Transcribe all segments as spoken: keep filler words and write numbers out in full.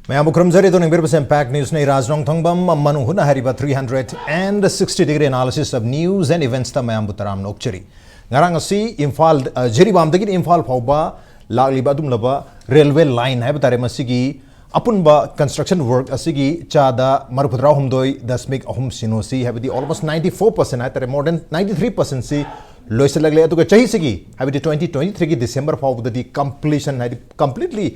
ꯃꯌꯥꯝꯕꯨ ꯈꯨꯔꯨꯝꯖꯔꯤ꯫ ꯑꯗꯣ ꯅꯤꯡꯕꯤꯔꯕꯁꯦ ꯏꯝꯄꯦꯛ ꯅ꯭ꯌꯨꯁꯅ ꯏꯔꯥꯖ ꯅꯣꯡꯊꯣꯡꯕꯝ꯫ ꯃꯅꯨꯡ ꯍꯨꯠꯅ ꯍꯥꯏꯔꯤꯕ three hundred and sixty degree analysis of news and events ꯇ ꯃꯌꯥꯝꯕꯨ ꯇꯔꯥꯝꯅ ꯑꯣꯛꯆꯔꯤ꯫ ꯉꯔꯥꯡ ꯑꯁꯤ ꯏꯝꯐꯥꯜ, ꯑ, ꯖꯤꯔꯤꯕꯥꯝꯗꯒꯤꯅ ꯏꯝꯐꯥꯜ ꯐꯥꯎꯕ ꯂꯥꯛꯂꯤꯕ ꯑꯗꯨꯒꯨꯝꯂꯕ railway line ꯍꯥꯏꯕ ꯇꯥꯔꯦ, ꯃꯁꯤꯒꯤ ꯑꯄꯨꯟꯕ construction work ꯑꯁꯤꯒꯤ ꯆꯥꯗ ꯃꯔꯤꯐꯨꯇꯔꯥꯍꯨꯝꯗꯣꯏ ꯗꯁꯃꯤꯛ ꯑꯍꯨꯝ ꯁꯤꯅꯣ ꯁꯤ, ꯍꯥꯏꯕꯗꯤ almost ninety four percent ꯍꯥꯏ ꯇꯥꯔꯦ, more than ninety three percent ꯁꯤ ꯂꯣꯏꯁꯤꯜꯂꯛꯂꯦ꯫ ꯑꯗꯨꯒ ꯆꯍꯤꯁꯤꯒꯤ, ꯍꯥꯏꯕꯗꯤ twenty twenty three ꯒꯤ December ꯐꯥꯎꯕꯗꯗꯤ completion, ꯍꯥꯏꯗꯤ completely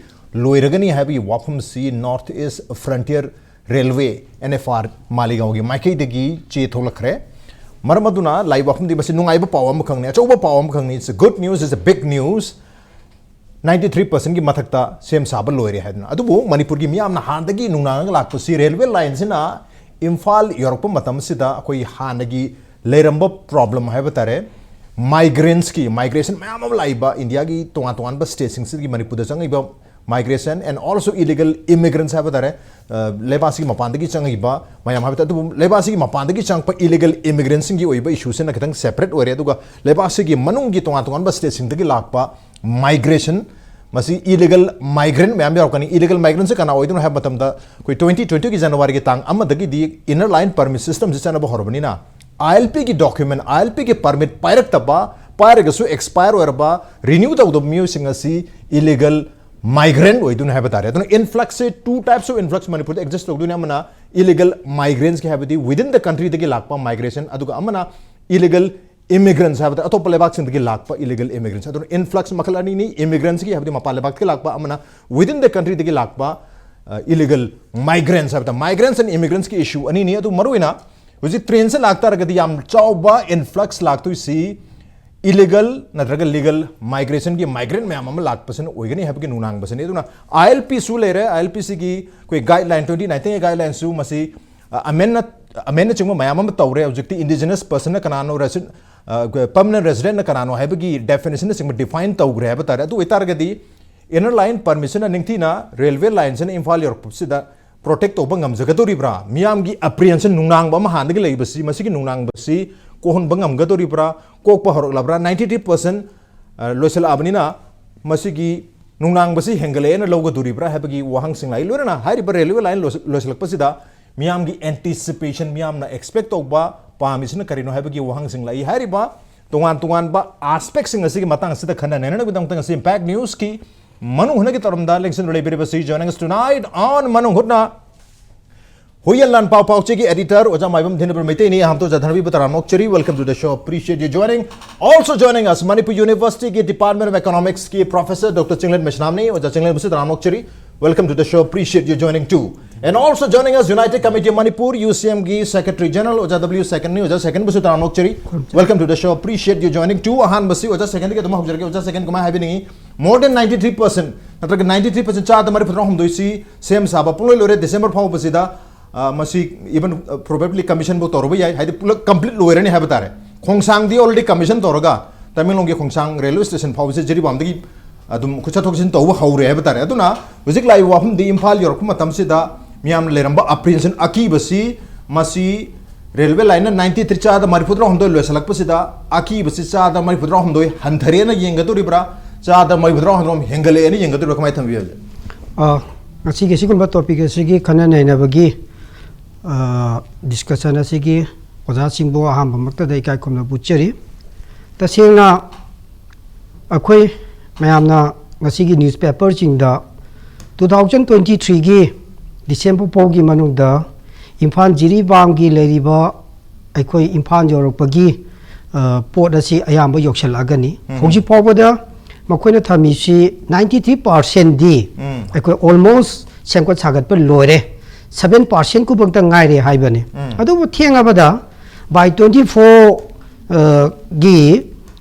ꯂꯣꯏꯔꯒꯅꯤ ꯍꯥꯏꯕꯒꯤ ꯋꯥꯐꯝꯁꯤ North East Frontier Railway, N F R, ꯃꯥꯂꯤꯒꯥꯎꯒꯤ ꯃꯥꯏꯀꯩꯗꯒꯤ ꯆꯦ ꯊꯣꯛꯂꯛꯈ꯭ꯔꯦ꯫ ꯃꯔꯝ ꯑꯗꯨꯅ ꯂꯥꯛꯏꯕ ꯋꯥꯐꯝꯗꯤ ꯃꯁꯤ ꯅꯨꯡꯉꯥꯏꯕ ꯄꯥꯎ ꯑꯃꯈꯛꯅꯤ, ꯑꯆꯧꯕ ꯄꯥꯎ ꯑꯃꯈꯛꯅꯤ, it's a good news, it's a big news꯫ Ninety three percent ꯒꯤ ꯃꯊꯛꯇ ꯁꯦꯝ ꯁꯥꯕ ꯂꯣꯏꯔꯦ ꯍꯥꯏꯗꯅ꯫ ꯑꯗꯨꯕꯨ ꯃꯅꯤꯄꯨꯔꯒꯤ ꯃꯤꯌꯥꯝꯅ ꯍꯥꯟꯅꯗꯒꯤ ꯅꯨꯡꯅꯥꯡꯉꯒ ꯂꯥꯛꯄꯁꯤ railway line ꯁꯤꯅ ꯏꯝꯐꯥꯜ ꯌꯧꯔꯛꯄ ꯃꯇꯝꯁꯤꯗ ꯑꯩꯈꯣꯏ ꯍꯥꯟꯅꯒꯤ ꯂꯩꯔꯝꯕ problem ꯍꯥꯏꯕ ꯇꯥꯔꯦ, migrants ꯀꯤ, migration ꯃꯌꯥꯝ ꯑꯃ ꯂꯥꯛꯏꯕ ꯏꯟꯗꯤꯌꯥꯒꯤ ꯇꯣꯉꯥꯟ ꯇꯣꯉꯥꯟꯕ state ꯁꯤꯡꯁꯤꯗꯒꯤ ꯃꯅꯤꯄꯨꯔꯗ ꯆꯪꯉꯛꯏꯕ migration and also illegal immigrants ꯍꯥꯏꯕ ꯇꯥꯔꯦ, ꯑ, ꯂꯩꯕꯥꯛꯁꯤꯒꯤ ꯃꯄꯥꯟꯗꯒꯤ ꯆꯪꯉꯛꯏꯕ ꯃꯌꯥꯝ ꯍꯥꯏꯕ ꯇꯥꯔꯦ꯫ ꯑꯗꯨꯕꯨ ꯂꯩꯕꯥꯛꯁꯤꯒꯤ ꯃꯄꯥꯟꯗꯒꯤ ꯆꯪꯉꯛꯄ illegal immigrants ꯁꯤꯡꯒꯤ ꯑꯣꯏꯕ issue ꯁꯤꯅ ꯈꯤꯇꯪ separate ꯑꯣꯏꯔꯦ꯫ ꯑꯗꯨꯒ ꯂꯩꯕꯥꯛꯁꯤꯒꯤ ꯃꯅꯨꯡꯒꯤ ꯇꯣꯉꯥꯟ ꯇꯣꯉꯥꯟꯕ state ꯁꯤꯡꯗꯒꯤ ꯂꯥꯛꯄ migration, ꯃꯁꯤ illegal migrant ꯃꯌꯥꯝ ꯌꯥꯎꯔꯛꯀꯅꯤ꯫ Illegal migrant ꯁꯦ ꯀꯅꯥ ꯑꯣꯏꯗꯣꯏꯅꯣ ꯍꯥꯏꯕ ꯃꯇꯝꯗ, ꯑꯩꯈꯣꯏ twenty twenty ꯒꯤ January ꯒꯤ ꯇꯥꯡ ꯑꯃꯗꯒꯤꯗꯤ Inner Line Permit System ꯁꯤ ꯆꯠꯅꯕ ꯍꯧꯔꯕꯅꯤꯅ, I L P ꯒꯤ document, I L P ꯒꯤ permit ꯄꯥꯏꯔꯛꯇꯕ, ꯄꯥꯏꯔꯒꯁꯨ expire ꯑꯣꯏꯔꯕ, renew ꯇꯧꯗꯕ ꯃꯤꯑꯣꯏꯁꯤꯡ ꯑꯁꯤ illegal migrant ꯑꯣꯏꯗꯣꯏꯅꯤ ꯍꯥꯏꯕ ꯇꯥꯔꯦ꯫ ꯑꯗꯨꯅ influx say, two types of influx ꯃꯅꯤꯄꯨꯔꯗ exist ꯇꯧꯗꯣꯏꯅꯤ꯫ ꯑꯃꯅ illegal migrants ꯀꯤ, ꯍꯥꯏꯕꯗꯤ within the country ꯗꯒꯤ ꯂꯥꯛꯄ migration, ꯑꯗꯨꯒ ꯑꯃꯅ illegal immigrants ꯍꯥꯏꯕꯗ ꯑꯇꯣꯞꯄ ꯂꯩꯕꯥꯛꯁꯤꯡꯗꯒꯤ ꯂꯥꯛꯄ illegal immigrants꯫ ꯑꯗꯨꯅ influx ꯃꯈꯜ ꯑꯅꯤꯅꯤ, immigrants ꯀꯤ, ꯍꯥꯏꯕꯗꯤ ꯃꯄꯥꯟ ꯂꯩꯕꯥꯛꯇꯒꯤ ꯂꯥꯛꯄ, ꯑꯃꯅ within the country ꯗꯒꯤ ꯂꯥꯛꯄ, ꯑ, illegal migrants ꯍꯥꯏꯕꯗ migrants and immigrants ꯀꯤ issue ꯑꯅꯤꯅꯤ꯫ ꯑꯗꯨ ꯃꯔꯨꯑꯣꯏꯅ ꯍꯧꯖꯤꯛ train ꯁꯦ ꯂꯥꯛꯇꯥꯔꯒꯗꯤ ꯌꯥꯝ ꯆꯥꯎꯕ influx ꯂꯥꯛꯇꯣꯏꯁꯤ illegal ꯅꯠꯇ꯭ꯔꯒ legal migration ꯒꯤ migrant ꯃꯌꯥꯝ ꯑꯃ ꯂꯥꯛꯄꯁꯤꯅ ꯑꯣꯏꯒꯅꯤ ꯍꯥꯏꯕꯒꯤ ꯅꯨꯡꯅꯥꯡꯕꯁꯤꯅꯤ꯫ ꯑꯗꯨꯅ I L P ꯁꯨ ꯂꯩꯔꯦ, I L P ꯁꯤꯒꯤ ꯑꯩꯈꯣꯏ guideline, twenty nineteen ꯒꯤ guideline ꯁꯨ ꯃꯁꯤ, ꯑ, amend ꯅ, amend ꯅꯆꯤꯡꯕ ꯃꯌꯥꯝ ꯑꯃ ꯇꯧꯔꯦ꯫ ꯍꯧꯖꯤꯛꯇꯤ indigenous person ꯅ ꯀꯅꯥꯅꯣ, resi-, ꯑ, permanent resident ꯅ ꯀꯅꯥꯅꯣ ꯍꯥꯏꯕꯒꯤ definition ꯅꯆꯤꯡꯕ define ꯇꯧꯈ꯭ꯔꯦ ꯍꯥꯏꯕ ꯇꯥꯔꯦ꯫ ꯑꯗꯨ ꯑꯣꯏꯇꯥꯔꯒꯗꯤ Inner Line Permit ꯁꯤꯅ ꯅꯤꯡꯊꯤꯅ railway line ꯁꯤꯅ ꯏꯝꯐꯥꯜ ꯌꯧꯔꯛꯄꯁꯤꯗ protect ꯇꯧꯕ ꯉꯝꯖꯒꯗꯧꯔꯤꯕ꯭ꯔꯥ? ꯃꯤꯌꯥꯝꯒꯤ apprehension, ꯅꯨꯡꯅꯥꯡꯕ ꯑꯃ ꯍꯥꯟꯅꯗꯒꯤ ꯂꯩꯕꯁꯤ, ꯃꯁꯤꯒꯤ ꯅꯨꯡꯅꯥꯡꯕꯁꯤ ꯀꯣꯛꯍꯟꯕ ꯉꯝꯒꯗꯧꯔꯤꯕ꯭ꯔꯥ? ꯀꯣꯛꯄ ꯍꯧꯔꯛꯂꯕ꯭ꯔꯥ? Ninety three percent, ꯑ, ꯂꯣꯏꯁꯤꯜꯂꯛꯑꯕꯅꯤꯅ ꯃꯁꯤꯒꯤ ꯅꯨꯡꯅꯥꯡꯕꯁꯤ ꯍꯦꯟꯒꯠꯂꯛꯑꯦꯅ ꯂꯧꯒꯗꯣꯔꯤꯕ꯭ꯔꯥ ꯍꯥꯏꯕꯒꯤ ꯋꯥꯍꯪꯁꯤꯡ ꯂꯥꯛꯏ꯫ ꯂꯣꯏꯅꯅ ꯍꯥꯏꯔꯤꯕ ꯔꯦꯜꯋꯦ ꯂꯥꯏꯟ ꯂꯣꯏꯁꯤꯜꯂꯛꯄꯁꯤꯗ ꯃꯤꯌꯥꯝꯒꯤ ꯑꯦꯟꯇꯤꯁꯤꯄꯦꯁꯟ, ꯃꯤꯌꯥꯝꯅ ꯑꯦꯛꯁꯄꯦꯛ ꯇꯧꯕ, ꯄꯥꯝꯃꯤꯁꯤꯅ ꯀꯔꯤꯅꯣ ꯍꯥꯏꯕꯒꯤ ꯋꯥꯍꯪꯁꯤꯡ ꯂꯥꯛꯏ꯫ ꯍꯥꯏꯔꯤꯕ ꯇꯣꯉꯥꯟ ꯇꯣꯉꯥꯟꯕ ꯑꯥꯁꯄꯦꯛꯁꯤꯡ ꯑꯁꯤꯒꯤ ꯃꯇꯥꯡ ꯑꯁꯤꯗ ꯈꯟꯅ ꯅꯩꯅꯅꯕꯒꯤꯗꯃꯛꯇ ꯉꯁꯤ ꯏꯝꯄꯦꯛ ꯅ꯭ꯌꯨꯁꯀꯤ ꯃꯅꯨꯡ ꯍꯨꯠꯅꯒꯤ ꯇꯧꯔꯝꯗ ꯂꯦꯡꯁꯤꯟꯗꯨꯅ ꯂꯩꯕꯤꯔꯤꯕꯁꯤ, joining us tonight on ꯃꯅꯨꯡ ꯍꯨꯠꯅ, ꯍꯨꯏꯌꯦꯟ ꯂꯥꯟ ꯄꯥꯎ ꯄꯥꯎꯆꯦꯒꯤ editor ꯑꯣꯖꯥ ꯃꯥꯏꯕꯝ ꯙꯦꯅꯨꯄ꯭ꯔ ꯃꯩꯇꯩꯅꯤ꯫ ꯑꯍꯥꯟꯕꯗ ꯑꯣꯖꯥ ꯙꯅꯕꯤꯕꯨ ꯇꯔꯥꯝꯅ ꯑꯣꯛꯆꯔꯤ꯫ Welcome to the show, appreciate you joining. Also joining us, Manipur University ꯒꯤ Department of Economics ꯀꯤ professor Doctor ꯆꯤꯡꯂꯦꯟ ꯃꯩꯁꯅꯥꯝꯅꯤ꯫ ꯑꯣꯖꯥ ꯆꯤꯡꯂꯦꯟꯕꯨꯁꯨ ꯇꯔꯥꯝꯅ ꯑꯣꯛꯆꯔꯤ꯫ Welcome to the show, appreciate you joining too. And also joining us, United Committee of Manipur, U C M ꯒꯤ Secretary General ꯑꯣꯖꯥ W ꯁꯦꯀꯟꯅꯤ꯫ ꯑꯣꯖꯥ ꯁꯦꯀꯟꯕꯨꯁꯨ ꯇꯔꯥꯝꯅ ꯑꯣꯛꯆꯔꯤ꯫ Welcome to the show, appreciate you joining too. ꯑꯍꯥꯟꯕꯁꯤ ꯑꯣꯖꯥ ꯁꯦꯀꯟꯗꯒꯤ ꯑꯗꯨꯝ ꯍꯧꯖꯔꯒꯦ꯫ ꯑꯣꯖꯥ ꯁꯦꯀꯟ, ꯀꯃꯥꯏ ꯍꯥꯏꯕꯤꯅꯤꯡꯉꯤ? More than ninety three percent ꯅꯠꯇ꯭ꯔꯒ ninety three percent, ꯆꯥꯗ ꯃꯔꯤꯐꯨꯇꯔꯥ ꯍꯨꯝꯗꯣꯏꯁꯤ ꯁꯦꯝ ꯁꯥꯕ ꯄꯨꯡꯂꯣꯏ ꯂꯣꯏꯔꯦ꯫ December ꯐꯥꯎꯕꯁꯤꯗ, ꯑ, ꯃꯁꯤ even, ꯑ, probably commission ꯐꯥꯎ ꯇꯧꯔꯕ ꯌꯥꯏ, ꯍꯥꯏꯗꯤ ꯄꯨꯂꯞ complete ꯂꯣꯏꯔꯅꯤ ꯍꯥꯏꯕ ꯇꯥꯔꯦ꯫ ꯈꯣꯡꯁꯥꯡꯗꯤ already commission ꯇꯧꯔꯒ ꯇꯃꯦꯡꯂꯣꯡꯒꯤ ꯈꯣꯡꯁꯥꯡ railway station ꯐꯥꯎꯕꯁꯦ ꯖꯤꯔꯤꯕꯥꯝꯗꯒꯤ ꯑꯗꯨꯝ ꯑꯩꯈꯣꯏ ꯆꯠꯊꯣꯛ ꯆꯠꯁꯤꯟ ꯇꯧꯕ ꯍꯧꯔꯦ ꯍꯥꯏꯕ ꯇꯥꯔꯦ꯫ ꯑꯗꯨꯅ ꯍꯧꯖꯤꯛ ꯂꯥꯛꯏꯕ ꯋꯥꯐꯝꯗꯤ ꯏꯝꯐꯥꯜ ꯌꯧꯔꯛꯄ ꯃꯇꯝꯁꯤꯗ ꯃꯤꯌꯥꯝꯅ ꯂꯩꯔꯝꯕ apprehension, ꯑꯀꯤꯕꯁꯤ, ꯃꯁꯤ ꯔꯦꯜꯋꯦ ꯂꯥꯏꯟꯅ ninety three, ꯆꯥꯗ ꯃꯔꯤꯐꯨꯇꯔꯥ ꯍꯨꯝꯗꯣꯏ ꯂꯣꯏꯁꯤꯜꯂꯛꯄꯁꯤꯗ ꯑꯀꯤꯕꯁꯤ ꯆꯥꯗ ꯃꯔꯤꯐꯨꯇꯔꯥ ꯍꯨꯝꯗꯣꯏ ꯍꯟꯊꯔꯦꯅ ꯌꯦꯡꯒꯗꯣꯔꯤꯕ꯭ꯔꯥ, ꯆꯥꯗ ꯃꯔꯤꯐꯨꯇꯔꯥ ꯍꯨꯝꯗꯣꯏ ꯍꯦꯟꯒꯠꯂꯛꯑꯦꯅ ꯌꯦꯡꯒꯗꯣꯔꯤꯕ꯭ꯔꯥ, ꯀꯃꯥꯏꯅ ꯊꯝꯕꯤꯕꯒꯦ? ꯑ, ꯉꯁꯤꯒꯤ ꯑꯁꯤꯒꯨꯝꯕ topic ꯑꯁꯤꯒꯤ ꯈꯟꯅ ꯅꯩꯅꯕꯒꯤ, ꯑ, discussion ꯑꯁꯤꯒꯤ ꯑꯣꯖꯥꯁꯤꯡꯕꯨ ꯑꯍꯥꯟꯕꯃꯛꯇꯗ ꯏꯀꯥꯏ ꯈꯨꯝꯅꯕ ꯎꯠꯆꯔꯤ꯫ ꯇꯁꯦꯡꯅ ꯑꯩꯈꯣꯏ ꯃꯌꯥꯝꯅ ꯉꯁꯤꯒꯤ newspaperꯁꯤꯡꯗ two thousand twenty threeꯒꯤ December ꯐꯥꯎꯒꯤ ꯃꯅꯨꯡꯗ ꯏꯝꯐꯥꯜ ꯖꯤꯔꯤꯕꯥꯝꯒꯤ ꯂꯩꯔꯤꯕ ꯑꯩꯈꯣꯏ ꯏꯝꯐꯥꯜ ꯌꯧꯔꯛꯄꯒꯤ, ꯑ, ꯄꯣꯠ ꯑꯁꯤ ꯑꯌꯥꯝꯕ ꯌꯧꯁꯤꯜꯂꯛꯑꯒꯅꯤ꯫ ꯎꯝ꯫ ꯍꯧꯖꯤꯛ ꯐꯥꯎꯕꯗ ꯃꯈꯣꯏꯅ ꯊꯝꯃꯤꯁꯤ ninety three percentꯗꯤ ꯎꯝ꯫ ꯑꯩꯈꯣꯏ almost ꯁꯦꯝꯒꯠ ꯁꯥꯒꯠꯄ ꯂꯣꯏꯔꯦ꯫ Seven percent ꯈꯨꯕꯛꯇ ꯉꯥꯏꯔꯦ ꯍꯥꯏꯕꯅꯤ꯫ ꯎꯝ꯫ ꯑꯗꯨꯕꯨ ꯊꯦꯡꯉꯕꯗ by twenty four, ꯑ, ꯒꯤ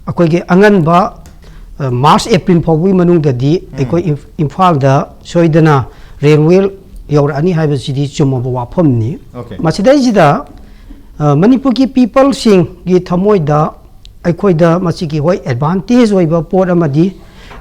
ꯑꯩꯈꯣꯏꯒꯤ ꯑꯉꯟꯕ, ꯑ, March, April ꯐꯥꯎꯕꯒꯤ ꯃꯅꯨꯡꯗꯗꯤ ꯎꯝ꯫ ꯑꯩꯈꯣꯏ ꯏꯝ-, ꯏꯝꯐꯥꯜꯗ ꯁꯣꯏꯗꯅ railway ꯌꯧꯔꯛꯑꯅꯤ ꯍꯥꯏꯕꯁꯤꯗꯤ ꯆꯨꯝꯃꯕ ꯋꯥꯐꯝꯅꯤ꯫ Okay꯫ ꯃꯁꯤꯗꯩꯁꯤꯗ, ꯑ, ꯃꯅꯤꯄꯨꯔꯒꯤ peopleꯁꯤꯡꯒꯤ ꯊꯃꯣꯏꯗ ꯑꯩꯈꯣꯏꯗ ꯃꯁꯤꯒꯤ, ꯍꯣꯏ, advantage ꯑꯣꯏꯕ ꯄꯣꯠ ꯑꯃꯗꯤ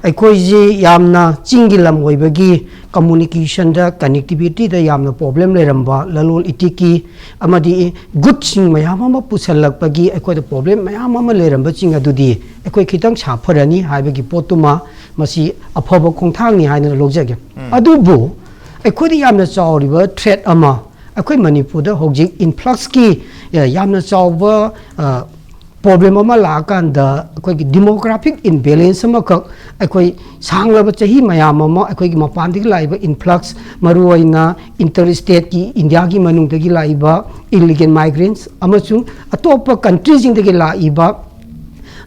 ꯑꯩꯈꯣꯏꯁꯤ ꯌꯥꯝꯅ ꯆꯤꯡꯒꯤ ꯂꯝ ꯑꯣꯏꯕꯒꯤ communicationꯗ, connectivityꯗ ꯌꯥꯝꯅ problem ꯂꯩꯔꯝꯕ, ꯂꯂꯣꯟ ꯏꯇꯤꯛꯀꯤ ꯑꯃꯗꯤ goodsꯁꯤꯡ ꯃꯌꯥꯝ ꯑꯃ ꯄꯨꯁꯜꯂꯛꯄꯒꯤ ꯑꯩꯈꯣꯏꯗ problem ꯃꯌꯥꯝ ꯑꯃ ꯂꯩꯔꯝꯕꯁꯤꯡ ꯑꯗꯨꯗꯤ ꯑꯩꯈꯣꯏ ꯈꯤꯇꯪ ꯁꯥꯐꯔꯅꯤ ꯍꯥꯏꯕꯒꯤ ꯄꯣꯠꯇꯨꯃ ꯃꯁꯤ ꯑꯐꯕ ꯈꯣꯡꯊꯥꯡꯅꯤ ꯍꯥꯏꯅ ꯂꯧꯖꯒꯦ꯫ ꯑꯗꯨꯕꯨ ꯑꯩꯈꯣꯏꯗ ꯌꯥꯝꯅ ꯆꯥꯎꯔꯤꯕ threat ꯑꯃ, ꯑꯩꯈꯣꯏ ꯃꯅꯤꯄꯨꯔꯗ ꯍꯧꯖꯤꯛ influxꯀꯤ, ꯑ, ꯌꯥꯝꯅ ꯆꯥꯎꯕ, ꯑ, problem ꯑꯃ ꯂꯥꯛꯑꯀꯥꯟꯗ ꯑꯩꯈꯣꯏꯒꯤ demographic imbalance ꯑꯃꯈꯛ, ꯑꯩꯈꯣꯏ ꯁꯥꯡꯂꯕ ꯆꯍꯤ ꯃꯌꯥꯝ ꯑꯃ ꯑꯩꯈꯣꯏꯒꯤ ꯃꯄꯥꯟꯗꯒꯤ ꯂꯥꯛꯏꯕ influx, ꯃꯔꯨꯑꯣꯏꯅ inter stateꯀꯤ, ꯏꯟꯗꯤꯌꯥꯒꯤ ꯃꯅꯨꯡꯗꯒꯤ ꯂꯥꯛꯏꯕ illegal migrants ꯑꯃꯁꯨꯡ ꯑꯇꯣꯞꯄ countryꯁꯤꯡꯗꯒꯤ ꯂꯥꯛꯏꯕ,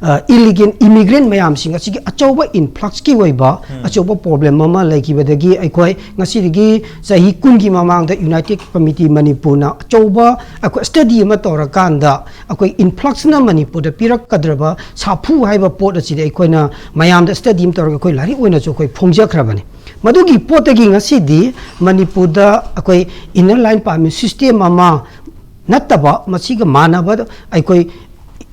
ꯑ, illegal immigrant ꯃꯌꯥꯝꯁꯤꯡ ꯑꯁꯤꯒꯤ ꯑꯆꯧꯕ influxꯀꯤ ꯑꯣꯏꯕ ꯑꯆꯧꯕ problem ꯑꯃ ꯂꯩꯈꯤꯕꯗꯒꯤ ꯑꯩꯈꯣꯏ ꯉꯁꯤꯗꯒꯤ ꯆꯍꯤ ꯀꯨꯟꯒꯤ ꯃꯃꯥꯡꯗ United Committee ꯃꯅꯤꯄꯨꯔꯅ ꯑꯆꯧꯕ ꯑꯩꯈꯣꯏ study ꯑꯃ ꯇꯧꯔꯀꯥꯟꯗ ꯑꯩꯈꯣꯏ influxꯅ ꯃꯅꯤꯄꯨꯔꯗ ꯄꯤꯔꯛꯀꯗ꯭ꯔꯕ ꯁꯥꯐꯨ ꯍꯥꯏꯕ ꯄꯣꯠ ꯑꯁꯤꯗꯤ ꯑꯩꯈꯣꯏꯅ ꯃꯌꯥꯝꯗ study ꯑꯃ ꯇꯧꯔꯒ ꯑꯩꯈꯣꯏ ꯂꯥꯏꯔꯤꯛ ꯑꯣꯏꯅꯁꯨ ꯑꯩꯈꯣꯏ ꯐꯣꯡꯖꯈ꯭ꯔꯕꯅꯤ꯫ ꯃꯗꯨꯒꯤ ꯄꯣꯠꯇꯒꯤ ꯉꯁꯤꯗꯤ ꯃꯅꯤꯄꯨꯔꯗ ꯑꯩꯈꯣꯏ inner line permit system ꯑꯃ ꯅꯠꯇꯕ, ꯃꯁꯤꯒ ꯃꯥꯟꯅꯕ ꯑꯩꯈꯣꯏ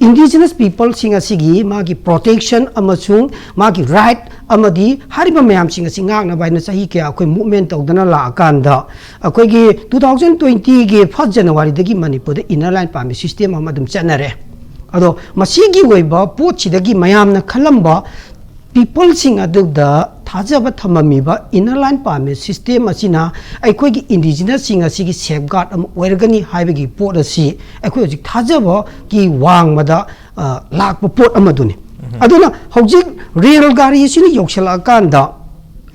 indigenous peopleꯁꯤꯡ ꯑꯁꯤꯒꯤ ꯃꯥꯒꯤ protection ꯑꯃꯁꯨꯡ ꯃꯥꯒꯤ right ꯑꯃꯗꯤ ꯍꯥꯏꯔꯤꯕ ꯃꯌꯥꯝꯁꯤꯡ ꯑꯁꯤ ꯉꯥꯛꯅꯕ ꯍꯥꯏꯅ ꯆꯍꯤ ꯀꯌꯥ ꯑꯩꯈꯣꯏ movement ꯇꯧꯗꯅ ꯂꯥꯛꯑꯀꯥꯟꯗ, ꯑꯩꯈꯣꯏꯒꯤ two thousand twentyꯒꯤ first Januaryꯗꯒꯤ ꯃꯅꯤꯄꯨꯔꯗ inner line permit system ꯑꯃ ꯑꯗꯨꯝ ꯆꯠꯅꯔꯦ꯫ ꯑꯗꯣ ꯃꯁꯤꯒꯤ ꯑꯣꯏꯕ ꯄꯣꯠꯁꯤꯗꯒꯤ ꯃꯌꯥꯝꯅ ꯈꯜꯂꯝꯕ peopleꯁꯤꯡ ꯑꯗꯨꯗ ꯊꯥꯖꯕ ꯊꯝꯃꯝꯃꯤꯕ inner line permit system ꯑꯁꯤꯅ ꯑꯩꯈꯣꯏꯒꯤ indigenous ꯁꯤꯡ ꯑꯁꯤꯒꯤ safeguard ꯑꯃ ꯑꯣꯏꯔꯒꯅꯤ ꯍꯥꯏꯕꯒꯤ ꯄꯣꯠ ꯑꯁꯤ ꯑꯩꯈꯣꯏ ꯍꯧꯖꯤꯛ ꯊꯥꯖꯕꯒꯤ ꯋꯥꯡꯃꯗ, ꯑ, ꯂꯥꯛꯄ ꯄꯣꯠ ꯑꯃꯗꯨꯅꯤ꯫ ꯑꯗꯨꯅ ꯍꯧꯖꯤꯛ ꯔꯦꯜ ꯒꯥꯔꯤ ꯑꯁꯤꯅ ꯌꯧꯁꯤꯜꯂꯛꯑꯀꯥꯟꯗ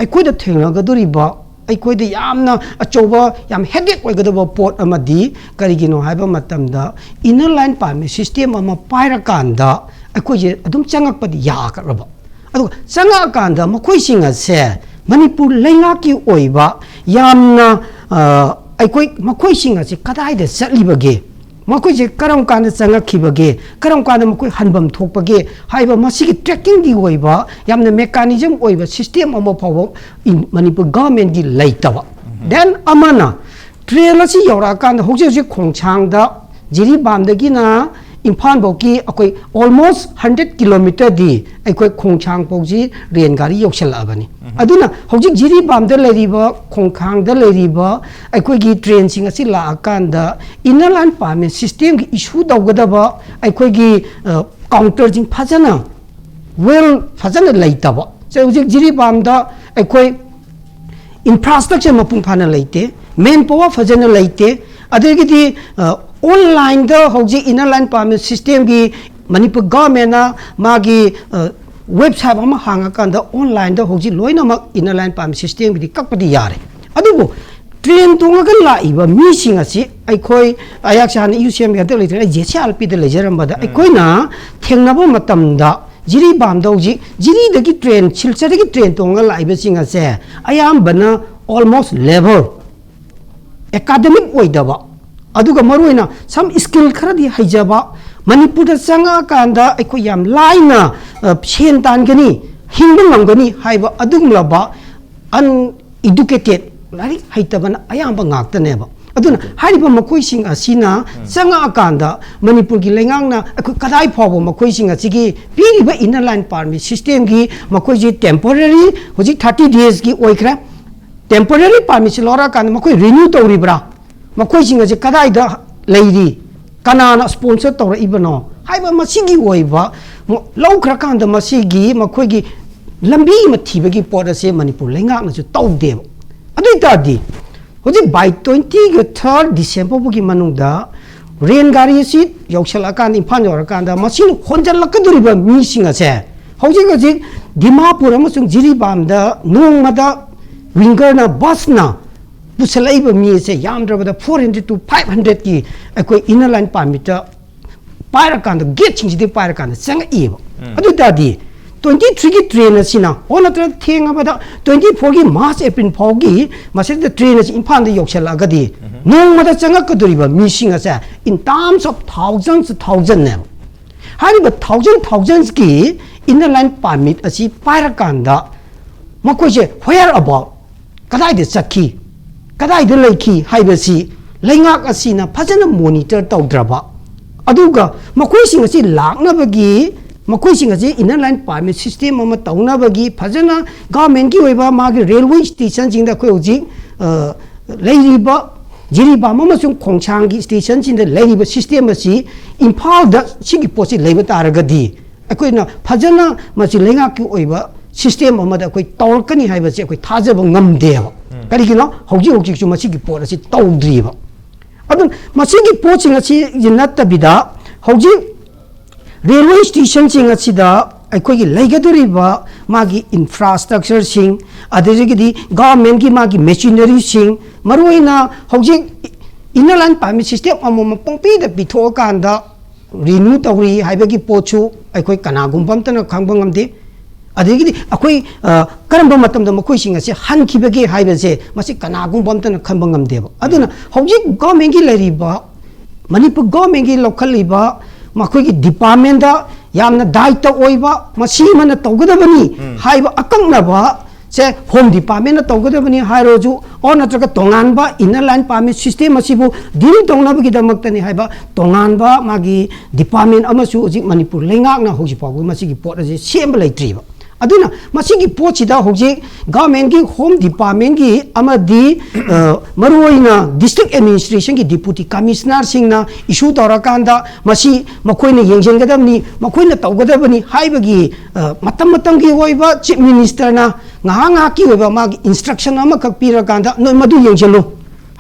ꯑꯩꯈꯣꯏꯗ ꯊꯦꯡꯅꯒꯗꯧꯔꯤꯕ, ꯑꯩꯈꯣꯏꯗ ꯌꯥꯝꯅ ꯑꯆꯧꯕ, ꯌꯥꯝ headache ꯑꯣꯏꯒꯗꯕ ꯄꯣꯠ ꯑꯃꯗꯤ ꯀꯔꯤꯒꯤꯅꯣ ꯍꯥꯏꯕ ꯃꯇꯝꯗ, inner line permit system ꯑꯃ ꯄꯥꯏꯔꯀꯥꯟꯗ ꯑꯩꯈꯣꯏꯁꯦ ꯑꯗꯨꯝ ꯆꯪꯉꯛꯄꯗꯤ ꯌꯥꯒꯗ꯭ꯔꯕ? ꯑꯗꯨꯒ ꯆꯪꯉꯛꯑꯀꯥꯟꯗ ꯃꯈꯣꯏꯁꯤꯡ ꯑꯁꯦ ꯃꯅꯤꯄꯨꯔ ꯂꯩꯉꯥꯛꯀꯤ ꯑꯣꯏꯕ ꯌꯥꯝꯅ, ꯑ, ꯑꯩꯈꯣꯏ ꯃꯈꯣꯏꯁꯤꯡ ꯑꯁꯤ ꯀꯗꯥꯏꯗ ꯆꯠꯂꯤꯕꯒꯦ, ꯃꯈꯣꯏꯁꯦ ꯀꯔꯝ ꯀꯥꯟꯗ ꯆꯪꯉꯛꯈꯤꯕꯒꯦ, ꯀꯔꯝ ꯀꯥꯟꯗ ꯃꯈꯣꯏ ꯍꯟꯐꯝ ꯊꯣꯛꯄꯒꯦ ꯍꯥꯏꯕ ꯃꯁꯤꯒꯤ trackingꯒꯤ ꯑꯣꯏꯕ ꯌꯥꯝꯅ mechanism ꯑꯣꯏꯕ system ꯑꯃ ꯐꯥꯎꯕ in-, ꯃꯅꯤꯄꯨꯔ governmentꯀꯤ ꯂꯩꯇꯕ꯫ Then ꯑꯃꯅ train ꯑꯁꯤ ꯌꯧꯔꯛꯑꯀꯥꯟꯗ ꯍꯧꯖꯤꯛ ꯍꯧꯖꯤꯛ ꯈꯣꯡꯁꯥꯡꯗ, ꯖꯤꯔꯤꯕꯥꯝꯗꯒꯤꯅ ꯏꯝꯐꯥꯜ ꯐꯥꯎꯒꯤ ꯑꯩꯈꯣꯏ almost hundred kilometerꯗꯤ ꯑꯩꯈꯣꯏ ꯈꯣꯡꯁꯥꯡ ꯐꯥꯎꯁꯤ ꯔꯦꯜ ꯒꯥꯔꯤ ꯌꯧꯁꯤꯜꯂꯛꯑꯕꯅꯤ꯫ ꯑꯗꯨꯅ ꯍꯧꯖꯤꯛ ꯖꯤꯔꯤꯕꯥꯝꯗ ꯂꯩꯔꯤꯕ, ꯈꯣꯡꯈꯥꯡꯗ ꯂꯩꯔꯤꯕ ꯑꯩꯈꯣꯏꯒꯤ trainꯁꯤꯡ ꯑꯁꯤ ꯂꯥꯛꯑꯀꯥꯟꯗ inner line permit systemꯒꯤ issue ꯇꯧꯒꯗꯕ ꯑꯩꯈꯣꯏꯒꯤ, ꯑ, counterꯁꯤꯡ ꯐꯖꯅ, well, ꯐꯖꯅ ꯂꯩꯇꯕ, ꯍꯧꯖꯤꯛ ꯖꯤꯔꯤꯕꯥꯝꯗ ꯑꯩꯈꯣꯏ ꯏꯟꯐ꯭ꯔꯥꯁ꯭ꯇ꯭ꯔꯛꯆꯔ ꯃꯄꯨꯡ ꯐꯥꯅ ꯂꯩꯇꯦ, ꯃꯦꯟ ꯄꯥꯋꯔ ꯐꯖꯅ ꯂꯩꯇꯦ, ꯑꯗꯒꯤꯗꯤ ꯑꯣꯟꯂꯥꯏꯟꯗ ꯍꯧꯖꯤꯛ ꯏꯟꯅꯔ ꯂꯥꯏꯟ ꯄꯥꯔꯃꯤꯠ ꯁꯤꯁꯇꯦꯝꯒꯤ ꯃꯅꯤꯄꯨꯔ ꯒꯚꯔꯟꯃꯦꯟꯅ ꯃꯥꯒꯤ ꯋꯦꯕꯁꯥꯏꯠ ꯑꯃ ꯍꯥꯡꯉꯀꯥꯟꯗ ꯑꯣꯟꯂꯥꯏꯟꯗ ꯍꯧꯖꯤꯛ ꯂꯣꯏꯅꯃꯛ ꯏꯟꯅꯔ ꯂꯥꯏꯟ ꯄꯥꯔꯃꯤꯠ ꯁꯤꯁꯇꯦꯝꯒꯤꯗꯤ ꯀꯛꯄꯗꯤ ꯌꯥꯔꯦ꯫ ꯑꯗꯨꯕꯨ ꯇ꯭ꯔꯦꯟ ꯇꯣꯡꯉꯒ ꯂꯥꯛꯏꯕ ꯃꯤꯁꯤꯡ ꯑꯁꯤ ꯑꯩꯈꯣꯏ ꯑꯩꯍꯥꯛꯁꯦ ꯍꯥꯟꯅ ꯌꯨ ꯁꯤ ꯑꯦꯝꯒꯤ ꯍꯟꯗꯛ ꯂꯩꯇ꯭ꯔꯤꯉꯩ ꯖꯦ ꯁꯤ ꯑꯥꯔ ꯄꯤꯗ ꯂꯩꯖꯔꯝꯕꯗ ꯑꯩꯈꯣꯏꯅ ꯊꯦꯡꯅꯕ ꯃꯇꯝꯗ ꯖꯤꯔꯤꯕꯥꯝꯗ ꯍꯧꯖꯤꯛ ꯖꯤꯔꯤꯗꯒꯤ ꯇ꯭ꯔꯦꯟ, ꯁꯤꯜꯆꯔꯗꯒꯤ ꯇ꯭ꯔꯦꯟ ꯇꯣꯡꯉꯒ ꯂꯥꯛꯏꯕꯁꯤꯡ ꯑꯁꯦ ꯑꯌꯥꯝꯕꯅ almost labour, academic ꯑꯣꯏꯗꯕ, ꯑꯗꯨꯒ ꯃꯔꯨꯑꯣꯏꯅ some skill ꯈꯔꯗꯤ ꯍꯩꯖꯕ, ꯃꯅꯤꯄꯨꯔꯗ ꯆꯪꯉꯛꯑꯀꯥꯟꯗ ꯑꯩꯈꯣꯏ ꯌꯥꯝ ꯂꯥꯏꯅ ꯑ, ꯁꯦꯟ ꯇꯥꯟꯒꯅꯤ, ꯍꯤꯡꯕ ꯉꯝꯒꯅꯤ ꯍꯥꯏꯕ ꯑꯗꯨꯒꯨꯝꯂꯕ uneducated, ꯂꯥꯏꯔꯤꯛ ꯍꯩꯇꯕꯅ ꯑꯌꯥꯝꯕ ꯉꯥꯛꯇꯅꯦꯕ꯫ ꯑꯗꯨꯅ ꯍꯥꯏꯔꯤꯕ ꯃꯈꯣꯏꯁꯤꯡ ꯑꯁꯤꯅ ꯆꯪꯉꯛꯑꯀꯥꯟꯗ ꯃꯅꯤꯄꯨꯔꯒꯤ ꯂꯩꯉꯥꯛꯅ ꯑꯩꯈꯣꯏ ꯀꯗꯥꯏ ꯐꯥꯎꯕ ꯃꯈꯣꯏꯁꯤꯡ ꯑꯁꯤꯒꯤ ꯄꯤꯔꯤꯕ ꯏꯟꯅꯔ ꯂꯥꯏꯟ ꯄꯥꯔꯃꯤꯠ ꯁꯤꯁꯇꯦꯝꯒꯤ ꯃꯈꯣꯏꯁꯤ ꯇꯦꯝꯄꯣꯔꯔꯤ ꯍꯧꯖꯤꯛ ꯊꯥꯔꯇꯤ ꯗꯦꯖꯀꯤ ꯑꯣꯏꯈ꯭ꯔꯦ, ꯇꯦꯝꯄꯣꯔꯔꯤ ꯄꯥꯔꯃꯤꯠꯁꯤ ꯂꯧꯔꯛꯑꯀꯥꯟꯗ ꯃꯈꯣꯏ ꯔꯤꯅ꯭ꯌꯨ ꯇꯧꯔꯤꯕ꯭ꯔꯥ? ꯃꯈꯣꯏꯁꯤꯡ ꯑꯁꯤ ꯀꯗꯥꯏꯗ ꯂꯩꯔꯤ? ꯀꯅꯥꯅ ꯁ꯭ꯄꯣꯟꯁꯔ ꯇꯧꯔꯛꯏꯕꯅꯣ ꯍꯥꯏꯕ ꯃꯁꯤꯒꯤ ꯑꯣꯏꯕ ꯃ-, ꯂꯧꯈ꯭ꯔꯀꯥꯟꯗ ꯃꯁꯤꯒꯤ ꯃꯈꯣꯏꯒꯤ ꯂꯝꯕꯤ ꯑꯃ ꯊꯤꯕꯒꯤ ꯄꯣꯠ ꯑꯁꯦ ꯃꯅꯤꯄꯨꯔ ꯂꯩꯉꯥꯛꯅꯁꯨ ꯇꯧꯗꯦꯕ꯫ ꯑꯗꯨ ꯑꯣꯏ ꯇꯥꯔꯗꯤ ꯍꯧꯖꯤꯛ by twenty ꯒ third December ꯐꯥꯎꯒꯤ ꯃꯅꯨꯡꯗ ꯔꯦꯟ ꯒꯥꯔꯤ ꯑꯁꯤ ꯌꯧꯁꯤꯜꯂꯛꯑꯀꯥꯟꯗ, ꯏꯝꯐꯥꯜ ꯌꯧꯔꯀꯥꯟꯗ ꯃꯁꯤꯅ ꯍꯣꯟꯖꯜꯂꯛꯀꯗꯧꯔꯤꯕ ꯃꯤꯁꯤꯡ ꯑꯁꯦ ꯍꯧꯖꯤꯛ ꯍꯧꯖꯤꯛ ꯗꯤꯃꯥꯄꯨꯔ ꯑꯃꯁꯨꯡ ꯖꯤꯔꯤꯕꯥꯝꯗ ꯅꯣꯡꯃꯗ ꯋꯤꯡꯒꯔꯅ, ꯕꯁꯅ ꯄꯨꯁꯜꯂꯛꯏꯕ ꯃꯤ ꯑꯁꯦ ꯌꯥꯝꯗ꯭ꯔꯕꯗ four hundred to five hundred ꯀꯤ ꯑꯩꯈꯣꯏ ꯏꯟꯅꯔ ꯂꯥꯏꯟ ꯄꯥꯔꯃꯤꯠꯇ ꯄꯥꯏꯔꯀꯥꯟꯗ, ꯒꯦꯠꯁꯤꯡꯁꯤꯗꯤ ꯄꯥꯏꯔꯀꯥꯟꯗ ꯆꯪꯉꯛꯏꯕ꯫ ꯑꯗꯨ ꯑꯣꯏ ꯇꯥꯔꯗꯤ twenty three ꯒꯤ ꯇ꯭ꯔꯦꯟ ꯑꯁꯤꯅ, ꯑꯣ ꯅꯠꯇ꯭ꯔꯒ ꯊꯦꯡꯉꯕꯗ twenty four ꯒꯤ March April ꯐꯥꯎꯒꯤ ꯃꯁꯤꯗ ꯇ꯭ꯔꯦꯟ ꯑꯁꯤ ꯏꯝꯐꯥꯜꯗ ꯌꯧꯁꯜꯂꯛꯑꯒꯗꯤ ꯅꯣꯡꯃꯗ ꯆꯪꯉꯛꯀꯗꯧꯔꯤꯕ ꯃꯤꯁꯤꯡ ꯑꯁꯦ in terms of thousands, thousand ꯅꯦꯕ꯫ ꯍꯥꯏꯔꯤꯕ thousand, thousands ꯀꯤ ꯏꯟꯅꯔ ꯂꯥꯏꯟ ꯄꯥꯔꯃꯤꯠ ꯑꯁꯤ ꯄꯥꯏꯔꯀꯥꯟꯗ ꯃꯈꯣꯏꯁꯦ where about, ꯀꯗꯥꯏꯗ ꯆꯠꯈꯤ, ꯀꯗꯥꯏꯗ ꯂꯩꯈꯤ ꯍꯥꯏꯕꯁꯤ ꯂꯩꯉꯥꯛ ꯑꯁꯤꯅ ꯐꯖꯅ ꯃꯣꯅꯤꯇꯔ ꯇꯧꯗ꯭ꯔꯕ, ꯑꯗꯨꯒ ꯃꯈꯣꯏꯁꯤꯡ ꯑꯁꯤ ꯂꯥꯛꯅꯕꯒꯤ, ꯃꯈꯣꯏꯁꯤꯡ ꯑꯁꯤ ꯏꯟꯅꯔ ꯂꯥꯏꯟ ꯄꯥꯔꯃꯤꯠ ꯁꯤꯁꯇꯦꯝ ꯑꯃ ꯇꯧꯅꯕꯒꯤ ꯐꯖꯅ ꯒꯚꯔꯟꯃꯦꯟꯠꯀꯤ ꯑꯣꯏꯕ ꯃꯥꯒꯤ ꯔꯦꯜꯋꯦ ꯁ꯭ꯇꯦꯁꯟꯁꯤꯡꯗ ꯑꯩꯈꯣꯏ ꯍꯧꯖꯤꯛ, ꯑ, ꯂꯩꯔꯤꯕ ꯖꯤꯔꯤꯕꯥꯝ ꯑꯃꯁꯨꯡ ꯈꯣꯡꯁꯥꯡꯒꯤ ꯁ꯭ꯇꯦꯁꯟꯁꯤꯡꯗ ꯂꯩꯔꯤꯕ ꯁꯤꯁꯇꯦꯝ ꯑꯁꯤ ꯏꯝꯐꯥꯜꯗ ꯁꯤꯒꯤ ꯄꯣꯠꯁꯤ ꯂꯩꯕ ꯇꯥꯔꯒꯗꯤ ꯑꯩꯈꯣꯏꯅ ꯐꯖꯅ ꯃꯁꯤ ꯂꯩꯉꯥꯛꯀꯤ ꯑꯣꯏꯕ ꯁꯤꯁꯇꯦꯝ ꯑꯃꯗ ꯑꯩꯈꯣꯏ ꯇꯧꯔꯛꯀꯅꯤ ꯍꯥꯏꯕꯁꯦ ꯑꯩꯈꯣꯏ ꯊꯥꯖꯕ ꯉꯝꯗꯦꯕ꯫ ꯀꯔꯤꯒꯤꯅꯣ? ꯍꯧꯖꯤꯛ ꯍꯧꯖꯤꯛꯁꯨ ꯃꯁꯤꯒꯤ ꯄꯣꯠ ꯑꯁꯤ ꯇꯧꯗ꯭ꯔꯤꯕ꯫ ꯑꯗꯨꯅ ꯃꯁꯤꯒꯤ ꯄꯣꯠꯁꯤꯡ ꯑꯁꯤ ꯅꯠꯇꯕꯤꯗ ꯍꯧꯖꯤꯛ ꯔꯦꯜꯋꯦ ꯁ꯭ꯇꯦꯁꯟꯁꯤꯡ ꯑꯁꯤꯗ ꯑꯩꯈꯣꯏꯒꯤ ꯂꯩꯒꯗꯧꯔꯤꯕ ꯃꯥꯒꯤ ꯏꯟꯐ꯭ꯔꯥꯁ꯭ꯇ꯭ꯔꯛꯆꯔꯁꯤꯡ, ꯑꯗꯨꯗꯒꯤꯗꯤ ꯒꯚꯔꯟꯃꯦꯟꯠꯀꯤ ꯃꯥꯒꯤ ꯃꯦꯆꯤꯅꯔꯤꯁꯤꯡ, ꯃꯔꯨꯑꯣꯏꯅ ꯍꯧꯖꯤꯛ ꯏꯟꯅꯔ ꯂꯥꯏꯟ ꯄꯥꯔꯃꯤꯠ ꯁꯤꯁꯇꯦꯝ ꯑꯃꯃꯝ ꯄꯪꯄꯤꯗ ꯄꯤꯊꯣꯛꯑꯀꯥꯟꯗ ꯔꯤꯅ꯭ꯌꯨ ꯇꯧꯔꯤ ꯍꯥꯏꯕꯒꯤ ꯄꯣꯠꯁꯨ ꯑꯩꯈꯣꯏ ꯀꯅꯥꯒꯨꯝꯕ ꯑꯝꯇꯅ ꯈꯪꯕ ꯉꯝꯗꯦ꯫ ꯑꯗꯒꯤꯗꯤ ꯑꯩꯈꯣꯏ, ꯑ, ꯀꯔꯝꯕ ꯃꯇꯝꯗ ꯃꯈꯣꯏꯁꯤꯡ ꯑꯁꯦ ꯍꯟꯈꯤꯕꯒꯦ ꯍꯥꯏꯕꯁꯦ ꯃꯁꯤ ꯀꯅꯥꯒꯨꯝꯕ ꯑꯝꯇꯅ ꯈꯪꯕ ꯉꯝꯗꯦꯕ꯫ ꯑꯗꯨꯅ ꯍꯧꯖꯤꯛ ꯒꯚꯔꯟꯃꯦꯟꯠꯀꯤ ꯂꯩꯔꯤꯕ, ꯃꯅꯤꯄꯨꯔ ꯒꯚꯔꯟꯃꯦꯟꯠꯀꯤ ꯂꯧꯈꯠꯂꯤꯕ ꯃꯈꯣꯏꯒꯤ ꯗꯤꯄꯥꯔꯠꯃꯦꯟꯠꯇ ꯌꯥꯝꯅ ꯗꯥꯏꯇ ꯑꯣꯏꯕ, ꯃꯁꯤ ꯑꯃꯅ ꯇꯧꯒꯗꯕꯅꯤ ꯍꯥꯏꯕ ꯑꯀꯛꯅꯕ ꯁꯦ ꯍꯣꯝ ꯗꯤꯄꯥꯔꯠꯃꯦꯟꯠꯅ ꯇꯧꯒꯗꯕꯅꯤ ꯍꯥꯏꯔꯁꯨ, ꯑꯣꯔ ꯅꯠꯇ꯭ꯔꯒ ꯇꯣꯉꯥꯟꯕ ꯏꯟꯅꯔ ꯂꯥꯏꯟ ꯄꯥꯔꯃꯤꯠ ꯁꯤꯁꯇꯦꯝ ꯑꯁꯤꯕꯨ ꯗꯤꯜ ꯇꯧꯅꯕꯒꯤꯗꯃꯛꯇꯅꯤ ꯍꯥꯏꯕ ꯇꯣꯉꯥꯟꯕ ꯃꯥꯒꯤ ꯗꯤꯄꯥꯔꯠꯃꯦꯟꯠ ꯑꯃꯁꯨ ꯍꯧꯖꯤꯛ ꯃꯅꯤꯄꯨꯔ ꯂꯩꯉꯥꯛꯅ ꯍꯧꯖꯤꯛ ꯐꯥꯎꯕ ꯃꯁꯤꯒꯤ ꯄꯣꯠ ꯑꯁꯤ ꯁꯦꯝꯕ ꯂꯩꯇ꯭ꯔꯤꯕ꯫ ꯑꯗꯨꯅ ꯃꯁꯤꯒꯤ ꯄꯣꯠꯁꯤꯗ ꯍꯧꯖꯤꯛ ꯒꯚꯔꯟꯃꯦꯟꯠꯀꯤ ꯍꯣꯝ ꯗꯤꯄꯥꯔꯠꯃꯦꯟꯠꯀꯤ ꯑꯃꯗꯤ, ꯑ, ꯃꯔꯨꯑꯣꯏꯅ ꯗꯤꯁꯇ꯭ꯔꯤꯛ ꯑꯦꯗꯃꯤꯅꯤꯁꯇ꯭ꯔꯦꯁꯟꯒꯤ ꯗꯤꯄꯨꯇꯤ ꯀꯃꯤꯁꯅꯔꯁꯤꯡꯅ ꯏꯁꯨ ꯇꯧꯔꯀꯥꯟꯗ ꯃꯁꯤ ꯃꯈꯣꯏꯅ ꯌꯦꯡꯁꯤꯟꯒꯗꯕꯅꯤ, ꯃꯈꯣꯏꯅ ꯇꯧꯒꯗꯕꯅꯤ ꯍꯥꯏꯕꯒꯤ, ꯑ, ꯃꯇꯝ ꯃꯇꯝꯒꯤ ꯑꯣꯏꯕ ꯆꯤꯐ ꯃꯤꯅꯤꯁꯇꯔꯅ ꯉꯥꯏꯍꯥꯛ ꯉꯥꯏꯍꯥꯛꯀꯤ ꯑꯣꯏꯕ ꯃꯥꯒꯤ ꯏꯟꯁꯇ꯭ꯔꯛꯁꯟ ꯑꯃꯈꯛ ꯄꯤꯔꯀꯥꯟꯗ ꯅꯣꯏ ꯃꯗꯨ ꯌꯦꯡꯁꯤꯜꯂꯨ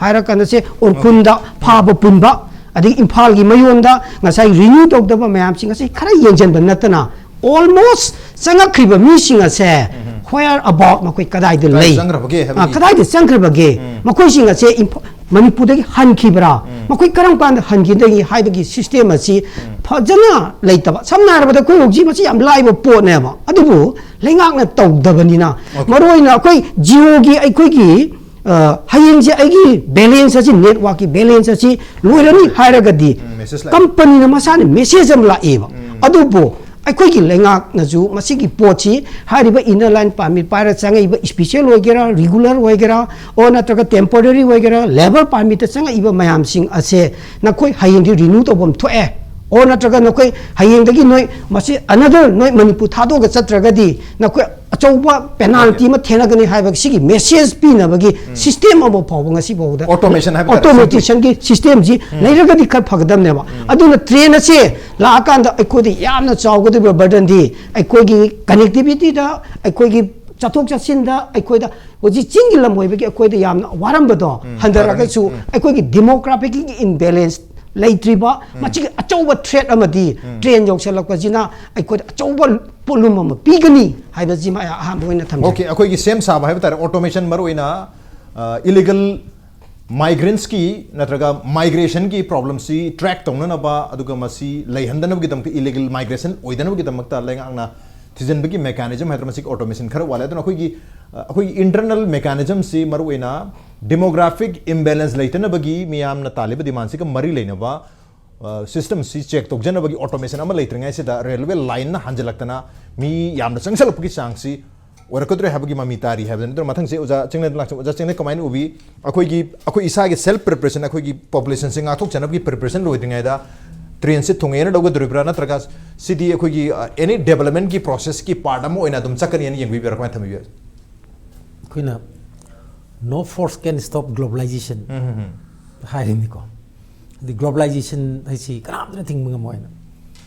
ꯍꯥꯏꯔꯀꯥꯟꯗ ꯁꯦ ꯎꯔꯈꯨꯜꯗ ꯐꯥꯕ ꯄꯨꯟꯕ, ꯑꯗꯒꯤ ꯏꯝꯐꯥꯜꯒꯤ ꯃꯌꯣꯟꯗ ꯉꯁꯥꯏ ꯔꯤꯅ꯭ꯌꯨ ꯇꯧꯗꯕ ꯃꯌꯥꯝꯁꯤꯡ ꯑꯁꯤ ꯈꯔ ꯌꯦꯡꯁꯤꯟꯕ ꯅꯠꯇꯅ almost ꯆꯪꯉꯛꯈ꯭ꯔꯤꯕ ꯃꯤꯁꯤꯡ ꯑꯁꯦ where about, ꯃꯈꯣꯏ ꯀꯗꯥꯏꯗ ꯀꯗꯥꯏ ꯂꯩ? ꯆꯪꯈ꯭ꯔꯕꯒꯦ ꯍꯥꯏꯕꯒꯤ ꯑ, ꯀꯗꯥꯏꯗ ꯆꯪꯈ꯭ꯔꯕꯒꯦ? ꯎꯝ꯫ ꯃꯈꯣꯏꯁꯤꯡ ꯑꯁꯦ ꯏꯝꯐ-, ꯃꯅꯤꯄꯨꯔꯗꯒꯤ ꯍꯟꯈꯤꯕ꯭ꯔꯥ? ꯎꯝ꯫ ꯃꯈꯣꯏ ꯀꯔꯝ ꯀꯥꯟꯗ ꯍꯟꯈꯤꯗꯒꯦ ꯍꯥꯏꯕꯒꯤ ꯁꯤꯁꯇꯦꯝ ꯑꯁꯤ ꯐꯖꯅ ꯂꯩꯇꯕ꯫ ꯁꯝꯅ ꯍꯥꯏꯔꯕꯗ ꯑꯩꯈꯣꯏ ꯍꯧꯖꯤꯛ ꯃꯁꯤ ꯌꯥꯝ ꯂꯥꯏꯕ ꯄꯣꯠꯅꯦꯕ, ꯑꯗꯨꯕꯨ ꯂꯩꯉꯥꯛꯅ ꯇꯧꯗꯕꯅꯤꯅ, OK꯫ ꯃꯔꯨꯑꯣꯏꯅ ꯑꯩꯈꯣꯏ ꯖꯤꯑꯣꯒꯤ ꯑꯩꯈꯣꯏꯒꯤ, ꯑ, ꯍꯌꯦꯡꯁꯦ ꯑꯩꯒꯤ ꯕꯦꯂꯦꯟꯁ ꯑꯁꯤ, ꯅꯦꯠꯋꯥꯛꯀꯤ ꯕꯦꯂꯦꯟꯁ ꯑꯁꯤ ꯂꯣꯏꯔꯅꯤ ꯍꯥꯏꯔꯒꯗꯤ ꯎꯝ, message ꯂꯥꯛꯑꯦ꯫ ꯀꯝꯄꯅꯤꯅ ꯃꯁꯥꯅ ꯃꯦꯁꯦꯖ ꯑꯃ ꯂꯥꯛꯑꯦꯕ꯫ ꯎꯝ꯫ ꯑꯗꯨꯕꯨ ꯑꯩꯈꯣꯏꯒꯤ ꯂꯩꯉꯥꯛꯅꯁꯨ ꯃꯁꯤꯒꯤ ꯄꯣꯠꯁꯤ ꯍꯥꯏꯔꯤꯕ ꯏꯟꯅꯔ ꯂꯥꯏꯟ ꯄꯥꯔꯃꯤꯠ ꯄꯥꯏꯔ ꯆꯪꯉꯛꯏꯕ, ꯁ꯭ꯄꯦꯁꯦꯜ ꯑꯣꯏꯒꯦꯔꯥ, ꯔꯤꯒꯨꯂꯔ ꯑꯣꯏꯒꯦꯔꯥ, ꯑꯣꯔ ꯅꯠꯇ꯭ꯔꯒ ꯇꯦꯝꯄꯣꯔꯔꯤ ꯑꯣꯏꯒꯦꯔꯥ, ꯂꯦꯕꯔ ꯄꯥꯔꯃꯤꯠꯇ ꯆꯪꯉꯛꯏꯕ ꯃꯌꯥꯝꯁꯤꯡ ꯑꯁꯦ ꯅꯈꯣꯏ ꯍꯌꯦꯡꯗꯤ ꯔꯤꯅ꯭ꯌꯨ ꯇꯧꯐꯝ ꯊꯣꯛꯑꯦ, ꯑꯣꯔ ꯅꯠꯇ꯭ꯔꯒ ꯅꯈꯣꯏ ꯍꯌꯦꯡꯗꯒꯤ ꯅꯣꯏ ꯃꯁꯤ ꯑꯅꯗꯔ ꯅꯣꯏ ꯃꯅꯤꯄꯨꯔ ꯊꯥꯗꯣꯛꯑꯒ ꯆꯠꯇ꯭ꯔꯒꯗꯤ ꯅꯈꯣꯏ ꯑꯆꯧꯕ ꯄꯦꯅꯥꯜꯇꯤ ꯑꯃ ꯊꯦꯡꯅꯒꯅꯤ ꯍꯥꯏꯕ ꯁꯤꯒꯤ ꯃꯦꯁꯦꯖ ꯄꯤꯅꯕꯒꯤ ꯁꯤꯁꯇꯦꯝ ꯑꯃ ꯐꯥꯎꯕ ꯉꯁꯤ ꯐꯥꯎꯕꯗ Automation ꯍꯥꯏꯕ ꯇꯥꯔꯦ, ꯑꯣꯇꯣꯃꯦꯇꯤꯁꯟꯒꯤ ꯁꯤꯁꯇꯦꯝꯁꯤ ꯂꯩꯔꯒꯗꯤ ꯈꯔ ꯐꯒꯗꯕꯅꯦꯕ꯫ ꯑꯗꯨꯅ ꯇ꯭ꯔꯦꯟ ꯑꯁꯦ ꯂꯥꯛꯑꯀꯥꯟꯗ ꯑꯩꯈꯣꯏꯗ ꯌꯥꯝꯅ ꯆꯥꯎꯒꯗꯧꯔꯤꯕ ꯕꯔꯗꯟꯗꯤ ꯑꯩꯈꯣꯏꯒꯤ ꯀꯅꯦꯛꯇꯤꯚꯤꯇꯤꯗ, ꯑꯩꯈꯣꯏꯒꯤ ꯆꯠꯊꯣꯛ ꯆꯠꯁꯤꯟꯗ, ꯑꯩꯈꯣꯏꯗ ꯍꯧꯖꯤꯛ ꯆꯤꯡꯒꯤ ꯂꯝ ꯑꯣꯏꯕꯒꯤ ꯑꯩꯈꯣꯏꯗ ꯌꯥꯝꯅ ꯋꯥꯔꯝꯕꯗꯣ ꯍꯟꯊꯔꯒꯁꯨ ꯑꯩꯈꯣꯏꯒꯤ ꯗꯤꯃꯣꯒ꯭ꯔꯥꯐꯤꯛꯀꯤ ꯏꯝꯕꯦꯂꯦꯟꯁ ꯂꯩꯇ꯭ꯔꯤꯕ ꯃꯁꯤꯒꯤ ꯑꯆꯧꯕ ꯊ꯭ꯔꯦꯠ ꯑꯃꯗꯤ ꯇ꯭ꯔꯦꯟ ꯌꯧꯁꯜꯂꯛꯄꯁꯤꯅ ꯑꯩꯈꯣꯏꯗ ꯑꯆꯧꯕ ꯄꯣꯠꯂꯨꯝ ꯑꯃ ꯄꯤꯒꯅꯤ ꯍꯥꯏꯕꯁꯤꯃ ꯑꯩ ꯑꯍꯥꯟꯕ ꯑꯣꯏꯅ ꯊꯝꯖꯒꯦ꯫ ꯑꯣꯀꯦ, ꯑꯩꯈꯣꯏꯒꯤ ꯁꯦꯝ ꯁꯥꯕ ꯍꯥꯏꯕ ꯇꯥꯔꯦ, ꯑꯣꯇꯣꯃꯦꯁꯟ ꯃꯔꯨ ꯑꯣꯏꯅ ꯏꯂꯤꯒꯜ ꯃꯥꯏꯒ꯭ꯔꯦꯟꯁꯀꯤ ꯅꯠꯇ꯭ꯔꯒ ꯃꯥꯏꯒ꯭ꯔꯦꯁꯟꯒꯤ ꯄ꯭ꯔꯣꯕ꯭ꯂꯦꯝꯁꯤ ꯇ꯭ꯔꯦꯛ ꯇꯧꯅꯅꯕ ꯑꯗꯨꯒ ꯃꯁꯤ ꯂꯩꯍꯟꯗꯅꯕꯒꯤꯗꯃꯛꯇ, ꯏꯂꯤꯒꯜ ꯃꯥꯏꯒ꯭ꯔꯦꯁꯟ ꯑꯣꯏꯗꯅꯕꯒꯤꯗꯃꯛꯇ ꯂꯩꯉꯥꯛꯅ ꯊꯤꯖꯤꯟꯕꯒꯤ ꯃꯦꯀꯥꯅꯤꯖꯝ ꯍꯥꯏꯗꯅ ꯃꯁꯤꯒꯤ ꯑꯣꯇꯣꯃꯦꯁꯟ ꯈꯔ ꯋꯥꯠꯂꯦ꯫ ꯑꯗꯨꯅ ꯑꯩꯈꯣꯏꯒꯤ ꯑ, ꯑꯩꯈꯣꯏꯒꯤ ꯏꯟꯇꯔꯅꯦꯜ ꯃꯦꯀꯥꯅꯤꯖꯝꯁꯤ ꯃꯔꯨ ꯑꯣꯏꯅ ꯗꯤꯃꯣꯒ꯭ꯔꯥꯐꯤꯛ ꯏꯝꯕꯦꯂꯦꯟꯁ ꯂꯩꯇꯅꯕꯒꯤ ꯃꯤꯌꯥꯝꯅ ꯇꯥꯜꯂꯤꯕ ꯗꯤꯃꯥꯟꯁꯤꯒ ꯃꯔꯤ ꯂꯩꯅꯕ ꯁꯤꯁꯇꯝꯁꯤ ꯆꯦꯛ ꯇꯧꯖꯅꯕꯒꯤ ꯑꯣꯇꯣꯃꯦꯁꯟ ꯑꯃ ꯂꯩꯇ꯭ꯔꯤꯉꯩꯁꯤꯗ ꯔꯦꯜꯋꯦ ꯂꯥꯏꯟꯅ ꯍꯟꯖꯤꯜꯂꯛꯇꯅ ꯃꯤ ꯌꯥꯝꯅ ꯆꯪꯁꯜꯂꯛꯄꯒꯤ ꯆꯥꯡꯁꯤ ꯑꯣꯏꯔꯛꯀꯗ꯭ꯔꯦ ꯍꯥꯏꯕꯒꯤ ꯃꯃꯤ ꯇꯥꯔꯤ ꯍꯥꯏꯕꯗꯨꯅꯤ꯫ ꯑꯗꯨꯅ ꯃꯊꯪꯁꯦ ꯑꯣꯖꯥ ꯆꯤꯡꯂꯦꯟ ꯂꯥꯛꯆ-, ꯑꯣꯖꯥ ꯆꯤꯡꯂꯦꯟ ꯀꯃꯥꯏꯅ ꯎꯕꯤ? ꯑꯩꯈꯣꯏꯒꯤ, ꯑꯩꯈꯣꯏ ꯏꯁꯥꯒꯤ ꯁꯦꯜꯐ ꯄ꯭ꯔꯤꯄꯔꯦꯁꯟ, ꯑꯩꯈꯣꯏꯒꯤ ꯄꯣꯄꯨꯂꯦꯁꯟꯁꯤ ꯉꯥꯛꯊꯣꯛꯆꯅꯕꯒꯤ ꯄ꯭ꯔꯤꯄꯔꯦꯁꯟ ꯂꯣꯏꯗ꯭ꯔꯤꯉꯩꯗ ꯇ꯭ꯔꯦꯟꯁꯤ ꯊꯨꯡꯉꯦꯅ ꯂꯧꯒꯗꯧꯔꯤꯕ꯭ꯔꯥ, ꯅꯠꯇ꯭ꯔꯒ ꯁꯤꯗꯤ ꯑꯩꯈꯣꯏꯒꯤ ꯑꯦꯅꯤ ꯗꯦꯕꯂꯞꯃꯦꯟꯒꯤ ꯄ꯭ꯔꯣꯁꯦꯁꯀꯤ ꯄꯥꯔꯠ ꯑꯃ ꯑꯣꯏꯅ ꯑꯗꯨꯝ ꯆꯠꯀꯅꯤꯅ ꯌꯦꯡꯕꯤꯕ꯭ꯔꯥ, ꯀꯃꯥꯏꯅ ꯊꯝꯕꯤꯕ? ꯑꯩꯈꯣꯏꯅ "No force can stop globalization" ꯍꯥꯏꯔꯤꯅꯤꯀꯣ꯫ ꯍꯥꯏꯗꯤ ꯒ꯭ꯂꯣꯕꯂꯥꯏꯖꯦꯁꯟ ꯍꯥꯏꯁꯤ ꯀꯅꯥꯝꯇꯅ ꯊꯤꯡꯕ ꯉꯝꯃꯣꯏꯅ꯫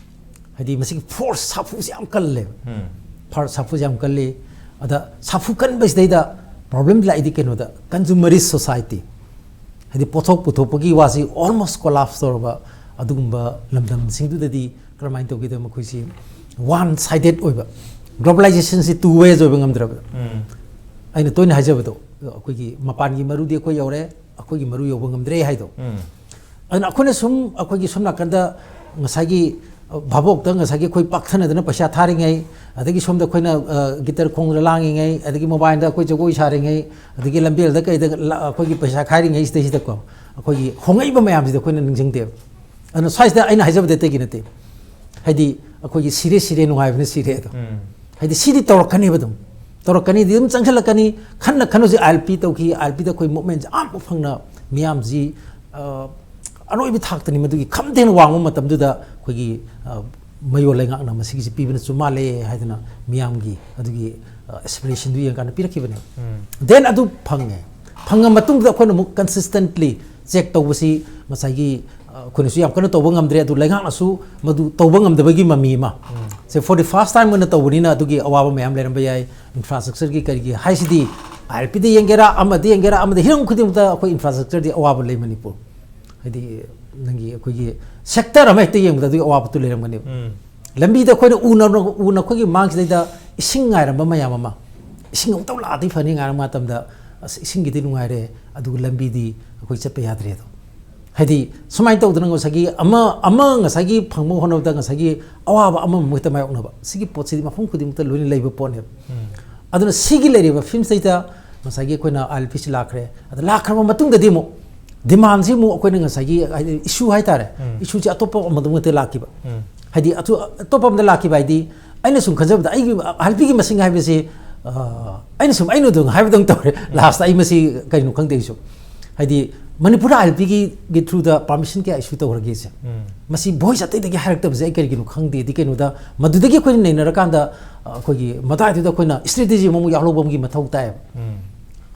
ꯍꯥꯏꯗꯤ ꯃꯁꯤꯒꯤ ꯐꯣꯔꯁ, ꯁꯥꯐꯨꯁꯤ ꯌꯥꯝ ꯀꯜꯂꯦꯕ꯫ ꯐꯣꯔꯁ, ꯁꯥꯐꯨꯁꯤ ꯌꯥꯝ ꯀꯜꯂꯤ꯫ ꯑꯗ ꯁꯥꯐꯨ ꯀꯟꯕꯁꯤꯗꯩꯗ ꯄ꯭ꯔꯣꯕ꯭ꯂꯦꯝ ꯂꯥꯛꯏꯗꯤ ꯀꯩꯅꯣꯗ, ꯀꯟꯖꯨꯃꯔꯤꯁ ꯁꯣꯁꯥꯏꯇꯤ, ꯍꯥꯏꯗꯤ ꯄꯣꯠꯊꯣꯛ ꯄꯨꯊꯣꯛꯄꯒꯤ ꯋꯥꯁꯤ ꯑꯣꯜꯃꯣꯁ ꯀꯣꯂꯥꯞꯁ ꯇꯧꯔꯕ ꯑꯗꯨꯒꯨꯝꯕ ꯂꯝꯗꯝꯁꯤꯡꯗꯨꯗꯗꯤ ꯀꯔꯝꯍꯥꯏꯅ ꯇꯧꯒꯦꯗ, ꯃꯈꯣꯏꯁꯤ ꯋꯥꯟ ꯁꯥꯏꯗꯦꯠ ꯑꯣꯏꯕ꯫ ꯒ꯭ꯂꯣꯕꯂꯥꯏꯖꯦꯁꯟꯁꯤ ꯇꯨ ꯋꯦꯁ ꯑꯣꯏꯕ ꯉꯝꯗ꯭ꯔꯕꯗ, ꯑꯩꯅ ꯇꯣꯏꯅ ꯍꯥꯏꯖꯕꯗꯣ, ꯑꯩꯈꯣꯏꯒꯤ ꯃꯄꯥꯟꯒꯤ ꯃꯔꯨꯗꯤ ꯑꯩꯈꯣꯏ ꯌꯧꯔꯦ, ꯑꯩꯈꯣꯏꯒꯤ ꯃꯔꯨ ꯌꯧꯕ ꯉꯝꯗ꯭ꯔꯦ ꯍꯥꯏꯗꯣ꯫ ꯑꯗꯨꯅ ꯑꯩꯈꯣꯏꯅ ꯁꯨꯝ, ꯑꯩꯈꯣꯏꯒꯤ ꯁꯣꯝ ꯅꯥꯀꯟꯗ ꯉꯁꯥꯏꯒꯤ, ꯑ, ꯚꯥꯕꯣꯛꯇ ꯉꯁꯥꯏꯒꯤ ꯑꯩꯈꯣꯏ ꯄꯥꯛꯊꯅꯗꯅ ꯄꯩꯁꯥ ꯊꯥꯔꯤꯉꯩ, ꯑꯗꯒꯤ ꯁꯣꯝꯗ ꯑꯩꯈꯣꯏꯅ, ꯑ, ꯒꯤꯇꯔ ꯈꯣꯡꯗ ꯂꯥꯡꯉꯤꯉꯩ, ꯑꯗꯒꯤ ꯃꯣꯕꯥꯏꯜꯗ ꯑꯩꯈꯣꯏ ꯖꯒꯣꯏ ꯁꯥꯔꯤꯉꯩ, ꯑꯗꯒꯤ ꯂꯝꯕꯦꯜꯗ ꯀꯩꯗ ꯂ-, ꯑꯩꯈꯣꯏꯒꯤ ꯄꯩꯁꯥ ꯈꯥꯏꯔꯤꯉꯩ ꯁꯤꯗꯩꯁꯤꯗꯀꯣ, ꯑꯩꯈꯣꯏꯒꯤ ꯍꯣꯡꯉꯛꯏꯕ ꯃꯌꯥꯝꯁꯤꯗ ꯑꯩꯈꯣꯏꯅ ꯅꯤꯡꯁꯤꯡꯗꯦꯕ꯫ ꯑꯗꯨꯅ ꯁ꯭ꯋꯥꯏꯁꯤꯗ ꯑꯩꯅ ꯍꯥꯏꯖꯕꯗꯤ ꯑꯇꯩꯒꯤ ꯅꯠꯇꯦ꯫ ꯍꯥꯏꯗꯤ ꯑꯩꯈꯣꯏꯒꯤ ꯁꯤꯔꯦ ꯁꯤꯔꯦ, ꯅꯨꯡꯉꯥꯏꯕꯅ ꯁꯤꯔꯦ ꯑꯗꯣ꯫ ꯍꯥꯏꯗꯤ ꯁꯤꯗꯤ ꯇꯧꯔꯛꯀꯅꯦꯕ ꯑꯗꯨꯝ꯫ ꯇꯧꯔꯛꯀꯅꯤꯗꯤ ꯑꯗꯨꯝ ꯆꯪꯁꯤꯜꯂꯛꯀꯅꯤ꯫ ꯈꯟꯅ ꯈꯟꯅꯁꯤ ꯑꯥꯏ ꯑꯦꯜ ꯄꯤ ꯇꯧꯈꯤ, ꯑꯥꯏ ꯑꯦꯜ ꯄꯤꯗ ꯑꯩꯈꯣꯏ ꯃꯨꯞꯃꯦꯟꯁꯦ ꯑꯃꯐꯥꯎ ꯐꯪꯅ ꯃꯤꯌꯥꯝꯁꯤ, ꯑ, ꯑꯔꯣꯏꯕ ꯊꯥꯛꯇꯅꯤ ꯃꯗꯨꯒꯤ ꯈꯝꯗꯦꯅ ꯋꯥꯡꯕ ꯃꯇꯝꯗꯨꯗ ꯑꯩꯈꯣꯏꯒꯤ, ꯑ, ꯃꯌꯣꯜ ꯂꯩꯉꯥꯛꯅ ꯃꯁꯤꯒꯤꯁꯤ ꯄꯤꯕꯅ ꯆꯨꯝ ꯃꯥꯜꯂꯦ ꯍꯥꯏꯗꯅ ꯃꯤꯌꯥꯝꯒꯤ ꯑꯗꯨꯒꯤ, ꯑ, ꯑꯦꯁꯄꯤꯔꯦꯁꯟꯗꯨ ꯌꯦꯡꯀꯥꯟꯗ ꯄꯤꯔꯛꯈꯤꯕꯅꯦꯕ꯫ ꯎꯝ꯫ Then ꯑꯗꯨ ꯐꯪꯉꯦ꯫ ꯐꯪꯉ ꯃꯇꯨꯡꯗ ꯑꯩꯈꯣꯏꯅ ꯑꯃꯨꯛ consistently check ꯇꯧꯕꯁꯤ ꯉꯁꯥꯏꯒꯤ, ꯑ, ꯑꯩꯈꯣꯏꯅꯁꯨ ꯌꯥꯝ ꯀꯟꯅ ꯇꯧꯕ ꯉꯝꯗ꯭ꯔꯦ, ꯑꯗꯨ ꯂꯩꯉꯥꯛꯅꯁꯨ ꯃꯗꯨ ꯇꯧꯕ ꯉꯝꯗꯕꯒꯤ ꯃꯃꯤ ꯑꯃ꯫ ꯎꯝ꯫ ꯁꯦ, for the first time ꯑꯣꯏꯅ ꯇꯧꯕꯅꯤꯅ ꯑꯗꯨꯒꯤ ꯑꯋꯥꯕ ꯃꯌꯥꯝ ꯂꯩꯔꯝꯕ ꯌꯥꯏ, infrastructure ꯒꯤ ꯀꯔꯤꯒꯤ ꯍꯥꯏꯁꯤꯗꯤ, ILP ꯗ ꯌꯦꯡꯒꯦꯔꯥ, ꯑꯃꯗ ꯌꯦꯡꯒꯦꯔꯥ, ꯑꯃꯗ ꯍꯤꯔꯝ ꯈꯨꯗꯤꯡꯃꯛꯇ ꯑꯩꯈꯣꯏ infrastructure ꯗꯤ ꯑꯋꯥꯕ ꯂꯩ ꯃꯅꯤꯄꯨꯔ꯫ ꯍꯥꯏꯗꯤ ꯅꯪꯒꯤ ꯑꯩꯈꯣꯏꯒꯤ sector ꯑꯃ ꯍꯦꯛꯇ ꯌꯦꯡꯕꯗ ꯑꯗꯨꯒꯤ ꯑꯋꯥꯕꯗꯨ ꯂꯩꯔꯝꯒꯅꯦꯕ꯫ ꯎꯝ꯫ ꯂꯝꯕꯤꯗ ꯑꯩꯈꯣꯏꯅ ꯎꯅ, ꯎꯅ ꯑꯩꯈꯣꯏꯒꯤ ꯃꯥꯡꯁꯤꯗꯩꯗ ꯏꯁꯤꯡ ꯉꯥꯏꯔꯝꯕ ꯃꯌꯥꯝ ꯑꯃ, ꯏꯁꯤꯡ ꯑꯃꯨꯛꯇꯪ ꯂꯥꯛꯑꯗꯤ ꯐꯅꯤ ꯉꯥꯏꯔꯝꯕ ꯃꯇꯝꯗ, ꯑꯁ, ꯏꯁꯤꯡꯒꯤꯗꯤ ꯅꯨꯡꯉꯥꯏꯔꯦ, ꯑꯗꯨꯒ ꯂꯝꯕꯤꯗꯤ ꯑꯩꯈꯣꯏ ꯆꯠꯄ ꯌꯥꯗ꯭ꯔꯦ ꯑꯗꯣ꯫ ꯍꯥꯏꯗꯤ ꯁꯨꯃꯥꯏꯅ ꯇꯧꯗꯅ ꯉꯁꯥꯏꯒꯤ ꯑꯃ, ꯑꯃ ꯉꯁꯥꯏꯒꯤ ꯐꯪꯕ ꯍꯣꯠꯅꯕꯗ ꯉꯁꯥꯏꯒꯤ ꯑꯋꯥꯕ ꯑꯃꯃꯨꯛ ꯍꯦꯛꯇ ꯃꯥꯌꯣꯛꯅꯕ, ꯁꯤꯒꯤ ꯄꯣꯠꯁꯤꯗꯤ ꯃꯐꯝ ꯈꯨꯗꯤꯡꯃꯛꯇ ꯂꯣꯏꯅ ꯂꯩꯕ ꯄꯣꯠꯅꯦꯕ꯫ ꯎꯝ꯫ ꯑꯗꯨꯅ ꯁꯤꯒꯤ ꯂꯩꯔꯤꯕ ꯐꯤꯕꯝꯁꯤꯗꯩꯗ ꯉꯁꯥꯏꯒꯤ ꯑꯩꯈꯣꯏꯅ ILP ꯁꯤ ꯂꯥꯛꯈ꯭ꯔꯦ, ꯑꯗ ꯂꯥꯛꯈ꯭ꯔꯕ ꯃꯇꯨꯡꯗꯗꯤ ꯑꯃꯨꯛ demandꯁꯤ ꯑꯃꯨꯛ ꯑꯩꯈꯣꯏꯅ ꯉꯁꯥꯏꯒꯤ ꯍꯥꯏꯗꯤ issue ꯍꯥꯏꯇꯥꯔꯦ, ꯎꯝ꯫ Issue ꯁꯤ ꯑꯇꯣꯞꯄ ꯑꯃꯗ ꯑꯃꯨꯛ ꯍꯦꯛꯇ ꯂꯥꯛꯈꯤꯕ꯫ ꯎꯝ꯫ ꯍꯥꯏꯗꯤ ꯑꯇꯣ-, ꯑꯇꯣꯞꯄ ꯑꯃꯗ ꯂꯥꯛꯈꯤꯕ ꯍꯥꯏꯗꯤ ꯑꯩꯅ ꯁꯨꯝ ꯈꯟꯖꯕꯗ ꯑꯩꯒꯤ ILP ꯒꯤ ꯃꯁꯤꯡ ꯍꯥꯏꯕꯁꯤ, ꯑ, ꯑꯩꯅ ꯁꯨꯝ ꯑꯩꯅ ꯑꯗꯨꯝ ꯍꯥꯏꯕꯗꯧ ꯇꯧꯔꯦ꯫ ꯎꯝ꯫ Last ꯑꯩ ꯃꯁꯤ ꯀꯩꯅꯣ ꯈꯪꯗꯦ ꯑꯩꯁꯨ꯫ ꯍꯥꯏꯗꯤ ꯃꯅꯤꯄꯨꯔꯗ ILP ꯒꯤ, ꯒꯤ through ꯗ permission ꯀꯌꯥ issue ꯇꯧꯈ꯭ꯔꯒꯦꯁꯦ? ꯎꯝ꯫ ꯃꯁꯤ voice ꯑꯇꯩꯗꯒꯤ ꯍꯥꯏꯔꯛꯇꯕꯁꯦ ꯑꯩ ꯀꯔꯤꯒꯤꯅꯣ ꯈꯪꯗꯦ꯫ ꯑꯗꯤ ꯀꯩꯅꯣꯗ ꯃꯗꯨꯗꯒꯤ ꯑꯩꯈꯣꯏꯅ ꯅꯩꯅꯔꯀꯥꯟꯗ, ꯑ, ꯑꯩꯈꯣꯏꯒꯤ ꯃꯇꯥꯏꯗꯨꯗ ꯑꯩꯈꯣꯏꯅ strategy ꯑꯃꯃꯨꯛ ꯌꯥꯎꯍꯧꯕ ꯑꯃꯒꯤ ꯃꯊꯧ ꯇꯥꯏꯌꯦꯕ꯫ ꯎꯝ꯫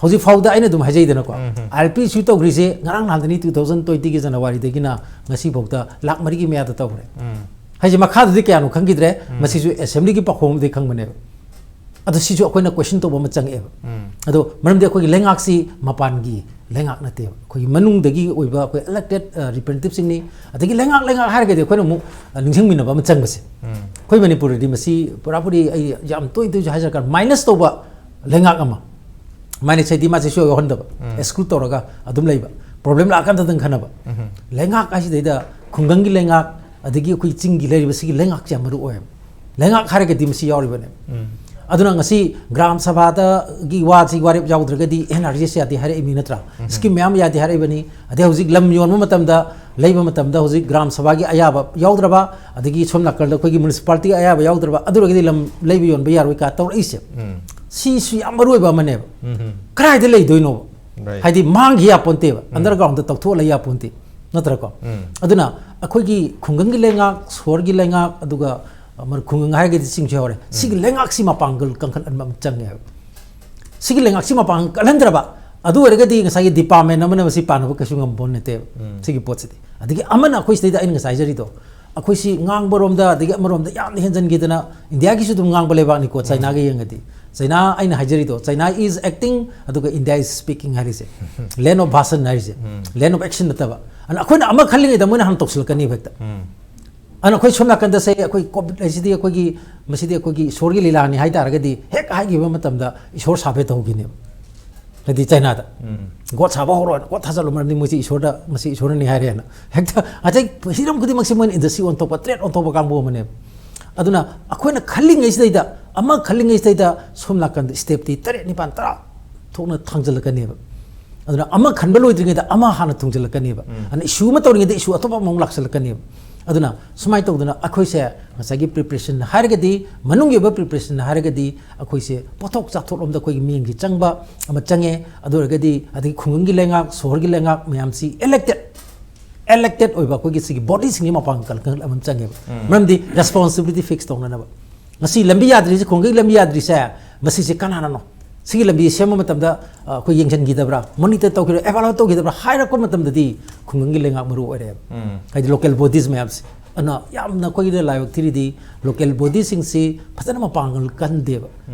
ꯍꯧꯖꯤꯛ ꯐꯥꯎꯗ ꯑꯩꯅ ꯑꯗꯨꯝ ꯍꯥꯏꯖꯩꯗꯅꯀꯣ, ꯎꯝ, ꯎꯝ꯫ ILP issue ꯇꯧꯈ꯭ꯔꯤꯁꯦ ꯉꯔꯥꯡ ꯅꯍꯥꯟꯗꯅꯤ, two thousand twenty ꯒꯤ January ꯗꯒꯤꯅ ꯉꯁꯤ ꯐꯥꯎꯗ ꯂꯥꯛ ꯃꯔꯤꯒꯤ ꯃꯌꯥꯗ ꯇꯧꯈ꯭ꯔꯦ꯫ ꯎꯝ꯫ ꯍꯥꯏꯁꯦ ꯃꯈꯥꯗꯨꯗꯤ ꯀꯌꯥꯅꯣ ꯈꯪꯈꯤꯗ꯭ꯔꯦ, ꯎꯝ꯫ ꯃꯁꯤꯁꯨ assembly ꯒꯤ ꯄꯥꯎꯈꯣꯡꯗꯤ ꯈꯪꯕꯅꯦꯕ꯫ ꯑꯗꯣ ꯁꯤꯁꯨ ꯑꯩꯈꯣꯏꯅ question ꯇꯧꯕ ꯑꯃ ꯆꯪꯉꯛꯑꯦꯕ꯫ ꯎꯝ꯫ ꯑꯗꯣ ꯃꯔꯝꯗꯤ ꯑꯩꯈꯣꯏꯒꯤ ꯂꯩꯉꯥꯛꯁꯤ ꯃꯄꯥꯟꯒꯤ ꯂꯩꯉꯥꯛ ꯅꯠꯇꯦꯕ, ꯑꯩꯈꯣꯏꯒꯤ ꯃꯅꯨꯡꯗꯒꯤ ꯑꯣꯏꯕ ꯑꯩꯈꯣꯏ elected, ꯑ, representative ꯁꯤꯡꯅꯤ꯫ ꯑꯗꯒꯤ ꯂꯩꯉꯥꯛ, ꯂꯩꯉꯥꯛ ꯍꯥꯏꯔꯒꯗꯤ ꯑꯩꯈꯣꯏꯅ ꯑꯃꯨꯛ, ꯑ, ꯅꯤꯡꯁꯤꯡꯃꯤꯟꯅꯕ ꯑꯃ ꯆꯪꯕꯁꯦ꯫ ꯎꯝ꯫ ꯑꯩꯈꯣꯏ ꯃꯅꯤꯄꯨꯔꯗꯗꯤ ꯃꯁꯤ ꯄꯨꯔꯥ ꯄꯨꯔꯤ ꯑꯩ ꯌꯥꯝ ꯇꯣꯏ ꯇꯣꯏꯁꯨ ꯍꯥꯏꯖꯔꯀꯥꯟꯗ minus ꯇꯧꯕ ꯂꯩꯉꯥꯛ ꯑꯃ꯫ Minus ꯍꯥꯏꯗꯤ ꯃꯥꯁꯦ ꯁꯨꯡꯌꯥꯎ ꯌꯥꯎꯍꯟꯗꯕ, ꯎꯝ꯫ Exclude ꯇꯧꯔꯒ ꯑꯗꯨꯝ ꯂꯩꯕ, problem ꯂꯥꯛꯑꯀꯥꯟꯗꯗꯪ ꯈꯟꯅꯕ꯫ ꯎꯝ꯫ ꯂꯩꯉꯥꯛ ꯍꯥꯏꯁꯤꯗꯩꯗ ꯈꯨꯡꯒꯪꯒꯤ ꯂꯩꯉꯥꯛ, ꯑꯗꯒꯤ ꯑꯩꯈꯣꯏ ꯆꯤꯡꯒꯤ ꯂꯩꯔꯤꯕ ꯁꯤꯒꯤ ꯂꯩꯉꯥꯛꯁꯦ ꯌꯥꯝ ꯃꯔꯨ ꯑꯣꯏꯌꯦꯕ꯫ ꯂꯩꯉꯥꯛ ꯍꯥꯏꯔꯒꯗꯤ ꯃꯁꯤ ꯌꯥꯎꯔꯤꯕꯅꯦ꯫ ꯎꯝ꯫ ꯑꯗꯨꯅ ꯉꯁꯤ ꯒ꯭ꯔꯥꯝ ꯁꯚꯥꯗꯒꯤ ꯋꯥꯁꯤ ꯋꯥꯔꯦꯞ ꯌꯥꯎꯗ꯭ꯔꯒꯗꯤ NREGS ꯌꯥꯗꯦ ꯍꯥꯏꯔꯛꯏꯃꯤ ꯅꯠꯇ꯭ꯔꯥ? ꯎꯝ꯫ Scheme ꯃꯌꯥꯝ ꯌꯥꯗꯦ ꯍꯥꯏꯔꯛꯏꯕꯅꯤ꯫ ꯑꯗꯩ ꯍꯧꯖꯤꯛ ꯂꯝ ꯌꯣꯟꯕ ꯃꯇꯝꯗ, ꯂꯩꯕ ꯃꯇꯝꯗ ꯍꯧꯖꯤꯛ ꯒ꯭ꯔꯥꯝ ꯁꯚꯥꯒꯤ ꯑꯌꯥꯕ ꯌꯥꯎꯗ꯭ꯔꯕ, ꯑꯗꯒꯤ ꯁꯣꯝ ꯅꯥꯀꯜꯗ ꯑꯩꯈꯣꯏꯒꯤ municipality ꯒꯤ ꯑꯌꯥꯕ ꯌꯥꯎꯗ꯭ꯔꯕ, ꯑꯗꯨ ꯑꯣꯏꯔꯒꯗꯤ ꯂꯝ ꯂꯩꯕ ꯌꯣꯟꯕ ꯌꯥꯔꯣꯏ ꯀꯥ ꯇꯧꯔꯛꯏꯁꯦ꯫ ꯎꯝ꯫ ꯁꯤꯁꯨ ꯌꯥꯝ ꯃꯔꯨ ꯑꯣꯏꯕ ꯑꯃꯅꯦꯕ꯫ ꯎꯝ꯫ ꯀꯗꯥꯏꯗ ꯂꯩꯗꯣꯏꯅꯣꯕ? Right. ꯍꯥꯏꯗꯤ ꯃꯥꯡꯈꯤ ꯌꯥꯄꯣꯟꯇꯦꯕ, ꯎꯝ꯫ Underground ꯗ ꯇꯧꯊꯣꯛꯑ ꯂꯩ ꯌꯥꯄꯣꯟꯇꯦ꯫ ꯅꯠꯇ꯭ꯔꯀꯣ? ꯑꯗꯨꯅ ꯑꯩꯈꯣꯏꯒꯤ ꯈꯨꯡꯒꯪꯒꯤ ꯂꯩꯉꯥꯛ, ꯁꯣꯍꯣꯔꯒꯤ ꯂꯩꯉꯥꯛ, ꯑꯗꯨꯒ, ꯑ, ꯃꯔ-, ꯈꯨꯡꯒꯪ ꯍꯥꯏꯔꯒꯗꯤ ꯆꯤꯡꯁꯨ ꯌꯥꯎꯔꯦ, ꯁꯤꯒꯤ ꯂꯩꯉꯥꯛꯁꯤ ꯃꯄꯥꯡꯒꯜ ꯀꯟꯈꯠꯍꯟꯕ ꯑꯃ ꯆꯪꯉꯦꯕ꯫ ꯁꯤꯒꯤ ꯂꯩꯉꯥꯛꯁꯤ ꯃꯄꯥꯡꯒꯜ ꯀꯜꯍꯟꯗ꯭ꯔꯕ, ꯑꯗꯨ ꯑꯣꯏꯔꯒꯗꯤ ꯉꯁꯥꯏꯒꯤ department ꯑꯃꯅ ꯃꯁꯤ ꯄꯥꯟꯅꯕ ꯀꯩꯁꯨ ꯉꯝꯕ ꯅꯠꯇꯦꯕ, ꯁꯤꯒꯤ ꯄꯣꯠꯁꯤꯗꯤ꯫ ꯑꯗꯒꯤ ꯑꯃꯅ ꯑꯩꯈꯣꯏ ꯁꯤꯗꯩꯗ ꯑꯩꯅ ꯉꯁꯥꯏ ꯍꯥꯏꯖꯔꯤꯗꯣ, ꯑꯩꯈꯣꯏꯁꯤ ꯉꯥꯡꯕꯔꯣꯝꯗ ꯑꯗꯒꯤ ꯑꯃꯔꯣꯝꯗ ꯌꯥꯝꯅ ꯍꯦꯟꯖꯟꯈꯤꯗꯅ, ꯏꯟꯗꯤꯌꯥꯒꯤꯁꯨ ꯑꯗꯨꯝ ꯉꯥꯡꯕ ꯂꯩꯕꯥꯛꯅꯤꯀꯣ, ꯆꯥꯏꯅꯥꯒ ꯌꯦꯡꯉꯗꯤ꯫ ꯆꯥꯏꯅꯥ ꯑꯩꯅ ꯍꯥꯏꯖꯔꯤꯗꯣ, China is acting, ꯑꯗꯨꯒ India is speaking ꯍꯥꯏꯔꯤꯁꯦ, land of ꯚꯥꯁꯟ ꯍꯥꯏꯔꯤꯁꯦ, land of action ꯅꯠꯇꯕ꯫ ꯑꯗꯨꯅ ꯑꯩꯈꯣꯏꯅ ꯑꯃ ꯈꯜꯂꯤꯉꯩꯗ ꯃꯣꯏꯅ ꯍꯥꯟꯅ ꯇꯧꯁꯤꯜꯂꯛꯀꯅꯤꯕ ꯍꯦꯛꯇ꯫ ꯑꯗꯨꯅ ꯑꯩꯈꯣꯏ ꯁꯣꯝ ꯅꯥꯀꯟꯗ ꯁꯦ ꯑꯩꯈꯣꯏ ꯀꯣꯚꯤꯗ ꯍꯥꯏꯁꯤꯗꯤ ꯑꯩꯈꯣꯏꯒꯤ, ꯃꯁꯤꯗꯤ ꯑꯩꯈꯣꯏꯒꯤ ꯏꯁꯣꯔꯒꯤ ꯂꯤꯂꯥꯅꯤ ꯍꯥꯏ ꯇꯥꯔꯒꯗꯤ, ꯍꯦꯛ ꯍꯥꯏꯈꯤꯕ ꯃꯇꯝꯗ ꯏꯁꯣꯔ ꯁꯥꯕ ꯍꯦꯛꯇ ꯍꯧꯈꯤꯅꯦꯕ꯫ ꯍꯥꯏꯗꯤ ꯆꯥꯏꯅꯥꯗ꯫ ꯒꯣꯠ ꯁꯥꯕ ꯍꯧꯔꯣ, ꯒꯣꯠ ꯊꯥꯖꯜꯂꯨ, ꯃꯔꯝꯗꯤ ꯃꯣꯏꯁꯤ ꯏꯁꯣꯔꯗ, ꯃꯁꯤ ꯏꯁꯣꯔꯅꯅꯤ ꯍꯥꯏꯔꯦꯅ꯫ ꯍꯦꯛꯇ ꯑꯇꯩ ꯍꯤꯔꯝ ꯈꯨꯗꯤꯡꯃꯛꯁꯤ ꯃꯣꯏꯅ industry ꯑꯣꯟꯊꯣꯛꯄ, trade ꯑꯣꯟꯊꯣꯛꯄ ꯀꯥꯡꯕꯨ ꯑꯃꯅꯦꯕ꯫ ꯑꯗꯨꯅ ꯑꯩꯈꯣꯏꯅ ꯈꯜꯂꯤꯉꯩꯁꯤꯗꯩꯗ, ꯑꯃ ꯈꯜꯂꯤꯉꯩꯁꯤꯗꯩꯗ ꯁꯣꯝ ꯅꯥꯀꯟꯗ stepꯇꯤ ꯇꯔꯦꯠ, ꯅꯤꯄꯥꯟ, ꯇꯔꯥ ꯊꯣꯛꯅ ꯊꯥꯡꯖꯜꯂꯛꯀꯅꯦꯕ꯫ ꯑꯗꯨꯅ ꯑꯃ ꯈꯟꯕ ꯂꯣꯏꯗ꯭ꯔꯤꯉꯩꯗ ꯑꯃ ꯍꯥꯟꯅ ꯊꯨꯡꯖꯤꯜꯂꯛꯀꯅꯦꯕ꯫ ꯑꯗꯨꯅ issue ꯑꯃ ꯇꯧꯔꯤꯉꯩꯗ issue ꯑꯇꯣꯞꯄ ꯑꯃꯃꯨꯛ ꯂꯥꯛꯁꯜꯂꯛꯀꯅꯦꯕ꯫ ꯑꯗꯨꯅ ꯁꯨꯃꯥꯏꯅ ꯇꯧꯗꯅ ꯑꯩꯈꯣꯏꯁꯦ ꯉꯁꯥꯏꯒꯤ preparation ꯍꯥꯏꯔꯒꯗꯤ, ꯃꯅꯨꯡꯒꯤ ꯑꯣꯏꯕ preparation ꯍꯥꯏꯔꯒꯗꯤ, ꯑꯩꯈꯣꯏꯁꯦ ꯄꯣꯠꯊꯣꯛ ꯆꯥꯊꯣꯛꯂꯣꯝꯗ ꯑꯩꯈꯣꯏꯒꯤ ꯃꯤꯠꯌꯦꯡꯁꯤ ꯆꯪꯕ ꯑꯃ ꯆꯪꯉꯦ꯫ ꯑꯗꯨ ꯑꯣꯏꯔꯒꯗꯤ ꯑꯗꯒꯤ ꯈꯨꯡꯒꯪꯒꯤ ꯂꯩꯉꯥꯛ, ꯁꯣꯍꯣꯔꯒꯤ ꯂꯩꯉꯥꯛ ꯃꯌꯥꯝꯁꯤ elected, elected ꯑꯣꯏꯕ ꯑꯩꯈꯣꯏꯒꯤ ꯁꯤꯒꯤ bodyꯁꯤꯡꯒꯤ ꯃꯄꯥꯡꯒꯜ ꯀꯟꯈꯠ ꯑꯃ ꯆꯪꯉꯦꯕ꯫ ꯃꯔꯝꯗꯤ responsibility fix ꯇꯧꯅꯅꯕ꯫ ꯉꯁꯤ ꯂꯝꯕꯤ ꯌꯥꯗ꯭ꯔꯤꯁꯦ, ꯈꯨꯡꯒꯪꯒꯤ ꯂꯝꯕꯤ ꯌꯥꯗ꯭ꯔꯤꯁꯦ, ꯃꯁꯤꯁꯦ ꯀꯅꯥꯅꯅꯣ? ꯁꯤꯒꯤ ꯂꯝꯕꯤ ꯁꯦꯝꯕ ꯃꯇꯝꯗ, ꯑ, ꯑꯩꯈꯣꯏ ꯌꯦꯡꯁꯤꯟꯈꯤꯗꯕ꯭ꯔꯥ, monitor ꯇꯧꯈꯤꯗꯕ꯭ꯔꯥ, evaluate ꯇꯧꯈꯤꯗꯕ꯭ꯔꯥ ꯍꯥꯏꯔꯛꯄ ꯃꯇꯝꯗꯗꯤ ꯈꯨꯡꯒꯪꯒꯤ ꯂꯩꯉꯥꯛ ꯃꯔꯨ ꯑꯣꯏꯔꯦꯕ꯫ ꯍꯥꯏꯗꯤ local bodies ꯃꯌꯥꯝꯁꯦ꯫ ꯑꯗꯨꯅ ꯌꯥꯝꯅ ꯑꯩꯈꯣꯏꯒꯤꯗ ꯂꯥꯏꯕꯛ ꯊꯤꯔꯤꯗꯤ local bodyꯁꯤꯡꯁꯤ ꯐꯖꯅ ꯃꯄꯥꯡꯒꯜ ꯀꯟꯗꯦꯕ꯫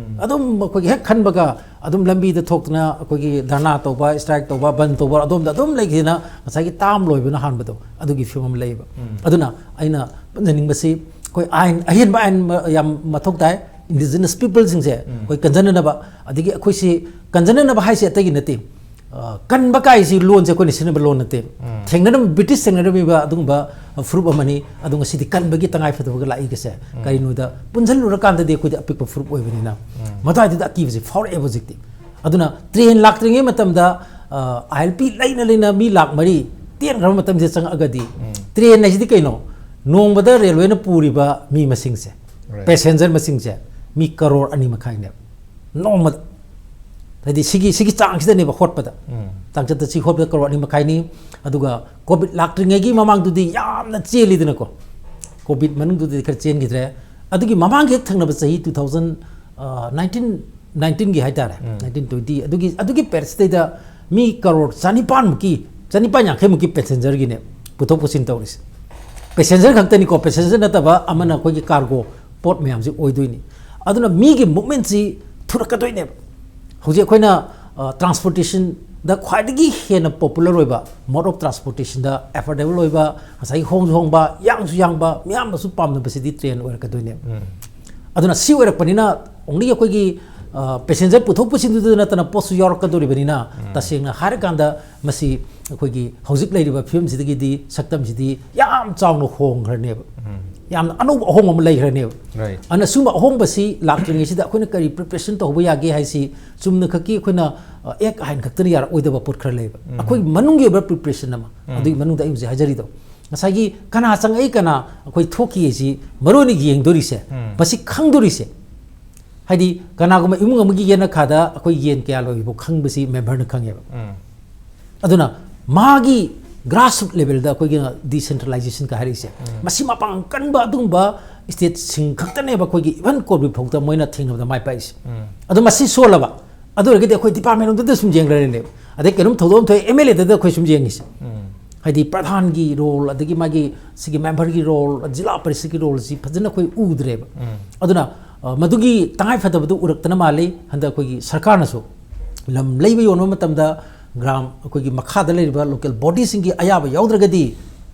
ꯑꯗꯨꯝ ꯑꯩꯈꯣꯏꯒꯤ ꯍꯦꯛ ꯈꯟꯕꯒ ꯑꯗꯨꯝ ꯂꯝꯕꯤꯗ ꯊꯣꯛꯇꯅ ꯑꯩꯈꯣꯏꯒꯤ ꯙꯔꯅꯥ ꯇꯧꯕ, strike ꯇꯧꯕ, ꯕꯟ ꯇꯧꯕ, ꯑꯗꯣꯝꯗ ꯑꯗꯨꯝ ꯂꯩꯈꯤꯗꯅ ꯉꯁꯥꯏꯒꯤ term ꯂꯣꯏꯕꯅ ꯍꯥꯟꯕꯗꯣ, ꯑꯗꯨꯒꯤ ꯐꯤꯕꯝ ꯂꯩꯌꯦꯕ꯫ ꯑꯗꯨꯅ ꯑꯩꯅ ꯄꯟꯖꯅꯤꯡꯕꯁꯤ, ꯑꯩꯈꯣꯏ ꯑꯥꯏꯟ, ꯑꯍꯦꯟꯕ ꯑꯥꯏꯟ ꯃ-, ꯌꯥꯝ ꯃꯊꯧ ꯇꯥꯏ꯫ Indigenous peopleꯁꯤꯡꯁꯦ ꯑꯩꯈꯣꯏ ꯀꯟꯖꯅꯅꯕ, ꯑꯗꯒꯤ ꯑꯩꯈꯣꯏꯁꯤ ꯀꯟꯖꯅꯅꯕ ꯍꯥꯏꯁꯦ ꯑꯇꯩꯒꯤ ꯅꯠꯇꯦ꯫ ꯑ, ꯀꯟꯕ ꯀꯥꯏꯁꯤ ꯂꯣꯟꯁꯦ ꯑꯩꯈꯣꯏꯅ ꯁꯤꯖꯤꯟꯅꯕ ꯂꯣꯟ ꯅꯠꯇꯦ꯫ ꯊꯦꯡꯅꯔꯝ-, British ꯊꯦꯡꯅꯔꯝꯃꯤꯕ ꯑꯗꯨꯒꯨꯝꯕ ꯐꯨꯔꯨꯞ ꯑꯃꯅꯤ꯫ ꯑꯗꯣ ꯉꯁꯤꯗꯤ ꯀꯟꯕꯒꯤ ꯇꯉꯥꯏ ꯐꯗꯕꯒ ꯂꯥꯛꯏꯒꯁꯦ ꯀꯔꯤꯅꯣꯗ, ꯄꯨꯟꯁꯤꯜꯂꯨꯔꯀꯥꯟꯗꯗꯤ ꯑꯩꯈꯣꯏꯗꯤ ꯑꯄꯤꯛꯄ ꯐꯨꯔꯨꯞ ꯑꯣꯏꯕꯅꯤꯅ, ꯃꯗꯨꯋꯥꯏꯗꯨꯗ ꯑꯀꯤꯕꯁꯦ ꯐꯥꯎꯔꯛꯑꯦꯕ ꯍꯧꯖꯤꯛꯇꯤ꯫ ꯑꯗꯨꯅ train ꯂꯥꯛꯇ꯭ꯔꯤꯉꯩ ꯃꯇꯝꯗ, ꯑ, ILP ꯂꯩꯅ ꯂꯩꯅ ꯃꯤ ꯂꯥꯛ ꯃꯔꯤ ꯇꯦꯟꯈ꯭ꯔꯕ ꯃꯇꯝꯁꯤꯗ ꯆꯪꯉꯛꯑꯒꯗꯤ, train ꯍꯥꯏꯁꯤꯗꯤ ꯀꯩꯅꯣ? ꯅꯣꯡꯃꯗ railwayꯅ ꯄꯨꯔꯤꯕ ꯃꯤ ꯃꯁꯤꯡꯁꯦ, passenger ꯃꯁꯤꯡꯁꯦ ꯃꯤ ꯀꯔꯣꯔ ꯑꯅꯤ ꯃꯈꯥꯏꯅꯦꯕ ꯅꯣꯡꯃꯗ꯫ ꯍꯥꯏꯗꯤ ꯁꯤꯒꯤ ꯁꯤꯒꯤ ꯆꯥꯡꯁꯤꯗꯅꯦꯕ ꯍꯣꯠꯄꯗ꯫ ꯆꯥꯡꯆꯠꯇ ꯁꯤ ꯍꯣꯠꯄꯗ ꯀꯔꯣꯔ ꯑꯅꯤ ꯃꯈꯥꯏꯅꯤ꯫ ꯑꯗꯨꯒ ꯀꯣꯚꯤꯗ ꯂꯥꯛꯇ꯭ꯔꯤꯉꯩꯒꯤ ꯃꯃꯥꯡꯗꯨꯗꯤ ꯌꯥꯝꯅ ꯆꯦꯜꯂꯤꯗꯅꯀꯣ꯫ ꯀꯣꯚꯤꯗ ꯃꯅꯨꯡꯗꯨꯗꯗꯤ ꯈꯔ ꯆꯦꯟꯈꯤꯗ꯭ꯔꯦ꯫ ꯑꯗꯨꯒꯤ ꯃꯃꯥꯡꯒꯤ ꯍꯦꯛ ꯊꯪꯅꯕ ꯆꯍꯤ two thousand nineteen nineteen ꯒꯤ ꯍꯥꯏꯇꯥꯔꯦ, nineteen twenty ꯑꯗꯨꯒꯤ ꯑꯗꯨꯒꯤ ꯄꯦꯔꯤꯌꯗꯁꯤꯗꯩꯗ ꯃꯤ ꯀꯔꯣꯔ ꯆꯅꯤꯄꯥꯟꯃꯨꯛꯀꯤ, ꯆꯅꯤꯄꯥꯟ ꯌꯥꯡꯈꯩꯃꯨꯛꯀꯤ ꯄꯦꯁꯦꯟꯖꯔꯒꯤꯅꯦ ꯄꯨꯊꯣꯛ ꯄꯨꯁꯤꯟ ꯇꯧꯔꯤꯁꯦ꯫ ꯄꯦꯁꯦꯟꯖꯔ ꯈꯛꯇꯅꯤꯀꯣ, ꯄꯦꯁꯦꯟꯖꯔ ꯅꯠꯇꯕ ꯑꯃꯅ ꯑꯩꯈꯣꯏꯒꯤ ꯀꯥꯔꯒꯣ ꯄꯣꯠ ꯃꯌꯥꯝꯁꯤ ꯑꯣꯏꯗꯣꯏꯅꯤ꯫ ꯑꯗꯨꯅ ꯃꯤꯒꯤ ꯃꯨꯞꯃꯦꯟꯁꯤ ꯊꯨꯔꯛꯀꯗꯣꯏꯅꯦꯕ꯫ ꯍꯧꯖꯤꯛ ꯑꯩꯈꯣꯏꯅ ꯇ꯭ꯔꯥꯟꯁꯄꯣꯔꯇꯦꯁꯟꯗ ꯈ꯭ꯋꯥꯏꯗꯒꯤ ꯍꯦꯟꯅ ꯄꯣꯄꯨꯂꯔ ꯑꯣꯏꯕ, ꯃꯣꯗ ꯑꯣꯐ ꯇ꯭ꯔꯥꯟꯁꯄꯣꯔꯇꯦꯁꯟꯗ ꯑꯦꯐꯣꯔꯗꯦꯕꯜ ꯑꯣꯏꯕ, ꯉꯁꯥꯏꯒꯤ ꯍꯣꯡꯁꯨ ꯍꯣꯡꯕ, ꯌꯥꯡꯁꯨ ꯌꯥꯡꯕ, ꯃꯤꯌꯥꯝꯅꯁꯨ ꯄꯥꯝꯅꯕꯁꯤꯗꯤ ꯇ꯭ꯔꯦꯟ ꯑꯣꯏꯔꯛꯀꯗꯣꯏꯅꯦꯕ꯫ ꯑꯗꯨꯅ ꯁꯤ ꯑꯣꯏꯔꯛꯄꯅꯤꯅ only ꯑꯩꯈꯣꯏꯒꯤ ꯄꯦꯁꯦꯟꯖꯔ ꯄꯨꯊꯣꯛ ꯄꯨꯁꯤꯟꯗꯨꯗ ꯅꯠꯇꯅ ꯄꯣꯠꯁꯨ ꯌꯥꯎꯔꯛꯀꯗꯣꯔꯤꯕꯅꯤꯅ, ꯇꯁꯦꯡꯅ ꯍꯥꯏꯔꯀꯥꯟꯗ ꯃꯁꯤ ꯑꯩꯈꯣꯏꯒꯤ ꯍꯧꯖꯤꯛ ꯂꯩꯔꯤꯕ ꯐꯤꯕꯝꯁꯤꯗꯒꯤꯗꯤ ꯁꯛꯇꯝꯁꯤꯗꯤ ꯌꯥꯝ ꯆꯥꯎꯅ ꯍꯣꯡꯈ꯭ꯔꯅꯦꯕ꯫ ꯌꯥꯝꯅ ꯑꯅꯧꯕ ꯑꯍꯣꯡꯕ ꯑꯃ ꯂꯩꯈ꯭ꯔꯅꯦꯕ꯫ Right. ꯑꯗꯨꯅ ꯁꯨꯝꯕ ꯑꯍꯣꯡꯕꯁꯤ ꯂꯥꯛꯇ꯭ꯔꯤꯉꯩꯁꯤꯗ ꯑꯩꯈꯣꯏꯅ ꯀꯔꯤ ꯄ꯭ꯔꯤꯄꯦꯔꯦꯁꯟ ꯇꯧꯍꯧꯕ ꯌꯥꯒꯦ ꯍꯥꯏꯁꯤ ꯆꯨꯝꯅ ꯈꯛꯀꯤ ꯑꯩꯈꯣꯏꯅ, ꯑ, ꯑꯦꯛ ꯑꯥꯏꯟ ꯈꯛꯇꯅ ꯌꯥꯔꯛꯑꯣꯏꯗꯕ ꯄꯣꯠ ꯈꯔ ꯂꯩꯌꯦꯕ꯫ ꯑꯩꯈꯣꯏꯒꯤ ꯃꯅꯨꯡꯒꯤ ꯑꯣꯏꯕ ꯄ꯭ꯔꯤꯄꯦꯔꯦꯁꯟ ꯑꯃ, ꯑꯗꯨꯒꯤ ꯃꯅꯨꯡꯗ ꯑꯩ ꯍꯧꯖꯤꯛ ꯍꯥꯏꯖꯔꯤꯗꯣ, ꯉꯁꯥꯏꯒꯤ ꯀꯅꯥ ꯆꯪꯉꯛꯏ, ꯀꯅꯥ ꯑꯩꯈꯣꯏ ꯊꯣꯛꯈꯤ ꯍꯥꯏꯁꯤ ꯃꯔꯨ ꯑꯣꯏꯅ ꯌꯦꯡꯗꯣꯔꯤꯁꯦ, ꯃꯁꯤ ꯈꯪꯗꯣꯔꯤꯁꯦ꯫ ꯍꯥꯏꯗꯤ ꯀꯅꯥꯒꯨꯝꯕ ꯏꯃꯨꯡ ꯑꯃꯒꯤ ꯌꯦꯟꯅꯈꯥꯗ ꯑꯩꯈꯣꯏ ꯌꯦꯟ ꯀꯌꯥ ꯂꯣꯏꯕ ꯈꯪꯕꯁꯤ ꯃꯦꯝꯕꯔꯅ ꯈꯪꯉꯦꯕ꯫ ꯑꯗꯨꯅ ꯃꯥꯒꯤ grassroot level ꯗ ꯑꯩꯈꯣꯏꯒꯤ decentralization ꯀ ꯍꯥꯏꯔꯛꯏꯁꯦ, ꯃꯁꯤ ꯃꯄꯥꯡ ꯀꯟꯕ ꯑꯗꯨꯒꯨꯝꯕ ꯁ꯭ꯇꯦꯠꯁꯤꯡ ꯈꯛꯇꯅꯦꯕ ꯑꯩꯈꯣꯏꯒꯤ even ꯀꯣꯚꯤꯗ ꯐꯥꯎꯗ ꯃꯣꯏꯅ ꯊꯦꯡꯅꯕꯗ ꯃꯥꯏ ꯄꯥꯛꯏꯁꯦ꯫ ꯑꯗꯣ ꯃꯁꯤ ꯁꯣꯜꯂꯕ, ꯑꯗꯨ ꯑꯣꯏꯔꯒꯗꯤ ꯑꯩꯈꯣꯏ ꯗꯤꯄꯥꯔꯠꯃꯦꯟ ꯔꯣꯝꯗꯗ ꯁꯨꯝ ꯌꯦꯡꯈ꯭ꯔꯅꯦꯕ꯫ ꯑꯗꯩ ꯀꯩꯅꯣꯝ ꯊꯧꯗꯣꯛ ꯑꯃ ꯊꯣꯛꯑꯦ, ꯑꯦꯝ ꯑꯦꯜ ꯑꯦꯗꯗ ꯑꯩꯈꯣꯏ ꯁꯨꯝ ꯌꯦꯡꯉꯤꯁꯦ꯫ ꯍꯥꯏꯗꯤ ꯄ꯭ꯔꯙꯥꯟꯒꯤ ꯔꯣꯜ, ꯑꯗꯒꯤ ꯃꯥꯒꯤ ꯁꯤꯒꯤ ꯃꯦꯝꯕꯔꯒꯤ ꯔꯣꯜ, ꯖꯤꯂꯥ ꯄꯔꯤꯁꯠꯀꯤ ꯔꯣꯜꯁꯤ ꯐꯖꯅ ꯑꯩꯈꯣꯏ ꯎꯗ꯭ꯔꯦꯕ꯫ ꯑꯗꯨꯅ, ꯑ, ꯃꯗꯨꯒꯤ ꯇꯉꯥꯏ ꯐꯗꯕꯗꯨ ꯎꯔꯛꯇꯅ ꯃꯥꯜꯂꯤ ꯍꯟꯗꯛ ꯑꯩꯈꯣꯏꯒꯤ ꯁꯔꯀꯥꯔꯅꯁꯨ ꯂꯝ ꯂꯩꯕ ꯌꯣꯟꯕ ꯃꯇꯝꯗ ꯒ꯭ꯔꯥꯝ, ꯑꯩꯈꯣꯏꯒꯤ ꯃꯈꯥꯗ ꯂꯩꯔꯤꯕ ꯂꯣꯀꯦꯜ ꯕꯣꯗꯤꯁꯤꯡꯒꯤ ꯑꯌꯥꯕ ꯌꯥꯎꯗ꯭ꯔꯒꯗꯤ,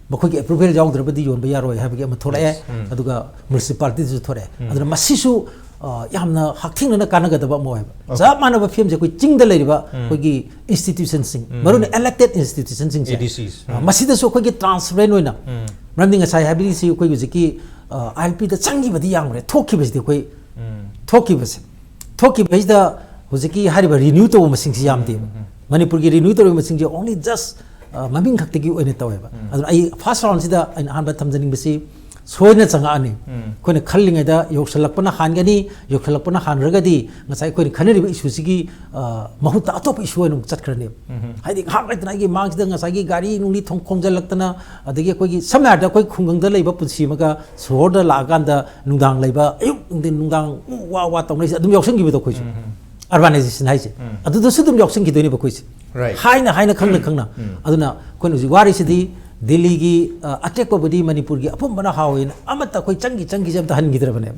ꯃꯈꯣꯏꯒꯤ ꯑꯦꯄ꯭ꯔꯨꯚꯦꯜ ꯌꯥꯎꯗ꯭ꯔꯕꯗꯤ ꯌꯣꯟꯕ ꯌꯥꯔꯣꯏ ꯍꯥꯏꯕꯒꯤ ꯑꯃ ꯊꯣꯛꯂꯛꯑꯦ꯫ ꯑꯗꯨꯒ ꯃ꯭ꯌꯨꯅꯤꯁꯤꯄꯥꯂꯤꯇꯤꯗꯁꯨ ꯊꯣꯛꯂꯛꯑꯦ꯫ ꯑꯗꯨꯅ ꯃꯁꯤꯁꯨ, ꯑ, ꯌꯥꯝꯅ ꯍꯛꯊꯦꯡꯅꯅ ꯀꯥꯟꯅꯒꯗꯕ ꯑꯃ ꯑꯣꯏꯕ꯫ ꯆꯞ ꯃꯥꯟꯅꯕ ꯐꯤꯕꯝꯁꯦ ꯑꯩꯈꯣꯏ ꯆꯤꯡꯗ ꯂꯩꯔꯤꯕ ꯑꯩꯈꯣꯏꯒꯤ ꯏꯟꯁꯇꯤꯇ꯭ꯌꯨꯁꯟꯁꯤꯡ, ꯃꯔꯨꯑꯣꯏꯅ ꯏꯂꯦꯛꯇꯦꯗ ꯏꯟꯁꯇꯤꯇ꯭ꯌꯨꯁꯟꯁꯤꯡꯁꯦ, ꯑꯦ ꯗꯤ ꯁꯤꯁ꯫ ꯑ, ꯃꯁꯤꯗꯁꯨ ꯑꯩꯈꯣꯏꯒꯤ ꯇ꯭ꯔꯥꯟꯁꯄꯔꯦꯟ ꯑꯣꯏꯅ, ꯃꯔꯝꯗꯤ ꯉꯁꯥꯏ ꯍꯥꯏꯕꯤꯔꯤꯁꯤ ꯑꯩꯈꯣꯏ ꯍꯧꯖꯤꯛꯀꯤ, ꯑ, ꯑꯥꯏ ꯑꯦꯜ ꯄꯤꯗ ꯆꯪꯈꯤꯕꯗꯤ ꯌꯥꯝꯈ꯭ꯔꯦ, ꯊꯣꯛꯈꯤꯕꯁꯤꯗꯤ ꯑꯩꯈꯣꯏ ꯊꯣꯛꯈꯤꯕꯁꯦ, ꯊꯣꯛꯈꯤꯕꯁꯤꯗ ꯍꯧꯖꯤꯛꯀꯤ ꯍꯥꯏꯔꯤꯕ ꯔꯤꯅ꯭ꯌꯨ ꯇꯧꯕ ꯃꯁꯤꯡꯁꯤ ꯌꯥꯝꯗꯦꯕ꯫ ꯃꯅꯤꯄꯨꯔꯒꯤ ꯔꯤꯅ꯭ꯌꯨ ꯇꯧꯔꯤꯕ ꯃꯁꯤꯡꯁꯦ only just, ꯑ, ꯃꯃꯤꯡ ꯈꯛꯇꯒꯤ ꯑꯣꯏꯅ ꯇꯧꯋꯦꯕ꯫ ꯑꯗꯨꯅ ꯑꯩ ꯐꯥꯔꯁ ꯔꯥꯎꯟꯁꯤꯗ ꯑꯩꯅ ꯑꯍꯥꯟꯕ ꯊꯝꯖꯅꯤꯡꯕꯁꯤ ꯁꯣꯏꯗꯅ ꯆꯪꯉꯛꯑꯅꯤ꯫ ꯑꯩꯈꯣꯏꯅ ꯈꯜꯂꯤꯉꯩꯗ ꯌꯧꯁꯜꯂꯛꯄꯅ ꯍꯥꯟꯒꯅꯤ, ꯌꯧꯁꯜꯂꯛꯄꯅ ꯍꯥꯟꯈ꯭ꯔꯒꯗꯤ ꯉꯁꯥꯏ ꯑꯩꯈꯣꯏꯅ ꯈꯟꯅꯔꯤꯕ ꯏꯁꯨꯁꯤꯒꯤ ꯃꯍꯨꯠꯇ ꯑꯇꯣꯞꯄ ꯏꯁꯨ ꯑꯣꯏꯅ ꯑꯃꯨꯛ ꯆꯠꯈ꯭ꯔꯅꯦꯕ꯫ ꯍꯥꯏꯗꯤ ꯉꯥꯏꯍꯥꯛ ꯂꯩꯇꯅ ꯑꯩꯒꯤ ꯃꯥꯡꯁꯤꯗ ꯉꯁꯥꯏꯒꯤ ꯒꯥꯔꯤ ꯅꯨꯡꯂꯤ ꯊꯣꯡ ꯈꯣꯡꯖꯜꯂꯛꯇꯅ, ꯑꯗꯒꯤ ꯑꯩꯈꯣꯏꯒꯤ ꯁꯝꯅ ꯍꯥꯏꯔꯕꯗ ꯑꯩꯈꯣꯏ ꯈꯨꯡꯒꯪꯗ ꯂꯩꯕ ꯄꯨꯟꯁꯤ ꯑꯃꯒ ꯁꯣꯍꯣꯔꯗ ꯂꯥꯛꯑꯀꯥꯟꯗ ꯅꯨꯡꯗꯥꯡ ꯂꯩꯕ, ꯑꯌꯨꯛ ꯅꯨꯡꯊꯤꯟ ꯅꯨꯡꯗꯥꯡ ꯎ ꯋꯥ ꯋꯥ ꯇꯧꯅꯩꯁꯦ ꯑꯗꯨꯝ ꯌꯥꯎꯁꯟꯈꯤꯕꯗꯣ ꯑꯩꯈꯣꯏꯁꯨ꯫ ꯑꯔꯕꯥꯅꯥꯏꯖꯦꯁꯟ ꯍꯥꯏꯁꯦ꯫ ꯑꯗꯨꯗꯁꯨ ꯑꯗꯨꯝ ꯌꯥꯎꯁꯟꯈꯤꯗꯣꯏꯅꯦꯕ ꯑꯩꯈꯣꯏꯁꯦ꯫ ꯍꯥꯏꯅ ꯍꯥꯏꯅ, ꯈꯪꯅ ꯈꯪꯅ꯫ ꯑꯗꯨꯅ ꯑꯩꯈꯣꯏꯅ ꯍꯧꯖꯤꯛ ꯋꯥꯔꯤꯁꯤꯗꯤ ꯗꯤꯜꯂꯤꯒꯤ, ꯑ, ꯑꯇꯦꯛꯄꯕꯨꯗꯤ ꯃꯅꯤꯄꯨꯔꯒꯤ ꯑꯄꯨꯝꯕꯅ ꯍꯥꯎꯋꯦꯅ ꯑꯃꯠꯇ ꯑꯩꯈꯣꯏ ꯆꯪꯈꯤ ꯆꯪꯈꯤꯁꯦ ꯑꯝꯇ ꯍꯟꯈꯤꯗ꯭ꯔꯕꯅꯦꯕ꯫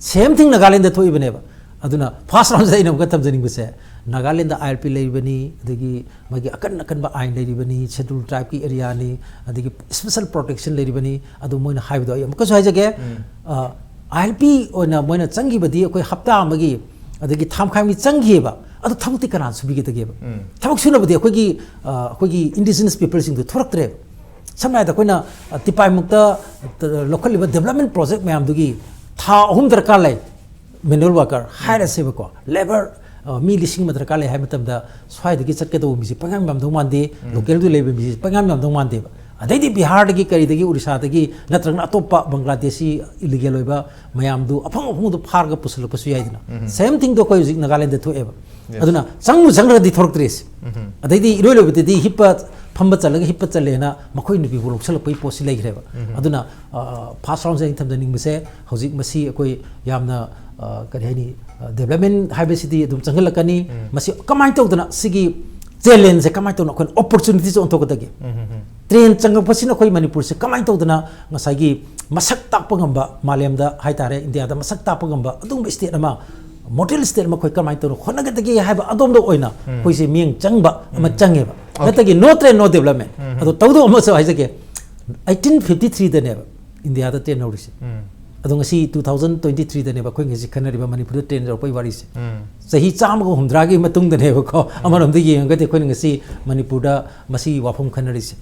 ꯁꯦꯝ ꯊꯤꯡ ꯅꯥꯒꯥꯂꯦꯟꯗ ꯊꯣꯛꯏꯕꯅꯦꯕ꯫ ꯑꯗꯨꯅ ꯐꯥꯔꯁ ꯔꯥꯎꯟꯁꯤꯗ ꯑꯩꯅ ꯑꯃꯨꯛꯀ ꯊꯝꯖꯅꯤꯡꯕꯁꯦ, ꯅꯥꯒꯥꯂꯦꯟꯗ ꯑꯥꯏ ꯑꯥꯔ ꯄꯤ ꯂꯩꯔꯤꯕꯅꯤ, ꯑꯗꯒꯤ ꯃꯥꯒꯤ ꯑꯀꯟ ꯑꯀꯟꯕ ꯑꯥꯏꯟ ꯂꯩꯔꯤꯕꯅꯤ, ꯁꯦꯗꯨꯜ ꯇ꯭ꯔꯥꯏꯕꯀꯤ ꯑꯦꯔꯤꯌꯥꯅꯤ, ꯑꯗꯒꯤ ꯁ꯭ꯄꯦꯁꯦꯜ ꯄ꯭ꯔꯣꯇꯦꯛꯁꯟ ꯂꯩꯔꯤꯕꯅꯤ꯫ ꯑꯗꯨ ꯃꯣꯏꯅ ꯍꯥꯏꯕꯗꯣ ꯑꯩ ꯑꯃꯨꯛꯀꯁꯨ ꯍꯥꯏꯖꯒꯦ, ꯑꯥꯏ ꯑꯦꯜ ꯄꯤ ꯑꯣꯏꯅ ꯃꯣꯏꯅ ꯆꯪꯈꯤꯕꯗꯤ ꯑꯩꯈꯣꯏ ꯍꯞꯇꯥ ꯑꯃꯒꯤ, ꯑꯗꯒꯤ ꯊꯥ ꯃꯈꯥꯏ ꯑꯃꯒꯤ ꯆꯪꯈꯤꯑꯕ꯫ ꯑꯗꯨ ꯊꯕꯛꯇꯤ ꯀꯅꯥꯅ ꯁꯨꯕꯤꯒꯗꯒꯦꯕ? ꯊꯕꯛ ꯁꯨꯅꯕꯗꯤ ꯑꯩꯈꯣꯏꯒꯤ, ꯑ, ꯑꯩꯈꯣꯏꯒꯤ ꯏꯟꯗꯤꯖꯤꯅꯁ ꯄꯤꯄꯜꯁꯤꯡꯗꯣ ꯊꯣꯔꯛꯇ꯭ꯔꯦꯕ꯫ ꯁꯝꯅ ꯍꯥꯏꯔꯕꯗ ꯑꯩꯈꯣꯏꯅ, ꯑ, ꯇꯤꯄꯥꯏꯃꯨꯛꯇ, ꯑ, ꯂꯧꯈꯠꯂꯤꯕ ꯗꯦꯕꯂꯞꯃꯦꯟ ꯄ꯭ꯔꯣꯖꯦꯛ ꯃꯌꯥꯝꯗꯨꯒꯤ ꯊꯥ ꯑꯍꯨꯝ ꯗꯔꯀꯥꯔ ꯂꯩ꯫ ꯃꯦꯅꯨꯋꯦꯜ ꯋꯥꯔꯀꯔ ꯍꯥꯏꯔꯁꯦꯕꯀꯣ, ꯂꯦꯕꯔ, ꯑ, ꯃꯤ ꯂꯤꯁꯤꯡ ꯑꯃ ꯗꯔꯀꯥꯔ ꯂꯩ ꯍꯥꯏꯕ ꯃꯇꯝꯗ, ꯁ꯭ꯋꯥꯏꯗꯒꯤ ꯆꯠꯀꯗꯧꯕ ꯃꯤꯁꯦ ꯄꯪꯌꯥꯝ ꯌꯥꯝꯗꯧ ꯃꯥꯟꯗꯦ, ꯂꯣꯀꯦꯜꯗꯨ ꯂꯩꯕ ꯃꯤꯁꯦ ꯄꯪꯌꯥꯝ ꯌꯥꯝꯗꯧ ꯃꯥꯟꯗꯦꯕ꯫ ꯑꯗꯩꯗꯤ ꯕꯤꯍꯥꯔꯗꯒꯤ, ꯀꯔꯤꯗꯒꯤ, ꯎꯔꯤꯁꯥꯗꯒꯤ, ꯅꯠꯇ꯭ꯔꯒꯅ ꯑꯇꯣꯞꯄ ꯕꯪꯒ꯭ꯂꯥꯗꯦꯁꯤ ꯏꯂꯤꯒꯦꯜ ꯑꯣꯏꯕ ꯃꯌꯥꯝꯗꯨ ꯑꯐꯪ ꯑꯐꯪꯕꯗꯨ ꯐꯥꯔꯒ ꯄꯨꯁꯤꯜꯂꯛꯄꯁꯨ ꯌꯥꯏꯗꯅ꯫ ꯁꯦꯝ ꯊꯤꯡꯗꯣ ꯑꯩꯈꯣꯏ ꯍꯧꯖꯤꯛ ꯅꯥꯒꯥꯂꯦꯟꯗ ꯊꯣꯛꯑꯦꯕ꯫ ꯑꯗꯨꯅ ꯆꯪꯕꯨ ꯆꯪꯈ꯭ꯔꯗꯤ ꯊꯣꯔꯛꯇ꯭ꯔꯤꯁꯦ꯫ ꯑꯗꯩꯗꯤ ꯏꯔꯣꯏ ꯂꯣꯏꯕꯗꯗꯤ ꯍꯤꯞꯄ ꯐꯝꯕ ꯆꯠꯂꯒ ꯍꯤꯞꯄ ꯆꯠꯂꯦꯅ ꯃꯈꯣꯏ ꯅꯨꯄꯤꯕꯨ ꯂꯧꯁꯤꯜꯂꯛꯄꯒꯤ ꯄꯣꯠꯁꯤ ꯂꯩꯈ꯭ꯔꯦꯕ꯫ ꯑꯗꯨꯅ, ꯑ, ꯐꯥꯔꯁ ꯔꯥꯎꯟꯁꯦ ꯑꯩꯅ ꯊꯝꯖꯅꯤꯡꯕꯁꯦ, ꯍꯧꯖꯤꯛ ꯃꯁꯤ ꯑꯩꯈꯣꯏ ꯌꯥꯝꯅ, ꯑ, ꯀꯔꯤ ꯍꯥꯏꯅꯤ, ꯑ, ꯗꯦꯕꯂꯞꯃꯦꯟ ꯍꯥꯏꯕꯁꯤꯗꯤ ꯑꯗꯨꯝ ꯆꯪꯁꯤꯜꯂꯛꯀꯅꯤ꯫ ꯃꯁꯤ ꯀꯃꯥꯏꯅ ꯇꯧꯗꯅ ꯁꯤꯒꯤ ꯆꯦꯂꯦꯟꯖꯁꯦ ꯀꯃꯥꯏꯅ ꯇꯧꯅ ꯑꯩꯈꯣꯏꯅ ꯑꯣꯄꯣꯔꯆꯨꯅꯤꯇꯤꯁꯦ ꯑꯣꯟꯊꯣꯛꯀꯗꯒꯦ? ꯇ꯭ꯔꯦꯟ ꯆꯪꯉꯛꯄꯁꯤꯅ ꯑꯩꯈꯣꯏ ꯃꯅꯤꯄꯨꯔꯁꯦ ꯀꯃꯥꯏꯅ ꯇꯧꯗꯅ ꯉꯁꯥꯏꯒꯤ ꯃꯁꯛ ꯇꯥꯛꯄ ꯉꯝꯕ, ꯃꯥꯂꯦꯝꯗ ꯍꯥꯏꯇꯥꯔꯦ, ꯏꯟꯗꯤꯌꯥꯗ ꯃꯁꯛ ꯇꯥꯛꯄ ꯉꯝꯕ ꯑꯗꯨꯒꯨꯝꯕ ꯁ꯭ꯇꯦꯠ ꯑꯃ, ꯃꯣꯗꯦꯜ ꯁ꯭ꯇꯦꯠ ꯑꯃ ꯑꯩꯈꯣꯏ ꯀꯃꯥꯏꯅ ꯇꯧꯅ ꯍꯣꯠꯅꯒꯗꯒꯦ ꯍꯥꯏꯕ ꯑꯗꯣꯝꯗ ꯑꯣꯏꯅ ꯑꯩꯈꯣꯏꯁꯦ ꯃꯤꯠꯌꯦꯡ ꯆꯪꯕ ꯑꯃ ꯆꯪꯉꯦꯕ꯫ ꯅꯠꯇ꯭ꯔꯒꯗꯤ no train, no development꯫ ꯑꯗꯣ ꯇꯧꯗꯧꯕ ꯑꯃꯁꯨ ꯍꯥꯏꯖꯒꯦ, ꯑꯩꯠꯇꯤꯟ ꯐꯤꯐꯇꯤ ꯊ꯭ꯔꯤꯗꯅꯦꯕ ꯏꯟꯗꯤꯌꯥꯗ ꯇ꯭ꯔꯦꯟ ꯍꯧꯔꯤꯁꯦ꯫ ꯑꯗꯣ ꯉꯁꯤ two thousand twenty threeꯗꯅꯦꯕ ꯑꯩꯈꯣꯏ ꯉꯁꯤ ꯈꯟꯅꯔꯤꯕ ꯃꯅꯤꯄꯨꯔꯗ ꯇ꯭ꯔꯦꯟ ꯌꯧꯔꯛꯄꯒꯤ ꯋꯥꯔꯤꯁꯦ꯫ ꯆꯍꯤ ꯆꯥꯝꯃꯒ ꯍꯨꯝꯗ꯭ꯔꯥꯒꯤ ꯃꯇꯨꯡꯗꯅꯦꯕꯀꯣ꯫ ꯑꯃꯔꯣꯝꯗ ꯌꯦꯡꯉꯒꯗꯤ ꯑꯩꯈꯣꯏꯅ ꯉꯁꯤ ꯃꯅꯤꯄꯨꯔꯗ ꯃꯁꯤ ꯋꯥꯐꯝ ꯈꯟꯅꯔꯤꯁꯦ꯫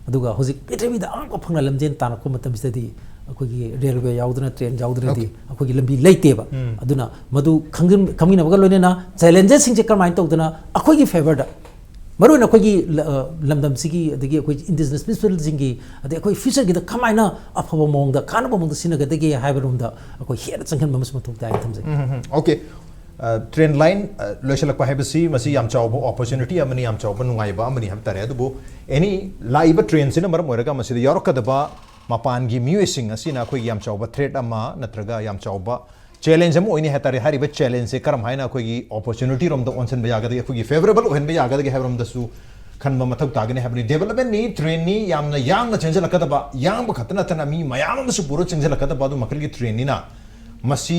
ꯑꯗꯨꯒ ꯍꯧꯖꯤꯛ ꯄ꯭ꯔꯤꯊꯤꯕꯤꯗ ꯑꯉꯛꯄ ꯐꯪꯅ ꯂꯝꯖꯦꯟ ꯇꯥꯟꯅꯔꯛꯄ ꯃꯇꯝꯁꯤꯗꯗꯤ ꯑꯩꯈꯣꯏꯒꯤ ꯔꯦꯜꯋꯦ ꯌꯥꯎꯗꯅ, ꯇ꯭ꯔꯦꯟ ꯌꯥꯎꯗꯅꯗꯤ ꯑꯩꯈꯣꯏꯒꯤ ꯂꯝꯕꯤ ꯂꯩꯇꯦꯕ꯫ ꯑꯗꯨꯅ ꯃꯗꯨ ꯈꯪꯖꯤꯟ-, ꯈꯪꯃꯤꯟꯅꯕꯒ ꯂꯣꯏꯅꯅ ꯆꯦꯂꯦꯟꯖꯦꯁꯁꯤꯡꯁꯦ ꯀꯔꯝꯍꯥꯏꯅ ꯇꯧꯗꯅ ꯑꯩꯈꯣꯏꯒꯤ ꯐꯦꯚꯔꯗ ꯃꯔꯨꯑꯣꯏꯅ ꯑꯩꯈꯣꯏꯒꯤ ꯂ- ꯑ, ꯂꯝꯗꯝꯁꯤꯒꯤ, ꯑꯗꯒꯤ ꯑꯩꯈꯣꯏ indigenous peopleꯁꯤꯡꯒꯤ, ꯑꯗꯩ ꯑꯩꯈꯣꯏ futureꯒꯤꯗ ꯀꯃꯥꯏꯅ ꯑꯐꯕ ꯃꯑꯣꯡꯗ, ꯀꯥꯟꯅꯕ ꯃꯑꯣꯡꯗ ꯁꯤꯖꯤꯟꯅꯒꯗꯒꯦ ꯍꯥꯏꯕ ꯔꯣꯝꯗ ꯑꯩꯈꯣꯏ ꯍꯦꯟꯅ ꯆꯪꯍꯟꯕ ꯑꯃꯁꯨ ꯃꯊꯧ ꯇꯥꯏꯅ ꯊꯝꯖꯒꯦ꯫ ꯑꯣꯀꯦ꯫ ꯇ꯭ꯔꯦꯟ ꯂꯥꯏꯟ ꯂꯣꯏꯁꯤꯜꯂꯛꯄ ꯍꯥꯏꯕꯁꯤ ꯃꯁꯤ ꯌꯥꯝ ꯆꯥꯎꯕ ꯑꯣꯄꯣꯔꯆꯨꯅꯤꯇꯤ ꯑꯃꯅꯤ, ꯌꯥꯝ ꯆꯥꯎꯕ ꯅꯨꯡꯉꯥꯏꯕ ꯑꯃꯅꯤ ꯍꯥꯏꯕ ꯇꯥꯔꯦ꯫ ꯑꯗꯨꯕꯨ ꯑꯦꯅꯤ ꯂꯥꯛꯏꯕ ꯇ꯭ꯔꯦꯟꯁꯤꯅ ꯃꯔꯝ ꯑꯣꯏꯔꯒ ꯃꯁꯤꯗ ꯌꯥꯎꯔꯛꯀꯗꯕ ꯃꯄꯥꯟꯒꯤ ꯃꯤꯑꯣꯏꯁꯤꯡ ꯑꯁꯤꯅ ꯑꯩꯈꯣꯏꯒꯤ ꯌꯥꯝ ꯆꯥꯎꯕ ꯊ꯭ꯔꯦꯠ ꯑꯃ ꯅꯠꯇ꯭ꯔꯒ ꯌꯥꯝ ꯆꯥꯎꯕ ꯆꯦꯂꯦꯟꯖ ꯑꯃ ꯑꯣꯏꯅꯤ ꯍꯥꯏ ꯇꯥꯔꯦ꯫ ꯍꯥꯏꯔꯤꯕ ꯆꯦꯂꯦꯟꯖꯁꯦ ꯀꯔꯝ ꯍꯥꯏꯅ ꯑꯩꯈꯣꯏꯒꯤ ꯑꯣꯄꯣꯔꯆꯨꯅꯤꯇꯤ ꯔꯣꯝꯗ ꯑꯣꯟꯁꯤꯟꯕ ꯌꯥꯒꯗꯒꯦ, ꯑꯩꯈꯣꯏꯒꯤ ꯐꯦꯕꯔꯦꯕꯜ ꯑꯣꯏꯍꯟꯕ ꯌꯥꯒꯗꯒꯦ ꯍꯥꯏꯕ ꯔꯣꯝꯗꯁꯨ ꯈꯟꯕ ꯃꯊꯧ ꯇꯥꯒꯅꯤ ꯍꯥꯏꯕꯅꯤ꯫ ꯗꯦꯕꯂꯞꯃꯦꯟꯅꯤ, ꯇ꯭ꯔꯦꯟꯅꯤ, ꯌꯥꯝꯅ ꯌꯥꯡꯅ ꯆꯦꯟꯁꯤꯜꯂꯛꯀꯗꯕ, ꯌꯥꯡꯕ ꯈꯛꯇ ꯅꯠꯇꯅ ꯃꯤ ꯃꯌꯥꯝ ꯑꯃꯁꯨ ꯄꯨꯔ ꯆꯦꯟꯁꯤꯜꯂꯛꯀꯗꯕ ꯑꯗꯨ ꯃꯈꯜꯒꯤ ꯇ꯭ꯔꯦꯟꯅꯤꯅ ꯃꯁꯤ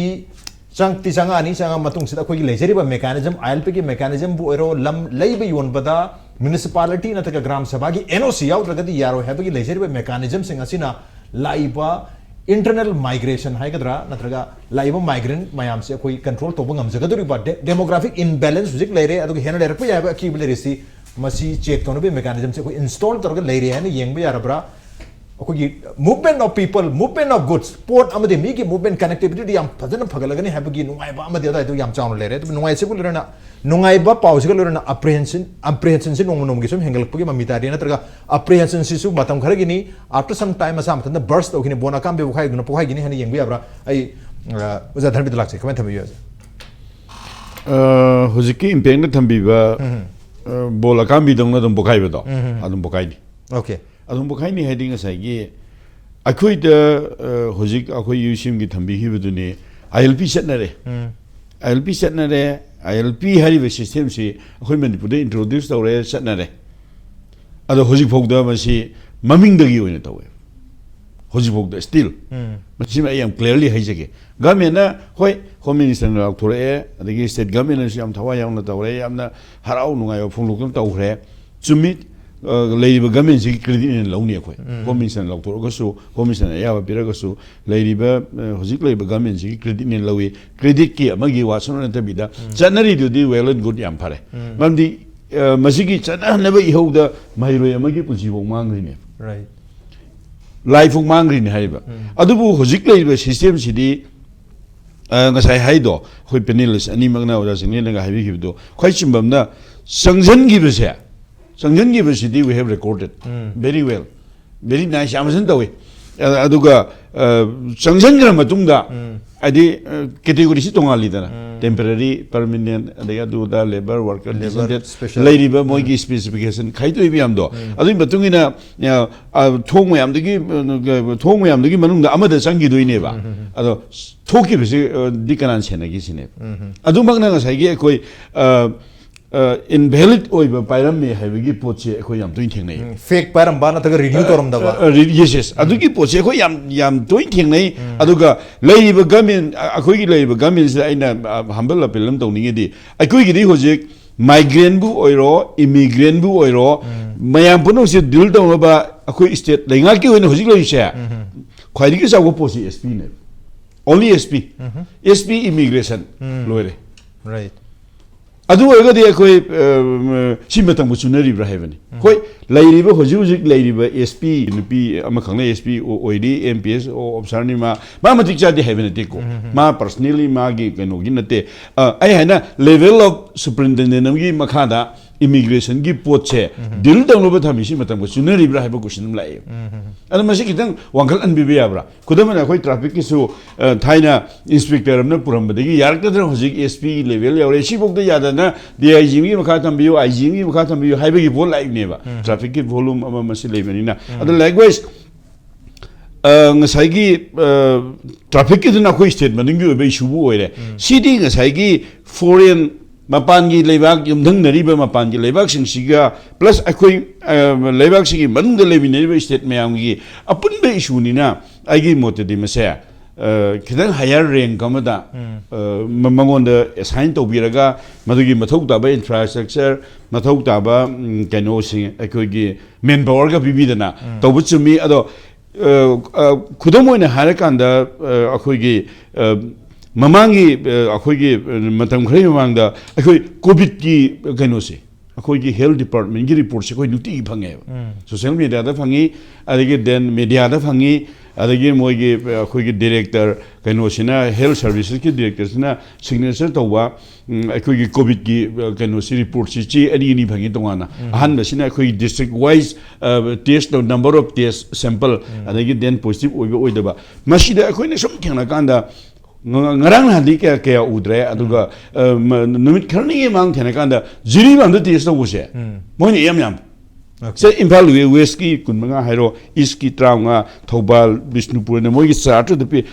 ꯆꯪꯗꯤ ꯆꯪꯉꯛꯑꯅꯤ꯫ ꯆꯪꯉ ꯃꯇꯨꯡꯁꯤꯗ ꯑꯩꯈꯣꯏꯒꯤ ꯂꯩꯖꯔꯤꯕ ꯃꯦꯀꯥꯅꯤꯖꯝ, ꯑꯥꯏ ꯑꯦꯜ ꯄꯤꯒꯤ ꯃꯦꯀꯥꯅꯤꯖꯝꯕꯨ ꯑꯣꯏꯔꯣ, ꯂꯝ ꯂꯩꯕ ꯌꯣꯟꯕꯗ ꯃ꯭ꯌꯨꯅꯤꯁꯤꯄꯥꯂꯤꯇꯤ ꯅꯠꯇ꯭ꯔꯒ ꯒ꯭ꯔꯥꯝ ꯁꯚꯥꯒꯤ ꯑꯦꯟ ꯑꯣ ꯁꯤ ꯌꯥꯎꯗ꯭ꯔꯒꯗꯤ ꯌꯥꯔꯣꯏ ꯍꯥꯏꯕꯒꯤ ꯂꯩꯖꯔꯤꯕ ꯃꯦꯀꯥꯅꯤꯖꯝꯁꯤꯡ ꯑꯁꯤꯅ ꯂꯥꯛꯏꯕ ꯏꯟꯇꯔꯅꯦꯜ ꯃꯥꯏꯒ꯭ꯔꯦꯁꯟ ꯍꯥꯏꯒꯗ꯭ꯔꯥ ꯅꯠꯇ꯭ꯔꯒ ꯂꯥꯛꯏꯕ ꯃꯥꯏꯒ꯭ꯔꯦꯟ ꯃꯌꯥꯝꯁꯦ ꯑꯩꯈꯣꯏ ꯀꯟꯇ꯭ꯔꯣꯜ ꯇꯧꯕ ꯉꯝꯖꯒꯗꯧꯔꯤꯕ, ꯗꯦꯃꯣꯒ꯭ꯔꯥꯐꯤꯛ ꯏꯟꯕꯦꯂꯦꯟꯁ ꯍꯧꯖꯤꯛ ꯂꯩꯔꯦ, ꯑꯗꯨꯒ ꯍꯦꯟꯅ ꯂꯩꯔꯛꯄ ꯌꯥꯏꯕ ꯑꯀꯤꯕ ꯂꯩꯔꯤꯁꯤ ꯃꯁꯤ ꯆꯦꯛ ꯇꯧꯅꯕꯒꯤ ꯃꯦꯀꯥꯅꯤꯖꯝꯁꯦ ꯑꯩꯈꯣꯏ ꯏꯟꯁꯇꯣꯜ ꯇꯧꯔꯒ ꯂꯩꯔꯦ ꯍꯥꯏꯅ ꯌꯦꯡꯕ ꯌꯥꯔꯕ꯭ꯔꯥ? ꯑꯩꯈꯣꯏꯒꯤ movement of people, movement of goods, ꯄꯣꯠ ꯑꯃꯗꯤ ꯃꯤꯒꯤ ꯃꯨꯞꯃꯦꯟ ꯀꯅꯦꯛꯇꯤꯕꯤꯇꯤꯗꯤ ꯌꯥꯝ ꯐꯖꯅ ꯐꯒꯠꯂꯒꯅꯤ ꯍꯥꯏꯕꯒꯤ ꯅꯨꯡꯉꯥꯏꯕ ꯑꯃꯗꯤ ꯑꯗꯨꯋꯥꯏꯗꯣ ꯌꯥꯝ ꯆꯥꯎꯅ ꯂꯩꯔꯦ꯫ ꯑꯗꯨꯕꯨ ꯅꯨꯡꯉꯥꯏꯁꯤꯕꯨ ꯂꯣꯏꯅꯅ, ꯅꯨꯡꯉꯥꯏꯕ ꯄꯥꯎꯁꯤꯒ ꯂꯣꯏꯅꯅ ꯑꯦꯄ꯭ꯔꯤꯍꯦꯟꯁꯟ, ꯑꯦꯄ꯭ꯔꯤꯍꯦꯟꯁꯟꯁꯤ ꯅꯣꯡꯃ ꯅꯣꯡꯃꯒꯤ ꯁꯨꯝ ꯍꯦꯟꯒꯠꯂꯛꯄꯒꯤ ꯃꯃꯤ ꯇꯥꯔꯤ, ꯅꯠꯇ꯭ꯔꯒ ꯑꯦꯄ꯭ꯔꯤꯍꯦꯟꯁꯟꯁꯤꯁꯨ ꯃꯇꯝ ꯈꯔꯒꯤꯅꯤ, after some time ꯃꯁꯥ ꯃꯊꯟꯇ ꯕꯔꯁ ꯇꯧꯈꯤꯅꯤ, ꯕꯣꯟ ꯑꯀꯥꯝꯕꯤꯕ ꯄꯣꯈꯥꯏꯗꯨꯅ ꯄꯣꯈꯥꯏꯈꯤꯅꯤ ꯍꯥꯏꯅ ꯌꯦꯡꯕ ꯌꯥꯕ꯭ꯔꯥ? ꯑꯩ ꯑ, ꯑꯣꯖꯥ ꯙꯔꯃꯤꯗ ꯂꯥꯛꯆꯒꯦ, ꯀꯃꯥꯏꯅ ꯊꯝꯕꯤꯌꯨ ꯍꯥꯏꯁꯦ? ꯑ, ꯍꯧꯖꯤꯛꯀꯤ ꯏꯝꯄꯦꯛꯅ ꯊꯝꯕꯤꯕ ꯑ, ꯕꯣꯜ ꯑꯀꯥꯝꯕꯤꯗꯧꯅ ꯑꯗꯨꯝ ꯄꯣꯈꯥꯏꯕꯗꯣ ꯑꯗꯨꯝ ꯄꯣꯈꯥꯏꯅꯤ꯫ ꯑꯣꯀꯦ꯫ ꯑꯗꯨꯝ ꯄꯣꯈꯥꯏꯅꯤ ꯍꯥꯏꯗꯤ ꯉꯁꯥꯏꯒꯤ ꯑꯩꯈꯣꯏꯗ ꯑ, ꯍꯧꯖꯤꯛ ꯑꯩꯈꯣꯏ ꯌꯨ ꯁꯤ ꯑꯦꯝꯒꯤ ꯊꯝꯕꯤꯈꯤꯕꯗꯨꯅꯤ, ꯑꯥꯏ ꯑꯦꯜ ꯄꯤ ꯆꯠꯅꯔꯦ꯫ ꯑꯥꯏ ꯑꯦꯜ ꯄꯤ ꯆꯠꯅꯔꯦ꯫ ꯑꯥꯏ ꯑꯦꯜ ꯄꯤ ꯍꯥꯏꯔꯤꯕ ꯁꯤꯁꯇꯦꯝꯁꯤ ꯑꯩꯈꯣꯏ ꯃꯅꯤꯄꯨꯔꯗ ꯏꯟꯇ꯭ꯔꯣꯗ꯭ꯌꯨꯁ ꯇꯧꯔꯦ, ꯆꯠꯅꯔꯦ꯫ ꯑꯗꯣ ꯍꯧꯖꯤꯛ ꯐꯥꯎꯗ ꯃꯁꯤ ꯃꯃꯤꯡꯗꯒꯤ ꯑꯣꯏꯅ ꯇꯧꯋꯦ꯫ ꯍꯧꯖꯤꯛꯐꯥꯎꯗ ꯁ꯭ꯇꯤꯜ꯫ ꯃꯁꯤꯃ ꯑꯩ ꯌꯥꯝ ꯀ꯭ꯂꯤꯌꯔꯂꯤ ꯍꯥꯏꯖꯒꯦ꯫ ꯒꯚꯔꯟꯃꯦꯟꯅ, ꯍꯣꯏ, ꯍꯣꯝ ꯃꯤꯅꯤꯁꯇꯔꯅ ꯂꯥꯎꯊꯣꯔꯛꯑꯦ, ꯑꯗꯒꯤ ꯁ꯭ꯇꯦꯠ ꯒꯚꯔꯟꯃꯦꯟꯅꯁꯨ ꯌꯥꯝ ꯊꯋꯥꯏ ꯌꯥꯎꯅ ꯇꯧꯔꯦ, ꯌꯥꯝꯅ ꯍꯔꯥꯎ ꯅꯨꯡꯉꯥꯏꯕ ꯐꯣꯡꯗꯣꯛꯇꯅ ꯇꯧꯈ꯭ꯔꯦ꯫ ꯆꯨꯝꯃꯤ, ꯑ, ꯂꯩꯔꯤꯕ ꯒꯚꯔꯟꯃꯦꯟꯁꯤꯒꯤ ꯀ꯭ꯔꯦꯗꯤꯠꯅꯦꯅ ꯂꯧꯅꯤ ꯑꯩꯈꯣꯏ꯫ ꯍꯣꯝ ꯃꯤꯅꯤꯁꯇꯔꯅ ꯂꯥꯎꯊꯣꯔꯛꯑꯒꯁꯨ, ꯍꯣꯝ ꯃꯤꯅꯤꯁꯇꯔꯅ ꯑꯌꯥꯕ ꯄꯤꯔꯒꯁꯨ, ꯂꯩꯔꯤꯕ, ꯑ, ꯍꯧꯖꯤꯛ ꯂꯩꯔꯤꯕ ꯒꯚꯔꯟꯃꯦꯟꯁꯤꯒꯤ ꯀ꯭ꯔꯦꯗꯤꯠꯅꯦꯅ ꯂꯧꯏ꯫ ꯀ꯭ꯔꯦꯗꯤꯠꯀꯤ ꯑꯃꯒꯤ ꯋꯥꯁꯨ ꯅꯠꯇꯕꯤꯗ, ꯆꯠꯅꯔꯤꯗꯨꯗꯤ well and good, ꯌꯥꯝ ꯐꯔꯦ꯫ ꯃꯔꯝꯗꯤ, ꯑ, ꯃꯁꯤꯒꯤ ꯆꯠꯅꯍꯟꯅꯕ ꯏꯍꯧꯗ ꯃꯍꯩꯔꯣꯏ ꯑꯃꯒꯤ ꯄꯨꯟꯁꯤ ꯐꯥꯎ ꯃꯥꯡꯈ꯭ꯔꯤꯅꯦ꯫ ꯔꯥꯏꯠ꯫ ꯂꯥꯏꯐ ꯐꯥꯎ ꯃꯥꯡꯈ꯭ꯔꯤꯅꯦ ꯍꯥꯏꯔꯤꯕ꯫ ꯑꯗꯨꯕꯨ ꯍꯧꯖꯤꯛ ꯂꯩꯔꯤꯕ ꯁꯤꯁꯇꯦꯝꯁꯤꯗꯤ, ꯑ, ꯉꯁꯥꯏ ꯍꯥꯏꯗꯣ, ꯑꯩꯈꯣꯏ ꯄꯦꯅꯦꯂꯤꯁ ꯑꯅꯤꯃꯛꯅ, ꯑꯣꯖꯥ ꯆꯤꯡꯂꯦꯟꯅꯒ ꯍꯥꯏꯕꯤꯈꯤꯕꯗꯣ, ꯈ꯭ꯋꯥꯏ ꯆꯨꯝꯕ ꯑꯃꯅ, ꯆꯪꯁꯤꯟꯈꯤꯕꯁꯦ ꯆꯪꯁꯤꯟꯈꯤꯕꯁꯤꯗꯤ we have recorded very well, very nice, ꯌꯥꯝ ꯐꯖꯅ ꯇꯧꯏ꯫ ꯑ- ꯑꯗꯨꯒ ꯑ, ꯆꯪꯁꯤꯟꯈ꯭ꯔ ꯃꯇꯨꯡꯗ ꯍꯥꯏꯗꯤ ꯀꯦꯇꯦꯒꯣꯔꯤꯁꯤ ꯇꯣꯉꯥꯜꯂꯤꯗꯅ, temporary, permanent, ꯑꯗꯒꯤ ꯑꯗꯨꯗ labour worker, Labour, designated, special. ꯂꯩꯔꯤꯕ ꯃꯣꯏꯒꯤ specification ꯈꯥꯏꯗꯣꯛꯏ ꯃꯌꯥꯝꯗꯣ, ꯑꯗꯨꯒꯤ ꯃꯇꯨꯡ ꯏꯟꯅ ꯑ, ꯑ, ꯊꯣꯡ ꯃꯌꯥꯝꯗꯒꯤ ꯑ, ꯊꯣꯡ ꯃꯌꯥꯝꯗꯨꯒꯤ ꯃꯅꯨꯡꯗ ꯑꯃꯗ ꯆꯪꯈꯤꯗꯣꯏꯅꯦꯕ꯫ ꯑꯗꯣ ꯊꯣꯛꯈꯤꯕꯁꯤ ꯑ, ꯗꯤ ꯀꯅꯥꯅ ꯁꯦꯟꯅꯈꯤꯁꯤꯅꯦꯕ? ꯑꯗꯨꯃꯛꯅ ꯉꯁꯥꯏꯒꯤ ꯑꯩꯈꯣꯏ ꯑ, ꯑ, invalid ꯑꯣꯏꯕ ꯄꯥꯏꯔꯝꯃꯦ ꯍꯥꯏꯕꯒꯤ ꯄꯣꯠꯁꯦ ꯑꯩꯈꯣꯏ ꯌꯥꯝ ꯇꯣꯏꯅ ꯊꯦꯡꯅꯩ꯫ ꯐꯦꯛ ꯄꯥꯏꯔꯝꯕ ꯅꯠꯇ꯭ꯔꯒ ꯔꯤꯅ꯭ꯌꯨ ꯇꯧꯔꯝꯗꯕ? ꯑ, ꯔꯤ- yes, yes. ꯑꯗꯨꯒꯤ ꯄꯣꯠꯁꯦ ꯑꯩꯈꯣꯏ ꯌꯥꯝ ꯌꯥꯝ ꯇꯣꯏꯅ ꯊꯦꯡꯅꯩ꯫ ꯑꯗꯨꯒ ꯂꯩꯔꯤꯕ ꯒꯃꯦꯟ, ꯑ- ꯑꯩꯈꯣꯏꯒꯤ ꯂꯩꯔꯤꯕ ꯒꯃꯦꯟꯁꯤꯗ ꯑꯩꯅ ꯍꯝꯕꯜ ꯑꯄꯤꯜ ꯑꯃ ꯇꯧꯅꯤꯡꯉꯤꯗꯤ, ꯑꯩꯈꯣꯏꯒꯤꯗꯤ ꯍꯧꯖꯤꯛ migrantꯕꯨ ꯑꯣꯏꯔꯣ, immigrantꯕꯨ ꯑꯣꯏꯔꯣ, ꯃꯌꯥꯝ ꯄꯨꯝꯅꯃꯛꯁꯦ ꯗꯤꯜ ꯇꯧꯅꯕ ꯑꯩꯈꯣꯏ ꯁ꯭ꯇꯦꯠ ꯂꯩꯉꯥꯛꯀꯤ ꯑꯣꯏꯅ ꯍꯧꯖꯤꯛ ꯂꯩꯔꯤꯁꯦ ꯈ꯭ꯋꯥꯏꯗꯒꯤ ꯆꯥꯎꯕ ꯄꯣꯠꯁꯤ S Pꯅꯦꯕ꯫ Only S P, S P, immigration, ꯂꯣꯏꯔꯦ꯫ ꯔꯥꯏꯠ꯫ ꯑꯗꯨ ꯑꯣꯏꯔꯒꯗꯤ ꯑꯩꯈꯣꯏ ꯑ, ꯁꯤ ꯃꯇꯝꯒ ꯆꯨꯅꯔꯤꯕ꯭ꯔꯥ ꯍꯥꯏꯕꯅꯤ꯫ ꯍꯣꯏ, ꯂꯩꯔꯤꯕ, ꯍꯧꯖꯤꯛ ꯍꯧꯖꯤꯛ ꯂꯩꯔꯤꯕ S P ꯅꯨꯄꯤ ꯑꯃꯈꯛꯅ S P ꯑꯣꯏꯔꯤ, M P S officerꯅꯤ, ꯃꯥ ꯃꯥ ꯃꯇꯤꯛ ꯆꯥꯗꯦ ꯍꯥꯏꯕ ꯅꯠꯇꯦꯀꯣ꯫ ꯃꯥ personally ꯃꯥꯒꯤ ꯀꯩꯅꯣꯒꯤ ꯅꯠꯇꯦ꯫ ꯑ, ꯑꯩ ꯍꯥꯏꯅ level of superintendent ꯑꯃꯒꯤ ꯃꯈꯥꯗ immigrationꯒꯤ ꯄꯣꯠꯁꯦ ꯗꯤꯜ ꯇꯧꯅꯕ ꯊꯝꯃꯤꯁꯤ ꯃꯇꯝꯒ ꯆꯨꯅꯔꯤꯕ꯭ꯔꯥ ꯍꯥꯏꯕ question ꯑꯃ ꯂꯥꯛꯑꯦ꯫ ꯑꯗꯣ ꯃꯁꯤ ꯈꯤꯇꯪ ꯋꯥꯡꯈꯠꯍꯟꯕꯤꯕ ꯌꯥꯕ꯭ꯔꯥ? ꯈꯨꯗꯝ ꯑꯣꯏꯅ ꯑꯩꯈꯣꯏ trafficꯀꯤꯁꯨ, ꯑ, ꯊꯥꯏꯅ inspector ꯑꯃꯅ ꯄꯨꯔꯝꯕꯗꯒꯤ ꯌꯥꯔꯛꯇꯗꯅ ꯍꯧꯖꯤꯛ S P level ꯌꯧꯔꯦ꯫ ꯁꯤꯐꯥꯎꯗ ꯌꯥꯗꯅ D I Gꯒꯤ ꯃꯈꯥ ꯊꯝꯕꯤꯌꯨ, I Gꯒꯤ ꯃꯈꯥ ꯊꯝꯕꯤꯌꯨ ꯍꯥꯏꯕꯒꯤ ꯄꯣꯠ ꯂꯥꯛꯏꯕꯅꯦꯕ꯫ Trafficꯀꯤ volume ꯑꯃ ꯃꯁꯤ ꯂꯩꯕꯅꯤꯅ꯫ ꯑꯗꯣ likewise, ꯑ, ꯉꯁꯥꯏꯒꯤ, ꯑ, trafficꯀꯤꯗꯨꯅ ꯑꯩꯈꯣꯏ state ꯃꯅꯨꯡꯒꯤ ꯑꯣꯏꯕ issueꯕꯨ ꯑꯣꯏꯔꯦ꯫ ꯁꯤꯗꯤ ꯉꯁꯥꯏꯒꯤ foreign, ꯃꯄꯥꯟꯒꯤ ꯂꯩꯕꯥꯛ, ꯌꯨꯝꯊꯪꯅꯔꯤꯕ ꯃꯄꯥꯟꯒꯤ ꯂꯩꯕꯥꯛꯁꯤꯡꯁꯤꯒ plus ꯑꯩꯈꯣꯏ, ꯑ, ꯂꯩꯕꯥꯛꯁꯤꯒꯤ ꯃꯅꯨꯡꯗ ꯂꯩꯃꯤꯟꯅꯔꯤꯕ state ꯃꯌꯥꯝꯒꯤ ꯑꯄꯨꯟꯕ issueꯅꯤꯅ ꯑꯩꯒꯤ ꯃꯣꯠꯇꯗꯤ ꯃꯁꯦ, ꯑ, ꯈꯤꯇꯪ higher rank ꯑꯃꯗ, ꯑ, ꯃ- ꯃꯉꯣꯟꯗ assign ꯇꯧꯕꯤꯔꯒ ꯃꯗꯨꯒꯤ ꯃꯊꯧ ꯇꯥꯕ infrastructure, ꯃꯊꯧ ꯇꯥꯕ, ꯎꯝ, ꯀꯩꯅꯣꯁꯤꯡ, ꯑꯩꯈꯣꯏꯒꯤ manpowerꯒ ꯄꯤꯕꯤꯗꯅ ꯇꯧꯕ ꯆꯨꯝꯃꯤ꯫ ꯑꯗꯣ, ꯑ, ꯑ, ꯈꯨꯗꯝ ꯑꯣꯏꯅ ꯍꯥꯏꯔꯀꯥꯟꯗ, ꯑ, ꯑꯩꯈꯣꯏꯒꯤ, ꯑ, ꯃꯃꯥꯡꯒꯤ, ꯑ, ꯑꯩꯈꯣꯏꯒꯤ, ꯑ, ꯃꯇꯝ ꯈꯔꯒꯤ ꯃꯃꯥꯡꯗ ꯑꯩꯈꯣꯏ COVIDꯀꯤ ꯀꯩꯅꯣꯁꯦ, ꯑꯩꯈꯣꯏꯒꯤ health departmentꯀꯤ reportꯁꯦ ꯑꯩꯈꯣꯏ ꯅꯨꯡꯇꯤꯒꯤ ꯐꯪꯉꯦꯕ꯫ Social mediaꯗ ꯐꯪꯉꯤ, ꯑꯗꯒꯤ then mediaꯗ ꯐꯪꯉꯤ, ꯑꯗꯒꯤ ꯃꯣꯏꯒꯤ ꯑꯩꯈꯣꯏꯒꯤ ꯗꯤꯔꯦꯛꯇꯔ ꯀꯩꯅꯣꯁꯤꯅ, ꯍꯦꯜꯊ ꯁꯥꯔꯚꯤꯁꯦꯁꯀꯤ ꯗꯤꯔꯦꯛꯇꯔꯁꯤꯅ ꯁꯤꯒꯅꯦꯆꯔ ꯇꯧꯕ, ꯎꯝ, ꯑꯩꯈꯣꯏꯒꯤ ꯀꯣꯚꯤꯗꯀꯤ, ꯑ, ꯀꯩꯅꯣꯁꯤ, ꯔꯤꯄꯣꯔꯠꯁꯤ ꯆꯦ ꯑꯅꯤ ꯑꯅꯤ ꯐꯪꯉꯤ ꯇꯣꯉꯥꯟꯅ꯫ ꯎꯝ꯫ ꯑꯍꯥꯟꯕꯁꯤꯅ ꯑꯩꯈꯣꯏꯒꯤ district wise, ꯑ, test, number of test sample, ꯎꯝ꯫ ꯑꯗꯒꯤ then positive ꯑꯣꯏꯕ ꯑꯣꯏꯗꯕ꯫ ꯃꯁꯤꯗ ꯑꯩꯈꯣꯏꯅ ꯁꯨꯝ ꯊꯦꯡꯅꯀꯥꯟꯗ ꯉ-, ꯉꯔꯥꯡ ꯅꯍꯥꯟꯗꯤ ꯀꯌꯥ, ꯀꯌꯥ ꯎꯗ꯭ꯔꯦ, ꯑꯗꯨꯒ, ꯎꯝ꯫ ꯑ, ꯃ-, ꯅꯨꯃꯤꯠ ꯈꯔꯅꯤꯒꯤ ꯃꯃꯥꯡ ꯊꯦꯡꯅꯀꯥꯟꯗ ꯖꯤꯔꯤꯕꯥꯝꯗ test ꯇꯧꯕꯁꯦ, ꯎꯝ꯫ ꯃꯣꯏꯅ ꯏꯌꯥꯝ ꯌꯥꯝ꯫ Okay꯫ ꯁꯦ, ꯏꯝꯐꯥꯜ ꯋꯦ-, ꯋꯦꯁꯀꯤ ꯀꯨꯟꯃꯉꯥ ꯍꯥꯏꯔꯣ, ꯏꯁꯀꯤ ꯇꯔꯥꯃꯉꯥ, ꯊꯧꯕꯥꯜ, ꯕꯤꯁꯅꯨꯄꯨꯔꯅ ꯃꯣꯏꯒꯤ ꯆꯥꯔꯠꯇꯨꯗ ꯄꯤ꯫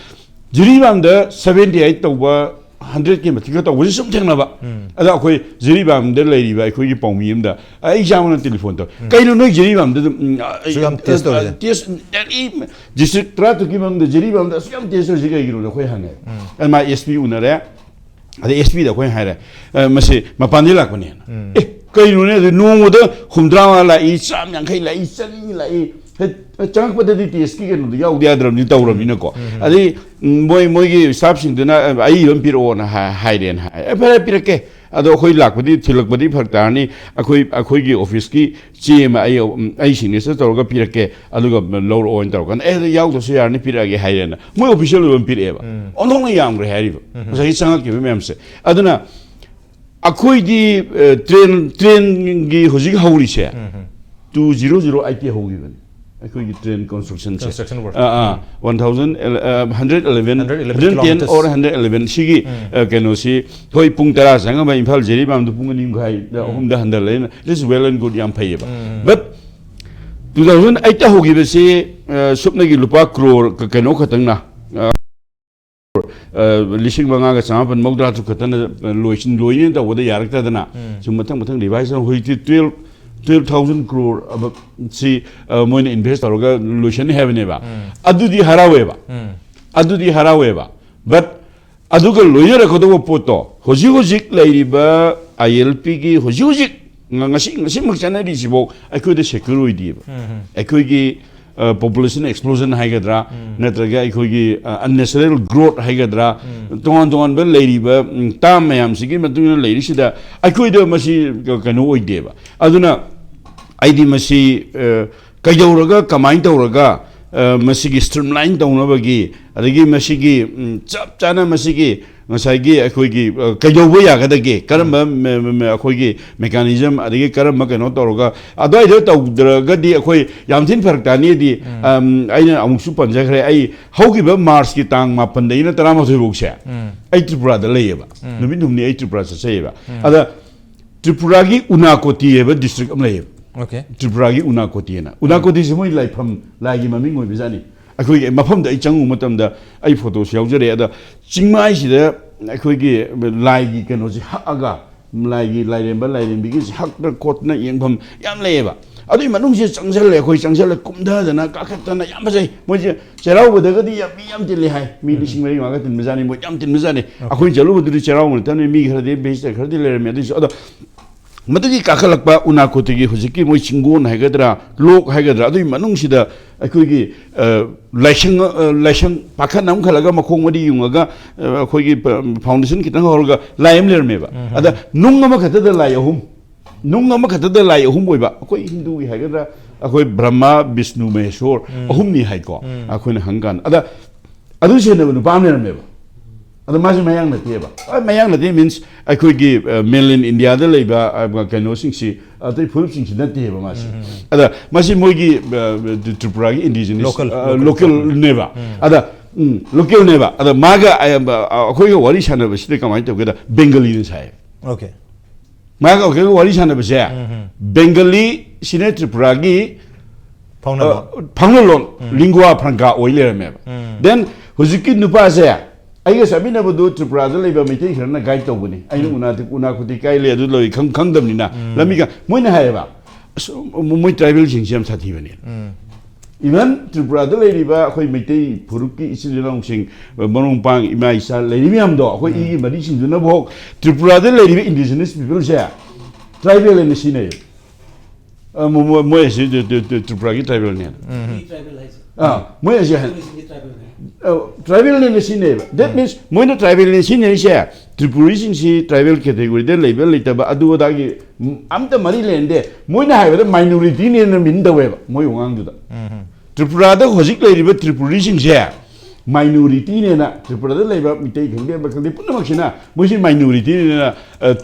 ꯖꯤꯔꯤꯕꯥꯝꯗ seventy eight ꯇꯧꯕ, hundred ꯀꯤ ꯃꯊꯛꯇ ꯇꯧꯕꯁꯤ ꯁꯨꯝ ꯊꯦꯡꯅꯕ꯫ ꯎꯝ꯫ ꯑꯗ ꯑꯩꯈꯣꯏ ꯖꯤꯔꯤꯕꯥꯝꯗ ꯂꯩꯔꯤꯕ ꯑꯩꯈꯣꯏꯒꯤ ꯄꯥꯎꯃꯤ ꯑꯃꯗ, ꯑꯩ ꯏꯆꯥꯃꯛꯅ ꯇꯦꯂꯤꯐꯣꯟ ꯇꯧ, ꯎꯝ꯫ "ꯀꯩꯅꯣ ꯅꯣꯏ ꯖꯤꯔꯤꯕꯥꯝꯗ ꯑꯗꯨꯝ, ꯎꯝ, ꯑ, ꯑꯁꯨꯛ ꯌꯥꯝ test ꯇꯧꯔꯤꯁꯦ?" ꯑ, test, ꯗꯦꯜꯂꯤ district ꯇꯔꯥ ꯇꯔꯨꯛꯀꯤ ꯃꯅꯨꯡꯗ ꯖꯤꯔꯤꯕꯥꯝꯗ ꯑꯁꯨꯛ ꯌꯥꯝ test ꯇꯧꯔꯤꯁꯤ ꯀꯩꯒꯤꯅꯣ?" ꯑꯩꯈꯣꯏ ꯍꯪꯉꯦ꯫ ꯎꯝ꯫ ꯑꯗ ꯃꯥ ꯑꯦꯁ ꯄꯤ ꯎꯅꯔꯦ꯫ ꯑꯗꯩ ꯑꯦꯁ ꯄꯤꯗ ꯑꯩꯈꯣꯏꯅ ꯍꯥꯏꯔꯦ, "ꯑ, ꯃꯁꯤ ꯃꯄꯥꯟꯗꯒꯤ ꯂꯥꯛꯄꯅꯦꯅ"꯫ ꯎꯝ꯫ "ꯑꯦ, ꯀꯩꯅꯣꯅꯦ? ꯑꯗꯨ ꯅꯣꯡꯃꯗ ꯍꯨꯝꯗ꯭ꯔꯥ ꯃꯉꯥ ꯂꯥꯛꯏ, ꯆꯥꯝ ꯌꯥꯡꯈꯩ ꯂꯥꯛꯏ, ꯆꯅꯤ ꯂꯥꯛꯏ꯫ ꯍꯦ, ꯆꯪꯉꯛꯄꯗꯗꯤ ꯇꯦꯁꯀꯤ ꯀꯩꯅꯣꯗꯣ ꯌꯥꯎꯗ ꯌꯥꯗ꯭ꯔꯕꯅꯤ, ꯇꯧꯔꯕꯅꯤꯅꯀꯣ"꯫ ꯎꯝ꯫ ꯑꯗꯩ, ꯎꯝ, ꯃꯣꯏ, ꯃꯣꯏꯒꯤ ꯁ꯭ꯇꯥꯐꯁꯤꯡꯗꯨꯅ, "ꯑ, ꯑꯏꯕ ꯑꯃ ꯄꯤꯔꯛꯑꯣꯅ" ꯍꯥꯏ-, ꯍꯥꯏꯔꯦꯅ ꯍꯥꯏ꯫ "ꯑꯦ, ꯐꯔꯦ, ꯄꯤꯔꯛꯀꯦ꯫ ꯑꯗꯣ ꯑꯩꯈꯣꯏ ꯂꯥꯛꯄꯗꯤ, ꯊꯤꯜꯂꯛꯄꯗꯤ ꯐꯔꯛ ꯇꯥꯔꯅꯤ꯫ ꯑꯩꯈꯣꯏ, ꯑꯩꯈꯣꯏꯒꯤ ꯑꯣꯐꯤꯁꯀꯤ ꯆꯦ ꯑꯃ ꯑꯩ, ꯎꯝ, ꯑꯩ ꯁꯤꯒꯅꯦꯆꯔ ꯇꯧꯔꯒ ꯄꯤꯔꯛꯀꯦ, ꯑꯗꯨꯒ ꯂꯧꯔꯛꯑꯣꯅ" ꯇꯧꯔꯀꯥꯟꯗ, "ꯑꯦ, ꯑꯗꯨ ꯌꯥꯎꯗ꯭ꯔꯁꯨ ꯌꯥꯔꯅꯤ, ꯄꯤꯔꯛꯑꯒꯦ" ꯍꯥꯏꯔꯦꯅ꯫ ꯃꯣꯏ ꯑꯣꯐꯤꯁꯤꯌꯦꯜ ꯑꯣꯏꯕ ꯑꯃ ꯄꯤꯔꯛꯑꯦꯕ꯫ ꯎꯝ꯫ ꯑꯣꯟꯊꯣꯛꯅ ꯌꯥꯝꯈ꯭ꯔꯦ ꯍꯥꯏꯔꯤꯕ꯫ ꯎꯝ꯫ ꯉꯁꯥꯏꯒꯤ ꯆꯪꯉꯛꯈꯤꯕ ꯃꯌꯥꯝꯁꯦ꯫ ꯑꯗꯨꯅ ꯑꯩꯈꯣꯏꯗꯤ, ꯑ, ꯇ꯭ꯔꯦꯟ, ꯇ꯭ꯔꯦꯟꯒꯤ ꯍꯧꯖꯤꯛ ꯍꯧꯔꯤꯁꯦ, ꯎꯝ, ꯎꯝ꯫ Two zero zero eight ꯇꯒꯤ ꯍꯧꯈꯤꯕꯅꯤ꯫ ꯑꯩꯈꯣꯏꯒꯤ ꯇ꯭ꯔꯦꯟ construction ꯁꯦ꯫ Construction work꯫ ꯑꯥ, ꯑꯥ, ꯎꯝ꯫ One thousand, ꯑ, hundred eleven, hundred eleven hundred ten kilometers꯫ Or hundred eleven ꯁꯤꯒꯤ, ꯎꯝ꯫ ꯑ, ꯀꯩꯅꯣꯁꯤ, ꯍꯣꯏ, ꯄꯨꯡ ꯇꯔꯥ ꯆꯪꯉꯝꯕ ꯏꯝꯐꯥꯜ ꯖꯤꯔꯤꯕꯥꯝꯗ ꯄꯨꯡ ꯑꯅꯤ ꯃꯈꯥꯏꯗ, ꯎꯝ꯫ ꯑꯍꯨꯝꯗ ꯍꯟꯊꯔꯛꯑꯦꯅ, it is well and good, ꯌꯥꯝ ꯐꯩꯌꯦꯕ꯫ ꯎꯝ꯫ But two thousand eight ꯇ ꯍꯧꯈꯤꯕꯁꯤ, ꯑ, ꯁꯨꯞꯅꯒꯤ ꯂꯨꯄꯥ ꯀ꯭ꯔꯣꯔ ꯀ-, ꯀꯩꯅꯣ ꯈꯛꯇꯪꯅ, ꯑ, ꯑ, ꯂꯤꯁꯤꯡ ꯃꯉꯥꯒ ꯆꯃꯥꯄꯟ ꯃꯧꯗ꯭ꯔꯥ ꯇꯔꯨꯛ ꯈꯛꯇꯅ ꯂꯣꯏꯁꯤꯟ-, ꯂꯣꯏꯅꯦꯅ ꯇꯧꯕꯗ ꯌꯥꯔꯛꯇꯗꯅ ꯎꯝ꯫ ꯁꯨꯝ ꯃꯊꯪ ꯃꯊꯪ revise ꯇꯧꯔ ꯍꯧꯖꯤꯛꯇꯤ twelve, twelve thousand crore ꯑꯕ-, ꯁꯤ, ꯑ, ꯃꯣꯏꯅ invest ꯇꯧꯔꯒ ꯂꯣꯏꯁꯟꯅꯤ ꯍꯥꯏꯕꯅꯦꯕ꯫ ꯎꯝ꯫ ꯑꯗꯨꯗꯤ ꯍꯔꯥꯎꯋꯦꯕ꯫ ꯎꯝ꯫ ꯑꯗꯨꯗꯤ ꯍꯔꯥꯎꯋꯦꯕ꯫ But ꯑꯗꯨꯒ ꯂꯣꯏꯅꯔꯛꯀꯗꯧꯕ ꯄꯣꯠꯇꯣ, ꯍꯧꯖꯤꯛ ꯍꯧꯖꯤꯛ ꯂꯩꯔꯤꯕ ꯑꯥꯏ ꯑꯦꯜ ꯄꯤꯒꯤ ꯍꯧꯖꯤꯛ ꯍꯧꯖꯤꯛ ꯉ-, ꯉꯁꯤ, ꯉꯁꯤꯃꯛ ꯆꯠꯅꯔꯤꯁꯤꯐꯥꯎ ꯑꯩꯈꯣꯏꯗ secure ꯑꯣꯏꯗꯦꯕ꯫ ꯎꯝ, ꯎꯝ꯫ ꯑꯩꯈꯣꯏꯒꯤ, ꯑ, population explosion ꯍꯥꯏꯒꯗ꯭ꯔꯥ, ꯎꯝ꯫ ꯅꯠꯇ꯭ꯔꯒ ꯑꯩꯈꯣꯏꯒꯤ, ꯑ, unnatural growth ꯍꯥꯏꯒꯗ꯭ꯔꯥ, ꯎꯝ꯫ ꯇꯣꯉꯥꯟ ꯇꯣꯉꯥꯟꯕ ꯂꯩꯔꯤꯕ, ꯎꯝ, term ꯃꯌꯥꯝꯁꯤꯒꯤ ꯃꯇꯨꯡ ꯏꯟꯅ ꯂꯩꯔꯤꯁꯤꯗ ꯑꯩꯈꯣꯏꯗ ꯃꯁꯤ ꯀ-, ꯀꯩꯅꯣ ꯑꯣꯏꯗꯦꯕ꯫ ꯑꯗꯨꯅ ꯑꯩꯗꯤ ꯃꯁꯤ, ꯑ, ꯀꯩꯗꯧꯔꯒ, ꯀꯃꯥꯏꯅ ꯇꯧꯔꯒ, ꯑ, ꯃꯁꯤꯒꯤ ꯁ꯭ꯇ꯭ꯔꯤꯝꯂꯥꯏꯟ ꯇꯧꯅꯕꯒꯤ, ꯑꯗꯒꯤ ꯃꯁꯤꯒꯤ, ꯎꯝ, ꯆꯞ ꯆꯥꯅ ꯃꯁꯤꯒꯤ ꯉꯁꯥꯏꯒꯤ ꯑꯩꯈꯣꯏꯒꯤ, ꯑ, ꯀꯩꯗꯧꯕ ꯌꯥꯒꯗꯒꯦ, ꯀꯔꯝꯕ ꯃꯦ-, ꯃꯦ-, ꯃꯦ-, ꯑꯩꯈꯣꯏꯒꯤ ꯃꯦꯀꯥꯅꯤꯖꯝ, ꯑꯗꯒꯤ ꯀꯔꯝꯕ ꯀꯩꯅꯣ ꯇꯧꯔꯒ ꯑꯗꯨꯋꯥꯏꯗ ꯇꯧꯗ꯭ꯔꯒꯗꯤ ꯑꯩꯈꯣꯏ ꯌꯥꯝ ꯊꯤꯅ ꯐꯔꯛ ꯇꯥꯅꯤꯗꯤ, ꯎꯝ, ꯑꯩꯅ ꯑꯃꯨꯛꯁꯨ ꯄꯟꯖꯈ꯭ꯔꯦ, ꯑꯩ ꯍꯧꯈꯤꯕ ꯃꯥꯔꯆꯀꯤ ꯇꯥꯡ ꯃꯥꯄꯟꯗꯒꯤꯅ ꯇꯔꯥꯃꯥꯊꯣꯏ ꯐꯥꯎꯁꯦ ꯎꯝ꯫ ꯑꯩ ꯇ꯭ꯔꯤꯄꯨꯔꯥꯗ ꯂꯩꯌꯦꯕ꯫ ꯎꯝ꯫ ꯅꯨꯃꯤꯠ ꯍꯨꯝꯅꯤ ꯑꯩ ꯇ꯭ꯔꯤꯄꯨꯔꯥ ꯆꯠꯆꯩꯌꯦꯕ꯫ ꯎꯝ꯫ ꯑꯗ ꯇ꯭ꯔꯤꯄꯨꯔꯥꯒꯤ ꯎꯅꯥꯀꯣꯇꯤ ꯍꯥꯏꯕ ꯗꯤꯁꯇ꯭ꯔꯤꯛ ꯑꯃ ꯂꯩꯌꯦꯕ꯫ ꯑꯣꯀꯦ꯫ ꯇ꯭ꯔꯤꯄꯨꯔꯥꯒꯤ ꯎꯅꯥꯀꯣꯇꯤ ꯍꯥꯏꯅ꯫ ꯎꯅꯥꯀꯣꯇꯤꯁꯦ ꯃꯣꯏ ꯂꯥꯏꯐꯝ, ꯂꯥꯏꯒꯤ ꯃꯃꯤꯡ ꯑꯣꯏꯕꯖꯥꯠꯅꯤ꯫ ꯑꯩꯈꯣꯏꯒꯤ ꯃꯐꯝꯗ ꯑꯩ ꯆꯪꯉꯨꯕ ꯃꯇꯝꯗ ꯑꯩ ꯐꯣꯇꯣꯁꯨ ꯌꯥꯎꯖꯔꯦ꯫ ꯑꯗ ꯆꯤꯡꯃꯥꯏꯁꯤꯗ ꯑꯩꯈꯣꯏꯒꯤ ꯂꯥꯏꯒꯤ ꯀꯩꯅꯣꯁꯦ ꯍꯛꯑꯒ, ꯂꯥꯏꯒꯤ, ꯂꯥꯏꯔꯦꯝꯕ ꯂꯥꯏꯔꯦꯝꯕꯤꯒꯤꯁꯦ ꯍꯛꯇꯅ ꯈꯣꯠꯇꯅ ꯌꯦꯡꯐꯝ ꯌꯥꯝ ꯂꯩꯌꯦꯕ꯫ ꯑꯗꯨꯒꯤ ꯃꯅꯨꯡꯁꯤꯗ ꯆꯪꯁꯤꯜꯂꯦ, ꯑꯩꯈꯣꯏ ꯆꯪꯁꯤꯜꯂ ꯀꯨꯝꯊꯗꯅ ꯀꯥꯈꯠꯇꯅ ꯌꯥꯝ ꯐꯖꯩ꯫ ꯃꯣꯏꯁꯦ ꯆꯩꯔꯥꯎꯕꯗꯒꯗꯤ ꯌꯥꯝ, ꯃꯤ ꯌꯥꯝ ꯇꯤꯜꯂꯤ ꯍꯥꯏ꯫ ꯃꯤ ꯎꯝ꯫ ꯂꯤꯁꯤꯡ ꯃꯔꯤ ꯃꯉꯥꯒ ꯇꯤꯟꯕꯖꯥꯠꯅꯤ, ꯃꯣꯏ ꯌꯥꯝ ꯇꯤꯟꯕꯖꯥꯠꯅꯤ꯫ ꯑꯣꯀꯦ꯫ ꯑꯩꯈꯣꯏꯅ ꯆꯠꯂꯨꯕꯗꯨꯗꯤ ꯆꯩꯔꯥꯎꯕ ꯅꯠꯇꯕꯅꯤ, ꯃꯤ ꯈꯔꯗꯤ ꯚꯤꯖꯤꯇꯔ ꯈꯔꯗꯤ ꯂꯩꯔꯝꯃꯦ꯫ ꯑꯗꯨꯏꯁꯨ ꯑꯗꯣ ꯃꯗꯨꯒꯤ ꯀꯥꯈꯠꯂꯛꯄ ꯎꯅꯥꯀꯣꯇꯤꯒꯤ ꯍꯧꯖꯤꯛꯀꯤ ꯃꯣꯏ ꯆꯤꯡꯒꯣꯟ ꯍꯥꯏꯒꯗ꯭ꯔꯥ, ꯂꯣꯛ ꯍꯥꯏꯒꯗ꯭ꯔꯥ, ꯑꯗꯨꯒꯤ ꯃꯅꯨꯡꯁꯤꯗ ꯑꯩꯈꯣꯏꯒꯤ, ꯑ, ꯂꯥꯏꯁꯪ, ꯑ, ꯂꯥꯏꯁꯪ ꯄꯥꯈꯟ ꯑꯃꯈꯠꯂꯒ ꯃꯈꯣꯡ ꯃꯔꯤ ꯌꯨꯡꯉꯒ, ꯑ, ꯑꯩꯈꯣꯏꯒꯤ ꯄ-, ꯐꯥꯎꯟꯗꯦꯁꯟ ꯈꯤꯇꯪ ꯍꯧꯔꯒ ꯂꯥꯏ ꯑꯃ ꯂꯩꯔꯝꯃꯦꯕ꯫ ꯎꯝ꯫ ꯑꯗ ꯅꯨꯡ ꯑꯃꯈꯛꯇꯗ ꯂꯥꯏ ꯑꯍꯨꯝ, ꯅꯨꯡ ꯑꯃꯈꯛꯇꯗ ꯂꯥꯏ ꯑꯍꯨꯝ ꯑꯣꯏꯕ, ꯑꯩꯈꯣꯏ ꯍꯤꯟꯗꯨꯒꯤ ꯍꯥꯏꯒꯗ꯭ꯔꯥ, ꯑꯩꯈꯣꯏ ꯕ꯭ꯔꯍꯃ, ꯕꯤꯁꯅꯨ, ꯃꯍꯦꯁꯣꯔ ꯎꯝ꯫ ꯑꯍꯨꯝꯅꯤ ꯍꯥꯏꯀꯣ, ꯎꯝ꯫ ꯑꯩꯈꯣꯏꯅ ꯍꯪꯀꯥꯟꯗ꯫ ꯑꯗ ꯑꯗꯨ ꯁꯦꯟꯅꯕ ꯅꯨꯄꯥ ꯑꯃ ꯂꯩꯔꯝꯃꯦꯕ꯫ ꯑꯗꯣ ꯃꯥꯁꯦ ꯃꯌꯥꯡ ꯅꯠꯇꯦꯕ꯫ ꯑ, ꯃꯌꯥꯡ ꯅꯠꯇꯦ means ꯑꯩꯈꯣꯏꯒꯤ, ꯑ, mainland ꯏꯟꯗꯤꯌꯥꯗ ꯂꯩꯕ, ꯑ, ꯀꯩꯅꯣꯁꯤꯡꯁꯤ, ꯑꯇꯩ ꯐꯨꯔꯨꯞꯁꯤꯡꯁꯤ ꯅꯠꯇꯦꯕ ꯃꯥꯁꯦ꯫ ꯎꯝ, ꯎꯝ, ꯎꯝ꯫ ꯑꯗ ꯃꯁꯤ ꯃꯣꯏꯒꯤ, ꯑ, ꯇ꯭ꯔꯤꯄꯨꯔꯥꯒꯤ indigenous, local, ꯑ, local, local. Localꯅꯦꯕ꯫ ꯎꯝ꯫ ꯑꯗ, ꯎꯝ, localꯅꯦꯕ꯫ ꯑꯗ ꯃꯥꯒ, ꯑ, ꯑ, ꯑꯩꯈꯣꯏꯒ ꯋꯥꯔꯤ ꯁꯥꯟꯅꯕꯁꯤꯗ ꯀꯃꯥꯏꯅ ꯇꯧꯒꯦꯗ, ꯕꯦꯡꯒꯂꯤꯅ ꯁꯥꯏ꯫ ꯑꯣꯀꯦ꯫ ꯃꯥꯒ ꯑꯩꯈꯣꯏꯒ ꯋꯥꯔꯤ ꯁꯥꯟꯅꯕꯁꯦ, ꯎꯝ, ꯎꯝ꯫ ꯕꯦꯡꯒꯂꯤ ꯁꯤꯅ ꯇ꯭ꯔꯤꯄꯨꯔꯥꯒꯤ, ꯐꯥꯎꯅꯂꯣꯟ꯫ ꯑ, ꯐꯥꯎꯅꯂꯣꯟ, ꯎꯝ꯫ Lingua franca ꯑꯣꯏ ꯂꯩꯔꯝꯃꯦꯕ꯫ ꯎꯝ꯫ Then ꯍꯧꯖꯤꯛꯀꯤ ꯅꯨꯄꯥꯁꯦ ꯑꯩꯒ ꯆꯠꯃꯤꯟꯅꯕꯗꯨ ꯇ꯭ꯔꯤꯄꯨꯔꯥꯗ ꯂꯩꯕ ꯃꯩꯇꯩ ꯈꯔꯅ ꯒꯥꯏꯗ ꯇꯧꯕꯅꯤ꯫ ꯑꯩꯅ ꯎꯝ꯫ ꯎꯅꯥ-, ꯎꯅꯥꯀꯣꯇꯤ ꯀꯥꯏ ꯂꯩ, ꯑꯗꯨ ꯂꯩ, ꯈꯪ-, ꯈꯪꯗꯕꯅꯤꯅ꯫ ꯎꯝ꯫ ꯂꯝꯕꯤꯒ-, ꯃꯣꯏꯅ ꯍꯥꯏꯌꯦꯕ, "ꯑꯁ, ꯃꯣꯏ ꯇ꯭ꯔꯥꯏꯕꯦꯜꯁꯤꯡꯁꯦ ꯌꯥꯝ ꯁꯥꯊꯤꯕꯅꯦ"꯫ ꯎꯝ꯫ Even ꯇ꯭ꯔꯤꯄꯨꯔꯥꯗ ꯂꯩꯔꯤꯕ ꯑꯩꯈꯣꯏ ꯃꯩꯇꯩ ꯐꯨꯔꯨꯞꯀꯤ ꯏꯆꯤꯜ ꯏꯅꯥꯎꯁꯤꯡ, ꯃꯔꯨꯞ ꯃꯄꯥꯡ, ꯏꯃꯥ ꯏꯆꯥ ꯂꯩꯔꯤꯕ ꯃꯌꯥꯝꯗꯣ, ꯑꯩꯈꯣꯏ ꯎꯝ꯫ ꯏꯒꯤ ꯃꯔꯤꯁꯤꯡꯗꯨꯅꯐꯥꯎ ꯇ꯭ꯔꯤꯄꯨꯔꯥꯗ ꯂꯩꯔꯤꯕ indigenous peopleꯁꯦ ꯇ꯭ꯔꯥꯏꯕꯦꯜ ꯍꯥꯏꯅ ꯁꯤꯖꯤꯟꯅꯩ꯫ ꯑ, ꯃꯣ-, ꯃꯣ-, ꯃꯣꯏ ꯑꯁꯤ ꯇ꯭ꯔꯤ-, ꯇ꯭ꯔꯤ-, ꯇ꯭ꯔꯤ-, ꯇ꯭ꯔꯤꯄꯨꯔꯥꯒꯤ ꯇ꯭ꯔꯥꯏꯕꯦꯜꯅꯦ꯫ ꯎꯝ꯫ ꯇ꯭ꯔꯥꯏꯕꯦꯜ ꯍꯥꯏꯁꯦ꯫ ꯑꯥ, ꯃꯣꯏ ꯑꯁꯤ ꯍꯥꯏ-, ꯃꯣꯏꯁꯤꯡꯒꯤ ꯇ꯭ꯔꯥꯏꯕꯦꯜꯅꯦ꯫ ꯑ, ꯇ꯭ꯔꯥꯏꯕꯦꯜꯅꯦꯅ ꯁꯤꯖꯤꯟꯅꯩꯌꯦꯕ꯫ That um. Means ꯃꯣꯏꯅ ꯇ꯭ꯔꯥꯏꯕꯦꯜꯅꯦ ꯁꯤꯖꯤꯟꯅꯔꯤꯁꯦ, ꯇ꯭ꯔꯤꯄꯨꯔꯤꯁꯤꯡꯁꯤ ꯇ꯭ꯔꯥꯏꯕꯦꯜ ꯀꯦꯇꯦꯒꯣꯔꯤꯗ ꯂꯩꯕ ꯂꯩꯇꯕ ꯑꯗꯨ ꯑꯗꯥꯒꯤ, ꯎꯝ, ꯑꯝꯇ ꯃꯔꯤ ꯂꯩꯅꯗꯦ꯫ ꯃꯣꯏꯅ ꯍꯥꯏꯕꯗ ꯃꯥꯏꯅꯣꯔꯤꯇꯤꯅꯦꯅ ꯃꯤꯟ ꯇꯧꯋꯦꯕ ꯃꯣꯏ ꯋꯥꯉꯥꯡꯗꯨꯗ꯫ ꯎꯝ꯫ ꯇ꯭ꯔꯤꯄꯨꯔꯥꯗ ꯍꯧꯖꯤꯛ ꯂꯩꯔꯤꯕ ꯇ꯭ꯔꯤꯄꯨꯔꯤꯁꯤꯡꯁꯦ ꯃꯥꯏꯅꯣꯔꯤꯇꯤꯅꯦꯅ, ꯇ꯭ꯔꯤꯄꯨꯔꯥꯗ ꯂꯩꯕ ꯃꯤꯇꯩ ꯈꯪꯗꯦ, ꯑꯃ ꯈꯪꯗꯦ, ꯄꯨꯝꯅꯃꯛꯁꯤꯅ ꯃꯣꯏꯁꯤ ꯃꯥꯏꯅꯣꯔꯤꯇꯤꯅꯦꯅ,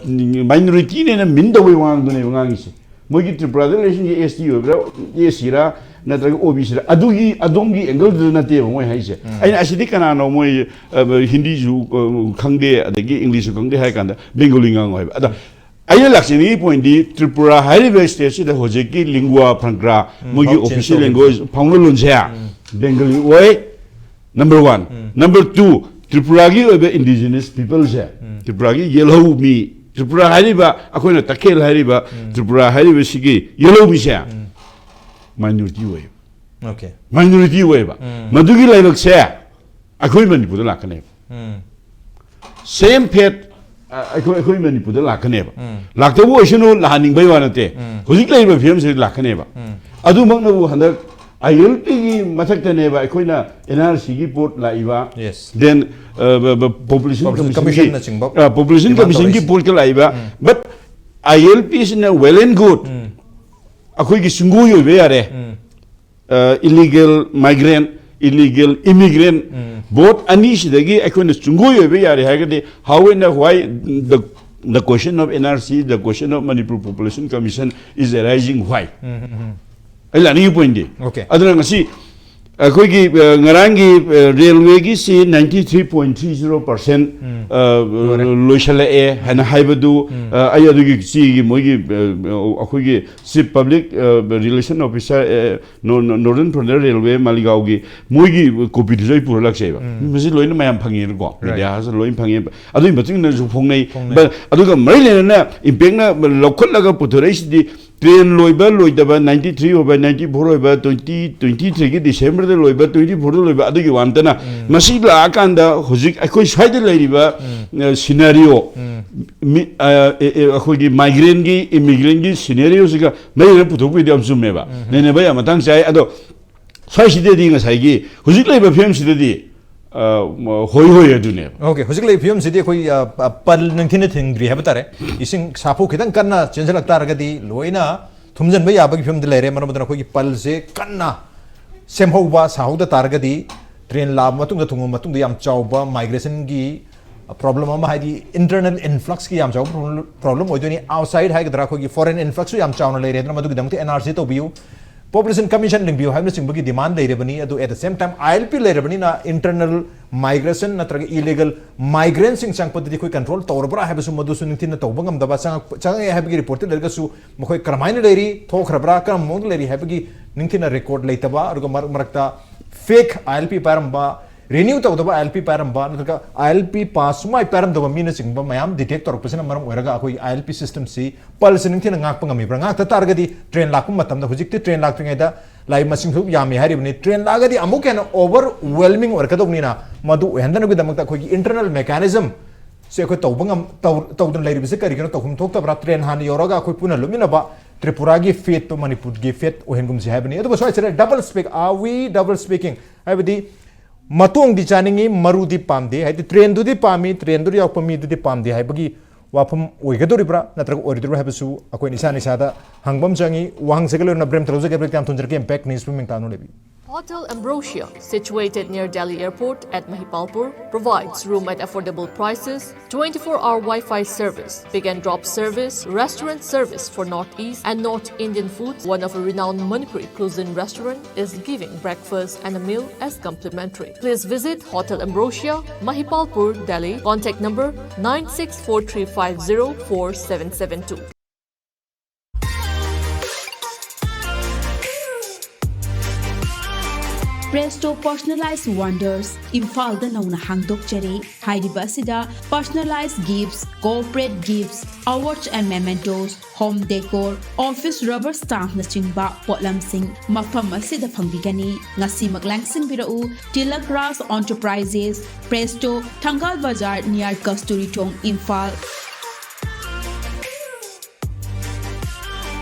ꯃꯥꯏꯅꯣꯔꯤꯇꯤꯅꯦꯅ ꯃꯤꯟ ꯇꯧꯕꯩ ꯋꯥꯉꯥꯡꯗꯨꯅꯦꯕ ꯉꯥꯡꯉꯤꯁꯦ꯫ ꯃꯣꯏꯒꯤ ꯇ꯭ꯔꯤꯄꯨꯔꯥꯗ ꯂꯩꯔꯤꯁꯤꯡꯁꯦ ꯑꯦꯁ ꯇꯤ ꯑꯣꯏꯕ꯭ꯔꯥ, ꯑꯦꯁ ꯁꯤꯔꯥ, ꯅꯠꯇ꯭ꯔꯒ ꯑꯣ ꯕꯤ ꯁꯤꯔꯥ, ꯑꯗꯨꯒꯤ ꯑꯗꯣꯝꯒꯤ ꯑꯦꯡꯒꯜꯗꯨꯗ ꯅꯠꯇꯦꯕ ꯃꯣꯏ ꯍꯥꯏꯁꯦ꯫ ꯑꯩꯅ ꯑꯁꯤꯗꯤ ꯀꯅꯥꯅꯣ, ꯃꯣꯏ ꯑ, ꯍꯤꯟꯗꯤꯁꯨ ꯑ, ꯈꯪꯗꯦ, ꯑꯗꯒꯤ ꯏꯪꯂꯤꯁꯁꯨ ꯈꯪꯗꯦ ꯍꯥꯏ ꯀꯥꯟꯗ ꯕꯦꯡꯒꯣꯂꯤ ꯉꯥꯡꯉꯣ ꯍꯥꯏꯕ꯫ ꯑꯗ ꯑꯩꯅ ꯂꯥꯛꯆꯅꯤꯡꯉꯤ ꯄꯣꯏꯟꯗꯤ, ꯇ꯭ꯔꯤꯄꯨꯔꯥ ꯍꯥꯏꯔꯤꯕ ꯁ꯭ꯇꯦꯠꯁꯤꯗ ꯍꯧꯖꯤꯛꯀꯤ ꯂꯤꯡꯒ꯭ꯋꯥ ꯐ꯭ꯔꯥꯡꯀ꯭ꯔꯥ, ꯃꯣꯏꯒꯤ ꯐꯥꯎ change ꯑꯣꯐꯤꯁꯤꯌꯦꯜ ꯇꯧꯈꯤꯕ꯫ ꯂꯦꯡꯒ꯭ꯋꯦꯖ ꯐꯥꯎꯅ ꯂꯣꯟꯁꯦ ꯕꯦꯡꯒꯂꯤ ꯑꯣꯏ꯫ Number one. ꯅꯝꯕꯔ ꯇꯨ, ꯇ꯭ꯔꯤꯄꯨꯔꯥꯒꯤ ꯑꯣꯏꯕ ꯏꯟꯗꯤꯖꯤꯅꯁ ꯄꯤꯄꯜꯁꯦ, ꯇ꯭ꯔꯤꯄꯨꯔꯥꯒꯤ ꯌꯦꯜꯍꯧ ꯃꯤ, ꯇ꯭ꯔꯤꯄꯨꯔꯥ ꯍꯥꯏꯔꯤꯕ ꯑꯩꯈꯣꯏꯅ ꯇꯈꯦꯜ ꯍꯥꯏꯔꯤꯕ, ꯇ꯭ꯔꯤꯄꯨꯔꯥ ꯍꯥꯏꯔꯤꯕꯁꯤꯒꯤ ꯌꯦꯜꯍꯧ ꯃꯤꯁꯦ ꯃꯥꯏꯅꯣꯔꯤꯇꯤ ꯑꯣꯏꯌꯦꯕ꯫ ꯑꯣꯀꯦ꯫ ꯃꯥꯏꯅꯣꯔꯤꯇꯤ ꯑꯣꯏꯌꯦꯕ꯫ ꯃꯗꯨꯒꯤ ꯂꯥꯏꯕꯛꯁꯦ ꯑꯩꯈꯣꯏ ꯃꯅꯤꯄꯨꯔꯗ ꯂꯥꯛꯀꯅꯦꯕ꯫ ꯁꯦꯝ ꯐꯦꯠ ꯑꯩꯈꯣꯏ ꯑꯩꯈꯣꯏ ꯃꯅꯤꯄꯨꯔꯗ ꯂꯥꯛꯀꯅꯦꯕ꯫ ꯂꯥꯛꯇꯕ ꯑꯣꯏꯁꯅꯨ, ꯂꯥꯛꯍꯟꯅꯤꯡꯕꯩ ꯋꯥ ꯅꯠꯇꯦ꯫ ꯍꯧꯖꯤꯛ ꯂꯩꯔꯤꯕ ꯐꯤꯕꯝꯁꯤꯗ ꯂꯥꯛꯀꯅꯦꯕ꯫ ꯑꯗꯨꯃꯛꯅꯕꯨ ꯍꯟꯗꯛ ꯑꯥꯏ ꯑꯦꯜ ꯄꯤꯒꯤ ꯃꯊꯛꯇꯅꯦꯕ ꯑꯩꯈꯣꯏꯅ ꯑꯦꯟ ꯑꯥꯔ ꯁꯤꯒꯤ ꯄꯣꯠ ꯂꯥꯛꯏꯕ, Yes. then population Population commissionꯒꯤ commissionꯅꯆꯤꯡꯕ population demand commissionꯒꯤ ꯇꯧꯔꯛꯏꯁꯦ꯫ ꯄꯣꯠꯀ ꯂꯥꯛꯏꯕ, but ꯑꯥꯏ ꯑꯦꯜ ꯄꯤꯁꯤꯅ well and good, ꯑꯩꯈꯣꯏꯒꯤ ꯁꯨꯡꯒꯣꯏ ꯑꯣꯏꯕ ꯌꯥꯔꯦ, illegal migrant, illegal immigrant, vote ꯑꯅꯤꯁꯤꯗꯒꯤ ꯑꯩꯈꯣꯏꯅ ꯁꯨꯡꯒꯣꯏ ꯑꯣꯏꯕ ꯌꯥꯔꯦ ꯍꯥꯏꯔꯒꯗꯤ, how and why the the question of N R C, the question of Manipur Population Commission is arising, why? ꯑꯩ ꯂꯥꯛꯅꯤꯡꯉꯤ ꯄꯣꯏꯟꯗꯤ꯫ Okay. ꯑꯗꯨꯅ ꯉꯁꯤ ꯑꯩꯈꯣꯏꯒꯤ ꯑ, ꯉꯔꯥꯡꯒꯤ ꯔꯦꯜꯋꯦꯒꯤꯁꯤ ninety three point three zero percent ꯂꯣꯏꯁꯤꯜꯂꯛꯑꯦ ꯍꯥꯏꯅ ꯍꯥꯏꯕꯗꯨ, ꯑ, ꯑꯩ ꯑꯗꯨꯒꯤ ꯁꯤꯒꯤ ꯃꯣꯏꯒꯤ ꯑ, ꯑꯩꯈꯣꯏꯒꯤ chief public relation officer, Northern Frontier Railway ꯃꯥꯂꯤꯒꯥꯎꯒꯤ ꯃꯣꯏꯒꯤ ꯀꯣꯄꯤꯗꯨꯁꯨ ꯑꯩ ꯄꯨꯔ ꯂꯥꯛꯆꯩꯕ꯫ ꯃꯁꯤ ꯂꯣꯏꯅ ꯃꯌꯥꯝ ꯐꯪꯉꯦꯅꯀꯣ, Right. ꯃꯦꯗꯤꯌꯥꯁꯨ ꯂꯣꯏꯅ ꯐꯪꯉꯦ꯫ ꯑꯗꯨꯒꯤ ꯃꯇꯨꯡ ꯏꯟꯅꯁꯨ ꯐꯣꯡꯅꯩ꯫ ꯐꯣꯡꯅꯩ꯫ But ꯑꯗꯨꯒ ꯃꯔꯤ ꯂꯩꯅꯅ ꯏꯝꯄꯦꯛꯅ ꯂꯧꯈꯠꯂꯒ ꯄꯨꯊꯣꯔꯛꯏꯁꯤꯗꯤ ꯇ꯭ꯔꯦꯟ ꯂꯣꯏꯕ ꯂꯣꯏꯗꯕ, ninety three ꯑꯣꯏꯕ, ninety four ꯑꯣꯏꯕ, twenty twenty threeꯒꯤ Decemberꯗ ꯂꯣꯏꯕ, twenty fourꯗ ꯂꯣꯏꯕ, ꯑꯗꯨꯒꯤ ꯋꯥ ꯅꯠꯇꯅ ꯃꯁꯤ ꯂꯥꯛꯑꯀꯥꯟꯗ ꯍꯧꯖꯤꯛ ꯑꯩꯈꯣꯏ ꯁ꯭ꯋꯥꯏꯗ ꯂꯩꯔꯤꯕ scenario, ꯑꯩꯈꯣꯏꯒꯤ migrantꯒꯤ, immigrantꯒꯤ scenarioꯁꯤꯒ ꯃꯔꯤ ꯂꯩꯅꯅ ꯄꯨꯊꯣꯛꯄꯤꯗꯤ ꯌꯥꯝ ꯆꯨꯝꯃꯦꯕ꯫ ꯅꯩꯅꯕ ꯌꯥꯝ ꯃꯇꯥꯡ ꯆꯥꯏ꯫ ꯑꯗꯣ ꯁ꯭ꯋꯥꯏꯁꯤꯗꯗꯤ ꯉꯁꯥꯏꯒꯤ ꯍꯧꯖꯤꯛ ꯂꯩꯕ ꯐꯤꯕꯝꯁꯤꯗꯗꯤ, ꯑ, ꯍꯣꯏ ꯍꯣꯏ ꯑꯗꯨꯅꯦꯕ꯫ Okay, ꯍꯧꯖꯤꯛ ꯂꯩꯕ ꯐꯤꯕꯝꯁꯤꯗꯤ ꯑꯩꯈꯣꯏ, ꯑ, ꯑ, ꯄꯜ ꯅꯤꯡꯊꯤꯅ ꯊꯤꯡꯗ꯭ꯔꯤ ꯍꯥꯏꯕ ꯇꯥꯔꯦ꯫ ꯏꯁꯤꯡ ꯁꯥꯐꯨ ꯈꯤꯇꯪ ꯀꯟꯅ ꯆꯦꯟꯁꯤꯜꯂꯛ ꯇꯥꯔꯒꯗꯤ ꯂꯣꯏꯅ ꯊꯨꯝꯖꯤꯟꯕ ꯌꯥꯕꯒꯤ ꯐꯤꯕꯝꯗ ꯂꯩꯔꯦ꯫ ꯃꯔꯝ ꯑꯗꯨꯅ ꯑꯩꯈꯣꯏꯒꯤ ꯄꯜꯁꯦ ꯀꯟꯅ ꯁꯦꯝꯍꯧꯕ ꯁꯥꯍꯧꯗ ꯇꯥꯔꯒꯗꯤ ꯇ꯭ꯔꯦꯟ ꯂꯥꯛꯑꯕ ꯃꯇꯨꯡꯗ, ꯊꯨꯡꯉꯕ ꯃꯇꯨꯡꯗ ꯌꯥꯝ ꯆꯥꯎꯕ ꯃꯥꯏꯒ꯭ꯔꯦꯁꯟꯒꯤ ꯄ꯭ꯔꯣꯕ꯭ꯂꯦꯝ ꯑꯃ, ꯍꯥꯏꯗꯤ ꯏꯟꯇꯔꯅꯦꯜ ꯏꯟꯐ꯭ꯂꯛꯁꯀꯤ ꯌꯥꯝ ꯆꯥꯎꯕ ꯄ꯭ꯔꯣꯕ꯭ꯂꯦꯝ ꯑꯣꯏꯗꯣꯏꯅꯤ꯫ ꯑꯥꯎꯠꯁꯥꯏꯗ ꯍꯥꯏꯒꯗ꯭ꯔꯥ, ꯑꯩꯈꯣꯏꯒꯤ ꯐꯣꯔꯦꯟ ꯏꯟꯐ꯭ꯂꯛꯁꯁꯨ ꯌꯥꯝ ꯆꯥꯎꯅ ꯂꯩꯔꯦ꯫ ꯑꯗꯨꯅ ꯃꯗꯨꯒꯤꯗꯃꯛꯇ ꯑꯦꯟ ꯑꯥꯔ ꯁꯤ ꯇꯧꯕꯤꯌꯨ, ꯄꯣꯄꯨꯂꯦꯁꯟ ꯀꯃꯤꯁꯟ ꯂꯤꯡꯕꯤꯌꯨ ꯍꯥꯏꯕꯅꯆꯤꯡꯕꯒꯤ ꯗꯤꯃꯥꯟ ꯂꯩꯔꯕꯅꯤ꯫ ꯑꯗꯨ ꯑꯦꯠ ꯗ ꯁꯦꯝ ꯇꯥꯏꯝ ꯑꯥꯏ ꯑꯦꯜ ꯄꯤ ꯂꯩꯔꯕꯅꯤꯅ ꯏꯟꯇꯔꯅꯦꯜ ꯃꯥꯏꯒ꯭ꯔꯦꯁꯟ ꯅꯠꯇ꯭ꯔꯒ ꯏꯂꯤꯒꯦꯜ ꯃꯥꯏꯒ꯭ꯔꯦꯟꯁꯤꯡ ꯆꯪꯉꯛꯄꯗꯗꯤ ꯑꯩꯈꯣꯏ ꯀꯟꯇ꯭ꯔꯣꯜ ꯇꯧꯔꯕ꯭ꯔꯥ ꯍꯥꯏꯕꯁꯨ ꯃꯗꯨꯁꯨ ꯅꯤꯡꯊꯤꯅ ꯇꯧꯕ ꯉꯝꯗꯕ, ꯆꯪꯉꯛ-, ꯆꯪꯉꯛꯑꯦ ꯍꯥꯏꯕꯒꯤ ꯔꯤꯄꯣꯔꯠꯇꯤ ꯂꯩꯔꯒꯁꯨ ꯃꯈꯣꯏ ꯀꯔꯝꯍꯥꯏꯅ ꯂꯩꯔꯤ, ꯊꯣꯛꯈ꯭ꯔꯕ꯭ꯔꯥ, ꯀꯔꯝꯕ ꯃꯑꯣꯡꯗ ꯂꯩꯔꯤ ꯍꯥꯏꯕꯒꯤ ꯅꯤꯡꯊꯤꯅ ꯔꯦꯀꯣꯔꯗ ꯂꯩꯇꯕ, ꯑꯗꯨꯒ ꯃꯔꯛ ꯃꯔꯛꯇ ꯐꯦꯛ ꯑꯥꯏ ꯑꯦꯜ ꯄꯤ ꯄꯥꯏꯔꯝꯕ, ꯔꯤꯅ꯭ꯌꯨ ꯇꯧꯗꯕ ꯑꯥꯏ ꯑꯦꯜ ꯄꯤ ꯄꯥꯏꯔꯝꯕ, ꯅꯠꯇ꯭ꯔꯒ ꯑꯥꯏ ꯑꯦꯜ ꯄꯤ ꯄꯥꯁ ꯁꯨꯃꯥꯏ ꯄꯥꯏꯔꯝꯗꯕ ꯃꯤꯅꯆꯤꯡꯕ ꯃꯌꯥꯝ ꯗꯤꯇꯦꯛ ꯇꯧꯔꯛꯄꯁꯤꯅ ꯃꯔꯝ ꯑꯣꯏꯔꯒ ꯑꯩꯈꯣꯏꯒꯤ ꯑꯥꯏ ꯑꯦꯜ ꯄꯤ ꯁꯤꯁꯇꯦꯝꯁꯤ ꯄꯜꯁ ꯅꯤꯡꯊꯤꯅ ꯉꯥꯛꯄ ꯉꯝꯃꯤꯕ꯭ꯔꯥ? ꯉꯥꯛꯇ ꯇꯥꯔꯒꯗꯤ ꯇ꯭ꯔꯦꯟ ꯂꯥꯛꯄ ꯃꯇꯝꯗ, ꯍꯧꯖꯤꯛꯇꯤ ꯇ꯭ꯔꯦꯟ ꯂꯥꯛꯇ꯭ꯔꯤꯉꯩꯗ ꯂꯥꯏ ꯃꯁꯤꯡꯁꯨ ꯌꯥꯝꯃꯤ ꯍꯥꯏꯔꯤꯕꯅꯤ, ꯇ꯭ꯔꯦꯟ ꯂꯥꯛꯑꯒꯗꯤ ꯑꯃꯨꯛ ꯍꯦꯟꯅ ꯑꯣꯚꯔꯋꯦꯜꯃꯤꯡ ꯑꯣꯏꯔꯛꯀꯗꯧꯕꯅꯤꯅ, ꯃꯗꯨ ꯑꯣꯏꯍꯟꯗꯅꯕꯒꯤꯗꯃꯛꯇ ꯑꯩꯈꯣꯏꯒꯤ ꯏꯟꯇꯔꯅꯦꯜ ꯃꯦꯀꯥꯅꯤꯖꯝ ꯁꯤ ꯑꯩꯈꯣꯏ ꯇꯧꯕ ꯉꯝ-, ꯇꯧ-, ꯇꯧꯗꯅ ꯂꯩꯔꯤꯕꯁꯤ ꯀꯔꯤꯒꯤꯅꯣ? ꯇꯧꯐꯝ ꯊꯣꯛꯇꯕ꯭ꯔꯥ? ꯇ꯭ꯔꯦꯟ ꯍꯥꯟꯅ ꯌꯧꯔꯒ ꯑꯩꯈꯣꯏ ꯄꯨꯟꯅ ꯂꯨꯞꯃꯤꯟꯅꯕ ꯇ꯭ꯔꯤꯄꯨꯔꯥꯒꯤ ꯐꯦꯠꯇꯣ ꯃꯅꯤꯄꯨꯔꯒꯤ ꯐꯦꯠ ꯑꯣꯏꯍꯟꯒꯨꯝꯁꯤ ꯍꯥꯏꯕꯅꯤ꯫ ꯑꯗꯨꯒ ꯁ꯭ꯋꯥꯏꯁꯤꯗ double speak, are we double speaking? ꯍꯥꯏꯕꯗꯤ ꯃꯇꯣꯡꯗꯤ ꯆꯥꯅꯤꯡꯉꯤ, ꯃꯔꯨꯗꯤ ꯄꯥꯝꯗꯦ, ꯍꯥꯏꯗꯤ ꯇ꯭ꯔꯦꯟꯗꯨꯗꯤ ꯄꯥꯝꯃꯤ, ꯇ꯭ꯔꯦꯟꯗꯨꯗ ꯌꯥꯎꯔꯛꯄ ꯃꯤꯗꯨꯗꯤ ꯄꯥꯝꯗꯦ ꯍꯥꯏꯕꯒꯤ ꯋꯥꯐꯝ ꯑꯣꯏꯒꯗꯧꯔꯤꯕ꯭ꯔꯥ ꯅꯠꯇ꯭ꯔꯒ ꯑꯣꯏꯔꯣꯏꯗꯧꯔꯤꯕ꯭ꯔꯥ ꯍꯥꯏꯕꯁꯨ ꯑꯩꯈꯣꯏꯅ ꯏꯁꯥꯅ ꯏꯁꯥꯗ ꯍꯪꯕ ꯑꯃ ꯆꯪꯉꯤ꯫ ꯋꯥꯍꯪꯁꯤꯒ ꯂꯣꯏꯅꯅ ꯕ꯭ꯔꯦꯝ ꯇꯧꯖꯒꯦ, ꯕ꯭ꯔꯦꯛ ꯌꯥꯝ ꯊꯨꯅ ꯖꯔꯛꯀꯦ꯫ Impact News ꯄꯨꯝꯃꯤꯡ ꯇꯥꯅꯨ ꯂꯩꯕꯤꯌꯨ꯫ Hotel Ambrosia, situated near Delhi Airport at Mahipalpur, provides room at affordable prices, twenty-four hour Wi-Fi service, pick and drop service, restaurant service for Northeast and North Indian foods. One of a renowned Manipuri cuisine restaurant is giving breakfast and a meal as complimentary. Please visit Hotel Ambrosia, Mahipalpur, Delhi. Contact number nine six four three five zero four seven seven two. Presto Personalized Wonders, ꯏꯝꯐꯥꯜꯗ ꯅꯧꯅ ꯍꯥꯡꯗꯣꯛꯆꯔꯦ꯫ ꯍꯥꯏꯔꯤꯕ ꯑꯁꯤꯗ personalized gifts, corporate gifts, awards and mementos, home decor, office rubber stampꯅꯆꯤꯡꯕ ꯄꯣꯠꯂꯝꯁꯤꯡ ꯃꯐꯝ ꯑꯁꯤꯗ ꯐꯪꯕꯤꯒꯅꯤ꯫ ꯉꯁꯤꯃꯛ ꯂꯥꯡꯁꯤꯟꯕꯤꯔꯛꯎ꯫ Tilak Raj Enterprises, Presto, ꯊꯪꯒꯥꯜ ꯕꯖꯥꯔ, near ꯀꯁꯇꯨꯔꯤ ꯊꯣꯡ, Imphal.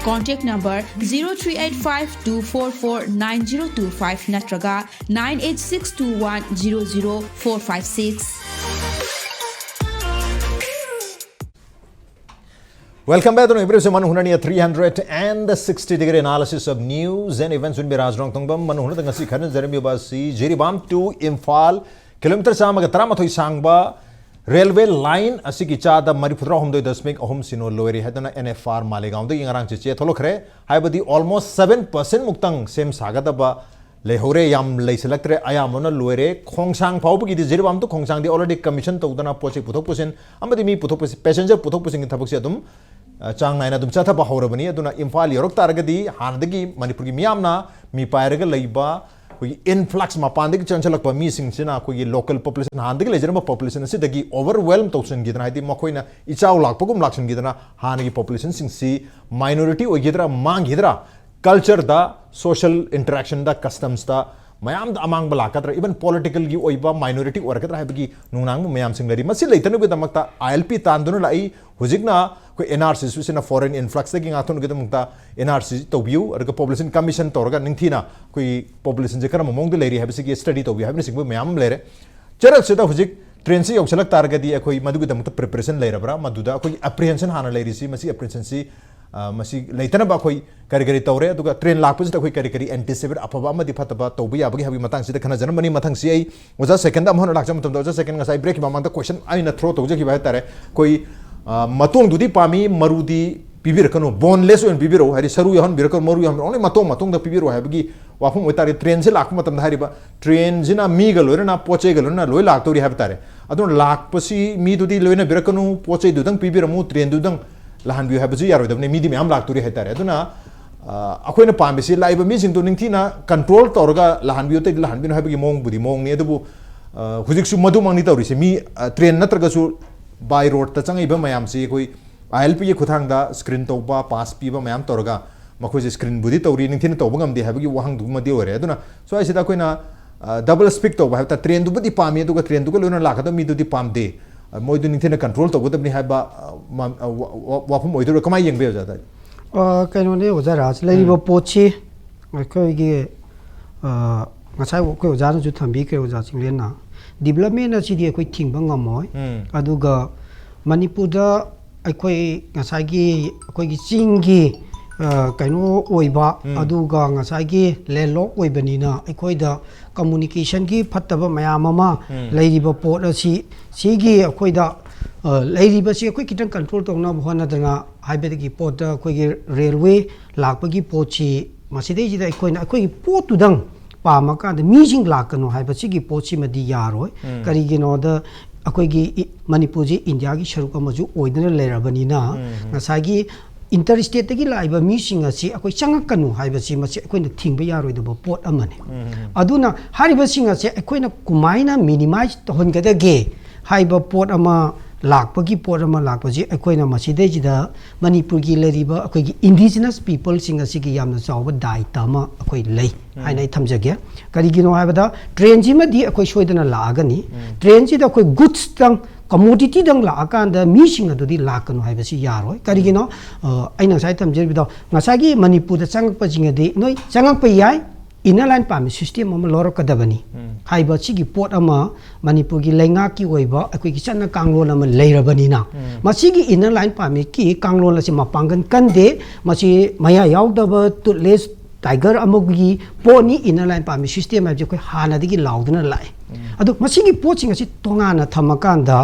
Contact number zero three eight five two four four nine zero two five ꯅꯠꯇ꯭ꯔꯒ nine eight six two one zero zero four five six. Welcome back to Ibris Manuhunani, a three hundred sixty degree analysis of news and events with me, Raj Rongthongbam. Manuhunada ngasi khana jaramiba si Jiribam to Imphal, kilometer chama ga tara mathoi sangba railway line asigi chada marifudra humdoi dasmik ahum sino loiri hedana N F R Malegaon da ingarang chiche tholokhre. Haibadi almost seven percent muktang sem sagadaba ꯂꯩꯍꯧꯔꯦ, ꯌꯥꯝ ꯂꯩꯁꯤꯜꯂꯛꯇ꯭ꯔꯦ, ꯑꯌꯥꯝꯕꯅ ꯂꯣꯏꯔꯦ꯫ ꯈꯣꯡꯁꯥꯡ ꯐꯥꯎꯕꯒꯤꯗꯤ Jiribam to ꯈꯣꯡꯁꯥꯡꯗꯤ already commission ꯇꯧꯗꯅ ꯄꯣꯠ ꯆꯩ ꯄꯨꯊꯣꯛ ꯄꯨꯁꯤꯟ ꯑꯃꯗꯤ ꯃꯤ ꯄꯨꯊꯣꯛ ꯄꯨꯁꯤꯟ, passenger ꯄꯨꯊꯣꯛ ꯄꯨꯁꯤꯟꯒꯤ ꯊꯕꯛꯁꯦ ꯑꯗꯨꯝ, ꯑ, ꯆꯥꯡ ꯅꯥꯏꯅ ꯑꯗꯨꯝ ꯆꯠꯊꯕ ꯍꯧꯔꯕꯅꯤ꯫ ꯑꯗꯨꯅ ꯏꯝꯐꯥꯜ ꯌꯧꯔꯛ ꯇꯥꯔꯒꯗꯤ ꯍꯥꯟꯅꯗꯒꯤ ꯃꯅꯤꯄꯨꯔꯒꯤ ꯃꯤꯌꯥꯝꯅ ꯃꯤ ꯄꯥꯏꯔꯒ ꯂꯩꯕ ꯑꯩꯈꯣꯏꯒꯤ influx ꯃꯄꯥꯟꯗꯒꯤ ꯆꯪꯁꯤꯜꯂꯛꯄ ꯃꯤꯁꯤꯡꯁꯤꯅ ꯑꯩꯈꯣꯏꯒꯤ local population, ꯍꯥꯟꯅꯗꯒꯤ ꯂꯩꯖꯔꯝꯕ population ꯑꯁꯤꯗꯒꯤ overwhelm ꯇꯧꯁꯤꯟꯈꯤꯗꯅ, ꯍꯥꯏꯗꯤ ꯃꯈꯣꯏꯅ ꯏꯆꯥꯎ ꯂꯥꯛꯄꯒꯨꯝ ꯂꯥꯛꯁꯤꯟꯈꯤꯗꯅ ꯍꯥꯟꯅꯒꯤ populationꯁꯤꯡꯁꯤ minority ꯑꯣꯏꯒꯗ꯭ꯔꯥ, ꯃꯥꯡꯈꯤꯗ꯭ꯔꯥ, cultureꯗ, social interactionꯗ, customsꯇ ꯃꯌꯥꯝꯗ ꯑꯃꯥꯡꯕ ꯂꯥꯛꯀꯗ꯭ꯔꯥ, even politicalꯒꯤ ꯑꯣꯏꯕ minority ꯑꯣꯏꯔꯛꯀꯗ꯭ꯔꯥ ꯍꯥꯏꯕꯒꯤ ꯅꯨꯡꯅꯥꯡꯕ ꯃꯌꯥꯝꯁꯤꯡ ꯂꯩꯔꯤ꯫ ꯃꯁꯤ ꯂꯩꯇꯅꯕꯒꯤꯗꯃꯛꯇ I L P ꯇꯥꯟꯗꯨꯅ ꯂꯥꯛꯏ꯫ ꯍꯧꯖꯤꯛꯅ ꯑꯩꯈꯣꯏ N R C ꯁꯤꯅ foreign influxꯇꯒꯤ ꯉꯥꯛꯊꯣꯛꯅꯕꯒꯤꯗꯃꯛꯇ N R C ꯇꯧꯕꯤꯌꯨ, ꯑꯗꯨꯒ population commission ꯇꯧꯔꯒ ꯅꯤꯡꯊꯤꯅ ꯑꯩꯈꯣꯏ populationꯁꯦ ꯀꯔꯝꯕ ꯃꯑꯣꯡꯗ ꯂꯩꯔꯤ ꯍꯥꯏꯕꯁꯤꯒꯤ study ꯇꯧꯕꯤꯌꯨ ꯍꯥꯏꯕꯅꯆꯤꯡꯕ ꯃꯌꯥꯝ ꯑꯃ ꯂꯩꯔꯦ꯫ ꯆꯔꯛꯁꯤꯗ ꯍꯧꯖꯤꯛ trainꯁꯤ ꯌꯧꯁꯤꯜꯂꯛ ꯇꯥꯔꯒꯗꯤ ꯑꯩꯈꯣꯏ ꯃꯗꯨꯒꯤꯗꯃꯛꯇ preparation ꯂꯩꯔꯕ꯭ꯔꯥ? ꯃꯗꯨꯗ ꯑꯩꯈꯣꯏꯒꯤ apprehension ꯍꯥꯟꯅ ꯂꯩꯔꯤꯁꯤ, ꯃꯁꯤ apprehensionꯁꯤ, ꯑ, ꯃꯁꯤ ꯂꯩꯇꯅꯕ ꯑꯩꯈꯣꯏ ꯀꯔꯤ ꯀꯔꯤ ꯇꯧꯔꯦ? ꯑꯗꯨꯒ train ꯂꯥꯛꯄꯁꯤꯗ ꯑꯩꯈꯣꯏ ꯀꯔꯤ ꯀꯔꯤ anticipate, ꯑꯐꯕ ꯑꯃꯗꯤ ꯐꯠꯇꯕ ꯇꯧꯕ ꯌꯥꯕꯒꯦ ꯍꯥꯏꯕꯒꯤ ꯃꯇꯥꯡꯁꯤꯗ ꯈꯟꯅꯖꯔꯝꯕꯅꯤ꯫ ꯃꯊꯪꯁꯤ ꯑꯩ ꯑꯣꯖꯥ secondꯗ ꯑꯃꯨꯛ ꯍꯟꯅ ꯂꯥꯛꯆꯕ ꯃꯇꯝꯗ, ꯑꯣꯖꯥ second, ꯉꯁꯥꯏ breakꯀꯤ ꯃꯃꯥꯡꯗ question ꯑꯩꯅ throw ꯇꯧꯖꯈꯤꯕ ꯍꯥꯏ ꯇꯥꯔꯦ꯫ ꯑꯩꯈꯣꯏ, ꯑ, ꯃꯇꯣꯡꯗꯨꯗꯤ ꯄꯥꯝꯃꯤ, ꯃꯔꯨꯗꯤ ꯄꯤꯕꯤꯔꯛꯀꯅꯨ, boneless ꯑꯣꯏꯅ ꯄꯤꯕꯤꯔꯛꯎ, ꯍꯥꯏꯗꯤ ꯁꯔꯨ ꯌꯥꯎꯍꯟꯕꯤꯔꯛꯀꯅꯨ, ꯃꯔꯨ ꯌꯥꯎꯍꯟꯕꯤꯔꯛꯎ, only ꯃꯇꯣꯡ, ꯃꯇꯣꯡꯗ ꯄꯤꯕꯤꯔꯛꯎ ꯍꯥꯏꯕꯒꯤ ꯋꯥꯐꯝ ꯑꯣꯏꯇꯥꯔꯗꯤ, trainꯁꯤ ꯂꯥꯛꯄ ꯃꯇꯝꯗ ꯍꯥꯏꯔꯤꯕ trainꯁꯤꯅ ꯃꯤꯒ ꯂꯣꯏꯅꯅ, ꯄꯣꯠ ꯆꯩꯒ ꯂꯣꯏꯅꯅ ꯂꯣꯏ ꯂꯥꯛꯇꯧꯔꯤ ꯍꯥꯏꯕ ꯇꯥꯔꯦ꯫ ꯑꯗꯨꯅ ꯂꯥꯛꯄꯁꯤ ꯃꯤꯗꯨꯗꯤ ꯂꯣꯏꯅꯕꯤꯔꯛꯀꯅꯨ, ꯄꯣꯠ ꯆꯩꯗꯨꯗꯪ ꯄꯤꯕꯤꯔꯝꯃꯨ, trainꯗꯨꯗꯪ ꯂꯥꯛꯍꯟꯕꯤꯌꯨ ꯍꯥꯏꯕꯁꯨ ꯌꯥꯔꯣꯏꯗꯕꯅꯤ, ꯃꯤꯗꯤ ꯃꯌꯥꯝ ꯂꯥꯛꯇꯣꯔꯤ ꯍꯥꯏ ꯇꯥꯔꯦ꯫ ꯑꯗꯨꯅ, ꯑ, ꯑꯩꯈꯣꯏꯅ ꯄꯥꯝꯃꯤꯁꯤ ꯂꯥꯛꯏꯕ ꯃꯤꯁꯤꯡꯗꯨ ꯅꯤꯡꯊꯤꯅ control ꯇꯧꯔꯒ ꯂꯥꯛꯍꯟꯕꯤꯌꯨ, ꯑꯇꯩꯗꯤ ꯂꯥꯛꯍꯟꯕꯤꯅꯨ ꯍꯥꯏꯕꯒꯤ ꯃꯑꯣꯡꯕꯨꯗꯤ ꯃꯑꯣꯡꯅꯤ꯫ ꯑꯗꯨꯕꯨ, ꯑ, ꯍꯧꯖꯤꯛꯁꯨ ꯃꯗꯨꯃꯛꯅꯤ ꯇꯧꯔꯤꯁꯤ꯫ ꯃꯤ, ꯑ, train ꯅꯠꯇ꯭ꯔꯒꯁꯨ by roadꯇ ꯆꯪꯉꯛꯏꯕ ꯃꯌꯥꯝꯁꯤ ꯑꯩꯈꯣꯏ I L Pꯒꯤ ꯈꯨꯠꯊꯥꯡꯗ screen ꯇꯧꯕ, pass ꯄꯤꯕ ꯃꯌꯥꯝ ꯇꯧꯔꯒ ꯃꯈꯣꯏꯁꯦ screenꯕꯨꯗꯤ ꯇꯧꯔꯤ, ꯅꯤꯡꯊꯤꯅ ꯇꯧꯕ ꯉꯝꯗꯦ ꯍꯥꯏꯕꯒꯤ ꯋꯥꯍꯪꯗꯨꯃꯗꯤ ꯑꯣꯏꯔꯦ꯫ ꯑꯗꯨꯅ ꯁ꯭ꯋꯥꯏꯁꯤꯗ ꯑꯩꯈꯣꯏꯅ, ꯑ, double speak ꯇꯧꯕ ꯍꯥꯏꯕ ꯇꯥꯔꯦ, trainꯗꯨꯕꯨꯗꯤ ꯄꯥꯝꯃꯤ, ꯑꯗꯨꯒ trainꯗꯨꯒ ꯂꯣꯏꯅꯅ ꯂꯥꯛꯀꯗꯕ ꯃꯤꯗꯨꯗꯤ ꯄꯥꯝꯗꯦ, ꯑ, ꯃꯣꯏꯗꯨ ꯅꯤꯡꯊꯤꯅ control ꯇꯧꯒꯗꯕꯅꯤ ꯍꯥꯏꯕ, ꯑ, ꯃ-, ꯑ, ꯋꯥ-, ꯋꯥ-, ꯋꯥꯐꯝ ꯑꯣꯏꯗꯣꯏꯔꯣ? ꯀꯃꯥꯏꯅ ꯌꯦꯡꯕ ꯌꯥꯏ, ꯑꯣꯖꯥꯗ? ꯑ, ꯀꯩꯅꯣꯅꯦ, ꯑꯣꯖꯥ ꯔꯥꯖ, ꯂꯩꯔꯤꯕ ꯎꯝ꯫ ꯄꯣꯠꯁꯤ ꯑꯩꯈꯣꯏꯒꯤ, ꯑ, ꯉꯁꯥꯏ ꯑꯩꯈꯣꯏ ꯑꯣꯖꯥꯅꯁꯨ ꯊꯝꯕꯤꯈ꯭ꯔꯦ, ꯑꯣꯖꯥ ꯆꯤꯡꯂꯦꯟꯅ, development ꯑꯁꯤꯗꯤ ꯑꯩꯈꯣꯏ ꯊꯤꯡꯕ ꯉꯝꯃꯣꯏ꯫ ꯎꯝ꯫ ꯑꯗꯨꯒ ꯃꯅꯤꯄꯨꯔꯗ ꯑꯩꯈꯣꯏ ꯉꯁꯥꯏꯒꯤ ꯑꯩꯈꯣꯏꯒꯤ ꯆꯤꯡꯒꯤ ꯑ, ꯀꯩꯅꯣ ꯑꯣꯏꯕ, ꯎꯝ꯫ ꯑꯗꯨꯒ ꯉꯁꯥꯏꯒꯤ ꯂꯦꯟꯂꯣꯛ ꯑꯣꯏꯕꯅꯤꯅ ꯑꯩꯈꯣꯏꯗ ꯀꯝꯃꯨꯅꯤꯀꯦꯁꯟꯒꯤ ꯐꯠꯇꯕ ꯃꯌꯥꯝ ꯑꯃ ꯎꯝ꯫ ꯂꯩꯔꯤꯕ ꯄꯣꯠ ꯑꯁꯤ, ꯁꯤꯒꯤ ꯑꯩꯈꯣꯏꯗ ꯑ, ꯂꯩꯔꯤꯕꯁꯤ ꯑꯩꯈꯣꯏ ꯈꯤꯇꯪ ꯀꯟꯇ꯭ꯔꯣꯜ ꯇꯧꯅꯕ ꯍꯣꯠꯅꯗꯅ, ꯍꯥꯏꯕꯗꯒꯤ ꯄꯣꯠꯇ ꯑꯩꯈꯣꯏꯒꯤ ꯔꯦꯜꯋꯦ ꯂꯥꯛꯄꯒꯤ ꯄꯣꯠꯁꯤ ꯃꯁꯤꯗꯩꯁꯤꯗ ꯑꯩꯈꯣꯏꯅ ꯑꯩꯈꯣꯏꯒꯤ ꯄꯣꯠꯇꯨꯗꯪ ꯄꯥꯝꯃꯀꯥꯟꯗ ꯃꯤꯁꯤꯡ ꯂꯥꯛꯀꯅꯨ ꯍꯥꯏꯕꯁꯤꯒꯤ ꯄꯣꯠꯁꯤꯃꯗꯤ ꯌꯥꯔꯣꯏ꯫ ꯎꯝ꯫ ꯀꯔꯤꯒꯤꯅꯣꯗ ꯑꯩꯈꯣꯏꯒꯤ ꯏ-, ꯃꯅꯤꯄꯨꯔꯁꯤ ꯏꯟꯗꯤꯌꯥꯒꯤ ꯁꯔꯨꯛ ꯑꯃꯁꯨ ꯑꯣꯏꯗꯨꯅ ꯂꯩꯔꯕꯅꯤꯅ, ꯎꯝ꯫ ꯉꯁꯥꯏꯒꯤ ꯏꯟꯇꯔ ꯁ꯭ꯇꯦꯠꯇꯒꯤ ꯂꯥꯛꯏꯕ ꯃꯤꯁꯤꯡ ꯑꯁꯤ ꯑꯩꯈꯣꯏ ꯆꯪꯉꯛꯀꯅꯨ ꯍꯥꯏꯕꯁꯤ, ꯃꯁꯤ ꯑꯩꯈꯣꯏꯅ ꯊꯤꯡꯕ ꯌꯥꯔꯣꯏꯗꯕ ꯄꯣꯠ ꯑꯃꯅꯤ꯫ ꯎꯝ꯫ ꯑꯗꯨꯅ ꯍꯥꯏꯔꯤꯕꯁꯤꯡ ꯑꯁꯦ ꯑꯩꯈꯣꯏꯅ ꯀꯃꯥꯏꯅ ꯃꯤꯅꯤꯃꯥꯏꯖ ꯇꯧꯍꯟꯒꯗꯒꯦ ꯍꯥꯏꯕ ꯄꯣꯠ ꯑꯃ ꯂꯥꯛꯄꯒꯤ ꯄꯣꯠ ꯑꯃ ꯂꯥꯛꯄꯁꯤ, ꯑꯩꯈꯣꯏꯅ ꯃꯁꯤꯗꯩꯁꯤꯗ ꯃꯅꯤꯄꯨꯔꯒꯤ ꯂꯩꯔꯤꯕ ꯑꯩꯈꯣꯏꯒꯤ ꯏꯟꯗꯤꯖꯤꯅꯁ ꯄꯤꯄꯜꯁꯤꯡ ꯑꯁꯤꯒꯤ ꯌꯥꯝꯅ ꯆꯥꯎꯕ ꯗꯥꯏꯇ ꯑꯃ ꯑꯩꯈꯣꯏ ꯂꯩ ꯎꯝ꯫ ꯍꯥꯏꯅ ꯑꯩ ꯊꯝꯖꯒꯦ꯫ ꯀꯔꯤꯒꯤꯅꯣ ꯍꯥꯏꯕꯗ, ꯇ꯭ꯔꯦꯟꯁꯤꯃꯗꯤ ꯑꯩꯈꯣꯏ ꯁꯣꯏꯗꯅ ꯂꯥꯛꯑꯒꯅꯤ꯫ ꯎꯝ꯫ ꯇ꯭ꯔꯦꯟꯁꯤꯗ ꯑꯩꯈꯣꯏ ꯒꯨꯗꯁꯇꯪ, ꯀꯃꯣꯗꯤꯇꯤꯗꯪ ꯂꯥꯛꯑꯀꯥꯟꯗ ꯃꯤꯁꯤꯡ ꯑꯗꯨꯗꯤ ꯂꯥꯛꯀꯅꯨ ꯍꯥꯏꯕꯁꯤ ꯌꯥꯔꯣꯏ꯫ ꯀꯔꯤꯒꯤꯅꯣ? ꯑ, ꯑꯩꯅ ꯉꯁꯥꯏ ꯊꯝꯖꯔꯤꯕꯗꯣ, ꯉꯁꯥꯏꯒꯤ ꯃꯅꯤꯄꯨꯔꯗ ꯆꯪꯉꯛꯄꯁꯤꯡ ꯑꯗꯤ ꯅꯣꯏ ꯆꯪꯉꯛꯄ ꯌꯥꯏ, ꯏꯟꯅꯔ ꯂꯥꯏꯟ ꯄꯥꯔꯃꯤꯠ ꯁꯤꯁꯇꯦꯝ ꯑꯃ ꯂꯧꯔꯛꯀꯗꯕꯅꯤ ꯎꯝ꯫ ꯍꯥꯏꯕ ꯁꯤꯒꯤ ꯄꯣꯠ ꯑꯃ ꯃꯅꯤꯄꯨꯔꯒꯤ ꯂꯩꯉꯥꯛꯀꯤ ꯑꯣꯏꯕ ꯑꯩꯈꯣꯏꯒꯤ ꯆꯠꯅ ꯀꯥꯡꯂꯣꯟ ꯑꯃ ꯂꯩꯔꯕꯅꯤꯅ, ꯎꯝ꯫ ꯃꯁꯤꯒꯤ ꯏꯟꯅꯔ ꯂꯥꯏꯟ ꯄꯥꯔꯃꯤꯠꯀꯤ ꯀꯥꯡꯂꯣꯟ ꯑꯁꯤ ꯃꯄꯥꯡꯒꯜ ꯀꯟꯗꯦ꯫ ꯃꯁꯤ ꯃꯌꯥ ꯌꯥꯎꯗꯕ ꯇꯨꯠꯂꯦꯁ ꯇꯥꯏꯒꯔ ꯑꯃꯒꯤ ꯄꯣꯠꯅꯤ ꯏꯟꯅꯔ ꯂꯥꯏꯟ ꯄꯥꯔꯃꯤꯠ ꯁꯤꯁꯇꯦꯝ ꯍꯥꯏꯕꯁꯤ ꯑꯩꯈꯣꯏ ꯍꯥꯟꯅꯗꯒꯤ ꯂꯥꯎꯗꯨꯅ ꯂꯥꯛꯑꯦ꯫ ꯎꯝ꯫ ꯑꯗꯣ ꯃꯁꯤꯒꯤ ꯄꯣꯠꯁꯤꯡ ꯑꯁꯤ ꯇꯣꯉꯥꯟꯅ ꯊꯝꯃꯀꯥꯟꯗ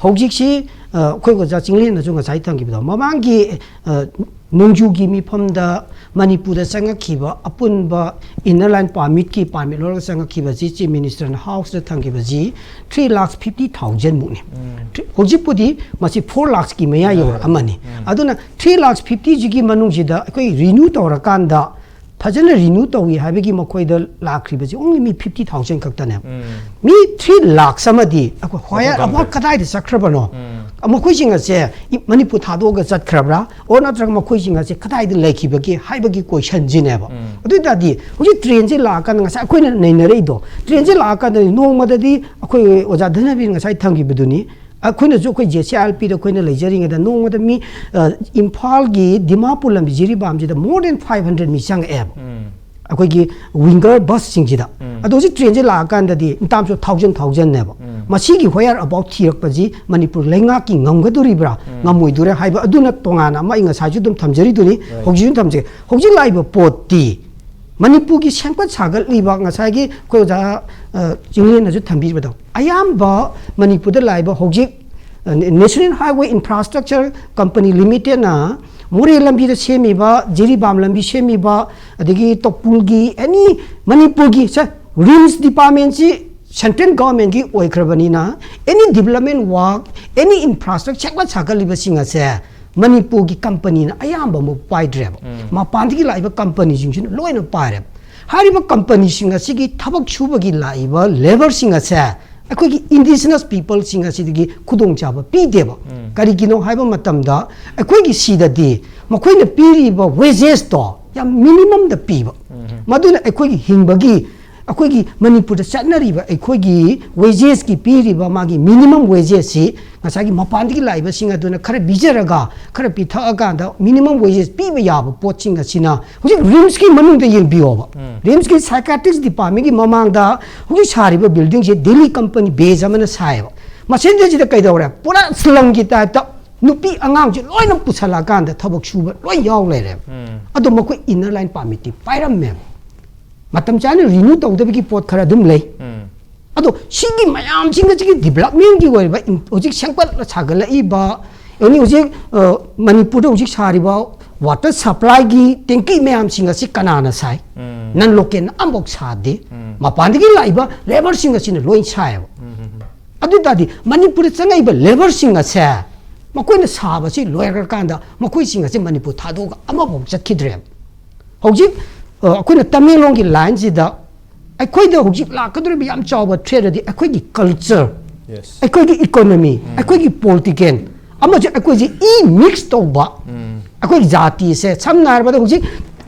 ꯍꯧꯖꯤꯛꯁꯤ, ꯑ, ꯑꯩꯈꯣꯏ ꯑꯣꯖꯥ ꯆꯤꯡꯂꯦꯟꯅꯁꯨ ꯉꯁꯥꯏ ꯊꯝꯈꯤꯕꯗꯣ, ꯃꯃꯥꯡꯒꯤ, ꯑ, ꯅꯣꯡꯖꯨꯒꯤ ꯃꯤꯐꯝꯗ ꯃꯅꯤꯄꯨꯔꯗ ꯆꯪꯉꯛꯈꯤꯕ ꯑꯄꯨꯟꯕ ꯏꯟꯅꯔ ꯂꯥꯏꯟ ꯄꯥꯔꯃꯤꯠꯀꯤ ꯄꯥꯔꯃꯤꯠ ꯂꯧꯔꯒ ꯆꯪꯉꯛꯈꯤꯕꯁꯤ ꯆꯤꯐ ꯃꯤꯅꯤꯁꯇꯔꯅ ꯍꯥꯎꯁꯇ ꯊꯝꯈꯤꯕꯁꯤ ꯊ꯭ꯔꯤ ꯂꯥꯛꯁ ꯐꯤꯐꯇꯤ ꯊꯥꯎꯖꯟ ꯃꯨꯛꯅꯤ꯫ ꯎꯝ꯫ ꯊ꯭ꯔꯤ-, ꯍꯧꯖꯤꯛꯄꯨꯗꯤ ꯃꯁꯤ ꯐꯣꯔ ꯂꯥꯛꯁꯀꯤ ꯃꯌꯥ ꯌꯧꯔꯛꯑꯃꯅꯤ꯫ ꯎꯝ꯫ ꯑꯗꯨꯅ ꯊ꯭ꯔꯤ ꯂꯥꯛꯁ ꯐꯤꯐꯇꯤꯁꯤꯒꯤ ꯃꯅꯨꯡꯁꯤꯗ ꯑꯩꯈꯣꯏ ꯔꯤꯅ꯭ꯌꯨ ꯇꯧꯔꯀꯥꯟꯗ ꯐꯖꯅ ꯔꯤꯅ꯭ꯌꯨ ꯇꯧꯏ ꯍꯥꯏꯕꯒꯤ ꯃꯈꯣꯏꯗ ꯂꯥꯛꯈ꯭ꯔꯤꯕꯁꯤ only ꯃꯤ ꯐꯤꯐꯇꯤ ꯊꯥꯎꯖꯟ ꯈꯛꯇꯅꯦꯕ꯫ ꯎꯝ꯫ ꯃꯤ ꯊ꯭ꯔꯤ ꯂꯥꯛꯁ ꯑꯃꯗꯤ ꯑꯩꯈꯣꯏ where about, ꯈꯪꯗ꯭ꯔꯦ꯫ ꯀꯗꯥꯏꯗ ꯆꯠꯈ꯭ꯔꯕꯅꯣ? ꯎꯝ꯫ ꯃꯈꯣꯏꯁꯤꯡ ꯑꯁꯦ ꯏ-, ꯃꯅꯤꯄꯨꯔ ꯊꯥꯗꯣꯛꯑꯒ ꯆꯠꯈ꯭ꯔꯕ꯭ꯔꯥ? Or ꯅꯠꯇ꯭ꯔꯒ ꯃꯈꯣꯏꯁꯤꯡ ꯑꯁꯦ ꯀꯗꯥꯏꯗ ꯂꯩꯈꯤꯕꯒꯦ ꯍꯥꯏꯕꯒꯤ ꯀꯣꯏꯁꯟꯁꯤꯅꯦꯕ꯫ ꯎꯝ꯫ ꯑꯗꯨ ꯑꯣꯏ ꯇꯥꯔꯗꯤ ꯍꯧꯖꯤꯛ ꯇ꯭ꯔꯦꯟꯁꯦ ꯂꯥꯛꯑꯀꯥꯟꯗ, ꯉꯁꯥꯏ ꯑꯩꯈꯣꯏꯅ ꯅꯩꯅꯔꯛꯏꯗꯣ, ꯇ꯭ꯔꯦꯟꯁꯦ ꯂꯥꯛꯑꯀꯥꯟꯗ ꯅꯣꯡꯃꯗꯗꯤ ꯑꯩꯈꯣꯏ ꯑꯣꯖꯥ ꯙꯅꯕꯤꯔ ꯉꯁꯥꯏ ꯊꯝꯈꯤꯕꯗꯨꯅꯤ, ꯑꯩꯈꯣꯏꯅꯁꯨ ꯑꯩꯈꯣꯏ ꯖꯦ ꯁꯤ ꯑꯥꯏ ꯑꯦꯜ ꯄꯤꯗ ꯑꯩꯈꯣꯏꯅ ꯂꯩꯖꯔꯤꯉꯩꯗ ꯅꯣꯡꯃꯗ ꯃꯤ, ꯑ, ꯏꯝꯐꯥꯜꯒꯤ ꯗꯤꯃꯥꯄꯨꯔ ꯂꯝꯕꯤ ꯖꯤꯔꯤꯕꯥꯝꯁꯤꯗ more than five hundred ꯃꯤ ꯆꯪꯉꯛꯑꯦꯕ꯫ ꯎꯝ꯫ ꯑꯩꯈꯣꯏꯒꯤ ꯋꯤꯡꯒꯔ ꯕꯁꯁꯤꯡꯁꯤꯗ꯫ ꯑꯗꯣ ꯍꯧꯖꯤꯛ ꯇ꯭ꯔꯦꯟꯁꯦ ꯂꯥꯛꯑꯀꯥꯟꯗꯗꯤ in terms of thousand, thousand ꯅꯦꯕ꯫ ꯃꯁꯤꯒꯤ where about ꯊꯤꯔꯛꯄꯁꯤ ꯃꯅꯤꯄꯨꯔ ꯂꯩꯉꯥꯛꯀꯤ ꯉꯝꯒꯗꯣꯔꯤꯕ꯭ꯔꯥ, ꯉꯝꯃꯣꯏꯗꯣꯔꯦ ꯍꯥꯏꯕ ꯑꯗꯨꯅ ꯇꯣꯉꯥꯟꯅ ꯑꯃ ꯑꯩ ꯉꯁꯥꯏꯁꯨ ꯑꯗꯨꯝ ꯊꯝꯖꯔꯤꯗꯨꯅꯤ꯫ ꯍꯧꯖꯤꯛꯁꯨ ꯊꯝꯖꯩ꯫ ꯍꯧꯖꯤꯛ ꯂꯥꯛꯏꯕ ꯄꯣꯠꯇꯤ ꯃꯅꯤꯄꯨꯔꯒꯤ ꯁꯦꯝꯒꯠ ꯁꯥꯒꯠꯂꯤꯕ, ꯉꯁꯥꯏꯒꯤ ꯑꯩꯈꯣꯏ ꯑꯣꯖꯥ, ꯑ, ꯆꯤꯡꯂꯦꯟꯅꯁꯨ ꯊꯝꯕꯤꯕꯗꯣ, ꯑꯌꯥꯝꯕ ꯃꯅꯤꯄꯨꯔꯗ ꯂꯥꯛꯏꯕ ꯍꯧꯖꯤꯛ, ꯑ, National Highway Infrastructure Company Limitedꯅ ꯃꯣꯔꯦ ꯂꯝꯕꯤꯗ ꯁꯦꯝꯃꯤꯕ, ꯖꯤꯔꯤꯕꯥꯝ ꯂꯝꯕꯤ ꯁꯦꯝꯃꯤꯕ, ꯑꯗꯒꯤ ꯇꯧꯄꯨꯜꯒꯤ, any ꯃꯅꯤꯄꯨꯔꯒꯤ ꯁꯦ, RIMS ꯗꯤꯄꯥꯔꯠꯃꯦꯟꯁꯤ central governmentꯀꯤ ꯑꯣꯏꯈ꯭ꯔꯕꯅꯤꯅ, any development work, any infrastructure ꯁꯦꯝꯒꯠ ꯁꯥꯒꯠꯂꯤꯕꯁꯤꯡ ꯑꯁꯦ ꯃꯅꯤꯄꯨꯔꯒꯤ ꯀꯝꯄꯅꯤꯅ ꯑꯌꯥꯝꯕ ꯑꯃꯨꯛ ꯄꯥꯏꯗ꯭ꯔꯦꯕ꯫ ꯃꯄꯥꯟꯗꯒꯤ ꯂꯥꯛꯏꯕ ꯀꯝꯄꯅꯤꯁꯤꯡꯁꯤꯅ ꯂꯣꯏꯅ ꯄꯥꯏꯔꯦꯕ꯫ ꯍꯥꯏꯔꯤꯕ ꯀꯝꯄꯅꯤꯁꯤꯡ ꯑꯁꯤꯒꯤ ꯊꯕꯛ ꯁꯨꯕꯒꯤ ꯂꯥꯛꯏꯕ ꯂꯦꯕꯔꯁꯤꯡ ꯑꯁꯦ ꯑꯩꯈꯣꯏꯒꯤ indigenous peopleꯁꯤꯡ ꯑꯁꯤꯗꯒꯤ ꯈꯨꯗꯣꯡꯆꯥꯕ ꯄꯤꯗꯦꯕ꯫ ꯀꯔꯤꯒꯤꯅꯣ ꯍꯥꯏꯕ ꯃꯇꯝꯗ, ꯑꯩꯈꯣꯏꯒꯤ ꯁꯤꯗꯗꯤ ꯃꯈꯣꯏꯅ ꯄꯤꯔꯤꯕ wagesꯇꯣ ꯌꯥꯝ minimumꯗ ꯄꯤꯕ꯫ ꯃꯗꯨꯅ ꯑꯩꯈꯣꯏꯒꯤ ꯍꯤꯡꯕꯒꯤ, ꯑꯩꯈꯣꯏꯒꯤ ꯃꯅꯤꯄꯨꯔꯗ ꯆꯠꯅꯔꯤꯕ ꯑꯩꯈꯣꯏꯒꯤ wagesꯀꯤ ꯄꯤꯔꯤꯕ ꯃꯥꯒꯤ minimum wagesꯁꯤ ꯉꯁꯥꯏꯒꯤ ꯃꯄꯥꯟꯗꯒꯤ ꯂꯥꯛꯏꯕꯁꯤꯡ ꯑꯗꯨꯅ ꯈꯔ ꯄꯤꯖꯔꯒ, ꯈꯔ ꯄꯤꯊꯛꯑꯀꯥꯟꯗ minimum wages ꯄꯤꯕ ꯌꯥꯕ ꯄꯣꯠꯁꯤꯡ ꯑꯁꯤꯅ ꯍꯧꯖꯤꯛ ꯔꯤꯝꯁꯀꯤ ꯃꯅꯨꯡꯗ ꯌꯦꯡꯕꯤꯌꯣꯕ꯫ ꯔꯤꯝꯁꯀꯤ psychiatric departmentꯀꯤ ꯃꯃꯥꯡꯗ ꯍꯧꯖꯤꯛ ꯁꯥꯔꯤꯕ buildingꯁꯦ ꯗꯦꯜꯂꯤ ꯀꯝꯄꯅꯤ base ꯑꯃꯅ ꯁꯥꯏꯌꯦꯕ꯫ ꯃꯁꯤꯗꯩꯁꯤꯗ ꯀꯩꯗꯧꯔꯦ? ꯄꯨꯔꯥ slumꯒꯤ typeꯇ ꯅꯨꯄꯤ ꯑꯉꯥꯡꯁꯦ ꯂꯣꯏꯅ ꯄꯨꯁꯜꯂꯛꯑꯀꯥꯟꯗ ꯊꯕꯛ ꯁꯨꯕ ꯂꯣꯏ ꯌꯥꯎ ꯂꯩꯔꯦꯕ꯫ ꯑꯗꯣ ꯃꯈꯣꯏ inner line permitꯇꯤ ꯄꯥꯏꯔꯝꯃꯦꯕ꯫ ꯃꯇꯝ ꯆꯥꯅ renew ꯇꯧꯗꯕꯒꯤ ꯄꯣꯠ ꯈꯔ ꯑꯗꯨꯝ ꯂꯩ꯫ ꯑꯗꯣ ꯁꯤꯒꯤ ꯃꯌꯥꯝꯁꯤꯡ ꯑꯁꯤꯒꯤ developmentꯀꯤ ꯑꯣꯏꯔꯤꯕ ꯏꯟ-, ꯍꯧꯖꯤꯛ ꯁꯦꯝꯒꯠꯂ ꯁꯥꯒꯠꯂꯛꯏꯕ, ꯑꯦꯅꯤ ꯍꯧꯖꯤꯛ, ꯑ, ꯃꯅꯤꯄꯨꯔꯗ ꯍꯧꯖꯤꯛ ꯁꯥꯔꯤꯕ water supplyꯒꯤ tank ꯃꯌꯥꯝꯁꯤꯡ ꯑꯁꯤ ꯀꯅꯥꯅ ꯁꯥꯏ? Non localꯅ ꯑꯃꯐꯥꯎ ꯁꯥꯗꯦ꯫ ꯃꯄꯥꯟꯗꯒꯤ ꯂꯥꯛꯏꯕ labourꯁꯤꯡ ꯑꯁꯤꯅ ꯂꯣꯏ ꯁꯥꯏꯌꯦꯕ꯫ ꯑꯗꯨ ꯑꯣꯏ ꯇꯥꯔꯗꯤ ꯃꯅꯤꯄꯨꯔꯗ ꯆꯪꯉꯛꯏꯕ labourꯁꯤꯡ ꯑꯁꯦ ꯃꯈꯣꯏꯅ ꯁꯥꯕꯁꯤ ꯂꯣꯏꯈ꯭ꯔꯀꯥꯟꯗ ꯃꯈꯣꯏꯁꯤꯡ ꯑꯁꯦ ꯃꯅꯤꯄꯨꯔ ꯊꯥꯗꯣꯛꯑꯒ ꯑꯃꯐꯥꯎ ꯆꯠꯈꯤꯗ꯭ꯔꯦꯕ꯫ ꯍꯧꯖꯤꯛ, ꯑ, ꯑꯩꯈꯣꯏꯅ ꯇꯃꯦꯡꯂꯣꯡꯒꯤ lineꯁꯤꯗ ꯑꯩꯈꯣꯏꯗ ꯍꯧꯖꯤꯛ ꯂꯥꯛꯀꯗꯧꯔꯤꯕ ꯌꯥꯝ ꯆꯥꯎꯕ threat ꯑꯗꯤ ꯑꯩꯈꯣꯏꯒꯤ culture, Yes. ꯑꯩꯈꯣꯏꯒꯤ economy, ꯑꯩꯈꯣꯏꯒꯤ political, ꯑꯃꯁꯨ ꯑꯩꯈꯣꯏꯁꯤ ꯏ mix ꯇꯧꯕ, ꯑꯩꯈꯣꯏꯒꯤ ꯖꯥꯇꯤꯁꯦ, ꯁꯝꯅ ꯍꯥꯏꯔꯕꯗ ꯍꯧꯖꯤꯛ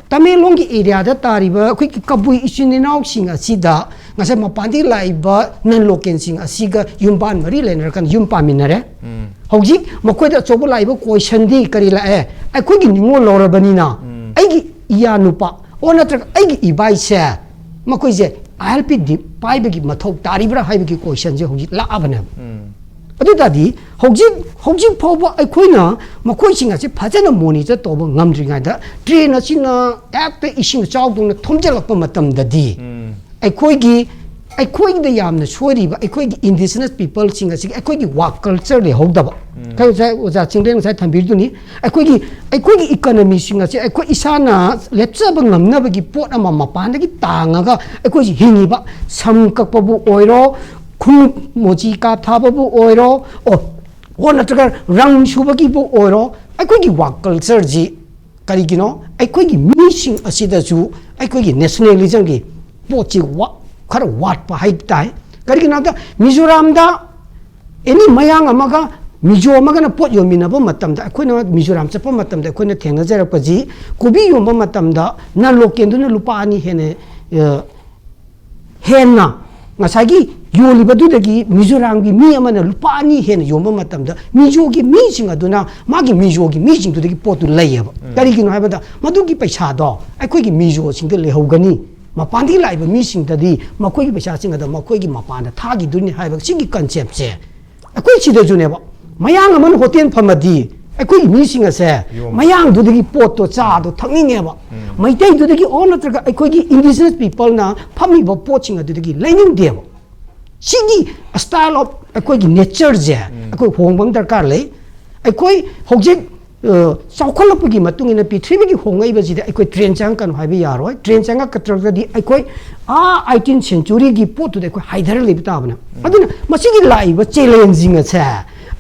ꯇꯃꯦꯡꯂꯣꯡꯒꯤ areaꯗ ꯇꯥꯔꯤꯕ ꯑꯩꯈꯣꯏꯒꯤ ꯀꯕꯨꯏ ꯏꯆꯤꯟ ꯏꯅꯥꯎꯁꯤꯡ ꯑꯁꯤꯗ ꯉꯁꯥꯏ ꯃꯄꯥꯟꯗꯒꯤ ꯂꯥꯛꯏꯕ non localꯁꯤꯡ ꯑꯁꯤꯒ ꯌꯨꯝꯕꯥꯟ ꯃꯔꯤ ꯂꯩꯅꯔꯀꯥꯟꯗ ꯌꯨꯝ ꯄꯥꯟꯃꯤꯟꯅꯔꯦ꯫ ꯍꯧꯖꯤꯛ ꯃꯈꯣꯏꯗ ꯑꯆꯧꯕ ꯂꯥꯛꯏꯕ questionꯗꯤ ꯀꯔꯤ ꯂꯥꯛꯑꯦ? ꯑꯩꯈꯣꯏꯒꯤ ꯅꯤꯉꯣꯜ ꯂꯧꯔꯕꯅꯤꯅ ꯑꯩꯒꯤ ꯏꯌꯥ ꯅꯨꯄꯥ ꯑꯣ ꯅꯠꯇ꯭ꯔꯒ ꯑꯩꯒꯤ ꯏꯕꯥꯏꯁꯦ ꯃꯈꯣꯏꯁꯦ ꯑꯥꯏ ꯑꯦꯜ ꯄꯤ ꯗꯤ ꯄꯥꯏꯕꯒꯤ ꯃꯊꯧ ꯇꯥꯔꯤꯕ꯭ꯔꯥ ꯍꯥꯏꯕꯒꯤ ꯀꯣꯏꯁꯟꯁꯦ ꯍꯧꯖꯤꯛ ꯂꯥꯛꯑꯕꯅꯦꯕ꯫ ꯑꯗꯨ ꯇꯥꯔꯗꯤ ꯍꯧꯖꯤꯛ ꯍꯧꯖꯤꯛ ꯐꯥꯎꯕ ꯑꯩꯈꯣꯏꯅ ꯃꯈꯣꯏꯁꯤꯡ ꯑꯁꯤ ꯐꯖꯅ ꯃꯣꯅꯤꯇꯔ ꯇꯧꯕ ꯉꯝꯗ꯭ꯔꯤꯉꯩꯗ ꯇ꯭ꯔꯦꯟ ꯑꯁꯤꯅ ꯍꯦꯛꯇ ꯏꯁꯤꯡ ꯏꯆꯥꯎꯗꯧꯅ ꯊꯨꯝꯖꯤꯜꯂꯛꯄ ꯃꯇꯝꯗꯗꯤ ꯑꯩꯈꯣꯏꯒꯤ ꯑꯩꯈꯣꯏꯗ ꯌꯥꯝꯅ ꯁꯣꯏꯔꯤꯕ ꯑꯩꯈꯣꯏꯒꯤ ꯏꯟꯗꯤꯖꯤꯅꯁ ꯄꯤꯄꯜꯁꯤꯡ ꯑꯁꯤꯒꯤ ꯑꯩꯈꯣꯏꯒꯤ ꯋꯥꯛ ꯀꯜꯆꯔ ꯂꯩꯍꯧꯗꯕ꯫ ꯉꯁꯥꯏ ꯑꯣꯖꯥ ꯆꯤꯡꯂꯦꯟ ꯉꯁꯥꯏ ꯊꯝꯕꯤꯔꯤꯗꯨꯅꯤ, ꯑꯩꯈꯣꯏꯒꯤ ꯑꯩꯈꯣꯏꯒꯤ ꯏꯀꯣꯅꯣꯃꯤꯁꯤꯡ ꯑꯁꯤ ꯑꯩꯈꯣꯏ ꯏꯁꯥꯅ ꯂꯦꯞꯆꯕ ꯉꯝꯅꯕꯒꯤ ꯄꯣꯠ ꯑꯃ ꯃꯄꯥꯟꯗꯒꯤ ꯇꯥꯡꯉꯒ ꯑꯩꯈꯣꯏꯁꯤ ꯍꯤꯡꯉꯤꯕ꯫ ꯁꯝ ꯀꯛꯄꯕꯨ ꯑꯣꯏꯔꯣ, ꯈꯣꯡꯎꯞ ꯃꯣꯖꯤ ꯀꯥꯞ ꯊꯥꯕꯕꯨ ꯑꯣꯏꯔꯣ, ꯑꯣ ꯑꯣ ꯅꯠꯇ꯭ꯔꯒ ꯔꯪ ꯁꯨꯕꯒꯤꯕꯨ ꯑꯣꯏꯔꯣ, ꯑꯩꯈꯣꯏꯒꯤ ꯋꯥꯛ ꯀꯜꯆꯔꯁꯤ ꯀꯔꯤꯒꯤꯅꯣ? ꯑꯩꯈꯣꯏꯒꯤ ꯃꯤꯁꯤꯡ ꯑꯁꯤꯗꯁꯨ ꯑꯩꯈꯣꯏꯒꯤ ꯅꯦꯁꯅꯦꯂꯤꯖꯝꯒꯤ ꯄꯣꯠꯁꯤ ꯋꯥ-, ꯈꯔ ꯋꯥꯠꯄ ꯍꯥꯏꯕ ꯇꯥꯏ꯫ ꯀꯔꯤꯒꯤꯅꯣ ꯍꯥꯏꯕꯗ ꯃꯤꯖꯣꯔꯥꯝꯗ ꯑꯦꯅꯤ ꯃꯌꯥꯡ ꯑꯃꯒ ꯃꯤꯖꯣ ꯑꯃꯒꯅ ꯄꯣꯠ ꯌꯣꯟꯃꯤꯟꯅꯕ ꯃꯇꯝꯗ, ꯑꯩꯈꯣꯏꯅ ꯃꯤꯖꯣꯔꯥꯝ ꯆꯠꯄ ꯃꯇꯝꯗ ꯑꯩꯈꯣꯏꯅ ꯊꯦꯡꯅꯖꯔꯛꯄꯁꯤ ꯀꯣꯕꯤ ꯌꯣꯟꯕ ꯃꯇꯝꯗ ꯅꯟ ꯂꯣꯀꯦꯜꯗꯨꯅ ꯂꯨꯄꯥ ꯑꯅꯤ ꯍꯦꯟꯅ, ꯑ, ꯍꯦꯟꯅ ꯉꯁꯥꯏꯒꯤ ꯌꯣꯜꯂꯤꯕꯗꯨꯗꯒꯤ ꯃꯤꯖꯣꯔꯥꯝꯒꯤ ꯃꯤ ꯑꯃꯅ ꯂꯨꯄꯥ ꯑꯅꯤ ꯍꯦꯟꯅ ꯌꯣꯟꯕ ꯃꯇꯝꯗ ꯃꯤꯖꯣꯒꯤ ꯃꯤꯁꯤꯡ ꯑꯗꯨꯅ ꯃꯥꯒꯤ ꯃꯤꯖꯣꯒꯤ ꯃꯤꯁꯤꯡꯗꯨꯗꯒꯤ ꯄꯣꯠꯇꯨ ꯂꯩꯌꯦꯕ꯫ ꯀꯔꯤꯒꯤꯅꯣ ꯍꯥꯏꯕꯗ ꯃꯗꯨꯒꯤ ꯄꯩꯁꯥꯗꯣ ꯑꯩꯈꯣꯏꯒꯤ ꯃꯤꯖꯣꯁꯤꯡꯗ ꯂꯩꯍꯧꯒꯅꯤ꯫ ꯃꯄꯥꯟꯗꯒꯤ ꯂꯥꯛꯏꯕ ꯃꯤꯁꯤꯡꯗꯗꯤ ꯃꯈꯣꯏꯒꯤ ꯄꯩꯁꯥꯁꯤꯡ ꯑꯗꯣ ꯃꯈꯣꯏꯒꯤ ꯃꯄꯥꯟꯗ ꯊꯥꯈꯤꯗꯣꯏꯅꯤ ꯍꯥꯏꯕ ꯁꯤꯒꯤ ꯀꯟꯁꯦꯞꯁꯦ ꯑꯩꯈꯣꯏ ꯁꯤꯗꯁꯨꯅꯦꯕ꯫ ꯃꯌꯥꯡ ꯑꯃꯅ ꯍꯣꯇꯦꯜ ꯐꯝꯃꯗꯤ ꯑꯩꯈꯣꯏꯒꯤ ꯃꯤꯁꯤꯡ ꯑꯁꯦ ꯌꯣꯝ꯫ ꯃꯌꯥꯡꯗꯨꯗꯒꯤ ꯄꯣꯠꯇꯣ, ꯆꯥꯗꯣ ꯊꯛꯅꯤꯡꯉꯦꯕ꯫ ꯃꯩꯇꯩꯗꯨꯗꯒꯤ ꯑꯣ ꯅꯠꯇ꯭ꯔꯒ ꯑꯩꯈꯣꯏꯒꯤ ꯏꯟꯗꯤꯖꯤꯅꯁ ꯄꯤꯄꯜꯅ ꯐꯝꯃꯤꯕ ꯄꯣꯠꯁꯤꯡ ꯑꯗꯨꯗꯒꯤ ꯂꯩꯅꯤꯡꯗꯦꯕ꯫ ꯁꯤꯒꯤ style of ꯑꯩꯈꯣꯏꯒꯤ ꯅꯦꯆꯔꯁꯦ ꯑꯩꯈꯣꯏ ꯍꯣꯡꯕ ꯑꯃ ꯗꯔꯀꯥꯔ ꯂꯩ꯫ ꯑꯩꯈꯣꯏ ꯍꯧꯖꯤꯛ, ꯑ, ꯆꯥꯎꯈꯠꯂꯛꯄꯒꯤ ꯃꯇꯨꯡ ꯏꯟꯅ ꯄ꯭ꯔꯤꯊꯤꯕꯤꯒꯤ ꯍꯣꯡꯉꯛꯏꯕꯁꯤꯗ ꯑꯩꯈꯣꯏ ꯇ꯭ꯔꯦꯟ ꯆꯪꯉꯛꯀꯅꯨ ꯍꯥꯏꯕ ꯌꯥꯔꯣꯏ꯫ ꯇ꯭ꯔꯦꯟ ꯆꯪꯉꯛꯀꯗ꯭ꯔꯒꯗꯤ ꯑꯩꯈꯣꯏ ꯑꯥ ꯑꯥꯏꯇꯤꯟ ꯁꯦꯟꯆꯨꯔꯤꯒꯤ ꯄꯣꯠꯇꯨꯗ ꯑꯩꯈꯣꯏ ꯍꯥꯏꯊꯔ ꯂꯩꯕ ꯇꯥꯕꯅꯦ꯫ ꯑꯗꯨꯅ ꯃꯁꯤꯒꯤ ꯂꯥꯛꯏꯕ ꯆꯦꯂꯦꯟꯖꯁꯤꯡ ꯑꯁꯦ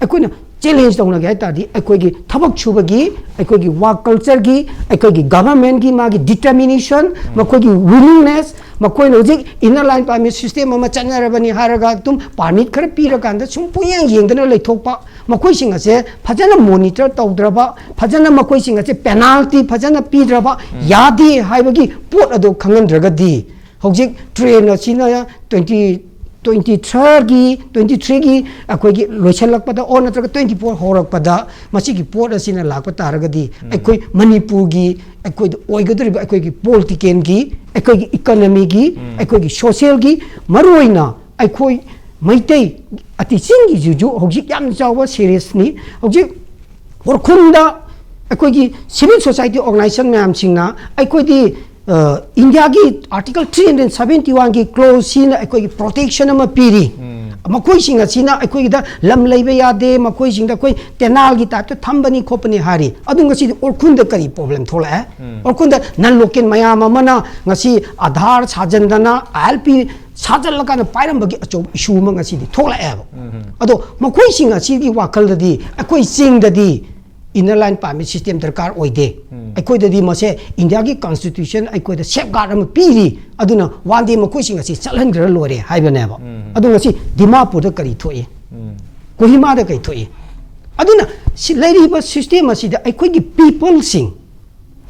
ꯑꯩꯈꯣꯏꯅ ꯆꯦꯂꯦꯟꯖ ꯇꯧꯅꯒꯦ ꯍꯥꯏ ꯇꯥꯔꯗꯤ ꯑꯩꯈꯣꯏꯒꯤ ꯊꯕꯛ ꯁꯨꯕꯒꯤ, ꯑꯩꯈꯣꯏꯒꯤ ꯋꯥꯔꯛ ꯀꯜꯆꯔꯒꯤ, ꯑꯩꯈꯣꯏꯒꯤ ꯒꯚꯔꯟꯃꯦꯟꯠꯀꯤ ꯃꯥꯒꯤ ꯗꯤꯇꯔꯃꯤꯅꯦꯁꯟ, ꯃꯈꯣꯏꯒꯤ ꯋꯤꯂꯤꯡꯅꯦꯁ, ꯃꯈꯣꯏꯅ ꯍꯧꯖꯤꯛ ꯏꯟꯅꯔ ꯂꯥꯏꯟ ꯄꯥꯔꯃꯤꯠ ꯁꯤꯁꯇꯦꯝ ꯑꯃ ꯆꯠꯅꯔꯕꯅꯤ ꯍꯥꯏꯔꯒ ꯑꯗꯨꯝ ꯄꯥꯔꯃꯤꯠ ꯈꯔ ꯄꯤꯔꯀꯥꯟꯗ ꯁꯨꯝ ꯄꯨꯡꯌꯦꯡ ꯌꯦꯡꯗꯅ ꯂꯩꯊꯣꯛꯄ, ꯃꯈꯣꯏꯁꯤꯡ ꯑꯁꯦ ꯐꯖꯅ ꯃꯣꯅꯤꯇꯔ ꯇꯧꯗ꯭ꯔꯕ, ꯐꯖꯅ ꯃꯈꯣꯏꯁꯤꯡ ꯑꯁꯦ ꯄꯦꯅꯥꯜꯇꯤ ꯐꯖꯅ ꯄꯤꯗ꯭ꯔꯕ, ꯌꯥꯗꯦ ꯍꯥꯏꯕꯒꯤ ꯄꯣꯠ ꯑꯗꯨ ꯈꯪꯍꯟꯗ꯭ꯔꯒꯗꯤ ꯍꯧꯖꯤꯛ ꯇ꯭ꯔꯦꯟ ꯑꯁꯤꯅ ꯇ꯭ꯋꯦꯟꯇꯤ ꯇ꯭ꯋꯦꯟꯇꯤ ꯊ꯭ꯔꯤꯒꯤ ꯇ꯭ꯋꯦꯟꯇꯤ ꯊ꯭ꯔꯤꯒꯤ ꯑꯩꯈꯣꯏꯒꯤ ꯂꯣꯏꯁꯤꯜꯂꯛꯄꯗ ꯑꯣꯔ ꯅꯠꯇ꯭ꯔꯒ ꯇ꯭ꯋꯦꯟꯇꯤ ꯐꯣꯔ ꯍꯧꯔꯛꯄꯗ ꯃꯁꯤꯒꯤ ꯄꯣꯠ ꯑꯁꯤꯅ ꯂꯥꯛꯄ ꯇꯥꯔꯒꯗꯤ ꯑꯩꯈꯣꯏ ꯃꯅꯤꯄꯨꯔꯒꯤ ꯑꯩꯈꯣꯏꯗ ꯑꯣꯏꯒꯗꯧꯔꯤꯕ ꯑꯩꯈꯣꯏꯒꯤ ꯄꯣꯂꯤꯇꯤꯀꯦꯜꯒꯤ, ꯑꯩꯈꯣꯏꯒꯤ ꯏꯀꯣꯅꯣꯃꯤꯒꯤ, ꯑꯩꯈꯣꯏꯒꯤ ꯁꯣꯁꯤꯌꯦꯜꯒꯤ, ꯃꯔꯨꯑꯣꯏꯅ ꯑꯩꯈꯣꯏ ꯃꯩꯇꯩ ꯑꯇꯤ ꯆꯤꯡꯒꯤꯁꯤꯁꯨ ꯍꯧꯖꯤꯛ ꯌꯥꯝ ꯆꯥꯎꯕ ꯁꯤꯔꯤꯌꯁꯅꯤ꯫ ꯍꯧꯖꯤꯛ ꯎꯈ꯭ꯔꯨꯜꯗ ꯑꯩꯈꯣꯏꯒꯤ ꯁꯤꯚꯤꯜ ꯁꯣꯁꯥꯏꯇꯤ ꯑꯣꯔꯒꯅꯥꯏꯖꯦꯁꯟ ꯃꯌꯥꯝꯁꯤꯡꯅ ꯑꯩꯈꯣꯏꯗꯤ ꯏꯟꯗꯤꯌꯥꯒꯤ ꯑꯥꯔꯇꯤꯀꯜ ꯊ꯭ꯔꯤ ꯍꯟꯗ꯭ꯔꯦꯠ ꯁꯚꯦꯟꯇꯤ ꯋꯥꯟꯒꯤ ꯀ꯭ꯂꯣꯖꯁꯤꯅ ꯑꯩꯈꯣꯏꯒꯤ ꯄ꯭ꯔꯣꯇꯦꯛꯁꯟ ꯑꯃ ꯄꯤꯔꯤ꯫ ꯃꯈꯣꯏꯁꯤꯡ ꯑꯁꯤꯅ ꯑꯩꯈꯣꯏꯒꯤꯗ ꯂꯝ ꯂꯩꯕ ꯌꯥꯗꯦ, ꯃꯈꯣꯏꯁꯤꯡꯗ ꯑꯩꯈꯣꯏ ꯇꯦꯅꯥꯜꯒꯤ ꯇꯥꯏꯞꯇ ꯊꯝꯕꯅꯤ ꯈꯣꯠꯄꯅꯤ ꯍꯥꯏꯔꯤ꯫ ꯑꯗꯨ ꯉꯁꯤꯗꯤ ꯎꯈ꯭ꯔꯨꯜꯗ ꯀꯔꯤ ꯄ꯭ꯔꯣꯕ꯭ꯂꯦꯝ ꯊꯣꯛꯂꯛꯑꯦ? ꯎꯈ꯭ꯔꯨꯜꯗ ꯅꯟ ꯂꯣꯀꯦꯜ ꯃꯌꯥꯝ ꯑꯃꯅ ꯉꯁꯤ ꯑꯙꯥꯔ ꯁꯥꯖꯟꯗꯅ, ꯑꯥꯏ ꯑꯦꯜ ꯄꯤ ꯁꯥꯖꯜꯂꯀꯥꯟꯗ ꯄꯥꯏꯔꯝꯕꯒꯤ ꯑꯆꯧꯕ ꯏꯁꯨ ꯑꯃ ꯉꯁꯤꯗꯤ ꯊꯣꯛꯂꯛꯑꯦꯕ꯫ ꯑꯗꯣ ꯃꯈꯣꯏꯁꯤꯡ ꯑꯁꯤꯒꯤ ꯋꯥꯈꯜꯗꯗꯤ ꯑꯩꯈꯣꯏ ꯆꯤꯡꯗꯗꯤ ꯏꯟꯅꯔ ꯂꯥꯏꯟ ꯄꯥꯔꯃꯤꯠ ꯁꯤꯁꯇꯦꯝ ꯗꯔꯀꯥꯔ ꯑꯣꯏꯗꯦ꯫ ꯑꯩꯈꯣꯏꯗꯗꯤ ꯃꯁꯦ ꯏꯟꯗꯤꯌꯥꯒꯤ ꯀꯟꯁꯇꯤꯇ꯭ꯌꯨꯁꯟ ꯑꯩꯈꯣꯏꯗ ꯁꯦꯐꯒꯥꯔꯗ ꯑꯃ ꯄꯤꯔꯤ, ꯑꯗꯨꯅ ꯋꯥꯟ ꯗꯦ ꯃꯈꯣꯏꯁꯤꯡ ꯑꯁꯤ ꯆꯠꯍꯟꯈ꯭ꯔ ꯂꯣꯏꯔꯦ ꯍꯥꯏꯕꯅꯦꯕ꯫ ꯑꯗꯣ ꯉꯁꯤ ꯗꯤꯃꯥꯄꯨꯔꯗ ꯀꯔꯤ ꯊꯣꯛꯏ? ꯀꯣꯍꯤꯃꯥꯗ ꯀꯔꯤ ꯊꯣꯛꯏ? ꯑꯗꯨꯅ ꯁꯤ ꯂꯩꯔꯤꯕ ꯁꯤꯁꯇꯦꯝ ꯑꯁꯤꯗ ꯑꯩꯈꯣꯏꯒꯤ ꯄꯤꯄꯜꯁꯤꯡ,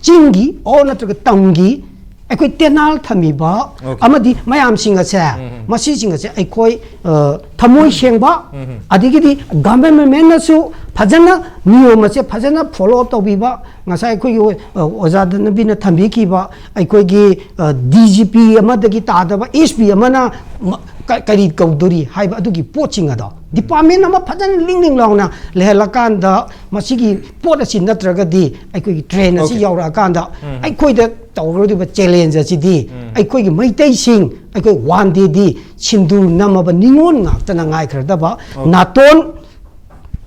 ꯆꯤꯡꯒꯤ ꯑꯣꯔ ꯅꯠꯇ꯭ꯔꯒ ꯇꯝꯒꯤ ꯑꯩꯈꯣꯏ ꯇꯦꯅꯥꯜ ꯊꯝꯃꯤꯕ ꯑꯃꯗꯤ ꯃꯌꯥꯝꯁꯤꯡ ꯑꯁꯦ, ꯃꯁꯤꯁꯤꯡ ꯑꯁꯦ ꯑꯩꯈꯣꯏ ꯊꯃꯣꯏ ꯁꯦꯡꯕ, ꯑꯗꯒꯤꯗꯤ ꯒꯚꯔꯟꯃꯦꯟꯅꯁꯨ ꯐꯖꯅ ꯅꯤꯌꯣꯝ ꯑꯁꯦ ꯐꯖꯅ ꯐꯣꯂꯣ ꯇꯧꯕꯤꯕ, ꯉꯁꯥꯏ ꯑꯩꯈꯣꯏꯒꯤ ꯑꯣꯖꯥ ꯗꯅꯕꯤꯅ ꯊꯝꯕꯤꯈꯤꯕ ꯑꯩꯈꯣꯏꯒꯤ ꯗꯤ ꯖꯤ ꯄꯤ ꯑꯃꯗꯒꯤ ꯇꯥꯗꯕ ꯑꯦꯁ ꯄꯤ ꯑꯃꯅ ꯀꯔꯤ ꯀꯧꯗꯣꯔꯤ ꯍꯥꯏꯕ ꯑꯗꯨꯒꯤ ꯄꯣꯠꯁꯤꯡ ꯑꯗꯣ ꯗꯤꯄꯥꯔꯠꯃꯦꯟ ꯑꯃ ꯐꯖꯅ ꯂꯤꯡ ꯂꯤꯡ ꯂꯥꯎꯅ ꯂꯩꯍꯜꯂꯀꯥꯟꯗ, ꯃꯁꯤꯒꯤ ꯄꯣꯠ ꯑꯁꯤ ꯅꯠꯇ꯭ꯔꯒꯗꯤ ꯑꯩꯈꯣꯏꯒꯤ ꯇ꯭ꯔꯦꯟ ꯑꯁꯤ ꯌꯧꯔꯛꯑꯀꯥꯟꯗ ꯑꯩꯈꯣꯏꯗ ꯇꯧꯔꯣꯏꯗꯕ ꯆꯦꯂꯦꯟꯖ ꯑꯁꯤꯗꯤ ꯑꯩꯈꯣꯏꯒꯤ ꯃꯩꯇꯩꯁꯤꯡ, ꯑꯩꯈꯣꯏ ꯋꯥꯟ ꯗꯦꯗꯤ ꯁꯤꯟꯗꯨꯔ ꯅꯝꯃꯕ ꯅꯤꯉꯣꯜ ꯉꯥꯛꯇꯅ ꯉꯥꯏꯈ꯭ꯔꯗꯕ, ꯅꯥꯇꯣꯟ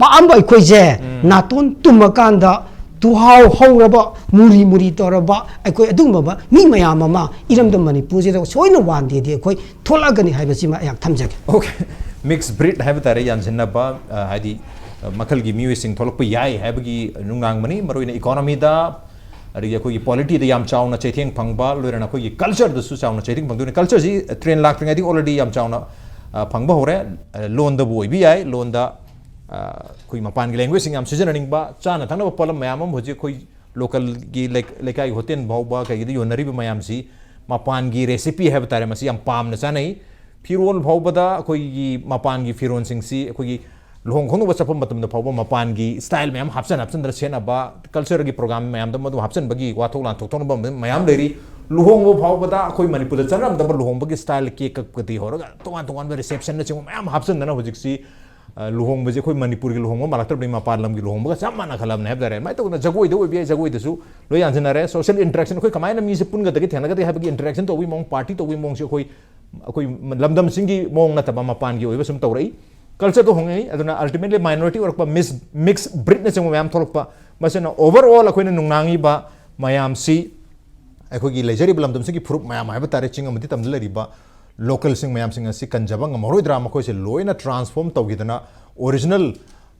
ꯄꯥꯛꯑꯝꯕ ꯑꯩꯈꯣꯏꯁꯦ ꯅꯥꯇꯣꯟ ꯇꯨꯝꯃꯀꯥꯟꯗ ꯇꯨꯍꯥꯎ ꯍꯧꯔꯕ, ꯃꯨꯔꯤ ꯃꯨꯔꯤ ꯇꯧꯔꯕ ꯑꯩꯈꯣꯏ ꯑꯗꯨꯒꯨꯝꯕ ꯃꯤ ꯃꯌꯥꯝ ꯑꯃ ꯏꯔꯝꯗꯝ ꯃꯅꯤꯄꯨꯔꯁꯤꯗ ꯁꯣꯏꯅ ꯋꯥꯟ ꯗꯦꯗꯤ ꯑꯩꯈꯣꯏ ꯊꯣꯛꯂꯛꯑꯒꯅꯤ ꯍꯥꯏꯕꯁꯤꯃ ꯑꯩꯍꯥꯛ ꯊꯝꯖꯒꯦ꯫ ꯑꯣꯀꯦ, ꯃꯤꯛꯁ ꯕ꯭ꯔꯤꯗ ꯍꯥꯏꯕ ꯇꯥꯔꯦ, ꯌꯥꯟꯁꯤꯟꯅꯕ, ꯑ, ꯍꯥꯏꯗꯤ, ꯑ, ꯃꯈꯜꯒꯤ ꯃꯤꯑꯣꯏꯁꯤꯡ ꯊꯣꯛꯂꯛꯄ ꯌꯥꯏ ꯍꯥꯏꯕꯒꯤ ꯅꯨꯡꯅꯥꯡꯕꯅꯤ꯫ ꯃꯔꯨꯑꯣꯏꯅ ꯏꯀꯣꯅꯣꯃꯤꯗ, ꯑꯗꯒꯤ ꯑꯩꯈꯣꯏꯒꯤ ꯄꯣꯂꯤꯇꯤꯗ ꯌꯥꯝ ꯆꯥꯎꯅ ꯆꯩꯊꯦꯡ ꯐꯪꯕ, ꯂꯣꯏꯅꯅ ꯑꯩꯈꯣꯏꯒꯤ ꯀꯜꯆꯔꯗꯁꯨ ꯆꯥꯎꯅ ꯆꯩꯊꯦꯡ ꯐꯪꯗꯣꯏꯅꯤ꯫ ꯀꯜꯆꯔꯁꯤ ꯇ꯭ꯔꯦꯟ ꯂꯥꯛꯇ꯭ꯔꯤꯉꯩꯗꯒꯤ ꯑꯣꯜꯔꯦꯗꯤ ꯌꯥꯝ ꯆꯥꯎꯅ, ꯑ, ꯐꯪꯕ ꯍꯧꯔꯦ꯫ ꯑ, ꯂꯣꯟꯗꯕꯨ ꯑꯣꯏꯕ ꯌꯥꯏ, ꯂꯣꯟꯗ, ꯑ, ꯑꯩꯈꯣꯏ ꯃꯄꯥꯟꯒꯤ ꯂꯦꯡꯒ꯭ꯋꯦꯖꯁꯤꯡ ꯌꯥꯝ ꯁꯤꯖꯤꯟꯅꯅꯤꯡꯕ, ꯆꯥꯅ ꯊꯛꯅꯕ ꯄꯣꯠꯂꯝ ꯃꯌꯥꯝ ꯑꯃ ꯍꯧꯖꯤꯛ ꯑꯩꯈꯣꯏ ꯂꯣꯀꯦꯜꯒꯤ ꯂꯩ-, ꯂꯩꯀꯥꯏꯒꯤ ꯍꯣꯇꯦꯜ ꯐꯥꯎꯕ ꯀꯩꯒꯤꯗ ꯌꯣꯟꯅꯔꯤꯕ ꯃꯌꯥꯝꯁꯤ ꯃꯄꯥꯟꯒꯤ ꯔꯦꯁꯤꯄꯤ ꯍꯥꯏꯕ ꯇꯥꯔꯦ, ꯃꯁꯤ ꯌꯥꯝ ꯄꯥꯝꯅ ꯆꯥꯅꯩ꯫ ꯐꯤꯔꯣꯜ ꯐꯥꯎꯕꯗ ꯑꯩꯈꯣꯏꯒꯤ ꯃꯄꯥꯟꯒꯤ ꯐꯤꯔꯣꯜꯁꯤꯡꯁꯤ ꯑꯩꯈꯣꯏꯒꯤ ꯂꯨꯍꯣꯡ ꯈꯣꯡꯗꯣꯡꯕ ꯆꯠꯄ ꯃꯇꯝꯗ ꯐꯥꯎꯕ ꯃꯄꯥꯟꯒꯤ style ꯃꯌꯥꯝ ꯍꯥꯞꯆꯟ ꯍꯥꯞꯆꯟꯗꯅ ꯁꯦꯠꯅꯕ, cultureꯒꯤ program ꯃꯌꯥꯝꯗ ꯃꯗꯨ ꯍꯥꯞꯆꯟꯕꯒꯤ ꯋꯥꯊꯣꯛ ꯂꯥꯟꯊꯣꯛ ꯊꯣꯛꯅꯕ ꯃꯌꯥꯝ ꯂꯩꯔꯤ꯫ ꯂꯨꯍꯣꯡꯕ ꯐꯥꯎꯕꯗ ꯑꯩꯈꯣꯏ ꯃꯅꯤꯄꯨꯔꯗ ꯆꯠꯅꯔꯝꯗꯕ ꯂꯨꯍꯣꯡꯕꯒꯤ style, cake ꯀꯛꯄꯗꯒꯤ ꯍꯧꯔꯒ ꯇꯣꯉꯥꯟ ꯇꯣꯉꯥꯟꯕ receptionꯅꯆꯤꯡꯕ ꯃꯌꯥꯝ ꯍꯥꯞꯆꯟꯗꯅ ꯍꯧꯖꯤꯛꯁꯤ, ꯑ, ꯂꯨꯍꯣꯡꯕꯁꯦ ꯑꯩꯈꯣꯏ ꯃꯅꯤꯄꯨꯔꯒꯤ ꯂꯨꯍꯣꯡꯕ ꯃꯥꯜꯂꯛꯇ꯭ꯔꯕꯅꯤ, ꯃꯄꯥꯟ ꯂꯝꯒꯤ ꯂꯨꯍꯣꯡꯕꯒ ꯆꯞ ꯃꯥꯟꯅ ꯈꯜꯂꯕꯅꯦ ꯍꯥꯏꯕ ꯇꯥꯔꯦ꯫ ꯑꯗꯨꯃꯥꯏꯅ ꯇꯧꯗꯅ ꯖꯒꯣꯏꯗ ꯑꯣꯏꯕ ꯌꯥꯏ, ꯖꯒꯣꯏꯗꯁꯨ ꯂꯣꯏ ꯌꯥꯟꯁꯤꯟꯅꯔꯦ꯫ Social interaction, ꯑꯩꯈꯣꯏ ꯀꯃꯥꯏꯅ ꯃꯤꯁꯦ ꯄꯨꯟꯒꯗꯒꯦ, ꯊꯦꯡꯅꯒꯗꯒꯦ ꯍꯥꯏꯕꯒꯤ interaction ꯇꯧꯕꯒꯤ ꯃꯑꯣꯡ, party ꯇꯧꯕꯒꯤ ꯃꯑꯣꯡꯁꯦ ꯑꯩꯈꯣꯏ ꯑꯩꯈꯣꯏ ꯂꯝꯗꯝꯁꯤꯡꯒꯤ ꯃꯑꯣꯡ ꯅꯠꯇꯕ ꯃꯄꯥꯟꯒꯤ ꯑꯣꯏꯕ ꯁꯨꯝ ꯇꯧꯔꯛꯏ꯫ Cultureꯗꯣ ꯍꯣꯡꯉꯛꯏ꯫ ꯑꯗꯨꯅ ultimately minority ꯑꯣꯏꯔꯛꯄ, mix, mix breedꯅꯆꯤꯡꯕ ꯃꯌꯥꯝ ꯊꯣꯛꯂꯛꯄ, ꯃꯁꯤꯅ overall ꯑꯩꯈꯣꯏꯅ ꯅꯨꯡꯅꯥꯡꯉꯤꯕ ꯃꯌꯥꯝꯁꯤ ꯑꯩꯈꯣꯏꯒꯤ ꯂꯩꯖꯔꯤꯕ ꯂꯝꯗꯝꯁꯤꯒꯤ ꯐꯨꯔꯨꯞ ꯃꯌꯥꯝ ꯍꯥꯏꯕ ꯇꯥꯔꯦ, ꯆꯤꯡ ꯑꯃꯗꯤ ꯇꯝꯗ ꯂꯩꯔꯤꯕ localꯁꯤꯡ ꯃꯌꯥꯝꯁꯤꯡ ꯑꯁꯤ ꯀꯟꯖꯕ ꯉꯝꯃꯔꯣꯏꯗ꯭ꯔꯥ? ꯃꯈꯣꯏꯁꯦ ꯂꯣꯏꯅ transform ꯇꯧꯈꯤꯗꯅ original,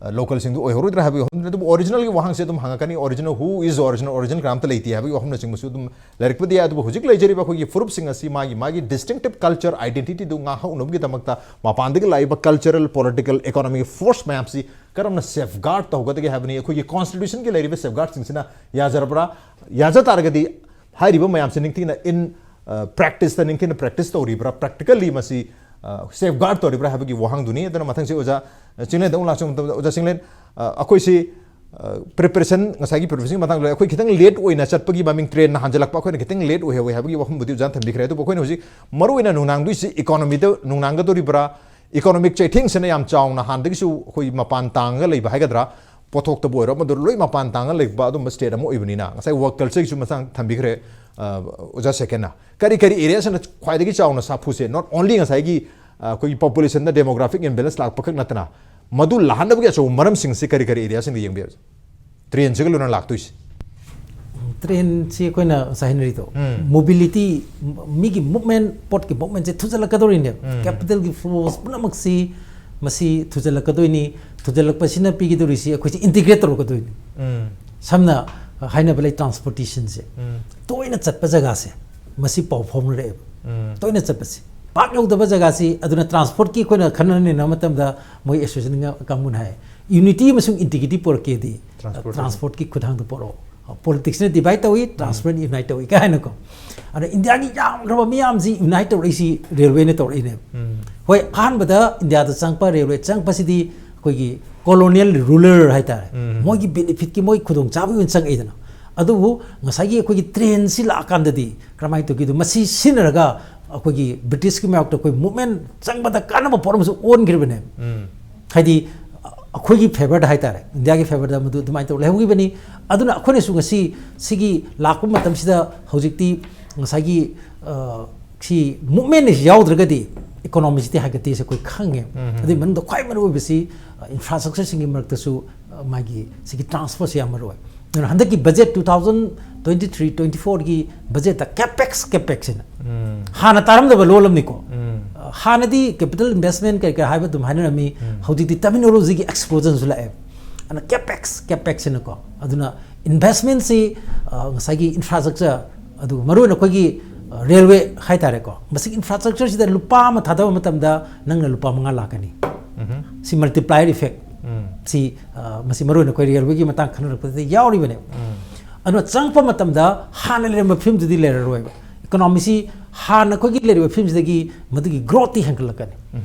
ꯑ, localꯁꯤꯡꯗꯨ ꯑꯣꯏꯍꯧꯔꯣꯏꯗ꯭ꯔꯥ ꯍꯥꯏꯕꯒꯤ ꯋꯥꯐꯝꯗꯨꯅꯤ꯫ ꯑꯗꯨꯕꯨ originalꯒꯤ ꯋꯥꯍꯪꯁꯦ ꯑꯗꯨꯝ ꯍꯪꯉꯛꯀꯅꯤ, original, who is original, original ꯀꯅꯥꯝꯇ ꯂꯩꯇꯦ ꯍꯥꯏꯕꯒꯤ ꯋꯥꯐꯝꯅꯆꯤꯡꯕꯁꯨ ꯑꯗꯨꯝ ꯂꯩꯔꯛꯄꯗꯤ ꯌꯥꯏ꯫ ꯑꯗꯨꯕꯨ ꯍꯧꯖꯤꯛ ꯂꯩꯖꯔꯤꯕ ꯑꯩꯈꯣꯏꯒꯤ ꯐꯨꯔꯨꯞꯁꯤꯡ ꯑꯁꯤ ꯃꯥꯒꯤ, ꯃꯥꯒꯤ distinctive culture identityꯗꯨ ꯉꯥꯛꯍꯧꯅꯕꯒꯤꯗꯃꯛꯇ ꯃꯄꯥꯟꯗꯒꯤ ꯂꯥꯛꯏꯕ cultural, political, economic force ꯃꯌꯥꯝꯁꯤ ꯀꯔꯝꯅ safeguard ꯇꯧꯒꯗꯒꯦ ꯍꯥꯏꯕꯅꯤ꯫ ꯑꯩꯈꯣꯏꯒꯤ constitutionꯒꯤ ꯂꯩꯔꯤꯕ safeguardꯁꯤꯡꯁꯤꯅ ꯌꯥꯖꯔꯕ꯭ꯔꯥ? ꯌꯥꯖ ꯇꯥꯔꯒꯗꯤ ꯍꯥꯏꯔꯤꯕ ꯃꯌꯥꯝꯁꯦ ꯅꯤꯡꯊꯤꯅ in, ꯑ, practiceꯇ ꯅꯤꯡꯊꯤꯅ practice ꯇꯧꯔꯤꯕ꯭ꯔꯥ? Practically ꯃꯁꯤ, ꯑ, safeguard ꯇꯧꯔꯤꯕ꯭ꯔꯥ ꯍꯥꯏꯕꯒꯤ ꯋꯥꯍꯪꯗꯨꯅꯤ꯫ ꯑꯗꯨꯅ ꯃꯊꯪꯁꯤ ꯑꯣꯖꯥ, ꯑ, ꯆꯤꯡꯂꯦꯟꯗ ꯑꯃꯨꯛ ꯂꯥꯛꯆꯕ ꯃꯇꯝꯗ, ꯑꯣꯖꯥ ꯆꯤꯡꯂꯦꯟ, ꯑ, ꯑꯩꯈꯣꯏꯁꯤ, ꯑ, preparation, ꯉꯁꯥꯏꯒꯤ preparationꯒꯤ ꯃꯇꯥꯡꯗ ꯑꯩꯈꯣꯏ ꯈꯤꯇꯪ late ꯑꯣꯏꯅ ꯆꯠꯄꯒꯤ ꯃꯃꯤꯡ, trainꯅ ꯍꯟꯖꯤꯜꯂꯛꯄ, ꯑꯩꯈꯣꯏꯅ ꯈꯤꯇꯪ late ꯑꯣꯏꯍꯧꯋꯦ ꯍꯥꯏꯕꯒꯤ ꯋꯥꯐꯝꯕꯨꯗꯤ ꯑꯣꯖꯥꯅ ꯊꯝꯕꯤꯈ꯭ꯔꯦ꯫ ꯑꯗꯨꯕꯨ ꯑꯩꯈꯣꯏꯅ ꯍꯧꯖꯤꯛ ꯃꯔꯨꯑꯣꯏꯅ ꯅꯨꯡꯅꯥꯡꯗꯣꯏꯁꯤ economyꯗ ꯅꯨꯡꯅꯥꯡꯒꯗꯧꯔꯤꯕ꯭ꯔꯥ? Economic ꯆꯩꯊꯦꯡꯁꯤꯅ ꯌꯥꯝ ꯆꯥꯎꯅ ꯍꯥꯟꯅꯗꯒꯤꯁꯨ ꯑꯩꯈꯣꯏ ꯃꯄꯥꯟ ꯇꯥꯡꯉꯒ ꯂꯩꯕ ꯍꯥꯏꯒꯗ꯭ꯔꯥ, ꯄꯣꯠꯊꯣꯛꯇꯕꯨ ꯑꯣꯏꯔꯣ ꯑꯃꯗ ꯂꯣꯏ ꯃꯄꯥꯟ ꯇꯥꯡꯉ ꯂꯩꯕ ꯑꯗꯨꯝꯕ state ꯑꯃ ꯑꯣꯏꯕꯅꯤꯅ, ꯉꯁꯥꯏ work cultureꯒꯤꯁꯨ ꯃꯇꯥꯡ ꯊꯝꯕꯤꯈ꯭ꯔꯦ, ꯑ, ꯑꯣꯖꯥ ꯁꯦꯀꯦꯟꯅ꯫ ꯀꯔꯤ ꯀꯔꯤ areaꯁꯤꯅ ꯈ꯭ꯋꯥꯏꯗꯒꯤ ꯆꯥꯎꯅ ꯁꯥꯐꯨꯁꯦ, not only ꯉꯁꯥꯏꯒꯤ, ꯑ, ꯑꯩꯈꯣꯏꯒꯤ populationꯗ demographic imbalance ꯂꯥꯛꯄ ꯈꯛ ꯅꯠꯇꯅ, ꯃꯗꯨ ꯂꯥꯛꯍꯟꯅꯕꯒꯤ ꯑꯆꯧꯕ ꯃꯔꯝꯁꯤꯡꯁꯦ ꯀꯔꯤ ꯀꯔꯤ areaꯁꯤꯡꯗ ꯌꯦꯡꯕ ꯌꯥꯏ? Trainꯁꯤꯒ ꯂꯣꯏꯅ ꯂꯥꯛꯇꯣꯏꯁꯦ꯫ Trainꯁꯤ ꯑꯩꯈꯣꯏꯅ ꯉꯁꯥꯏ ꯍꯥꯏꯅꯔꯤꯗꯣ, ꯎꯝ꯫ mobility, ꯃꯤꯒꯤ movement, ꯄꯣꯠꯀꯤ movementꯁꯦ ꯊꯨꯖꯜꯂꯛꯀꯗꯧꯔꯤꯅꯦꯕ꯫ ꯎꯝ꯫ Capitalꯒꯤ flows ꯄꯨꯝꯅꯃꯛꯁꯤ ꯃꯁꯤ ꯊꯨꯖꯜꯂꯛꯀꯗꯣꯏꯅꯤ꯫ ꯊꯨꯖꯜꯂꯛꯄꯁꯤꯅ ꯄꯤꯒꯗꯧꯔꯤꯁꯤ ꯑꯩꯈꯣꯏꯁꯦ integrate ꯇꯧꯔꯛꯀꯗꯣꯏꯅꯤ꯫ ꯎꯝ꯫ ꯁꯝꯅ ꯍꯥꯏꯅꯕ ꯂꯩ, transportationꯁꯦ ꯎꯝ꯫ ꯇꯣꯏꯅ ꯆꯠꯄ ꯖꯒꯥꯁꯦ ꯃꯁꯤ ꯄꯥꯎ ꯐꯥꯎꯅꯔꯛꯑꯦꯕ꯫ ꯎꯝ꯫ ꯇꯣꯏꯅ ꯆꯠꯄꯁꯦ, ꯄꯥꯛ ꯌꯧꯗꯕ ꯖꯒꯥꯁꯤ꯫ ꯑꯗꯨꯅ transportꯀꯤ ꯑꯩꯈꯣꯏꯅ ꯈꯟꯅ ꯅꯩꯅꯕ ꯃꯇꯝꯗ ꯃꯣꯏ association ꯀꯥꯡꯕꯨꯅ ꯍꯥꯏ, unity ꯑꯃꯁꯨꯡ integrity ꯄꯨꯔꯛꯀꯦꯗꯤ Transport꯫ Transportꯀꯤ ꯈꯨꯠꯊꯥꯡꯗ ꯄꯨꯔꯛꯑꯣ꯫ ꯄꯣꯂꯤꯇꯤꯛꯁꯅ ꯗꯤꯚꯥꯏꯠ ꯇꯧꯏ, ꯇ꯭ꯔꯥꯟꯁꯄꯔꯦꯟ ꯌꯨꯅꯥꯏꯠ ꯇꯧꯏ ꯀꯥꯏꯅꯀꯣ꯫ ꯑꯗꯣ ꯏꯟꯗꯤꯌꯥꯒꯤ ꯌꯥꯝꯈ꯭ꯔꯕ ꯃꯤꯌꯥꯝꯁꯤ ꯌꯨꯅꯥꯏꯠ ꯇꯧꯔꯛꯏꯁꯤ ꯔꯦꯜꯋꯦꯅ ꯇꯧꯔꯛꯏꯅꯦꯕ꯫ ꯍꯣꯏ, ꯑꯍꯥꯟꯕꯗ ꯏꯟꯗꯤꯌꯥꯗ ꯆꯪꯉꯛꯄ ꯔꯦꯜꯋꯦ ꯆꯪꯉꯛꯄꯁꯤꯗꯤ ꯑꯩꯈꯣꯏꯒꯤ ꯀꯣꯂꯣꯅꯤꯌꯦꯜ ꯔꯨꯂꯔ ꯍꯥꯏꯇꯥꯔꯦ, ꯃꯣꯏꯒꯤ ꯕꯦꯅꯤꯐꯤꯠꯀꯤ, ꯃꯣꯏ ꯈꯨꯗꯣꯡꯆꯥꯕꯒꯤ ꯑꯣꯏꯅ ꯆꯪꯉꯛꯏꯗꯅ꯫ ꯑꯗꯨꯕꯨ ꯉꯁꯥꯏꯒꯤ ꯑꯩꯈꯣꯏꯒꯤ ꯇ꯭ꯔꯦꯟꯁꯤ ꯂꯥꯛꯑꯀꯥꯟꯗꯗꯤ ꯀꯔꯝꯍꯥꯏꯅ ꯇꯧꯒꯦꯗꯣ, ꯃꯁꯤ ꯁꯤꯖꯤꯟꯅꯔꯒ ꯑꯩꯈꯣꯏꯒꯤ ꯕ꯭ꯔꯤꯇꯤꯁꯀꯤ ꯃꯥꯌꯣꯛꯇ ꯑꯩꯈꯣꯏ ꯃꯨꯞꯃꯦꯟ ꯆꯪꯕꯗ ꯀꯥꯟꯅꯕ ꯄꯣꯠ ꯑꯃꯁꯨ ꯑꯣꯟꯈ꯭ꯔꯤꯕꯅꯦꯕ꯫ ꯍꯥꯏꯗꯤ ꯑꯩꯈꯣꯏꯒꯤ ꯐꯦꯚꯔꯗ ꯍꯥꯏꯇꯥꯔꯦ, ꯏꯟꯗꯤꯌꯥꯒꯤ ꯐꯦꯚꯔꯗ ꯃꯗꯨ ꯑꯗꯨꯃꯥꯏꯅ ꯇꯧꯔ ꯂꯩꯍꯧꯈꯤꯕꯅꯤ꯫ ꯑꯗꯨꯅ ꯑꯩꯈꯣꯏꯅꯁꯨ ꯉꯁꯤ ꯁꯤꯒꯤ ꯂꯥꯛꯄ ꯃꯇꯝꯁꯤꯗ ꯍꯧꯖꯤꯛꯇꯤ ꯉꯁꯥꯏꯒꯤ, ꯑ, ꯁꯤ ꯃꯨꯞꯃꯦꯟ ꯑꯁꯤ ꯌꯥꯎꯗ꯭ꯔꯒꯗꯤ ꯏꯀꯣꯅꯣꯃꯤꯁꯤꯗꯤ ꯍꯥꯏꯒꯠꯇꯦꯁꯦ ꯑꯩꯈꯣꯏ ꯈꯪꯉꯦ꯫ ꯑꯗꯨꯒꯤ ꯃꯅꯨꯡꯗ ꯈ꯭ꯋꯥꯏ ꯃꯔꯨ ꯑꯣꯏꯕꯁꯤ, ꯑ, ꯏꯟꯐ꯭ꯔꯥꯁ꯭ꯇ꯭ꯔꯛꯆꯔꯁꯤꯡꯒꯤ ꯃꯔꯛꯇꯁꯨ, ꯑ, ꯃꯥꯒꯤ ꯁꯤꯒꯤ ꯇ꯭ꯔꯥꯟꯁꯐꯔꯁꯤ ꯌꯥꯝ ꯃꯔꯨ ꯑꯣꯏ꯫ ꯑꯗꯨꯅ ꯍꯟꯗꯛꯀꯤ budget two thousand twenty three twenty ꯐꯣꯔꯒꯤ ꯕꯖꯦꯠꯇ ꯀꯦꯄꯦꯛꯁ, ꯀꯦꯄꯦꯛꯁ ꯍꯥꯏꯅ ꯍꯥꯟꯅ ꯇꯥꯔꯝꯗꯕ ꯂꯣꯜ ꯑꯃꯅꯤꯀꯣ꯫ ꯑ, ꯍꯥꯟꯅꯗꯤ ꯀꯦꯄꯤꯇꯦꯜ ꯏꯟꯚꯦꯁ꯭ꯠꯃꯦꯟ ꯀꯔꯤ ꯀꯔꯤ ꯍꯥꯏꯕ ꯑꯗꯨꯝ ꯍꯥꯏꯅꯔꯝꯃꯤ꯫ ꯍꯧꯖꯤꯛꯇꯤ ꯇꯔꯃꯤꯅꯣꯂꯣꯖꯤꯒꯤ ꯑꯦꯛꯁꯄ꯭ꯂꯣꯖꯟꯁꯨ ꯂꯥꯛꯑꯦ꯫ ꯑꯗꯨꯅ ꯀꯦꯄꯦꯛꯁ, ꯀꯦꯄꯦꯛꯁ ꯍꯥꯏꯅꯀꯣ꯫ ꯑꯗꯨꯅ ꯏꯟꯚꯦꯁ꯭ꯠꯃꯦꯟꯁꯤ, ꯑ, ꯉꯁꯥꯏꯒꯤ ꯏꯟꯐ꯭ꯔꯥꯁ꯭ꯇ꯭ꯔꯛꯆꯔ, ꯑꯗꯨꯒ ꯃꯔꯨꯑꯣꯏꯅ ꯑꯩꯈꯣꯏꯒꯤ, ꯑ, ꯔꯦꯜꯋꯦ ꯍꯥꯏꯇꯥꯔꯦꯀꯣ, ꯃꯁꯤꯒꯤ ꯏꯟꯐ꯭ꯔꯥꯁ꯭ꯇ꯭ꯔꯛꯆꯔꯁꯤꯗ ꯂꯨꯄꯥ ꯑꯃ ꯊꯥꯗꯕ ꯃꯇꯝꯗ ꯅꯪꯅ ꯂꯨꯄꯥ ꯃꯉꯥ ꯂꯥꯛꯀꯅꯤ꯫ ꯁꯤ ꯃꯜꯇꯤꯄ꯭ꯂꯥꯏꯌꯔ ꯏꯐꯦꯛ, ꯁꯤ, ꯑ, ꯃꯁꯤ ꯃꯔꯨꯑꯣꯏꯅ ꯑꯩꯈꯣꯏ ꯔꯦꯜꯋꯦꯒꯤ ꯃꯇꯥꯡ ꯈꯟꯅꯔꯛꯄꯗ ꯌꯥꯎꯔꯤꯕꯅꯦꯕ꯫ ꯑꯗꯨꯅ ꯆꯪꯉꯛꯄ ꯃꯇꯝꯗ ꯍꯥꯟꯅ ꯂꯩꯔꯝꯕ ꯐꯤꯕꯝꯗꯨꯗꯤ ꯂꯩꯔꯔꯣꯏꯕ꯫ ꯏꯀꯣꯅꯣꯃꯤꯁꯤ ꯍꯥꯟꯅ ꯑꯩꯈꯣꯏꯒꯤ ꯂꯩꯔꯤꯕ ꯐꯤꯕꯝꯁꯤꯗꯒꯤ ꯃꯗꯨꯒꯤ ꯒ꯭ꯔꯣꯠꯇꯤ ꯍꯦꯟꯒꯠꯂꯛꯀꯅꯤ꯫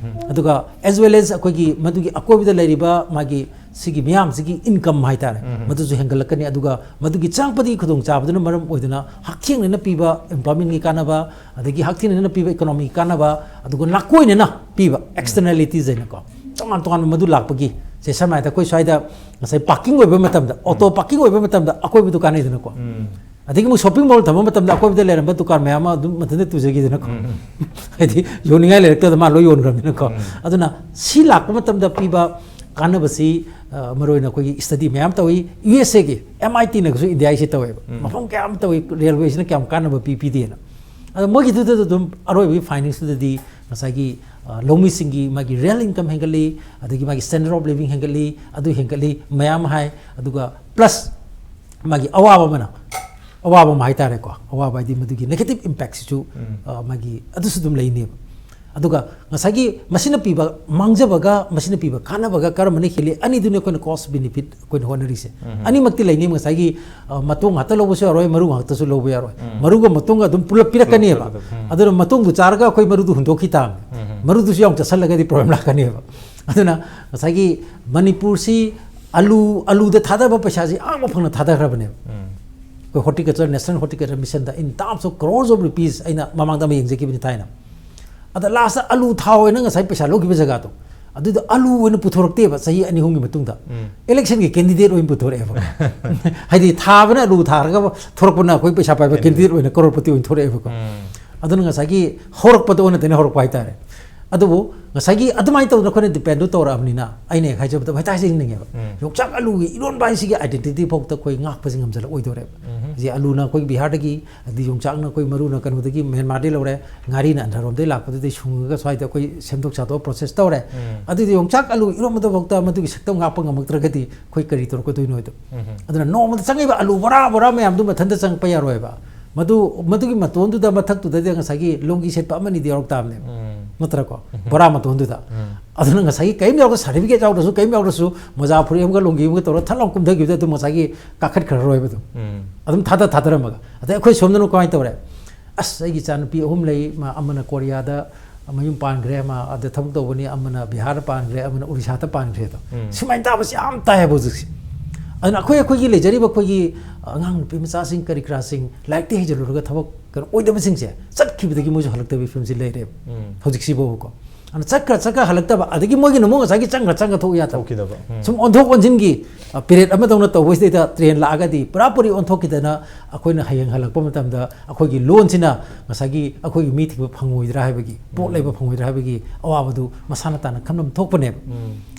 ꯑꯗꯨꯒ as well as ꯑꯩꯈꯣꯏꯒꯤ ꯃꯗꯨꯒꯤ ꯑꯀꯣꯏꯕꯗ ꯂꯩꯔꯤꯕ ꯃꯥꯒꯤ ꯁꯤꯒꯤ ꯃꯤꯌꯥꯝꯁꯤꯒꯤ ꯏꯟꯀꯝ ꯍꯥꯏꯇꯥꯔꯦ, ꯃꯗꯨꯁꯨ ꯍꯦꯟꯒꯠꯂꯛꯀꯅꯤ꯫ ꯑꯗꯨꯒ ꯃꯗꯨꯒꯤ ꯆꯪꯉꯛꯄꯗꯒꯤ ꯈꯨꯗꯣꯡꯆꯥꯕꯗꯨꯅ ꯃꯔꯝ ꯑꯣꯏꯗꯨꯅ ꯍꯛꯊꯦꯡꯅꯅ ꯄꯤꯕ ꯑꯦꯝꯄ꯭ꯂꯣꯏꯃꯦꯟꯒꯤ ꯀꯥꯟꯅꯕ, ꯑꯗꯒꯤ ꯍꯛꯊꯦꯡꯅꯅ ꯄꯤꯕ ꯏꯀꯣꯅꯣꯃꯤꯒꯤ ꯀꯥꯟꯅꯕ, ꯑꯗꯨꯒ ꯅꯥꯀꯣꯏꯅꯅ ꯄꯤꯕ ꯑꯦꯛꯁꯇꯔꯅꯦꯂꯤꯇꯤꯁ ꯍꯥꯏꯅꯀꯣ, ꯇꯣꯉꯥꯟ ꯇꯣꯉꯥꯟꯕ ꯃꯗꯨ ꯂꯥꯛꯄꯒꯤ, ꯁꯦ, ꯁꯝꯅ ꯍꯥꯏꯔꯕꯗ ꯑꯩꯈꯣꯏ ꯁ꯭ꯋꯥꯏꯗ ꯉꯁꯥꯏ ꯄꯥꯔꯀꯤꯡ ꯑꯣꯏꯕ ꯃꯇꯝꯗ, ꯑꯣꯇꯣ ꯄꯥꯔꯀꯤꯡ ꯑꯣꯏꯕ ꯃꯇꯝꯗ ꯑꯀꯣꯏꯕꯗꯨ ꯀꯥꯟꯅꯩꯗꯅꯀꯣ꯫ ꯑꯗꯒꯤ ꯑꯃꯨꯛ ꯁꯣꯞꯄꯤꯡ ꯃꯣꯜ ꯊꯝꯕ ꯃꯇꯝꯗ ꯑꯀꯣꯏꯕꯗ ꯂꯩꯔꯝꯕ ꯗꯨꯀꯥꯟ ꯃꯌꯥꯝ ꯑꯃ ꯑꯗꯨꯝ ꯃꯊꯟꯇ ꯇꯨꯖꯈꯤꯗꯅꯀꯣ꯫ ꯍꯥꯏꯗꯤ ꯌꯣꯟꯅꯤꯡꯉꯥꯏ ꯂꯩꯔꯛꯇꯕꯗ ꯃꯥ ꯂꯣꯏ ꯌꯣꯟꯈ꯭ꯔꯕꯅꯤꯅꯀꯣ꯫ ꯑꯗꯨꯅ ꯁꯤ ꯂꯥꯛꯄ ꯃꯇꯝꯗ ꯄꯤꯕ ꯀꯥꯟꯅꯕꯁꯤ, ꯑ, ꯃꯔꯨꯑꯣꯏꯅ ꯑꯩꯈꯣꯏꯒꯤ ꯁ꯭ꯇꯗꯤ ꯃꯌꯥꯝ ꯇꯧꯏ꯫ ꯌꯨ ꯑꯦꯁ ꯑꯦꯒꯤ ꯑꯦꯝ ꯑꯥꯏ ꯇꯤꯅꯒꯁꯨ ꯏꯟꯗꯤꯌꯥꯒꯤꯁꯤ ꯇꯧꯋꯦꯕ꯫ ꯃꯐꯝ ꯀꯌꯥ ꯑꯃ ꯇꯧꯏ, ꯔꯦꯜꯋꯦꯁꯤꯅ ꯀꯌꯥꯝ ꯀꯥꯟꯅꯕ ꯄꯤ ꯄꯤꯗꯦꯅ꯫ ꯑꯗꯣ ꯃꯣꯏꯒꯤꯗꯨꯗ ꯑꯗꯨꯝ ꯑꯔꯣꯏꯕꯒꯤ ꯐꯥꯏꯟꯗꯤꯡꯁꯇꯨꯗꯗꯤ ꯉꯁꯥꯏꯒꯤ, ꯑ, ꯂꯧꯃꯤꯁꯤꯡꯒꯤ ꯃꯥꯒꯤ ꯔꯤꯌꯦꯜ ꯏꯟꯀꯝ ꯍꯦꯟꯒꯠꯂꯤ, ꯑꯗꯒꯤ ꯃꯥꯒꯤ ꯁ꯭ꯇꯦꯟꯗꯔꯗ ꯑꯣꯐ ꯂꯤꯕꯤꯡ ꯍꯦꯟꯒꯠꯂꯤ, ꯑꯗꯨ ꯍꯦꯟꯒꯠꯂꯤ ꯃꯌꯥꯝ ꯍꯥꯏ꯫ ꯑꯗꯨꯒ ꯄ꯭ꯂꯁ ꯃꯥꯒꯤ ꯑꯋꯥꯕ ꯑꯃꯅ, ꯑꯋꯥꯕ ꯑꯃ ꯍꯥꯏꯇꯥꯔꯦꯀꯣ, ꯑꯋꯥꯕ ꯍꯥꯏꯗꯤ ꯃꯗꯨꯒꯤ ꯅꯦꯒꯦꯇꯤꯚ ꯏꯝꯄꯦꯛꯁꯤꯁꯨ, ꯑ, ꯃꯥꯒꯤ ꯑꯗꯨꯁꯨ ꯑꯗꯨꯝ ꯂꯩꯅꯦꯕ꯫ ꯑꯗꯨꯒ ꯉꯁꯥꯏꯒꯤ ꯃꯁꯤꯅ ꯄꯤꯕ ꯃꯥꯡꯖꯕꯒ ꯃꯁꯤꯅ ꯄꯤꯕ ꯀꯥꯟꯅꯕꯒ ꯀꯔꯝꯕꯅ ꯍꯦꯜꯂꯤ? ꯑꯅꯤꯗꯨꯅꯤ ꯑꯩꯈꯣꯏꯅ cost benefit ꯑꯩꯈꯣꯏꯅ ꯍꯣꯠꯅꯔꯤꯁꯦ꯫ ꯑꯅꯤꯃꯛꯇꯤ ꯂꯩꯅꯤ꯫ ꯉꯁꯥꯏꯒꯤ, ꯑ, ꯃꯇꯣꯡ ꯉꯥꯛꯇ ꯂꯧꯕꯁꯨ ꯌꯥꯔꯣꯏ, ꯃꯔꯨ ꯉꯥꯛꯇꯁꯨ ꯂꯧꯕ ꯌꯥꯔꯣꯏ꯫ ꯃꯔꯨꯒ ꯃꯇꯣꯡꯒ ꯑꯗꯨꯝ ꯄꯨꯂꯞ ꯄꯤꯔꯛꯀꯅꯦꯕ꯫ ꯄꯨꯂꯞ ꯄꯤꯔꯛꯀꯗꯕ꯫ ꯑꯗꯨꯅ ꯃꯇꯣꯡꯗꯨ ꯆꯥꯔꯒ ꯑꯩꯈꯣꯏ ꯃꯔꯨꯗꯨ ꯍꯨꯟꯗꯣꯛꯈꯤ ꯇꯥꯕꯅꯤ꯫ ꯃꯔꯨꯗꯨꯁꯨ ꯌꯥꯝ ꯆꯠꯁꯜꯂꯒꯗꯤ problem ꯂꯥꯛꯀꯅꯦꯕ꯫ ꯑꯗꯨꯅ ꯉꯁꯥꯏꯒꯤ ꯃꯅꯤꯄꯨꯔꯁꯤ ꯑꯂꯨ, ꯑꯂꯨꯗ ꯊꯥꯗꯕ ꯄꯩꯁꯥꯁꯤ ꯑꯥ ꯃꯐꯪꯅ ꯊꯥꯗꯈ꯭ꯔꯕꯅꯦꯕ꯫ ꯑꯩꯈꯣꯏ horticulture, National Horticulture Missionꯗ in terms of crores of rupees ꯑꯩꯅ ꯃꯃꯥꯡꯗ ꯑꯃ ꯌꯦꯡꯖꯈꯤꯕꯅꯤ ꯊꯥꯏꯅ꯫ ꯑꯗ lastꯇ ꯑꯂꯨ ꯊꯥꯎ ꯑꯣꯏꯅ ꯉꯁꯥꯏ ꯄꯩꯁꯥ ꯂꯧꯈꯤꯕ ꯖꯒꯥꯗꯣ, ꯑꯗꯨꯗ ꯑꯂꯨ ꯑꯣꯏꯅ ꯄꯨꯊꯣꯔꯛꯇꯦꯕ꯫ ꯆꯍꯤ ꯑꯅꯤ ꯑꯍꯨꯝꯒꯤ ꯃꯇꯨꯡꯗ electionꯒꯤ candidate ꯑꯣꯏꯅ ꯄꯨꯊꯣꯔꯛꯑꯦꯕ꯫ ꯍꯥꯏꯗꯤ ꯊꯥꯕꯅ ꯑꯂꯨ ꯊꯥꯔꯒ ꯊꯣꯔꯛꯄꯅ ꯑꯩꯈꯣꯏ ꯄꯩꯁꯥ ꯄꯥꯏꯕ candidate ꯑꯣꯏꯅ, crorepati ꯑꯣꯏꯅ ꯊꯣꯔꯛꯑꯦꯕꯀꯣ꯫ ꯑꯗꯨꯅ ꯉꯁꯥꯏꯒꯤ ꯍꯧꯔꯛꯄꯗ ꯑꯣꯟꯅ ꯇꯩꯅ ꯍꯧꯔꯛꯄ ꯍꯥꯏꯇꯥꯔꯦ꯫ ꯑꯗꯨꯕꯨ ꯉꯁꯥꯏꯒꯤ ꯑꯗꯨꯃꯥꯏꯅ ꯇꯧꯗꯅ ꯑꯩꯈꯣꯏꯅ dependꯗꯨ ꯇꯧꯔꯛꯑꯕꯅꯤꯅ, ꯑꯩꯅ ꯍꯦꯛ ꯍꯥꯏꯖꯕꯗ ꯍꯦꯛꯇ ꯍꯥꯏꯖꯅꯤꯡꯉꯦꯕ꯫ ꯌꯣꯡꯆꯥꯛ ꯑꯂꯨꯒꯤ ꯏꯔꯣꯟꯕ ꯍꯥꯏꯁꯤꯒꯤ identity ꯐꯥꯎꯗ ꯑꯩꯈꯣꯏ ꯉꯥꯛꯄꯁꯤ ꯉꯝꯖꯜꯂꯛꯑꯣꯏꯗꯧꯔꯦꯕ꯫ ꯍꯧꯖꯤꯛ ꯑꯂꯨꯅ ꯑꯩꯈꯣꯏ ꯕꯤꯍꯥꯔꯗꯒꯤ, ꯑꯗꯩ ꯌꯣꯡꯆꯥꯛꯅ ꯑꯩꯈꯣꯏ ꯃꯔꯨꯅ ꯀꯩꯅꯣꯗꯒꯤ, ꯃ꯭ꯌꯥꯟꯃꯥꯔꯗꯒꯤ ꯂꯧꯔꯦ, ꯉꯥꯔꯤꯅ ꯑꯟꯙ꯭ꯔꯔꯣꯝꯗꯒꯤ ꯂꯥꯛꯄꯗꯨꯗꯩ ꯁꯨꯡꯉꯒ ꯁ꯭ꯋꯥꯏꯗ ꯑꯩꯈꯣꯏ ꯁꯦꯝꯗꯣꯛ ꯁꯥꯗꯣꯛꯑ process ꯇꯧꯔꯦ꯫ ꯑꯗꯨꯗꯤ ꯌꯣꯡꯆꯥꯛ ꯑꯂꯨ ꯏꯔꯣꯟꯕꯗꯐꯥꯎꯗ ꯃꯗꯨꯒꯤ ꯁꯛꯇꯝ ꯉꯥꯛꯄ ꯉꯝꯃꯛꯇ꯭ꯔꯒꯗꯤ ꯑꯩꯈꯣꯏ ꯀꯔꯤ ꯇꯧꯔꯛꯀꯗꯣꯏꯅꯣ ꯍꯥꯏꯗꯣ꯫ ꯑꯗꯨꯅ ꯅꯣꯡꯃꯗ ꯆꯪꯉꯤꯕ ꯑꯂꯨ ꯕꯣꯔꯥ ꯕꯣꯔꯥ ꯃꯌꯥꯝꯗꯨ ꯃꯊꯟꯇ ꯆꯪꯉꯛꯄ ꯌꯥꯔꯣꯏꯕ꯫ ꯃꯗꯨ, ꯃꯗꯨꯒꯤ ꯃꯇꯣꯟꯗꯨꯗ ꯃꯊꯛꯇꯨꯗꯗꯤ ꯉꯁꯥꯏꯒꯤ ꯂꯣꯡꯒꯤ ꯁꯦꯠꯄ ꯑꯃꯅꯤꯗꯤ ꯌꯥꯎꯔꯛ ꯇꯥꯕꯅꯦꯕ꯫ ꯅꯠꯇ꯭ꯔꯀꯣ? ꯕꯣꯔꯥ ꯃꯇꯣꯟꯗꯨꯗ꯫ ꯑꯗꯨꯅ ꯉꯁꯥꯏꯒꯤ ꯀꯔꯤꯝ ꯌꯥꯎꯗ, certificate ꯌꯥꯎꯗ꯭ꯔꯁꯨ, ꯀꯔꯤꯝ ꯌꯥꯎꯗ꯭ꯔꯁꯨ, ꯃꯣꯖꯥ ꯐꯨꯔꯤꯠ ꯑꯃꯒ ꯂꯣꯡꯒꯤ ꯑꯃꯒ ꯇꯧꯔꯒ ꯊꯠ ꯂꯥꯎ ꯀꯨꯝꯊꯈꯤꯕꯗ ꯑꯗꯨꯝ ꯉꯁꯥꯏꯒꯤ ꯀꯥꯈꯠꯈ꯭ꯔꯔꯣꯏꯕ ꯑꯗꯨꯝ꯫ ꯑꯗꯨꯝ ꯊꯥꯗ ꯊꯥꯗꯔꯝꯃꯒ꯫ ꯑꯗꯩ ꯑꯩꯈꯣꯏ ꯁꯣꯝꯗꯅ ꯀꯃꯥꯏꯅ ꯇꯧꯔꯦ? ꯑꯁ, ꯑꯩꯒꯤ ꯏꯆꯥꯅꯨꯄꯤ ꯑꯍꯨꯝ ꯂꯩ, ꯃꯥ ꯑꯃꯅ ꯀꯣꯔꯤꯌꯥꯗ ꯃꯌꯨꯝ ꯄꯥꯟꯈ꯭ꯔꯦ, ꯃꯥ ꯑꯗ ꯊꯕꯛ ꯇꯧꯕꯅꯤ, ꯑꯃꯅ ꯕꯤꯍꯥꯔꯗ ꯄꯥꯟꯈ꯭ꯔꯦ, ꯑꯃꯅ ꯎꯔꯤꯁꯥꯗ ꯄꯥꯟꯈ꯭ꯔꯦ ꯑꯗꯣ꯫ ꯁꯨꯃꯥꯏꯅ ꯇꯥꯕꯁꯤ ꯌꯥꯝ ꯇꯥꯏꯌꯦꯕ ꯍꯧꯖꯤꯛꯁꯦ꯫ ꯑꯗꯨꯅ ꯑꯩꯈꯣꯏ, ꯑꯩꯈꯣꯏꯒꯤ ꯂꯩꯖꯔꯤꯕ ꯑꯩꯈꯣꯏꯒꯤ ꯑꯉꯥꯡ ꯅꯨꯄꯤ ꯃꯆꯥꯁꯤꯡ ꯀꯔꯤ ꯀꯔꯥꯁꯤꯡ ꯂꯥꯏꯔꯤꯛꯇꯤ ꯍꯩꯖꯜꯂꯨꯔꯒ ꯊꯕꯛ ꯀꯩꯅꯣ ꯑꯣꯏꯗꯕꯁꯤꯡꯁꯦ ꯆꯠꯈꯤꯕꯗꯒꯤ ꯃꯣꯏꯁꯨ ꯍꯜꯂꯛꯇꯕꯒꯤ ꯐꯤꯕꯝꯁꯤ ꯂꯩꯔꯦꯕ ꯍꯧꯖꯤꯛꯁꯤꯐꯥꯎꯕꯀꯣ꯫ ꯑꯗꯨꯅ ꯆꯠꯈ꯭ꯔ ꯆꯠꯈ꯭ꯔ ꯍꯜꯂꯛꯇꯕ, ꯑꯗꯒꯤ ꯃꯣꯏꯒꯤꯅ ꯑꯃꯨꯛ ꯉꯁꯥꯏꯒꯤ ꯆꯪꯈ꯭ꯔ ꯆꯪꯈ꯭ꯔ ꯊꯣꯛꯎ ꯌꯥꯗꯕ꯫ ꯊꯣꯛꯈꯤꯗꯕ꯫ ꯁꯨꯝ ꯑꯣꯟꯊꯣꯛ ꯑꯣꯟꯁꯤꯟꯒꯤ, ꯑ, period ꯑꯃꯗꯧꯅ ꯇꯧꯕꯁꯤꯗꯩꯗ train ꯂꯥꯛꯑꯒꯗꯤ ꯄꯨꯔꯥ ꯄꯨꯔꯤ ꯑꯣꯟꯊꯣꯛꯈꯤꯗꯅ ꯑꯩꯈꯣꯏꯅ ꯍꯌꯦꯡ ꯍꯜꯂꯛꯄ ꯃꯇꯝꯗ ꯑꯩꯈꯣꯏꯒꯤ ꯂꯣꯟꯁꯤꯅ ꯉꯁꯥꯏꯒꯤ ꯑꯩꯈꯣꯏꯒꯤ ꯃꯤ ꯊꯤꯕ ꯐꯪꯉꯣꯏꯗ꯭ꯔꯥ ꯍꯥꯏꯕꯒꯤ, ꯄꯣꯠ ꯂꯩꯕ ꯐꯪꯉꯣꯏꯗ꯭ꯔꯥ ꯍꯥꯏꯕꯒꯤ ꯑꯋꯥꯕꯗꯨ ꯃꯁꯥꯅ ꯇꯥꯅ ꯈꯟꯐꯝ ꯊꯣꯛꯄꯅꯦꯕ꯫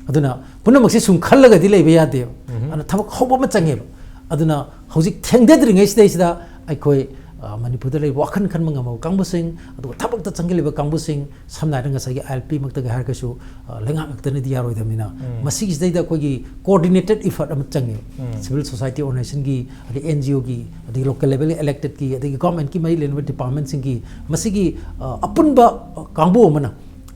ꯑꯗꯨꯅ ꯄꯨꯝꯅꯃꯛꯁꯦ ꯁꯨꯝ ꯈꯜꯂꯒꯗꯤ ꯂꯩꯕ ꯌꯥꯗꯦꯕ꯫ ꯑꯗꯨꯅ ꯊꯕꯛ ꯍꯧꯕ ꯑꯃ ꯆꯪꯉꯦꯕ꯫ ꯑꯗꯨꯅ ꯍꯧꯖꯤꯛ ꯊꯦꯡꯊꯗ꯭ꯔꯤꯉꯩꯁꯤꯗꯩꯁꯤꯗ ꯑꯩꯈꯣꯏ ꯑ, ꯃꯅꯤꯄꯨꯔꯗ ꯂꯩꯔꯤꯕ ꯋꯥꯈꯜ ꯈꯟꯕ ꯉꯝꯃꯕ ꯀꯥꯡꯕꯨꯁꯤꯡ, ꯑꯗꯨꯒ ꯊꯕꯛꯇ ꯆꯪꯁꯤꯜꯂꯤꯕ ꯀꯥꯡꯕꯨꯁꯤꯡ, ꯁꯝꯅ ꯍꯥꯏꯔꯕꯗ ꯉꯁꯥꯏꯒꯤ ILP ꯃꯛꯇꯒꯤ ꯍꯥꯏꯔꯒꯁꯨ, ꯑ, ꯂꯩꯉꯥꯛ ꯉꯥꯛꯇꯅꯗꯤ ꯌꯥꯔꯣꯏꯗꯕꯅꯤꯅ, ꯎꯝ꯫ ꯃꯁꯤꯒꯤꯁꯤꯗꯩꯗ ꯑꯩꯈꯣꯏꯒꯤ coordinated effort ꯑꯃ ꯆꯪꯉꯦ꯫ ꯎꯝ꯫ Civil society organizationꯒꯤ, ꯑꯗꯩ NGOꯒꯤ, ꯑꯗꯩ local level electedꯀꯤ, ꯑꯗꯒꯤ governmentꯀꯤ ꯃꯔꯤ ꯂꯩꯅꯕ departmentꯁꯤꯡꯒꯤ, ꯃꯁꯤꯒꯤ, ꯑ, ꯑꯄꯨꯟꯕ, ꯑ, ꯀꯥꯡꯕꯨ ꯑꯃꯅ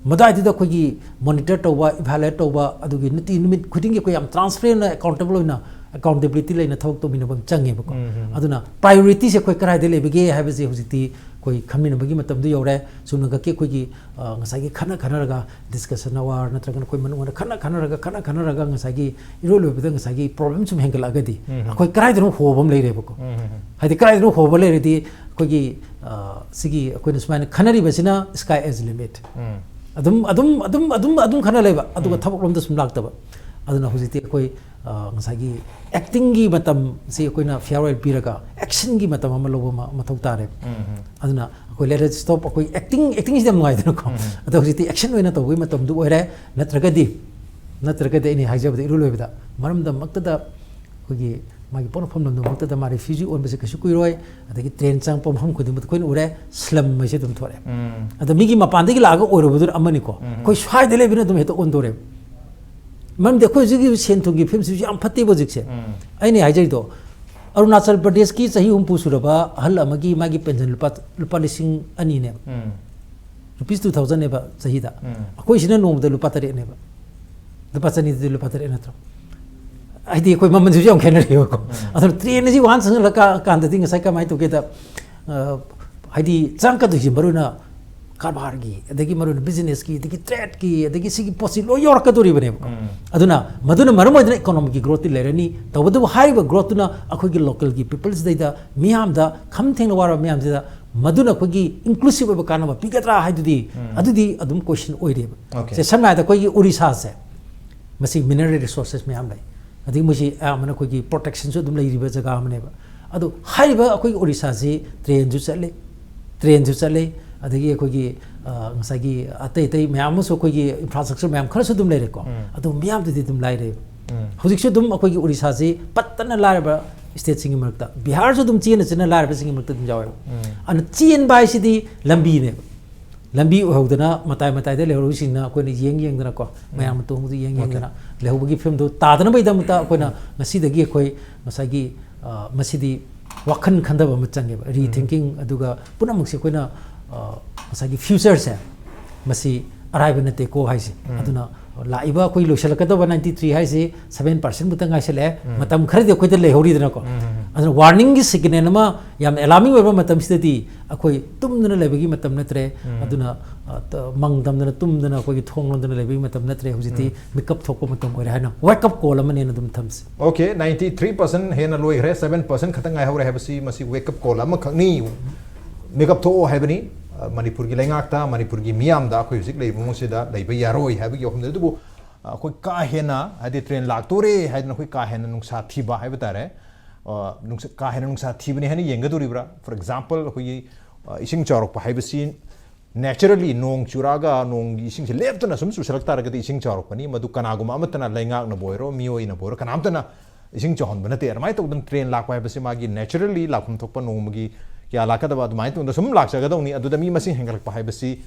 ꯃꯗꯥꯏꯗꯨꯗ ꯑꯩꯈꯣꯏꯒꯤ monitor ꯇꯧꯕ, evaluate ꯇꯧꯕ, ꯑꯗꯨꯒꯤ ꯅꯨꯡꯇꯤ ꯅꯨꯃꯤꯠ ꯈꯨꯗꯤꯡꯒꯤ ꯑꯩꯈꯣꯏ ꯌꯥꯝ transparent ꯑꯣꯏꯅ, accountability ꯂꯩꯅ ꯊꯕꯛ ꯇꯧꯃꯤꯟꯅꯕ ꯑꯃ ꯆꯪꯉꯦꯕꯀꯣ꯫ ꯎꯝ, ꯎꯝ꯫ ꯑꯗꯨꯅ priorityꯁꯦ ꯑꯩꯈꯣꯏ ꯀꯗꯥꯏꯗ ꯂꯩꯕꯒꯦ ꯍꯥꯏꯕꯁꯦ ꯍꯧꯖꯤꯛꯇꯤ ꯑꯩꯈꯣꯏ ꯈꯟꯃꯤꯟꯅꯕꯒꯤ ꯃꯇꯝꯗꯣ ꯌꯧꯔꯦ꯫ ꯆꯨꯝꯅꯈꯛꯀꯤ ꯑꯩꯈꯣꯏꯒꯤ, ꯑ, ꯉꯁꯥꯏꯒꯤ ꯈꯟꯅ ꯈꯟꯅꯔꯒ, discussion hour ꯅꯠꯇ꯭ꯔꯒꯅ ꯑꯩꯈꯣꯏ ꯃꯅꯨꯡꯗ ꯈꯟꯅ ꯈꯟꯅꯔꯒ, ꯈꯟꯅ ꯈꯟꯅꯔꯒ ꯉꯁꯥꯏꯒꯤ ꯏꯔꯣꯏ ꯂꯣꯏꯕꯗ ꯉꯁꯥꯏꯒꯤ problem ꯁꯨꯝ ꯍꯦꯟꯒꯠꯂꯛꯑꯒꯗꯤ, ꯎꯝ, ꯎꯝ꯫ ꯑꯩꯈꯣꯏ ꯀꯗꯥꯏꯗꯅꯣ ꯍꯣꯕ ꯑꯃ ꯂꯩꯔꯦꯕꯀꯣ꯫ ꯎꯝ, ꯎꯝ, ꯎꯝ꯫ ꯍꯥꯏꯗꯤ ꯀꯗꯥꯏꯗꯅꯣ ꯍꯣꯕ ꯂꯩꯔꯗꯤ ꯑꯩꯈꯣꯏꯒꯤ, ꯑ, ꯁꯤꯒꯤ ꯑꯩꯈꯣꯏꯅ ꯁꯨꯃꯥꯏꯅ ꯈꯟꯅꯔꯤꯕꯁꯤꯅ sky is limit꯫ ꯎꯝ꯫ ꯑꯗꯨꯝ, ꯑꯗꯨꯝ, ꯑꯗꯨꯝ, ꯑꯗꯨꯝ, ꯑꯗꯨꯝ ꯈꯟꯅ ꯂꯩꯕ, ꯑꯗꯨꯒ ꯎꯝ꯫ ꯊꯕꯛꯂꯣꯝꯗ ꯁꯨꯝ ꯂꯥꯛꯇꯕ꯫ ꯑꯗꯨꯅ ꯍꯧꯖꯤꯛꯇꯤ ꯑꯩꯈꯣꯏ, ꯑ, ꯉꯁꯥꯏꯒꯤ actingꯒꯤ ꯃꯇꯝꯁꯤ ꯑꯩꯈꯣꯏꯅ farewell ꯄꯤꯔꯒ actionꯒꯤ ꯃꯇꯝ ꯑꯃ ꯂꯧꯕ ꯑꯃ ꯃꯊꯧ ꯇꯥꯔꯦ꯫ ꯎꯝ, ꯎꯝ꯫ ꯑꯗꯨꯅ ꯑꯩꯈꯣꯏ let it stop, ꯑꯩꯈꯣꯏ acting, actingꯁꯤꯗꯤ ꯌꯥꯝ ꯅꯨꯡꯉꯥꯏꯗꯅꯀꯣ꯫ ꯎꯝ, ꯎꯝ꯫ ꯑꯗꯣ ꯍꯧꯖꯤꯛꯇꯤ action ꯑꯣꯏꯅ ꯇꯧꯕꯒꯤ ꯃꯇꯝꯗꯨ ꯑꯣꯏꯔꯦ꯫ ꯅꯠꯇ꯭ꯔꯒꯗꯤ, ꯅꯠꯇ꯭ꯔꯒꯗꯤ ꯑꯩꯅ ꯍꯥꯏꯖꯕꯗ ꯏꯔꯣꯏ ꯂꯣꯏꯕꯗ ꯃꯔꯝꯗꯝꯃꯛꯇꯗ ꯑꯩꯈꯣꯏꯒꯤ ꯃꯥꯒꯤ ꯄꯣꯛꯅꯐꯝ ꯂꯝꯗꯝꯃꯛꯇꯗ ꯃꯥ refugee ꯑꯣꯟꯕꯁꯦ ꯀꯩꯁꯨ ꯀꯨꯏꯔꯣꯏ꯫ ꯑꯗꯒꯤ train ꯆꯪꯉꯛꯄ ꯃꯐꯝ ꯈꯨꯗꯤꯡꯃꯛꯇ ꯑꯩꯈꯣꯏꯅ ꯎꯔꯦ, slum ꯍꯥꯏꯁꯦ ꯑꯗꯨꯝ ꯊꯣꯛꯑꯦ꯫ ꯎꯝ꯫ ꯑꯗꯣ ꯃꯤꯒꯤ ꯃꯄꯥꯟꯗꯒꯤ ꯂꯥꯛꯑꯒ ꯑꯣꯏꯔꯨꯕꯗꯨꯅ ꯑꯃꯅꯤꯀꯣ꯫ ꯎꯝ꯫ ꯑꯩꯈꯣꯏ ꯁ꯭ꯋꯥꯏꯗ ꯂꯩꯕꯅ ꯑꯗꯨꯝ ꯍꯦꯛꯇ ꯑꯣꯟꯗꯣꯔꯦꯕ꯫ ꯃꯔꯝꯗꯤ ꯑꯩꯈꯣꯏ ꯍꯧꯖꯤꯛꯀꯤ ꯁꯦꯟ ꯊꯨꯝꯒꯤ ꯐꯤꯕꯝꯁꯤꯁꯨ ꯌꯥꯝ ꯐꯠꯇꯦꯕ ꯍꯧꯖꯤꯛꯁꯦ꯫ ꯎꯝ꯫ ꯑꯩꯅ ꯍꯥꯏꯖꯔꯤꯗꯣ, ꯑꯔꯨꯅꯥꯆꯜ ꯄ꯭ꯔꯗꯦꯁꯀꯤ ꯆꯍꯤ ꯍꯨꯝꯐꯨ ꯁꯨꯔꯕ ꯑꯍꯜ ꯑꯃꯒꯤ ꯃꯥꯒꯤ pension ꯂꯨꯄꯥ, ꯂꯨꯄꯥ ꯂꯤꯁꯤꯡ ꯑꯅꯤꯅꯦꯕ꯫ ꯎꯝ꯫ Rupees two thousandꯅꯦꯕ ꯆꯍꯤꯗ꯫ ꯎꯝ꯫ ꯑꯩꯈꯣꯏꯁꯤꯅ ꯅꯣꯡꯃꯗ ꯂꯨꯄꯥ ꯇꯔꯦꯠꯅꯦꯕ꯫ ꯂꯨꯄꯥ ꯆꯅꯤꯗꯨꯗꯤ ꯂꯨꯄꯥ ꯇꯔꯦꯠ ꯅꯠꯇ꯭ꯔꯣ? ꯍꯥꯏꯗꯤ ꯑꯩꯈꯣꯏ ꯃꯃꯜꯁꯤꯁꯨ ꯌꯥꯝ ꯈꯦꯠꯅꯔꯦꯕꯀꯣ꯫ ꯎꯝ꯫ ꯑꯗꯨꯅ train ꯑꯁꯤ once ꯆꯪꯁꯤꯜꯂꯀꯥꯟꯗꯗꯤ ꯉꯁꯥꯏ ꯀꯃꯥꯏꯅ ꯇꯧꯒꯦꯗ, ꯑ, ꯍꯥꯏꯗꯤ ꯆꯪꯉꯛꯀꯗꯣꯏꯁꯦ ꯃꯔꯨ ꯑꯣꯏꯅ ꯀꯔꯕꯥꯔꯒꯤ, ꯑꯗꯒꯤ ꯃꯔꯨ ꯑꯣꯏꯅ businessꯀꯤ, ꯑꯗꯒꯤ tradeꯀꯤ, ꯑꯗꯒꯤ ꯁꯤꯒꯤ ꯄꯣꯠꯁꯤ ꯂꯣꯏ ꯌꯧꯔꯛꯀꯗꯣꯔꯤꯕꯅꯦꯕꯀꯣ꯫ ꯎꯝ꯫ ꯑꯗꯨꯅ ꯃꯗꯨꯅ ꯃꯔꯝ ꯑꯣꯏꯗꯅ economicꯒꯤ growthꯇꯤ ꯂꯩꯔꯅꯤ꯫ ꯇꯧꯕꯇꯕꯨ ꯍꯥꯏꯔꯤꯕ growthꯇꯨꯅ ꯑꯩꯈꯣꯏꯒꯤ localꯒꯤ peopleꯁꯤꯗꯩꯗ, ꯃꯤꯌꯥꯝꯗ, ꯈꯝ ꯊꯦꯡꯅ ꯋꯥꯔꯕ ꯃꯌꯥꯝꯁꯤꯗ ꯃꯗꯨꯅ ꯑꯩꯈꯣꯏꯒꯤ inclusive ꯑꯣꯏꯕ ꯀꯥꯟꯅꯕ ꯄꯤꯒꯗ꯭ꯔꯥ ꯍꯥꯏꯗꯨꯗꯤ, ꯎꯝ꯫ ꯑꯗꯨꯗꯤ ꯑꯗꯨꯝ question ꯑꯣꯏꯔꯤꯕ꯫ Okay꯫ ꯁꯦ, ꯁꯝꯅ ꯍꯥꯏꯔꯕꯗ ꯑꯩꯈꯣꯏꯒꯤ ꯑꯣꯔꯤꯁꯥꯁꯦ, ꯃꯁꯤ mineral resources ꯃꯌꯥꯝ ꯂꯩ, ꯑꯗꯒꯤ ꯃꯣꯏꯁꯤ ꯑꯌꯥꯝꯕꯅ ꯑꯩꯈꯣꯏꯒꯤ protectionꯁꯨ ꯑꯗꯨꯝ ꯂꯩꯔꯤꯕ ꯖꯒꯥ ꯑꯃꯅꯦꯕ꯫ ꯑꯗꯣ ꯍꯥꯏꯔꯤꯕ ꯑꯩꯈꯣꯏꯒꯤ ꯑꯣꯔꯤꯁꯥꯁꯤ trainꯁꯨ ꯆꯠꯂꯤ, trainꯁꯨ ꯆꯠꯂꯤ, ꯑꯗꯒꯤ ꯑꯩꯈꯣꯏꯒꯤ, ꯑ, ꯉꯁꯥꯏꯒꯤ ꯑꯇꯩ ꯑꯇꯩ ꯃꯌꯥꯝ ꯑꯃꯁꯨ ꯑꯩꯈꯣꯏꯒꯤ infrastructure ꯃꯌꯥꯝ ꯈꯔꯁꯨ ꯑꯗꯨꯝ ꯂꯩꯔꯦꯀꯣ꯫ ꯎꯝ꯫ ꯑꯗꯨ ꯃꯤꯌꯥꯝꯗꯨꯗꯤ ꯑꯗꯨꯝ ꯂꯥꯏꯔꯦ꯫ ꯎꯝ꯫ ꯍꯧꯖꯤꯛꯁꯨ ꯑꯗꯨꯝ ꯑꯩꯈꯣꯏꯒꯤ ꯑꯣꯔꯤꯁꯥꯁꯤ ꯄꯠꯇꯅ ꯂꯥꯏꯔꯕ ꯁ꯭ꯇꯦꯠꯁꯤꯡꯒꯤ ꯃꯔꯛꯇ ꯕꯤꯍꯥꯔꯁꯨ ꯑꯗꯨꯝ ꯆꯦꯟꯅ ꯆꯦꯟꯅ ꯂꯥꯏꯔꯕꯁꯤꯡꯒꯤ ꯃꯔꯛꯇ ꯑꯗꯨꯝ ꯌꯥꯎꯋꯦꯕ꯫ ꯑꯗꯨꯅ ꯆꯦꯟꯕ ꯍꯥꯏꯁꯤꯗꯤ ꯂꯝꯕꯤꯅꯦꯕ꯫ ꯂꯝꯕꯤ ꯑꯣꯏꯍꯧꯗꯅ ꯃꯇꯥꯏ ꯃꯇꯥꯏꯗ ꯂꯩꯍꯧꯔꯤꯁꯤꯡꯅ ꯑꯩꯈꯣꯏꯅ ꯌꯦꯡ ꯌꯦꯡꯗꯅꯀꯣ, ꯃꯌꯥꯝꯅ ꯇꯣꯡꯕꯗꯨ ꯌꯦꯡ ꯌꯦꯡꯗꯅ ꯂꯩꯍꯧꯕꯒꯤ ꯐꯤꯕꯝꯗꯣ ꯇꯥꯗꯅꯕꯒꯤꯗꯃꯛꯇ ꯑꯩꯈꯣꯏꯅ ꯉꯁꯤꯗꯒꯤ ꯑꯩꯈꯣꯏ ꯉꯁꯥꯏꯒꯤ, ꯑ, ꯃꯁꯤꯗꯤ ꯋꯥꯈꯜ ꯈꯟꯊꯕ ꯑꯃ ꯆꯪꯉꯦꯕ, ꯔꯤꯊꯤꯡꯀꯤꯡ꯫ ꯑꯗꯨꯒ ꯄꯨꯝꯅꯃꯛꯁꯦ ꯑꯩꯈꯣꯏꯅ, ꯑ, ꯉꯁꯥꯏꯒꯤ ꯐ꯭ꯌꯨꯆꯔꯁꯦ ꯃꯁꯤ ꯑꯔꯥꯏꯕ ꯅꯠꯇꯦꯀꯣ ꯍꯥꯏꯁꯦ꯫ ꯑꯗꯨꯅ ꯂꯥꯛꯏꯕ ꯑꯩꯈꯣꯏ ꯂꯣꯏꯁꯤꯜꯂꯛꯀꯗꯕ ꯅꯥꯏꯟꯇꯤ ꯊ꯭ꯔꯤ ꯍꯥꯏꯁꯤ ꯁꯚꯦꯟ ꯄꯥꯔꯁꯦꯟ ꯃꯨꯛꯇ ꯉꯥꯏꯁꯜꯂꯛꯑꯦ꯫ ꯃꯇꯝ ꯈꯔꯗꯤ ꯑꯩꯈꯣꯏꯗ ꯂꯩꯍꯧꯔꯤꯗꯅꯀꯣ꯫ ꯑꯗꯨꯅ ꯋꯥꯔꯅꯤꯡꯒꯤ ꯁꯤꯒꯅꯦꯜ ꯑꯃ ꯌꯥꯝꯅ ꯑꯦꯂꯥꯔꯃꯤꯡ ꯑꯣꯏꯕ ꯃꯇꯝꯁꯤꯗꯗꯤ ꯑꯩꯈꯣꯏ ꯇꯨꯝꯗꯅ ꯂꯩꯕꯒꯤ ꯃꯇꯝ ꯅꯠꯇ꯭ꯔꯦ꯫ ꯑꯗꯨꯅ, ꯑ, ꯇ-, ꯃꯪ ꯇꯝꯗꯅ ꯇꯨꯝꯗꯅ ꯑꯩꯈꯣꯏꯒꯤ ꯊꯣꯡ ꯂꯣꯟꯗꯅ ꯂꯩꯕꯒꯤ ꯃꯇꯝ ꯅꯠꯇ꯭ꯔꯦ꯫ ꯍꯧꯖꯤꯛꯇꯤ ꯃꯤꯀꯞ ꯊꯣꯛꯄ ꯃꯇꯝ ꯑꯣꯏꯔꯦ ꯍꯥꯏꯅ ꯋꯦꯛ ꯑꯞ ꯀꯣꯜ ꯑꯃꯅꯦꯅ ꯑꯗꯨꯝ ꯊꯝꯁꯤ꯫ ꯑꯣꯀꯦ, ꯅꯥꯏꯟꯇꯤ ꯊ꯭ꯔꯤ ꯄꯥꯔꯁꯦꯟ ꯍꯦꯟꯅ ꯂꯣꯏꯈ꯭ꯔꯦ, ꯁꯚꯦꯟ ꯄꯥꯔꯁꯦꯟ ꯈꯛꯇꯪ ꯉꯥꯏꯍꯧꯔꯦ ꯍꯥꯏꯕꯁꯤ ꯃꯁꯤ ꯋꯦꯛ ꯑꯞ ꯀꯣꯜ ꯑꯃꯈꯛꯅꯤ꯫ ꯃꯤꯀꯞ ꯊꯣꯛꯑꯣ ꯍꯥꯏꯕꯅꯤ꯫ ꯑ, ꯃꯅꯤꯄꯨꯔꯒꯤ ꯂꯩꯉꯥꯛꯇ, ꯃꯅꯤꯄꯨꯔꯒꯤ ꯃꯤꯌꯥꯝꯗ ꯑꯩꯈꯣꯏ ꯍꯧꯖꯤꯛ ꯂꯩꯔꯤꯕ ꯃꯑꯣꯡꯁꯤꯗ ꯂꯩꯕ ꯌꯥꯔꯣꯏ ꯍꯥꯏꯕꯒꯤ ꯋꯥꯐꯝꯗ꯫ ꯑꯗꯨꯕꯨ, ꯑ, ꯑꯩꯈꯣꯏ ꯀꯥ ꯍꯦꯟꯅ, ꯍꯥꯏꯗꯤ ꯇ꯭ꯔꯦꯟ ꯂꯥꯛꯇꯣꯔꯦ ꯍꯥꯏꯗꯅ ꯑꯩꯈꯣꯏ ꯀꯥ ꯍꯦꯟꯅ ꯅꯨꯡꯁꯥ ꯊꯤꯕ ꯍꯥꯏꯕ ꯇꯥꯔꯦ꯫ ꯑ, ꯅꯨꯡꯁꯥ, ꯀꯥ ꯍꯦꯟꯅ ꯅꯨꯡꯁꯥ ꯊꯤꯕꯅꯤ ꯍꯥꯏꯅ ꯌꯦꯡꯒꯗꯣꯔꯤꯕ꯭ꯔꯥ? ꯐꯣꯔ ꯑꯦꯛꯖꯥꯝꯄꯜ, ꯑꯩꯈꯣꯏꯒꯤ, ꯑ, ꯏꯁꯤꯡ ꯆꯥꯎꯔꯛꯄ ꯍꯥꯏꯕꯁꯤ naturally ꯅꯣꯡ ꯆꯨꯔꯛꯑꯒ ꯅꯣꯡꯒꯤ ꯏꯁꯤꯡꯁꯦ ꯂꯦꯞꯇꯅ ꯁꯨꯝ ꯆꯨꯁꯜꯂꯛ ꯇꯥꯔꯒꯗꯤ ꯏꯁꯤꯡ ꯆꯥꯎꯔꯛꯄꯅꯤ꯫ ꯃꯗꯨ ꯀꯅꯥꯒꯨꯝꯕ ꯑꯃꯠꯇꯅ, ꯂꯩꯉꯥꯛꯅꯕꯨ ꯑꯣꯏꯔꯣ, ꯃꯤꯑꯣꯏꯅꯕꯨ ꯑꯣꯏꯔꯣ, ꯀꯅꯥꯝꯇꯅ ꯏꯁꯤꯡ ꯆꯥꯎꯍꯟꯕ ꯅꯠꯇꯦ꯫ ꯑꯗꯨꯃꯥꯏꯅ ꯇꯧꯗꯅ ꯇ꯭ꯔꯦꯟ ꯂꯥꯛꯄ ꯍꯥꯏꯕꯁꯤ ꯃꯥꯒꯤ naturally ꯂꯥꯛꯐꯝ ꯊꯣꯛꯄ ꯅꯣꯡꯃꯒꯤ ꯀꯌꯥ ꯂꯥꯛꯀꯗꯕ ꯑꯗꯨꯃꯥꯏꯅ ꯇꯧꯗꯅ ꯁꯨꯝ ꯂꯥꯛꯆꯒꯗꯧꯅꯤ꯫ ꯑꯗꯨꯗ ꯃꯤ ꯃꯁꯤꯡ ꯍꯦꯟꯒꯠꯂꯛꯄ ꯍꯥꯏꯕꯁꯤ,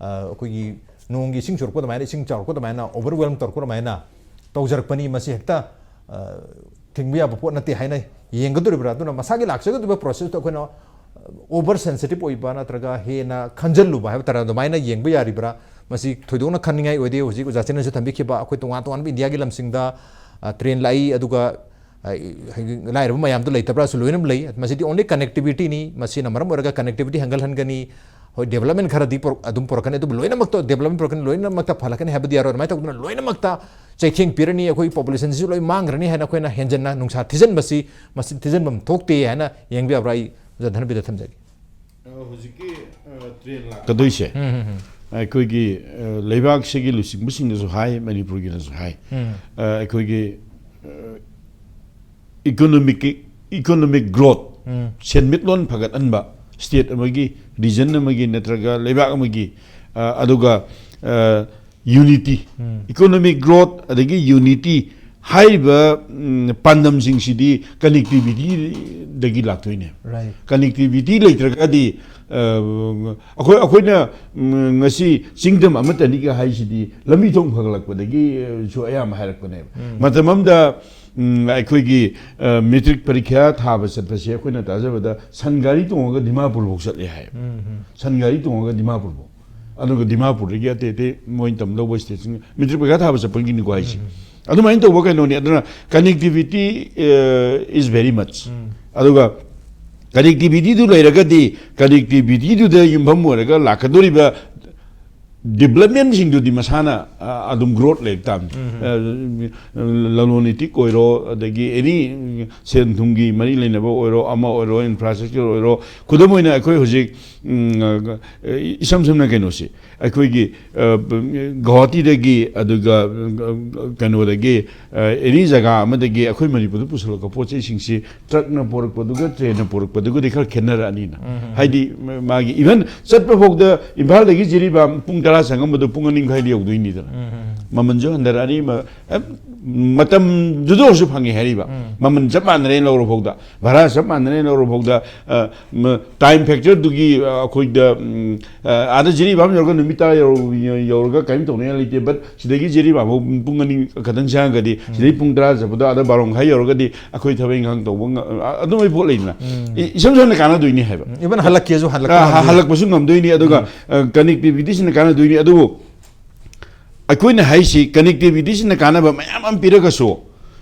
ꯑ, ꯑꯩꯈꯣꯏꯒꯤ ꯅꯣꯡꯒꯤ ꯏꯁꯤꯡ ꯆꯨꯔꯛꯄ ꯑꯗꯨꯃꯥꯏꯅ, ꯏꯁꯤꯡ ꯆꯥꯎꯔꯛꯄ ꯑꯗꯨꯃꯥꯏꯅ, overwhelm ꯇꯧꯔꯛꯄ ꯑꯗꯨꯃꯥꯏꯅ ꯇꯧꯖꯔꯛꯄꯅꯤ꯫ ꯃꯁꯤ ꯍꯦꯛꯇ, ꯑ, ꯊꯤꯡꯕ ꯌꯥꯕ ꯄꯣꯠ ꯅꯠꯇꯦ ꯍꯥꯏꯅ ꯌꯦꯡꯒꯗꯧꯔꯤꯕ꯭ꯔꯥ? ꯑꯗꯨꯅ ꯃꯁꯥꯒꯤ ꯂꯥꯛꯆꯒꯗꯧꯔꯤꯕ ꯄ꯭ꯔꯣꯁꯦꯁꯇꯣ ꯑꯩꯈꯣꯏꯅ ꯑꯣꯚꯔ ꯁꯦꯟꯁꯤꯇꯤꯚ ꯑꯣꯏꯕ ꯅꯠꯇ꯭ꯔꯒ ꯍꯦꯟꯅ ꯈꯟꯖꯜꯂꯨꯕ ꯍꯥꯏꯕ ꯇꯥꯔꯦ, ꯑꯗꯨꯃꯥꯏꯅ ꯌꯦꯡꯕ ꯌꯥꯔꯤꯕ꯭ꯔꯥ? ꯃꯁꯤ ꯊꯣꯏꯗꯣꯛꯅ ꯈꯟꯅꯤꯡꯉꯥꯏ ꯑꯣꯏꯗꯦ꯫ ꯍꯧꯖꯤꯛ ꯑꯣꯖꯥ ꯆꯤꯟꯅꯁꯨ ꯊꯝꯕꯤꯈꯤꯕ, ꯑꯩꯈꯣꯏ ꯇꯣꯉꯥꯟ ꯇꯣꯉꯥꯟꯕ ꯏꯟꯗꯤꯌꯥꯒꯤ ꯂꯝꯁꯤꯡꯗ, ꯑ, ꯇ꯭ꯔꯦꯟ ꯂꯥꯛꯏ, ꯑꯗꯨꯒ, ꯑ, ꯂꯥꯏꯔꯕ ꯃꯌꯥꯝꯗꯣ ꯂꯩꯇꯕ꯭ꯔꯥꯁꯨ ꯂꯣꯏꯅ ꯂꯩ꯫ ꯃꯁꯤꯗꯤ only connectivity ꯅꯤ꯫ ꯃꯁꯤꯅ ꯃꯔꯝ ꯑꯣꯏꯔꯒ connectivity ꯍꯦꯟꯒꯠꯍꯟꯒꯅꯤ꯫ ꯍꯣꯏ, ꯗꯦꯕꯂꯞꯃꯦꯟ ꯈꯔꯗꯤ ꯄꯨꯔꯛ-, ꯑꯗꯨꯝ ꯄꯨꯔꯛꯀꯅꯤ, ꯑꯗꯨꯕꯨ ꯂꯣꯏꯅꯃꯛꯇ ꯗꯦꯕꯂꯞꯃꯦꯟ ꯄꯨꯔꯛꯀꯅꯤ, ꯂꯣꯏꯅꯃꯛꯇ ꯐꯍꯜꯂꯛꯀꯅꯤ ꯍꯥꯏꯕꯗꯤ ꯌꯥꯔꯣꯏ꯫ ꯑꯗꯨꯃꯥꯏꯅ ꯇꯧꯗꯅ ꯂꯣꯏꯅꯃꯛꯇ ꯆꯩꯊꯦꯡ ꯄꯤꯔꯅꯤ, ꯑꯩꯈꯣꯏ ꯄꯣꯄꯨꯂꯦꯁꯟꯁꯤꯁꯨ ꯂꯣꯏ ꯃꯥꯡꯈ꯭ꯔꯅꯤ ꯍꯥꯏꯅ ꯑꯩꯈꯣꯏꯅ ꯍꯦꯟꯖꯟꯅ ꯅꯨꯡꯁꯥ ꯊꯤꯖꯤꯟꯕꯁꯤ, ꯃꯁꯤ ꯊꯤꯖꯤꯟꯐꯝ ꯊꯣꯛꯇꯦ ꯍꯥꯏꯅ ꯌꯦꯡꯕ ꯌꯥꯕ꯭ꯔꯥ? ꯑꯩ ꯑꯣꯖꯥ ꯙꯅꯕꯤꯔꯗ ꯊꯝꯖꯒꯦ꯫ ꯍꯧꯖꯤꯛꯀꯤ ꯇ꯭ꯔꯦꯟ ꯂꯥꯛꯀꯗꯣꯏꯁꯦ ꯑꯩꯈꯣꯏꯒꯤ, ꯑ, ꯂꯩꯕꯥꯛꯁꯤꯒꯤ ꯂꯨꯆꯤꯡꯕꯁꯤꯡꯅꯁꯨ ꯍꯥꯏ, ꯃꯅꯤꯄꯨꯔꯒꯤꯅꯁꯨ ꯍꯥꯏ꯫ ꯑ, ꯑꯩꯈꯣꯏꯒꯤ, ꯑ, economic, economic growth, ꯁꯦꯟꯃꯤꯠꯂꯣꯟ ꯐꯒꯠꯍꯟꯕ, ꯁ꯭ꯇꯦꯠ ꯑꯃꯒꯤ, ꯔꯤꯖꯟ ꯑꯃꯒꯤ ꯅꯠꯇ꯭ꯔꯒ ꯂꯩꯕꯥꯛ ꯑꯃꯒꯤ, ꯑ, ꯑꯗꯨꯒ, ꯑ, unity, economic growth ꯑꯗꯒꯤ unity ꯍꯥꯏꯔꯤꯕ ꯎꯝ, ꯄꯥꯟꯗꯝꯁꯤꯡꯁꯤꯗꯤ ꯀꯅꯦꯛꯇꯤꯕꯤꯇꯤꯗꯒꯤ ꯂꯥꯛꯇꯣꯏꯅꯦ꯫ Right. ꯀꯅꯦꯛꯇꯤꯕꯤꯇꯤ ꯂꯩꯇ꯭ꯔꯒꯗꯤ ꯑ, ꯑꯩꯈꯣꯏ ꯑꯩꯈꯣꯏꯅ ꯎꯝ, ꯉꯁꯤ ꯆꯤꯡꯗꯝ ꯑꯃꯠꯇꯅꯤꯒ ꯍꯥꯏꯁꯤꯗꯤ ꯂꯝꯕꯤ ꯊꯣꯡ ꯐꯒꯠꯂꯛꯄꯗꯒꯤꯁꯨ ꯑꯌꯥꯝꯕ ꯍꯥꯏꯔꯛꯄꯅꯦꯕ꯫ ꯃꯇꯝ ꯑꯃꯗ ꯎꯝ, ꯑꯩꯈꯣꯏꯒꯤ ꯃꯦꯇ꯭ꯔꯤꯛ ꯄꯔꯤꯈ꯭ꯌꯥ ꯊꯥꯕ ꯆꯠꯄꯁꯦ ꯑꯩꯈꯣꯏꯅ ꯇꯥꯖꯕꯗ ꯁꯟ ꯒꯥꯔꯤ ꯇꯣꯡꯉꯒ ꯗꯤꯃꯥꯄꯨꯔꯐꯥꯎ ꯆꯠꯂꯦ ꯍꯥꯏ꯫ ꯁꯟ ꯒꯥꯔꯤ ꯇꯣꯡꯉꯒ ꯗꯤꯃꯥꯄꯨꯔꯐꯥꯎ꯫ ꯑꯗꯨꯒ ꯗꯤꯃꯥꯄꯨꯔꯗꯒꯤ ꯑꯇꯩ ꯑꯇꯩ ꯃꯣꯏꯅ ꯇꯝꯗꯧꯕ ꯁ꯭ꯇꯦꯠꯁꯤꯡ ꯃꯦꯇ꯭ꯔꯤꯛ ꯄꯔꯤꯈ꯭ꯌꯥ ꯊꯥꯕ ꯆꯠꯄꯒꯤꯅꯤꯀꯣ ꯍꯥꯏꯁꯦ꯫ ꯑꯗꯨꯃꯥꯏꯅ ꯇꯧꯕ ꯀꯩꯅꯣꯅꯤ꯫ ꯑꯗꯨꯅ connectivity is very much. ꯑꯗꯨꯒ ꯀꯅꯦꯛꯇꯤꯕꯤꯇꯤꯗꯨ ꯂꯩꯔꯒꯗꯤ ꯀꯅꯦꯛꯇꯤꯕꯤꯇꯤꯗꯨꯗ ꯌꯨꯝꯐꯝ ꯑꯣꯏꯔꯒ ꯂꯥꯛꯀꯗꯧꯔꯤꯕ ꯗꯤꯕꯂꯞꯃꯦꯟꯁꯤꯡꯗꯨꯗꯤ ꯃꯁꯥꯅ ꯑ, ꯑꯗꯨꯝ ꯒ꯭ꯔꯣꯠ ꯂꯩꯕ ꯇꯥꯕꯅꯤ꯫ ꯑ, ꯂꯂꯣꯟ ꯏꯇꯤꯛ ꯑꯣꯏꯔꯣ, ꯑꯗꯒꯤ ꯑꯦꯅꯤ ꯁꯦꯟ ꯊꯨꯝꯒꯤ ꯃꯔꯤ ꯂꯩꯅꯕ ꯑꯣꯏꯔꯣ, ꯑꯃ ꯑꯣꯏꯔꯣ, ꯏꯟꯐ꯭ꯔꯥꯁ꯭ꯇ꯭ꯔꯛꯆꯔ ꯑꯣꯏꯔꯣ꯫ ꯈꯨꯗꯝ ꯑꯣꯏꯅ ꯑꯩꯈꯣꯏ ꯍꯧꯖꯤꯛ ꯎꯝ, ꯑ, ꯏꯁꯝ ꯁꯝꯅ ꯀꯩꯅꯣꯁꯤ ꯑꯩꯈꯣꯏꯒꯤ ꯑ, ꯒꯧꯍꯥꯇꯤꯗꯒꯤ ꯑꯗꯨꯒ ꯑ, ꯀꯩꯅꯣꯗꯒꯤ ꯑ, ꯑꯦꯅꯤ ꯖꯒꯥ ꯑꯃꯗꯒꯤ ꯑꯩꯈꯣꯏ ꯃꯅꯤꯄꯨꯔꯗ ꯄꯨꯁꯤꯜꯂꯛꯄ ꯄꯣꯠ ꯆꯩꯁꯤꯡꯁꯤ ꯇ꯭ꯔꯛꯅ ꯄꯣꯔꯛꯄꯗꯨꯒ ꯇ꯭ꯔꯦꯟꯅ ꯄꯣꯔꯛꯄꯗꯨꯒꯗꯤ ꯈꯔ ꯈꯦꯠꯅꯔꯛꯑꯅꯤꯅ꯫ ꯍꯥꯏꯗꯤ ꯃ- ꯃꯥꯒꯤ ꯏꯚꯟ ꯆꯠꯄ ꯐꯥꯎꯗ ꯏꯝꯐꯥꯜꯗꯒꯤ ꯖꯤꯔꯤꯕꯥꯝ ꯄꯨꯡ ꯇꯔꯥ ꯆꯪꯉꯝꯕꯗꯣ ꯄꯨꯡ ꯑꯅꯤ ꯃꯈꯥꯏꯗ ꯌꯧꯗꯣꯏꯅꯤꯗꯅ꯫ ꯃꯃꯜꯁꯨ ꯍꯟꯊꯔꯛꯑꯅꯤ꯫ ꯃ- ꯑ, ꯃꯇꯝꯗꯨꯗ ꯑꯣꯏꯔꯁꯨ ꯐꯪꯉꯦ ꯍꯥꯏꯔꯤꯕ꯫ ꯃꯃꯜ ꯆꯞ ꯃꯥꯟꯅꯔꯦꯅ ꯂꯧꯔ ꯐꯥꯎꯗ, ꯚꯔꯥ ꯆꯞ ꯃꯥꯟꯅꯔꯦꯅ ꯂꯧꯔ ꯐꯥꯎꯗ, ꯑ, ꯃ- ꯇꯥꯏꯝ ꯐꯦꯛꯇꯔꯗꯨꯒꯤ ꯑ, ꯑꯩꯈꯣꯏꯗ ꯎꯝ, ꯑ, ꯑꯥꯗ ꯖꯤꯔꯤꯕꯥꯝ ꯌꯧꯔꯒ ꯅꯨꯃꯤꯠ ꯇꯔꯥ ꯌꯧꯔ- ꯌꯧꯔꯒ ꯀꯔꯤꯝ ꯇꯧꯅꯤꯡꯉꯥꯏ ꯂꯩꯇꯦ꯫ ꯕꯠ ꯁꯤꯗꯒꯤ ꯖꯤꯔꯤꯕꯥꯝ ꯐꯥꯎ ꯄꯨꯡ ꯑꯅꯤ ꯈꯛꯇꯪ ꯆꯪꯉꯒꯗꯤ ꯁꯤꯗꯩ ꯄꯨꯡ ꯇꯔꯥ ꯆꯠꯄꯗꯣ ꯑꯥꯗ ꯕꯥꯔꯣ ꯃꯈꯥꯏ ꯌꯧꯔꯒꯗꯤ ꯑꯩꯈꯣꯏ ꯊꯕꯛ ꯏꯪꯈꯥꯡ ꯇꯧꯕ ꯉ- ꯑ- ꯑꯗꯨꯝꯕꯩ ꯄꯣꯠ ꯂꯩꯗꯅ꯫ ꯏ- ꯏꯁꯝ ꯁꯝꯅ ꯀꯥꯟꯅꯗꯣꯏꯅꯤ ꯍꯥꯏꯕ꯫ ꯏꯚꯟ ꯍꯜꯂꯛꯀꯦꯁꯨ ꯍꯜꯂꯛꯄ ꯑ, ꯉꯝꯗꯦ꯫ ꯍꯜꯂꯛꯄꯁꯨ ꯉꯝꯗꯣꯏꯅꯤ꯫ ꯑꯗꯨꯒ ꯀꯅꯦꯛꯇꯤꯕꯤꯇꯤꯁꯤꯅ ꯀꯥꯟꯅꯗꯣꯏꯅꯤ꯫ ꯑꯗꯨꯕꯨ ꯑꯩꯈꯣꯏꯅ ꯍꯥꯏꯁꯤ ꯀꯅꯦꯛꯇꯤꯕꯤꯇꯤꯁꯤꯅ ꯀꯥꯟꯅꯕ ꯃꯌꯥꯝ ꯑꯃ ꯄꯤꯔꯒꯁꯨ,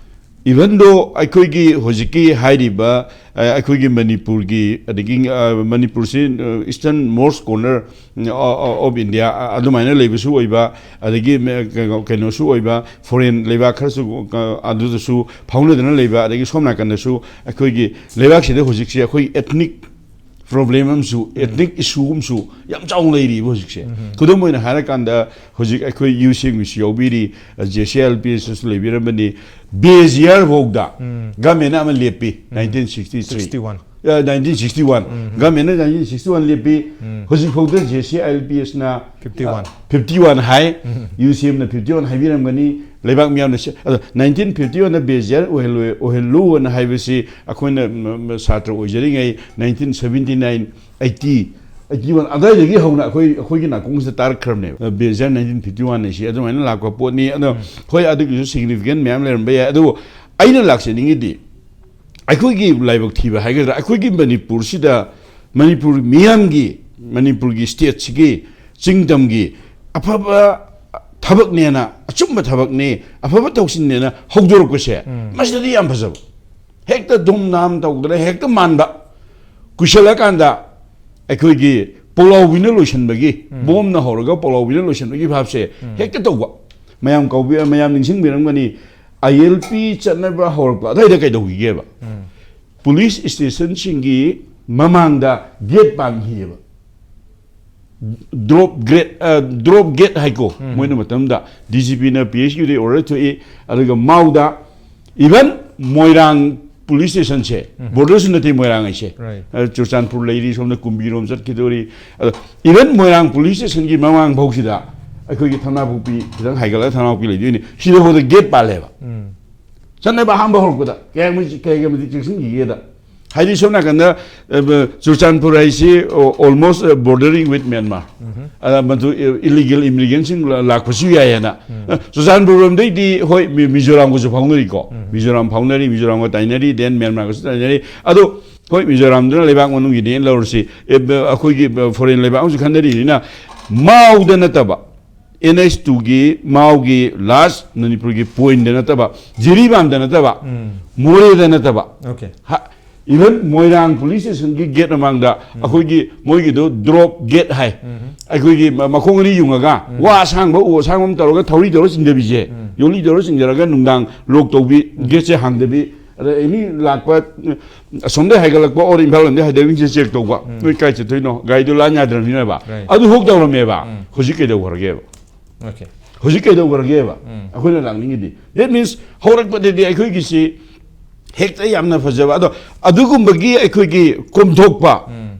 ꯏꯚꯟ ꯗꯣ ꯑꯩꯈꯣꯏꯒꯤ ꯍꯧꯖꯤꯛꯀꯤ ꯍꯥꯏꯔꯤꯕ ꯑ, ꯑꯩꯈꯣꯏꯒꯤ ꯃꯅꯤꯄꯨꯔꯒꯤ ꯑꯗꯒꯤ ꯑ, ꯃꯅꯤꯄꯨꯔꯁꯤ eastern most corner of India ꯑꯗꯨꯃꯥꯏꯅ ꯂꯩꯕꯁꯨ ꯑꯣꯏꯕ, ꯑꯗꯒꯤ ꯃ- ꯀꯩꯅꯣ- ꯀꯩꯅꯣꯁꯨ ꯑꯣꯏꯕ, ꯐꯣꯔꯦꯟ ꯂꯩꯕꯥꯛ ꯈꯔꯁꯨ ꯑ, ꯑꯗꯨꯗꯁꯨ ꯐꯥꯎꯅꯗꯅ ꯂꯩꯕ, ꯑꯗꯒꯤ ꯁꯣꯝ ꯅꯥꯀꯟꯗꯁꯨ ꯑꯩꯈꯣꯏꯒꯤ ꯂꯩꯕꯥꯛꯁꯤꯗ ꯍꯧꯖꯤꯛꯁꯤ ꯑꯩꯈꯣꯏ ethnic problem ꯑꯃꯁꯨ, ethnic issue ꯑꯃꯁꯨ ꯌꯥꯝ ꯆꯥꯎꯅ ꯂꯩꯔꯤꯕ ꯍꯧꯖꯤꯛꯁꯦ꯫ ꯈꯨꯗꯝ ꯑꯣꯏꯅ ꯍꯥꯏꯔꯀꯥꯟꯗ ꯍꯧꯖꯤꯛ ꯑꯩꯈꯣꯏ ꯌꯨ ꯁꯦꯡꯕꯤꯁꯨ ꯌꯥꯎꯕꯤꯔꯤ, J C L P S S ꯂꯩꯕꯤꯔꯝꯕꯅꯤ꯫ ꯕꯦꯖꯤꯌꯥꯔ ꯐꯥꯎꯗ ꯒꯃꯦꯟꯅ ꯑꯃ ꯂꯦꯞꯄꯤ, nineteen sixty three. Sixty one. Nineteen sixty one. ꯒꯚꯔꯟꯃꯦꯟꯅ ꯅꯥꯏꯟꯇꯤꯟ ꯁꯤꯛꯁꯇꯤ ꯋꯥꯟ ꯂꯦꯞꯄꯤ꯫ ꯍꯧꯖꯤꯛꯐꯥꯎꯗ J C I L P ꯑꯦꯁꯅ ꯐꯤꯐꯇꯤ ꯋꯥꯟ꯫ ꯐꯤꯐꯇꯤ ꯋꯥꯟ ꯍꯥꯏ꯫ ꯌꯨ ꯁꯤ ꯑꯦꯝꯅ ꯐꯤꯐꯇꯤ ꯋꯥꯟ ꯍꯥꯏꯕꯤꯔꯝꯒꯅꯤ꯫ ꯂꯩꯕꯥꯛ ꯃꯤꯌꯥꯝꯅ ꯁꯤ-, ꯑꯗꯣ ꯅꯥꯏꯟꯇꯤꯟ ꯐꯤꯐꯇꯤ ꯋꯥꯟꯗ ꯕꯦꯖꯤꯌꯥꯔ ꯑꯣꯏꯍꯜꯂꯣꯏ-, ꯑꯣꯏꯍꯜꯂꯨꯅ ꯍꯥꯏꯕꯁꯤ ꯑꯩꯈꯣꯏꯅ, ꯎꯝ, ꯎꯝ, ꯁꯥꯇ꯭ꯔ ꯑꯣꯏꯖꯔꯤꯉꯩ nineteen seventy nine, eighty, eighty one ꯑꯗꯨꯋꯥꯏꯗꯒꯤ ꯍꯧꯅ ꯑꯩꯈꯣꯏ, ꯑꯩꯈꯣꯏꯒꯤ ꯅꯥꯀꯣꯡꯁꯤꯗ ꯇꯥꯔꯛꯈ꯭ꯔꯕꯅꯦꯕ꯫ ꯕꯦꯖꯤꯌꯥꯔ ꯅꯥꯏꯟꯇꯤꯟ ꯐꯤꯐꯇꯤ ꯋꯥꯟ ꯍꯥꯏꯁꯤ ꯑꯗꯨꯃꯥꯏꯅ ꯂꯥꯛꯄ ꯄꯣꯠꯅꯤ꯫ ꯑꯗꯣ ꯍꯣꯏ, ꯑꯗꯨꯒꯤꯁꯨ ꯁꯤꯒꯅꯤꯐꯤꯀꯦꯟ ꯃꯌꯥꯝ ꯂꯩꯔꯝꯕ ꯌꯥꯏ꯫ ꯑꯗꯨꯕꯨ ꯑꯩꯅ ꯂꯥꯛꯆꯅꯤꯡꯉꯤꯗꯤ ꯑꯩꯈꯣꯏꯒꯤ ꯂꯥꯏꯕꯛ ꯊꯤꯕ ꯍꯥꯏꯒꯗ꯭ꯔꯥ, ꯑꯩꯈꯣꯏꯒꯤ ꯃꯅꯤꯄꯨꯔꯁꯤꯗ, ꯃꯅꯤꯄꯨꯔ ꯃꯤꯌꯥꯝꯒꯤ, ꯃꯅꯤꯄꯨꯔꯒꯤ ꯁ꯭ꯇꯦꯠꯁꯤꯒꯤ ꯆꯤꯡꯗꯝꯒꯤ ꯑꯐꯕ ꯊꯕꯛꯅꯦꯅ, ꯑꯆꯨꯝꯕ ꯊꯕꯛꯅꯦ, ꯑꯐꯕ ꯊꯧꯁꯤꯜꯅꯦꯅ ꯍꯧꯗꯣꯔꯛꯄꯁꯦ, ꯎꯝ꯫ ꯃꯁꯤꯗꯗꯤ ꯌꯥꯝ ꯐꯖꯕ꯫ ꯍꯦꯛꯇ ꯙꯨꯝ ꯙꯥꯝ ꯇꯧꯗꯅ ꯍꯦꯛꯇ ꯃꯥꯟꯕ꯫ ꯀꯨꯏꯁꯜꯂꯀꯥꯟꯗ ꯑꯩꯈꯣꯏꯒꯤ ꯄꯣꯂꯥꯎꯕꯤꯅ ꯂꯣꯏꯁꯤꯟꯕꯒꯤ, ꯎꯝ꯫ ꯕꯣꯝꯅ ꯍꯧꯔꯒ ꯄꯣꯂꯥꯎꯕꯤꯅ ꯂꯣꯏꯁꯤꯟꯕꯒꯤ ꯚꯥꯞꯁꯦ, ꯎꯝ꯫ ꯍꯦꯛꯇ ꯇꯧꯕ꯫ ꯃꯌꯥꯝ ꯀꯧꯕꯤ-, ꯃꯌꯥꯝ ꯅꯤꯡꯁꯤꯡꯕꯤꯔꯝꯒꯅꯤ, ꯑꯥꯏ ꯑꯦꯜ ꯄꯤ ꯆꯠꯅꯕ ꯍꯧꯔꯛꯄ ꯑꯗꯨꯋꯥꯏꯗ ꯀꯩꯗꯧꯈꯤꯒꯦꯕ? ꯎꯝ꯫ ꯄꯨꯂꯤꯁ ꯁ꯭ꯇꯦꯁꯟꯁꯤꯡꯒꯤ ꯃꯃꯥꯡꯗ ꯒꯦꯠ ꯄꯥꯟꯈꯤꯑꯕ꯫ ꯗ꯭ꯔꯣꯞ ꯒ꯭ꯔꯦꯠ, ꯑ, ꯗ꯭ꯔꯣꯞ ꯒꯦꯠ ꯍꯥꯏꯀꯣ, ꯎꯝ꯫ ꯃꯣꯏꯅ ꯃꯇꯝꯗ ꯗꯤ ꯖꯤ ꯄꯤꯅ ꯄꯤ ꯑꯩꯆ ꯀ꯭ꯌꯨꯗꯒꯤ ꯑꯣꯔꯗꯔ ꯊꯣꯛꯏ, ꯑꯗꯨꯒ ꯃꯥꯎꯗ, ꯏꯚꯟ ꯃꯣꯏꯔꯥꯡ ꯄꯨꯂꯤꯁ ꯁ꯭ꯇꯦꯁꯟꯁꯦ, ꯎꯝ꯫ ꯕꯣꯔꯗꯔꯁꯨ ꯅꯠꯇꯦ ꯃꯣꯏꯔꯥꯡ ꯍꯥꯏꯁꯦ꯫ ꯔꯥꯏꯠ꯫ ꯑ, ꯆꯨꯔꯆꯥꯟꯄꯨꯔ ꯂꯩꯔꯤ, ꯁꯣꯝꯗ ꯀꯨꯝꯕꯤꯔꯣꯝ ꯆꯠꯈꯤꯗꯧꯔꯤ꯫ ꯑꯗꯣ ꯏꯚꯟ ꯃꯣꯏꯔꯥꯡ ꯄꯨꯂꯤꯁ ꯁ꯭ꯇꯦꯁꯟꯒꯤ ꯃꯃꯥꯡ ꯐꯥꯎꯁꯤꯗ ꯑꯩꯈꯣꯏꯒꯤ ꯊꯝꯅꯥꯄꯣꯛꯄꯤ, ꯈꯤꯇꯪ ꯍꯥꯏꯒꯠꯂꯒ ꯊꯝꯅꯥꯄꯣꯛꯄꯤ ꯂꯩꯗꯣꯏꯅꯤ, ꯁꯤꯗ ꯐꯥꯎꯗ ꯒꯦꯠ ꯄꯥꯜꯂꯦꯕ꯫ ꯎꯝ꯫ ꯆꯠꯅꯕ ꯑꯍꯥꯟꯕ ꯍꯧꯔꯛꯄꯗ ꯀꯌꯥꯝ ꯃꯇꯤꯛ, ꯀꯌꯥꯝ ꯃꯇꯤꯛ ꯆꯦꯛꯁꯤꯟꯈꯤꯒꯦꯗ, ꯍꯥꯏꯗꯤ ꯁꯣꯝ ꯅꯥꯀꯟꯗ, ꯑ, ꯕ-, ꯆꯨꯔꯆꯥꯟꯄꯨꯔ ꯍꯥꯏꯁꯤ, ꯑ, almost, ꯑ, bordering with Myanmar꯫ ꯎꯝ꯫ ꯑꯗ ꯃꯗꯨ, ꯑ, illegal immigrantꯁꯤꯡ ꯂꯥ-, ꯂꯥꯛꯄꯁꯨ ꯌꯥꯏ ꯍꯥꯏꯅ꯫ ꯎꯝ꯫ ꯑ, ꯆꯨꯔꯆꯥꯟꯄꯨꯔ ꯂꯣꯝꯗꯩꯗꯤ ꯍꯣꯏ ꯃꯤ-, ꯃꯤꯖꯣꯔꯥꯝꯒꯁꯨ ꯐꯥꯎꯅꯔꯤꯀꯣ꯫ ꯎꯝ꯫ ꯃꯤꯖꯣꯔꯥꯝ ꯐꯥꯎꯅꯔꯤ, ꯃꯤꯖꯣꯔꯥꯝꯒ ꯇꯥꯏꯅꯔꯤ, then ꯃ꯭ꯌꯥꯟꯃꯥꯔꯒꯁꯨ ꯇꯥꯏꯅꯔꯤ꯫ ꯑꯗꯣ ꯍꯣꯏ ꯃꯤꯖꯣꯔꯥꯝꯗꯨꯅ ꯂꯩꯕꯥꯛ ꯃꯅꯨꯡꯒꯤꯅꯦꯅ ꯂꯧꯔꯁꯤ, ꯑꯦ, ꯕ-, ꯑꯩꯈꯣꯏꯒꯤ ꯕ-, foreign ꯂꯩꯕꯥꯛ ꯑꯃꯁꯨ ꯈꯟꯅꯔꯤꯅꯤꯅ ꯃꯥꯎꯗ ꯅꯠꯇꯕ, ꯑꯦꯟ ꯑꯩꯆ ꯇꯨꯒꯤ ꯃꯥꯎꯒꯤ last ꯃꯅꯤꯄꯨꯔꯒꯤ pointꯗ ꯅꯠꯇꯕ, ꯖꯤꯔꯤꯕꯥꯝꯗ ꯅꯠꯇꯕ, ꯎꯝ꯫ ꯃꯣꯔꯦꯗ ꯅꯠꯇꯕ, ꯑꯣꯀꯦ꯫ ꯍ-, even ꯃꯣꯏꯔꯥꯡ ꯄꯨꯂꯤꯁ ꯁ꯭ꯇꯦꯁꯟꯒꯤ ꯒꯦꯠ ꯃꯃꯥꯡꯗ ꯎꯝ꯫ ꯑꯩꯈꯣꯏꯒꯤ ꯃꯣꯏꯒꯤꯗꯣ ꯗ꯭ꯔꯣꯞ ꯒꯦꯠ ꯍꯥꯏ꯫ ꯎꯝ꯫ ꯑꯩꯈꯣꯏꯒꯤ ꯃ-, ꯃꯈꯣꯡ ꯑꯅꯤ ꯌꯨꯡꯉꯒ ꯎꯝ꯫ ꯋꯥ ꯑꯁꯥꯡꯕ, ꯎ ꯑꯁꯥꯡꯕ ꯑꯃ ꯇꯧꯔꯒ ꯊꯧꯔꯤ ꯇꯧꯔ ꯆꯤꯡꯊꯕꯤꯁꯦ, ꯎꯝ꯫ ꯌꯣꯠꯂꯤ ꯇꯧꯔ ꯆꯤꯡꯊꯔꯒ ꯅꯨꯡꯗꯥꯡ ꯂꯣꯛ ꯇꯧꯕꯤ, ꯎꯝ꯫ ꯒꯦꯠꯁꯦ ꯍꯥꯡꯗꯕꯤ, ꯑꯗ ꯑꯦꯅꯤ ꯂꯥꯛꯄ, ꯑꯁꯣꯝꯗꯩ ꯍꯥꯏꯒꯠꯂꯛꯄ ꯑꯣꯔ ꯏꯝꯐꯥꯜ ꯂꯣꯝꯗꯩ ꯍꯥꯏꯒꯠꯂꯛꯄꯁꯦ ꯆꯦꯛ ꯇꯧꯕ꯫ ꯎꯝ꯫ ꯅꯣꯏ ꯀꯥꯏ ꯆꯠꯇꯣꯏꯅꯣ? ꯒꯥꯔꯤꯗꯣ ꯂꯥꯟ ꯌꯥꯗ꯭ꯔꯕꯅꯤꯅꯕ꯫ ꯔꯥꯏꯠ꯫ ꯑꯗꯨ ꯍꯣꯛ ꯇꯧꯔꯝꯃꯦꯕ꯫ ꯎꯝ꯫ ꯍꯧꯖꯤꯛ ꯀꯩꯗꯧꯈ꯭ꯔꯒꯦꯕ? ꯑꯣꯀꯦ꯫ ꯍꯧꯖꯤꯛ ꯀꯩꯗꯧꯈ꯭ꯔꯒꯦꯕ? ꯎꯝ꯫ ꯑꯩꯈꯣꯏꯅ ꯂꯥꯛꯅꯤꯡꯉꯤꯗꯤ꯫ That means ꯍꯧꯔꯛꯄꯗꯗꯤ ꯑꯩꯈꯣꯏꯒꯤꯁꯤ ꯍꯦꯛꯇ ꯌꯥꯝꯅ ꯐꯖꯕ꯫ ꯑꯗꯣ ꯑꯗꯨꯒꯨꯝꯕꯒꯤ ꯑꯩꯈꯣꯏꯒꯤ ꯀꯣꯝꯊꯣꯛꯄ,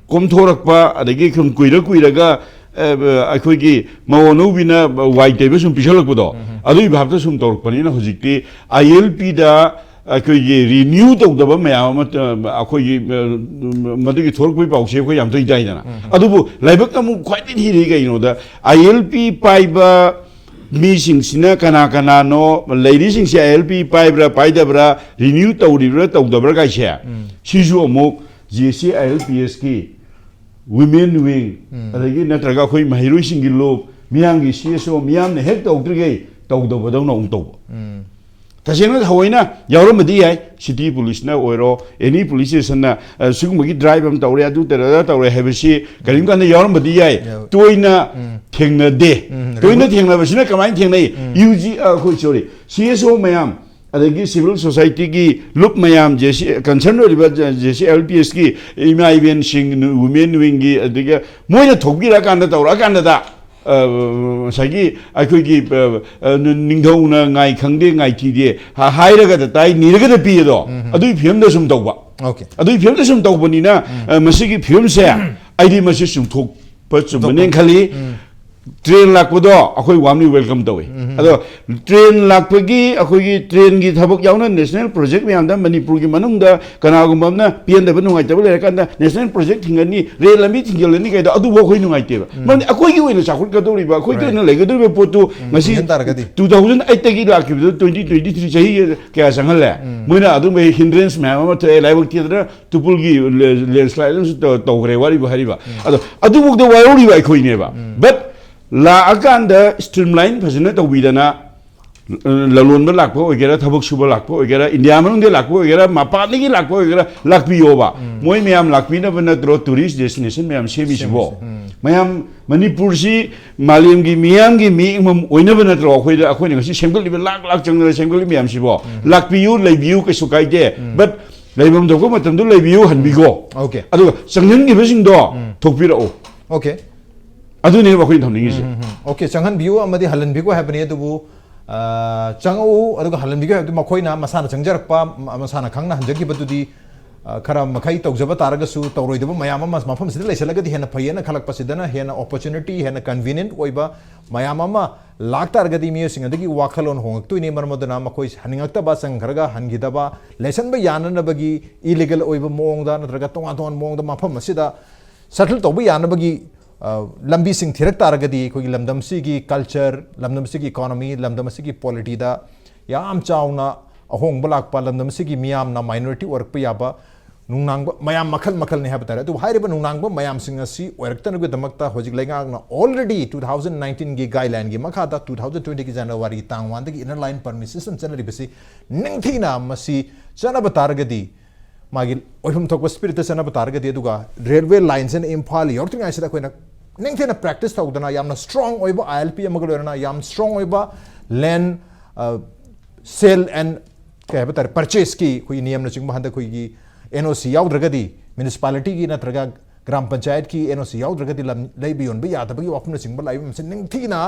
ꯀꯣꯝꯊꯣꯔꯛꯄ, ꯑꯗꯒꯤ ꯁꯨꯝ ꯀꯨꯏꯔ ꯀꯨꯏꯔꯒ, ꯑ, ꯑꯩꯈꯣꯏꯒꯤ ꯃꯧ ꯑꯅꯧꯕꯤꯅ ꯋꯥꯏ ꯇꯩꯕ ꯁꯨꯝ ꯄꯤꯁꯜꯂꯛꯄꯗꯣ, ꯑꯗꯨꯒꯤ ꯚꯥꯞꯇ ꯁꯨꯝ ꯇꯧꯔꯛꯄꯅꯤꯅ ꯍꯧꯖꯤꯛꯇꯤ ꯑꯥꯏ ꯑꯦꯜ ꯄꯤꯗ ꯑꯩꯈꯣꯏꯒꯤ ꯔꯤꯅ꯭ꯌꯨ ꯇꯧꯗꯕ ꯃꯌꯥꯝ ꯑꯃ, ꯑ, ꯑꯩꯈꯣꯏꯒꯤ, ꯑ, ꯃꯗꯨꯒꯤ ꯊꯣꯛꯂꯛꯄꯒꯤ ꯄꯥꯎꯁꯦ ꯑꯩꯈꯣꯏ ꯌꯥꯝ ꯇꯣꯏ ꯇꯥꯏꯗꯅ꯫ ꯑꯗꯨꯕꯨ ꯂꯥꯏꯕꯛ ꯑꯃꯨꯛ ꯈ꯭ꯋꯥꯏꯗꯒꯤ ꯊꯤꯔꯤ ꯀꯩꯅꯣꯗ, ꯑꯥꯏ ꯑꯦꯜ ꯄꯤ ꯄꯥꯏꯕ ꯃꯤꯁꯤꯡꯁꯤꯅ ꯀꯅꯥ ꯀꯅꯥꯅꯣ, ꯂꯩꯔꯤꯁꯤꯡꯁꯦ ꯑꯥꯏ ꯑꯦꯜ ꯄꯤ ꯄꯥꯏꯕ꯭ꯔꯥ ꯄꯥꯏꯗꯕ꯭ꯔꯥ, ꯔꯤꯅ꯭ꯌꯨ ꯇꯧꯔꯤꯕ꯭ꯔꯥ ꯇꯧꯗꯕ꯭ꯔꯥ ꯀꯥꯏꯁꯦ, ꯁꯤꯁꯨ ꯑꯃꯨꯛ J C I L P ꯑꯦꯁꯀꯤ ꯋꯤꯃꯦꯟ ꯋꯤꯡ, ꯑꯗꯒꯤ ꯅꯠꯇ꯭ꯔꯒ ꯑꯩꯈꯣꯏ ꯃꯍꯩꯔꯣꯏꯁꯤꯡꯒꯤ ꯂꯨꯞ, ꯃꯤꯌꯥꯝꯒꯤ ꯁꯤ ꯑꯦꯁ ꯑꯣ, ꯃꯤꯌꯥꯝꯅ ꯍꯦꯛ ꯇꯧꯗ꯭ꯔꯤꯈꯩ ꯇꯧꯗꯕꯗꯧꯅ ꯑꯃꯨꯛ ꯇꯧꯕ꯫ ꯇꯁꯦꯡꯅ ꯊꯑꯣꯏꯅ ꯌꯥꯎꯔꯝꯕꯗꯤ ꯌꯥꯏ, ꯁꯤꯇꯤ ꯄꯨꯂꯤꯁꯅ ꯑꯣꯏꯔꯣ, ꯑꯦꯅꯤ ꯄꯨꯂꯤꯁ ꯁ꯭ꯇꯦꯁꯟꯅ, ꯑ, ꯁꯤꯒꯨꯝꯕꯒꯤ ꯗ꯭ꯔꯥꯏꯚ ꯑꯃ ꯇꯧꯔꯦ, ꯑꯗꯨ ꯇꯧꯔꯦ, ꯑꯗꯥ ꯇꯧꯔꯦ ꯍꯥꯏꯕꯁꯤ ꯀꯔꯤꯒꯨꯝꯕ ꯀꯥꯟꯗ ꯌꯥꯎꯔꯝꯕꯗꯤ ꯌꯥꯏ꯫ ꯌꯥꯎ-, ꯇꯣꯏꯅ ꯎꯝ꯫ ꯊꯦꯡꯅꯗꯦ꯫ ꯎꯝ, ꯇꯣꯏꯅ ꯔꯦꯒꯨ-, ꯊꯦꯡꯅꯕꯁꯤꯅ ꯀꯃꯥꯏꯅ ꯊꯦꯡꯅꯩ? ꯎꯝ꯫ ꯌꯨ ꯖꯤ, ꯑ, ꯑꯩꯈꯣꯏ, ꯁꯣꯔꯤ, ꯁꯤ ꯑꯦꯁ ꯑꯣ ꯃꯌꯥꯝ, ꯑꯗꯒꯤ ꯁꯤꯚꯤꯜ ꯁꯣꯁꯥꯏꯇꯤꯒꯤ ꯂꯨꯞ ꯃꯌꯥꯝ, ꯖꯦ ꯁꯤ, ꯀꯟꯁꯔꯟ ꯑꯣꯏꯔꯤꯕ J-, J C I L P ꯑꯦꯁꯀꯤ ꯏꯃꯥ ꯏꯕꯦꯟꯁꯤꯡ, ꯋꯨꯃꯦꯟ ꯋꯤꯡꯒꯤ, ꯑꯗꯒꯤ ꯃꯣꯏꯅ ꯊꯣꯛꯄꯤꯔꯛꯑꯀꯥꯟꯗ, ꯇꯧꯔꯛꯑꯀꯥꯟꯗꯗ, ꯑ, ꯉꯁꯥꯏꯒꯤ ꯑꯩꯈꯣꯏꯒꯤ, ꯑ, ꯑ, ꯅꯤꯡꯊꯧꯅ ꯉꯥꯏ ꯈꯪꯗꯦ, ꯉꯥꯏ ꯊꯤꯗꯦ, ꯍꯥ-, ꯍꯥꯏꯔꯒꯗ ꯇꯥꯏ, ꯅꯤꯔꯒꯗ ꯄꯤ ꯑꯗꯣ, ꯎꯝ꯫ ꯑꯗꯨꯒꯤ ꯐꯤꯕꯝꯗ ꯁꯨꯝ ꯇꯧꯕ꯫ ꯑꯣꯀꯦ꯫ ꯑꯗꯨꯒꯤ ꯐꯤꯕꯝꯗ ꯁꯨꯝ ꯇꯧꯕꯅꯤꯅ, ꯎꯝ꯫ ꯑ, ꯃꯁꯤꯒꯤ ꯐꯤꯕꯝꯁꯦ ꯑꯩꯗꯤ ꯃꯁꯤ ꯆꯨꯝꯊꯣꯛꯄ ꯆꯨꯝꯕꯅꯦꯅ ꯈꯜꯂꯤ꯫ ꯎꯝ꯫ ꯇ꯭ꯔꯦꯟ ꯂꯥꯛꯄꯗꯣ ꯑꯩꯈꯣꯏ ꯋꯥꯔꯝꯂꯤ ꯋꯦꯜꯀꯝ ꯇꯧꯏ꯫ ꯎꯝ꯫ ꯑꯗꯣ ꯇ꯭ꯔꯦꯟ ꯂꯥꯛꯄꯒꯤ, ꯑꯩꯈꯣꯏꯒꯤ ꯇ꯭ꯔꯦꯟꯒꯤ ꯊꯕꯛ ꯌꯥꯎꯅ ꯅꯦꯁꯅꯦꯜ ꯄ꯭ꯔꯣꯖꯦꯛ ꯃꯌꯥꯝꯗ ꯃꯅꯤꯄꯨꯔꯒꯤ ꯃꯅꯨꯡꯗ ꯀꯅꯥꯒꯨꯝꯕ ꯑꯃꯅ ꯄꯦꯟꯗꯕ, ꯅꯨꯡꯉꯥꯏꯇꯕ ꯂꯩꯔꯀꯥꯟꯗ ꯅꯦꯁꯅꯦꯜ ꯄ꯭ꯔꯣꯖꯦꯛ ꯊꯤꯡꯒꯅꯤ, ꯔꯦꯜ ꯂꯝꯕꯤ ꯊꯤꯡꯖꯤꯜꯂꯅꯤ ꯀꯩꯗꯣ, ꯑꯗꯨꯕꯨ ꯑꯩꯈꯣꯏ ꯅꯨꯡꯉꯥꯏꯇꯦꯕ꯫ ꯎꯝ꯫ ꯃꯔꯝꯗꯤ ꯑꯩꯈꯣꯏꯒꯤ ꯑꯣꯏꯅ ꯆꯥꯎꯈꯠꯀꯗꯧꯔꯤꯕ, ꯑꯩꯈꯣꯏꯒꯤ Right. ꯑꯣꯏꯅ ꯂꯩꯒꯗꯧꯔꯤꯕ ꯄꯣꯠꯇꯨ ꯎꯝ, ꯉꯁꯤ ꯊꯤꯡꯖꯤꯟ ꯇꯥꯔꯒꯗꯤ꯫ Two thousand eight ꯇꯒꯤ ꯂꯥꯛꯈꯤꯕꯗꯨ twenty twenty three ꯆꯍꯤ ꯀꯌꯥ ꯆꯪꯍꯜꯂꯦ? ꯎꯝ꯫ ꯃꯣꯏꯅ ꯑꯗꯨꯝꯕ ꯍꯤꯟꯗ꯭ꯔꯦꯟꯁ ꯃꯌꯥꯝ ꯑꯃ ꯊꯣꯛꯑꯦ, ꯂꯥꯏꯕꯛ ꯊꯤꯗꯅ ꯇꯨꯄꯨꯜꯒꯤ ꯂꯦꯟꯁ꯭ꯂꯥꯏꯗ ꯑꯃꯁꯨ ꯇꯧ-, ꯇꯧꯈ꯭ꯔꯦ ꯋꯥꯔꯤꯕꯨ ꯍꯥꯏꯔꯤꯕ꯫ ꯎꯝ꯫ ꯑꯗꯣ ꯑꯗꯨꯐꯥꯎꯗ ꯋꯥꯔꯧꯔꯤꯕ ꯑꯩꯈꯣꯏꯅꯦꯕ꯫ ꯎꯝ꯫ But ꯂꯥꯛꯑꯀꯥꯟꯗ streamline ꯐꯖꯅ ꯇꯧꯕꯤꯗꯅ, ꯑ, ꯂꯂꯣꯟꯕ ꯂꯥꯛꯄ ꯑꯣꯏꯒꯦꯔꯥ, ꯊꯕꯛ ꯁꯨꯕ ꯂꯥꯛꯄ ꯑꯣꯏꯒꯦꯔꯥ, ꯏꯟꯗꯤꯌꯥ ꯃꯅꯨꯡꯗ ꯂꯥꯛꯄ ꯑꯣꯏꯒꯦꯔꯥ, ꯃꯄꯥꯟꯗꯒꯤ ꯂꯥꯛꯄ ꯑꯣꯏꯒꯦꯔꯥ, ꯂꯥꯛꯄꯤꯌꯣꯕ꯫ ꯎꯝ꯫ ꯃꯣꯏ ꯃꯌꯥꯝ ꯂꯥꯛꯄꯤꯅꯕ ꯅꯠꯇ꯭ꯔꯣ tourist destination ꯃꯌꯥꯝ ꯁꯦꯝꯃꯤꯁꯤꯕꯣ? ꯁꯦꯝꯃꯤꯁꯦ꯫ ꯎꯝ꯫ ꯃꯌꯥꯝ ꯃꯅꯤꯄꯨꯔꯁꯤ ꯃꯥꯂꯦꯝꯒꯤ ꯃꯤꯌꯥꯝꯒꯤ ꯃꯤꯠꯌꯦꯡꯐꯝ ꯑꯣꯏꯅꯕ ꯅꯠꯇ꯭ꯔꯣ ꯑꯩꯈꯣꯏꯗ, ꯑꯩꯈꯣꯏꯅ ꯉꯁꯤ ꯁꯦꯝꯒꯠꯂꯤꯕ, ꯂꯥꯛ ꯂꯥꯛ ꯆꯪꯗꯅ ꯁꯦꯝꯒꯠꯂꯤꯕ ꯃꯌꯥꯝꯁꯤꯕꯣ? ꯎꯝ꯫ ꯂꯥꯛꯄꯤꯌꯨ, ꯂꯩꯕꯤꯌꯨ, ꯀꯩꯁꯨ ꯀꯥꯏꯗꯦ꯫ ꯎꯝ꯫ But ꯂꯩꯐꯝ ꯊꯣꯛꯄ ꯃꯇꯝꯗ ꯂꯩꯕꯤꯌꯨ, ꯍꯟꯕꯤꯈꯣ꯫ ꯑꯣꯀꯦ꯫ ꯑꯗꯨꯒ ꯆꯪꯁꯤꯟꯈꯤꯕꯁꯤꯡꯗꯣ ꯎꯝ꯫ ꯊꯣꯛꯄꯤꯔꯛꯎ꯫ ꯑꯣꯀꯦ꯫ ꯑꯗꯨꯅꯦꯕ ꯑꯩꯈꯣꯏꯅ ꯊꯝꯅꯤꯡꯉꯤꯁꯦ꯫ ꯎꯝ, ꯎꯝ, ꯎꯝ꯫ ꯑꯣꯀꯦ, ꯆꯪꯍꯟꯕꯤꯌꯨ ꯑꯃꯗꯤ ꯍꯜꯍꯟꯕꯤꯈꯣ ꯍꯥꯏꯕꯅꯤ, ꯑꯗꯨꯕꯨ, ꯑ, ꯆꯪꯉꯛꯎ, ꯑꯗꯨꯒ ꯍꯜꯍꯟꯕꯤꯒꯦ ꯍꯥꯏꯕꯗꯨ ꯃꯈꯣꯏꯅ ꯃꯁꯥꯅ ꯆꯪꯖꯔꯛꯄ, ꯃ-, ꯃꯁꯥꯅ ꯈꯪꯅ ꯍꯟꯖꯈꯤꯕꯗꯨꯗꯤ, ꯑ, ꯈꯔ ꯃꯈꯩ ꯇꯧꯖꯕ ꯇꯥꯔꯒꯁꯨ, ꯇꯧꯔꯣꯏꯗꯕ ꯃꯌꯥꯝ ꯑꯃ ꯃꯐꯝꯁꯤꯗ ꯂꯩꯁꯜꯂꯒꯗꯤ ꯍꯦꯟꯅ ꯐꯩꯌꯦꯅ ꯈꯜꯂꯛꯄꯁꯤꯗꯅ ꯍꯦꯟꯅ opportunity, ꯍꯦꯟꯅ convenient ꯑꯣꯏꯕ ꯃꯌꯥꯝ ꯑꯃ ꯂꯥꯛꯇꯥꯔꯒꯗꯤ ꯃꯤꯑꯣꯏꯁꯤꯡ ꯑꯗꯨꯒꯤ ꯋꯥꯈꯜꯂꯣꯟ ꯍꯣꯡꯉꯛꯇꯣꯏꯅꯤ꯫ ꯃꯔꯝ ꯑꯗꯨꯅ ꯃꯈꯣꯏ ꯍꯟꯅꯤꯡꯉꯛꯇꯕ, ꯆꯪꯈ꯭ꯔꯒ ꯍꯟꯈꯤꯗꯕ, ꯂꯩꯁꯟꯕ ꯌꯥꯅꯅꯕꯒꯤ illegal ꯑꯣꯏꯕ ꯃꯑꯣꯡꯗ ꯅꯠꯇ꯭ꯔꯒ ꯇꯣꯉꯥꯟ ꯇꯣꯉꯥꯟꯕ ꯃꯑꯣꯡꯗ ꯃꯐꯝ ꯑꯁꯤꯗ settle ꯇꯧꯕ ꯌꯥꯅꯕꯒꯤ, ꯑ, ꯂꯝꯕꯤꯁꯤꯡ ꯊꯤꯔꯛ ꯇꯥꯔꯒꯗꯤ ꯑꯩꯈꯣꯏꯒꯤ ꯂꯝꯗꯝꯁꯤꯒꯤ culture, ꯂꯝꯗꯝꯁꯤꯒꯤ economy, ꯂꯝꯗꯝꯁꯤꯒꯤ polityꯗ ꯌꯥꯝ ꯆꯥꯎꯅ ꯑꯍꯣꯡꯕ ꯂꯥꯛꯄ, ꯂꯝꯗꯝꯁꯤꯒꯤ ꯃꯤꯌꯥꯝꯅ minority ꯑꯣꯏꯔꯛꯄ ꯌꯥꯕ ꯅꯨꯡꯅꯥꯡꯕ ꯃꯌꯥꯝ ꯃꯈꯜ ꯃꯈꯜꯅꯤ ꯍꯥꯏꯕ ꯇꯥꯔꯦ꯫ ꯑꯗꯨꯕꯨ ꯍꯥꯏꯔꯤꯕ ꯅꯨꯡꯅꯥꯡꯕ ꯃꯌꯥꯝꯁꯤꯡ ꯑꯁꯤ ꯑꯣꯏꯔꯛꯇꯅꯕꯒꯤꯗꯃꯛꯇ ꯍꯧꯖꯤꯛ ꯂꯩꯉꯥꯛꯅ already two thousand nineteenꯒꯤ guidelineꯒꯤ ꯃꯈꯥꯗ two thousand twentyꯒꯤ January ꯇꯥꯡ oneꯗꯒꯤ Inner Line Permit System ꯆꯠꯅꯔꯤꯕꯁꯤ ꯅꯤꯡꯊꯤꯅ ꯃꯁꯤ ꯆꯠꯅꯕ ꯇꯥꯔꯒꯗꯤ, ꯃꯥꯒꯤ ꯑꯣꯏꯐꯝ ꯊꯣꯛꯄ spiritꯇ ꯆꯠꯅꯕ ꯇꯥꯔꯒꯗꯤ, ꯑꯗꯨꯒ railway lineꯁꯤꯅ ꯏꯝꯐꯥꯜ ꯌꯧꯔꯛꯇ꯭ꯔꯤꯉꯩꯁꯤꯗ ꯑꯩꯈꯣꯏꯅ ꯅꯤꯡꯊꯤꯅ practice ꯇꯧꯗꯅ, ꯌꯥꯝꯅ strong ꯑꯣꯏꯕ ILP ꯑꯃꯒ ꯂꯣꯏꯅꯅ ꯌꯥꯝ strong ꯑꯣꯏꯕ land, ꯑ, sale and, ꯀꯩ ꯍꯥꯏꯕ ꯇꯥꯔꯦ, purchaseꯀꯤ ꯑꯩꯈꯣꯏꯒꯤ ꯅꯤꯌꯝꯅꯆꯤꯡꯕ ꯍꯟꯗꯛ ꯑꯩꯈꯣꯏꯒꯤ NOC ꯌꯥꯎꯗ꯭ꯔꯒꯗꯤ, municipalityꯒꯤ ꯅꯠꯇ꯭ꯔꯒ ꯒ꯭ꯔꯥꯝ ꯄꯟꯆꯥꯌꯠꯀꯤ NOC ꯌꯥꯎꯗ꯭ꯔꯒꯗꯤ ꯂꯝ ꯂꯩꯕ ꯌꯣꯟꯕ ꯌꯥꯗꯕꯒꯤ ꯋꯥꯐꯝꯅꯆꯤꯡꯕ ꯂꯥꯛꯏꯕ ꯃꯁꯤ ꯅꯤꯡꯊꯤꯅ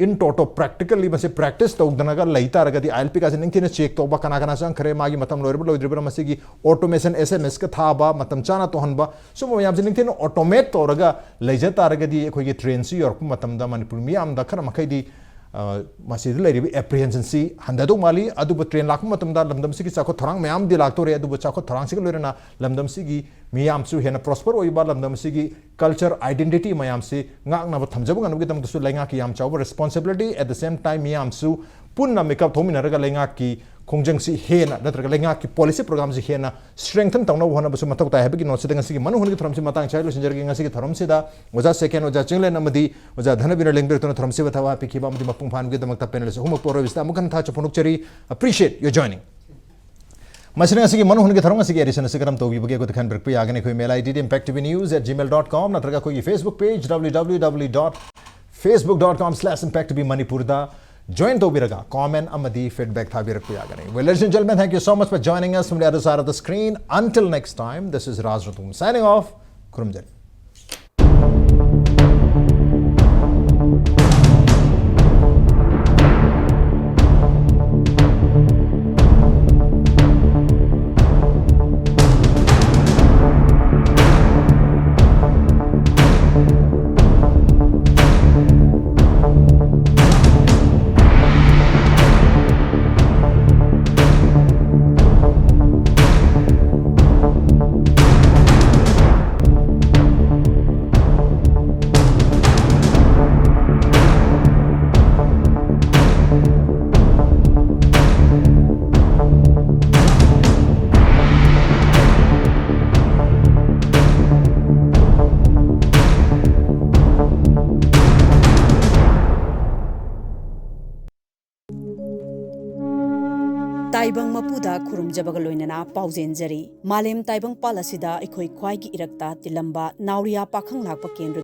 in toto practically ꯃꯁꯤ practice ꯇꯧꯗꯅꯒ ꯂꯩ ꯇꯥꯔꯒꯗꯤ, ILPꯒꯁꯦ ꯅꯤꯡꯊꯤꯅ check ꯇꯧꯕ, ꯀꯅꯥ ꯀꯅꯥ ꯆꯪꯈ꯭ꯔꯦ, ꯃꯥꯒꯤ ꯃꯇꯝ ꯂꯣꯏꯔꯕ ꯂꯣꯏꯗ꯭ꯔꯤꯕ꯭ꯔꯥ, ꯃꯁꯤꯒꯤ automation SMSꯀ ꯊꯥꯕ, ꯃꯇꯝ ꯆꯥꯅ ꯇꯧꯍꯟꯕ, ꯁꯨꯝꯕ ꯃꯌꯥꯝꯁꯦ ꯅꯤꯡꯊꯤꯅ automate ꯇꯧꯔꯒ ꯂꯩꯖ ꯇꯥꯔꯒꯗꯤ ꯑꯩꯈꯣꯏꯒꯤ trainꯁꯤ ꯌꯧꯔꯛꯄ ꯃꯇꯝꯗ ꯃꯅꯤꯄꯨꯔ ꯃꯤꯌꯥꯝꯗ ꯈꯔ ꯃꯈꯩꯗꯤ, ꯑ, ꯃꯁꯤꯗ ꯂꯩꯔꯤꯕ apprehensionꯁꯤ ꯍꯟꯊꯗꯧ ꯃꯥꯜꯂꯤ꯫ ꯑꯗꯨꯕꯨ train ꯂꯥꯛꯄ ꯃꯇꯝꯗ ꯂꯝꯗꯝꯁꯤꯒꯤ ꯆꯥꯎꯈꯠ ꯊꯧꯔꯥꯡ ꯃꯌꯥꯝꯗꯤ ꯂꯥꯛꯇꯣꯔꯦ, ꯑꯗꯨꯕꯨ ꯆꯥꯎꯈꯠ ꯊꯧꯔꯥꯡꯁꯤꯒ ꯂꯣꯏꯅꯅ ꯂꯝꯗꯝꯁꯤꯒꯤ ꯃꯤꯌꯥꯝꯁꯨ ꯍꯦꯟꯅ prosper ꯑꯣꯏꯕ, ꯂꯝꯗꯝ ꯑꯁꯤꯒꯤ culture identity ꯃꯌꯥꯝꯁꯤ ꯉꯥꯛꯅꯕ ꯊꯝꯖꯕ ꯉꯝꯅꯕꯒꯤꯗꯃꯛꯇꯁꯨ ꯂꯩꯉꯥꯛꯀꯤ ꯌꯥꯝ ꯆꯥꯎꯕ responsibility, at the same time ꯃꯤꯌꯥꯝꯁꯨ ꯄꯨꯟꯅ ꯃꯤꯀꯞ ꯊꯣꯛꯃꯤꯟꯅꯔꯒ ꯂꯩꯉꯥꯛꯀꯤ ꯈꯣꯡꯖꯪꯁꯤ ꯍꯦꯟꯅ ꯅꯠꯇ꯭ꯔꯒ ꯂꯩꯉꯥꯛꯀꯤ policy programꯁꯤ ꯍꯦꯟꯅ strengthen ꯇꯧꯅꯕ ꯍꯣꯠꯅꯕꯁꯨ ꯃꯊꯧ ꯇꯥꯏ ꯍꯥꯏꯕꯒꯤ noteꯁꯤꯗ ꯉꯁꯤꯒꯤ ꯃꯅꯨꯡ ꯍꯨꯠꯀꯤ ꯊꯧꯔꯝꯁꯤ ꯃꯇꯥꯡ ꯆꯥꯏ ꯂꯣꯏꯁꯤꯟꯖꯔꯒꯦ꯫ ꯉꯁꯤꯒꯤ ꯊꯧꯔꯝꯁꯤꯗ ꯑꯣꯖꯥ ꯁꯦꯀꯦꯟ, ꯑꯣꯖꯥ ꯆꯤꯡꯂꯦꯟ ꯑꯃꯗꯤ ꯑꯣꯖꯥ ꯙꯅꯕꯤꯔ ꯂꯦꯡꯕꯤꯔꯛꯇꯨꯅ ꯊꯧꯔꯝꯁꯤꯕꯨ ꯊꯋꯥꯏ ꯄꯤꯈꯤꯕ ꯑꯃꯗꯤ ꯃꯄꯨꯡ ꯐꯥꯍꯟꯕꯒꯤꯗꯃꯛꯇ panelist ꯑꯍꯨꯝꯃꯛꯄꯨ ꯑꯔꯣꯏꯕꯁꯤꯗ ꯑꯃꯨꯛ ꯍꯟꯅ ꯊꯥꯒꯠꯆꯕ ꯐꯣꯡꯗꯣꯛꯆꯔꯤ꯫ Appreciate your joining꯫ ꯃꯁꯤꯅ ꯉꯁꯤꯒꯤ ꯃꯅꯨꯡ ꯍꯨꯠꯀꯤ ꯊꯧꯔꯝ ꯑꯁꯤꯒꯤ edition ꯑꯁꯤ ꯀꯔꯝ ꯇꯧꯕꯤꯕꯒꯦ? ꯑꯩꯈꯣꯏꯗ ꯈꯟꯕꯤꯔꯛꯄ ꯌꯥꯒꯅꯤ꯫ ꯑꯩꯈꯣꯏ mail ID impact T V news at gmail dot com ꯅꯠꯇ꯭ꯔꯒ ꯑꯩꯈꯣꯏꯒꯤ Facebook page W W W dot facebook dot com slash impact T V Manipurꯗ join ꯇꯧꯕꯤꯔꯒ comment ꯑꯃꯗꯤ feedback ꯊꯥꯕꯤꯔꯛꯄ ꯌꯥꯒꯅꯤ꯫ Well, ladies and gentlemen, thank you so much for joining us from the other side of the screen. Until next time, this is Raj Rutum signing off. ꯈꯨꯔꯨꯝꯖꯔꯤ꯫ ꯇꯥꯏꯕꯪ ꯃꯄꯨꯗ ꯈꯨꯔꯨꯝꯖꯕꯒ ꯂꯣꯏꯅꯅ ꯄꯥꯎꯖꯦꯟꯖꯔꯤ꯫ ꯃꯥꯂꯦꯝ ꯇꯥꯏꯕꯪ ꯄꯥꯜ ꯑꯁꯤꯗ ꯑꯩꯈꯣꯏ ꯈ꯭ꯋꯥꯏꯒꯤ ꯏꯔꯛꯇ ꯇꯤꯜꯂꯝꯕ ꯅꯥꯎꯔꯤꯌꯥ ꯄꯥꯈꯪ ꯂꯥꯛꯄ ꯀꯦꯟꯗ꯭ꯔ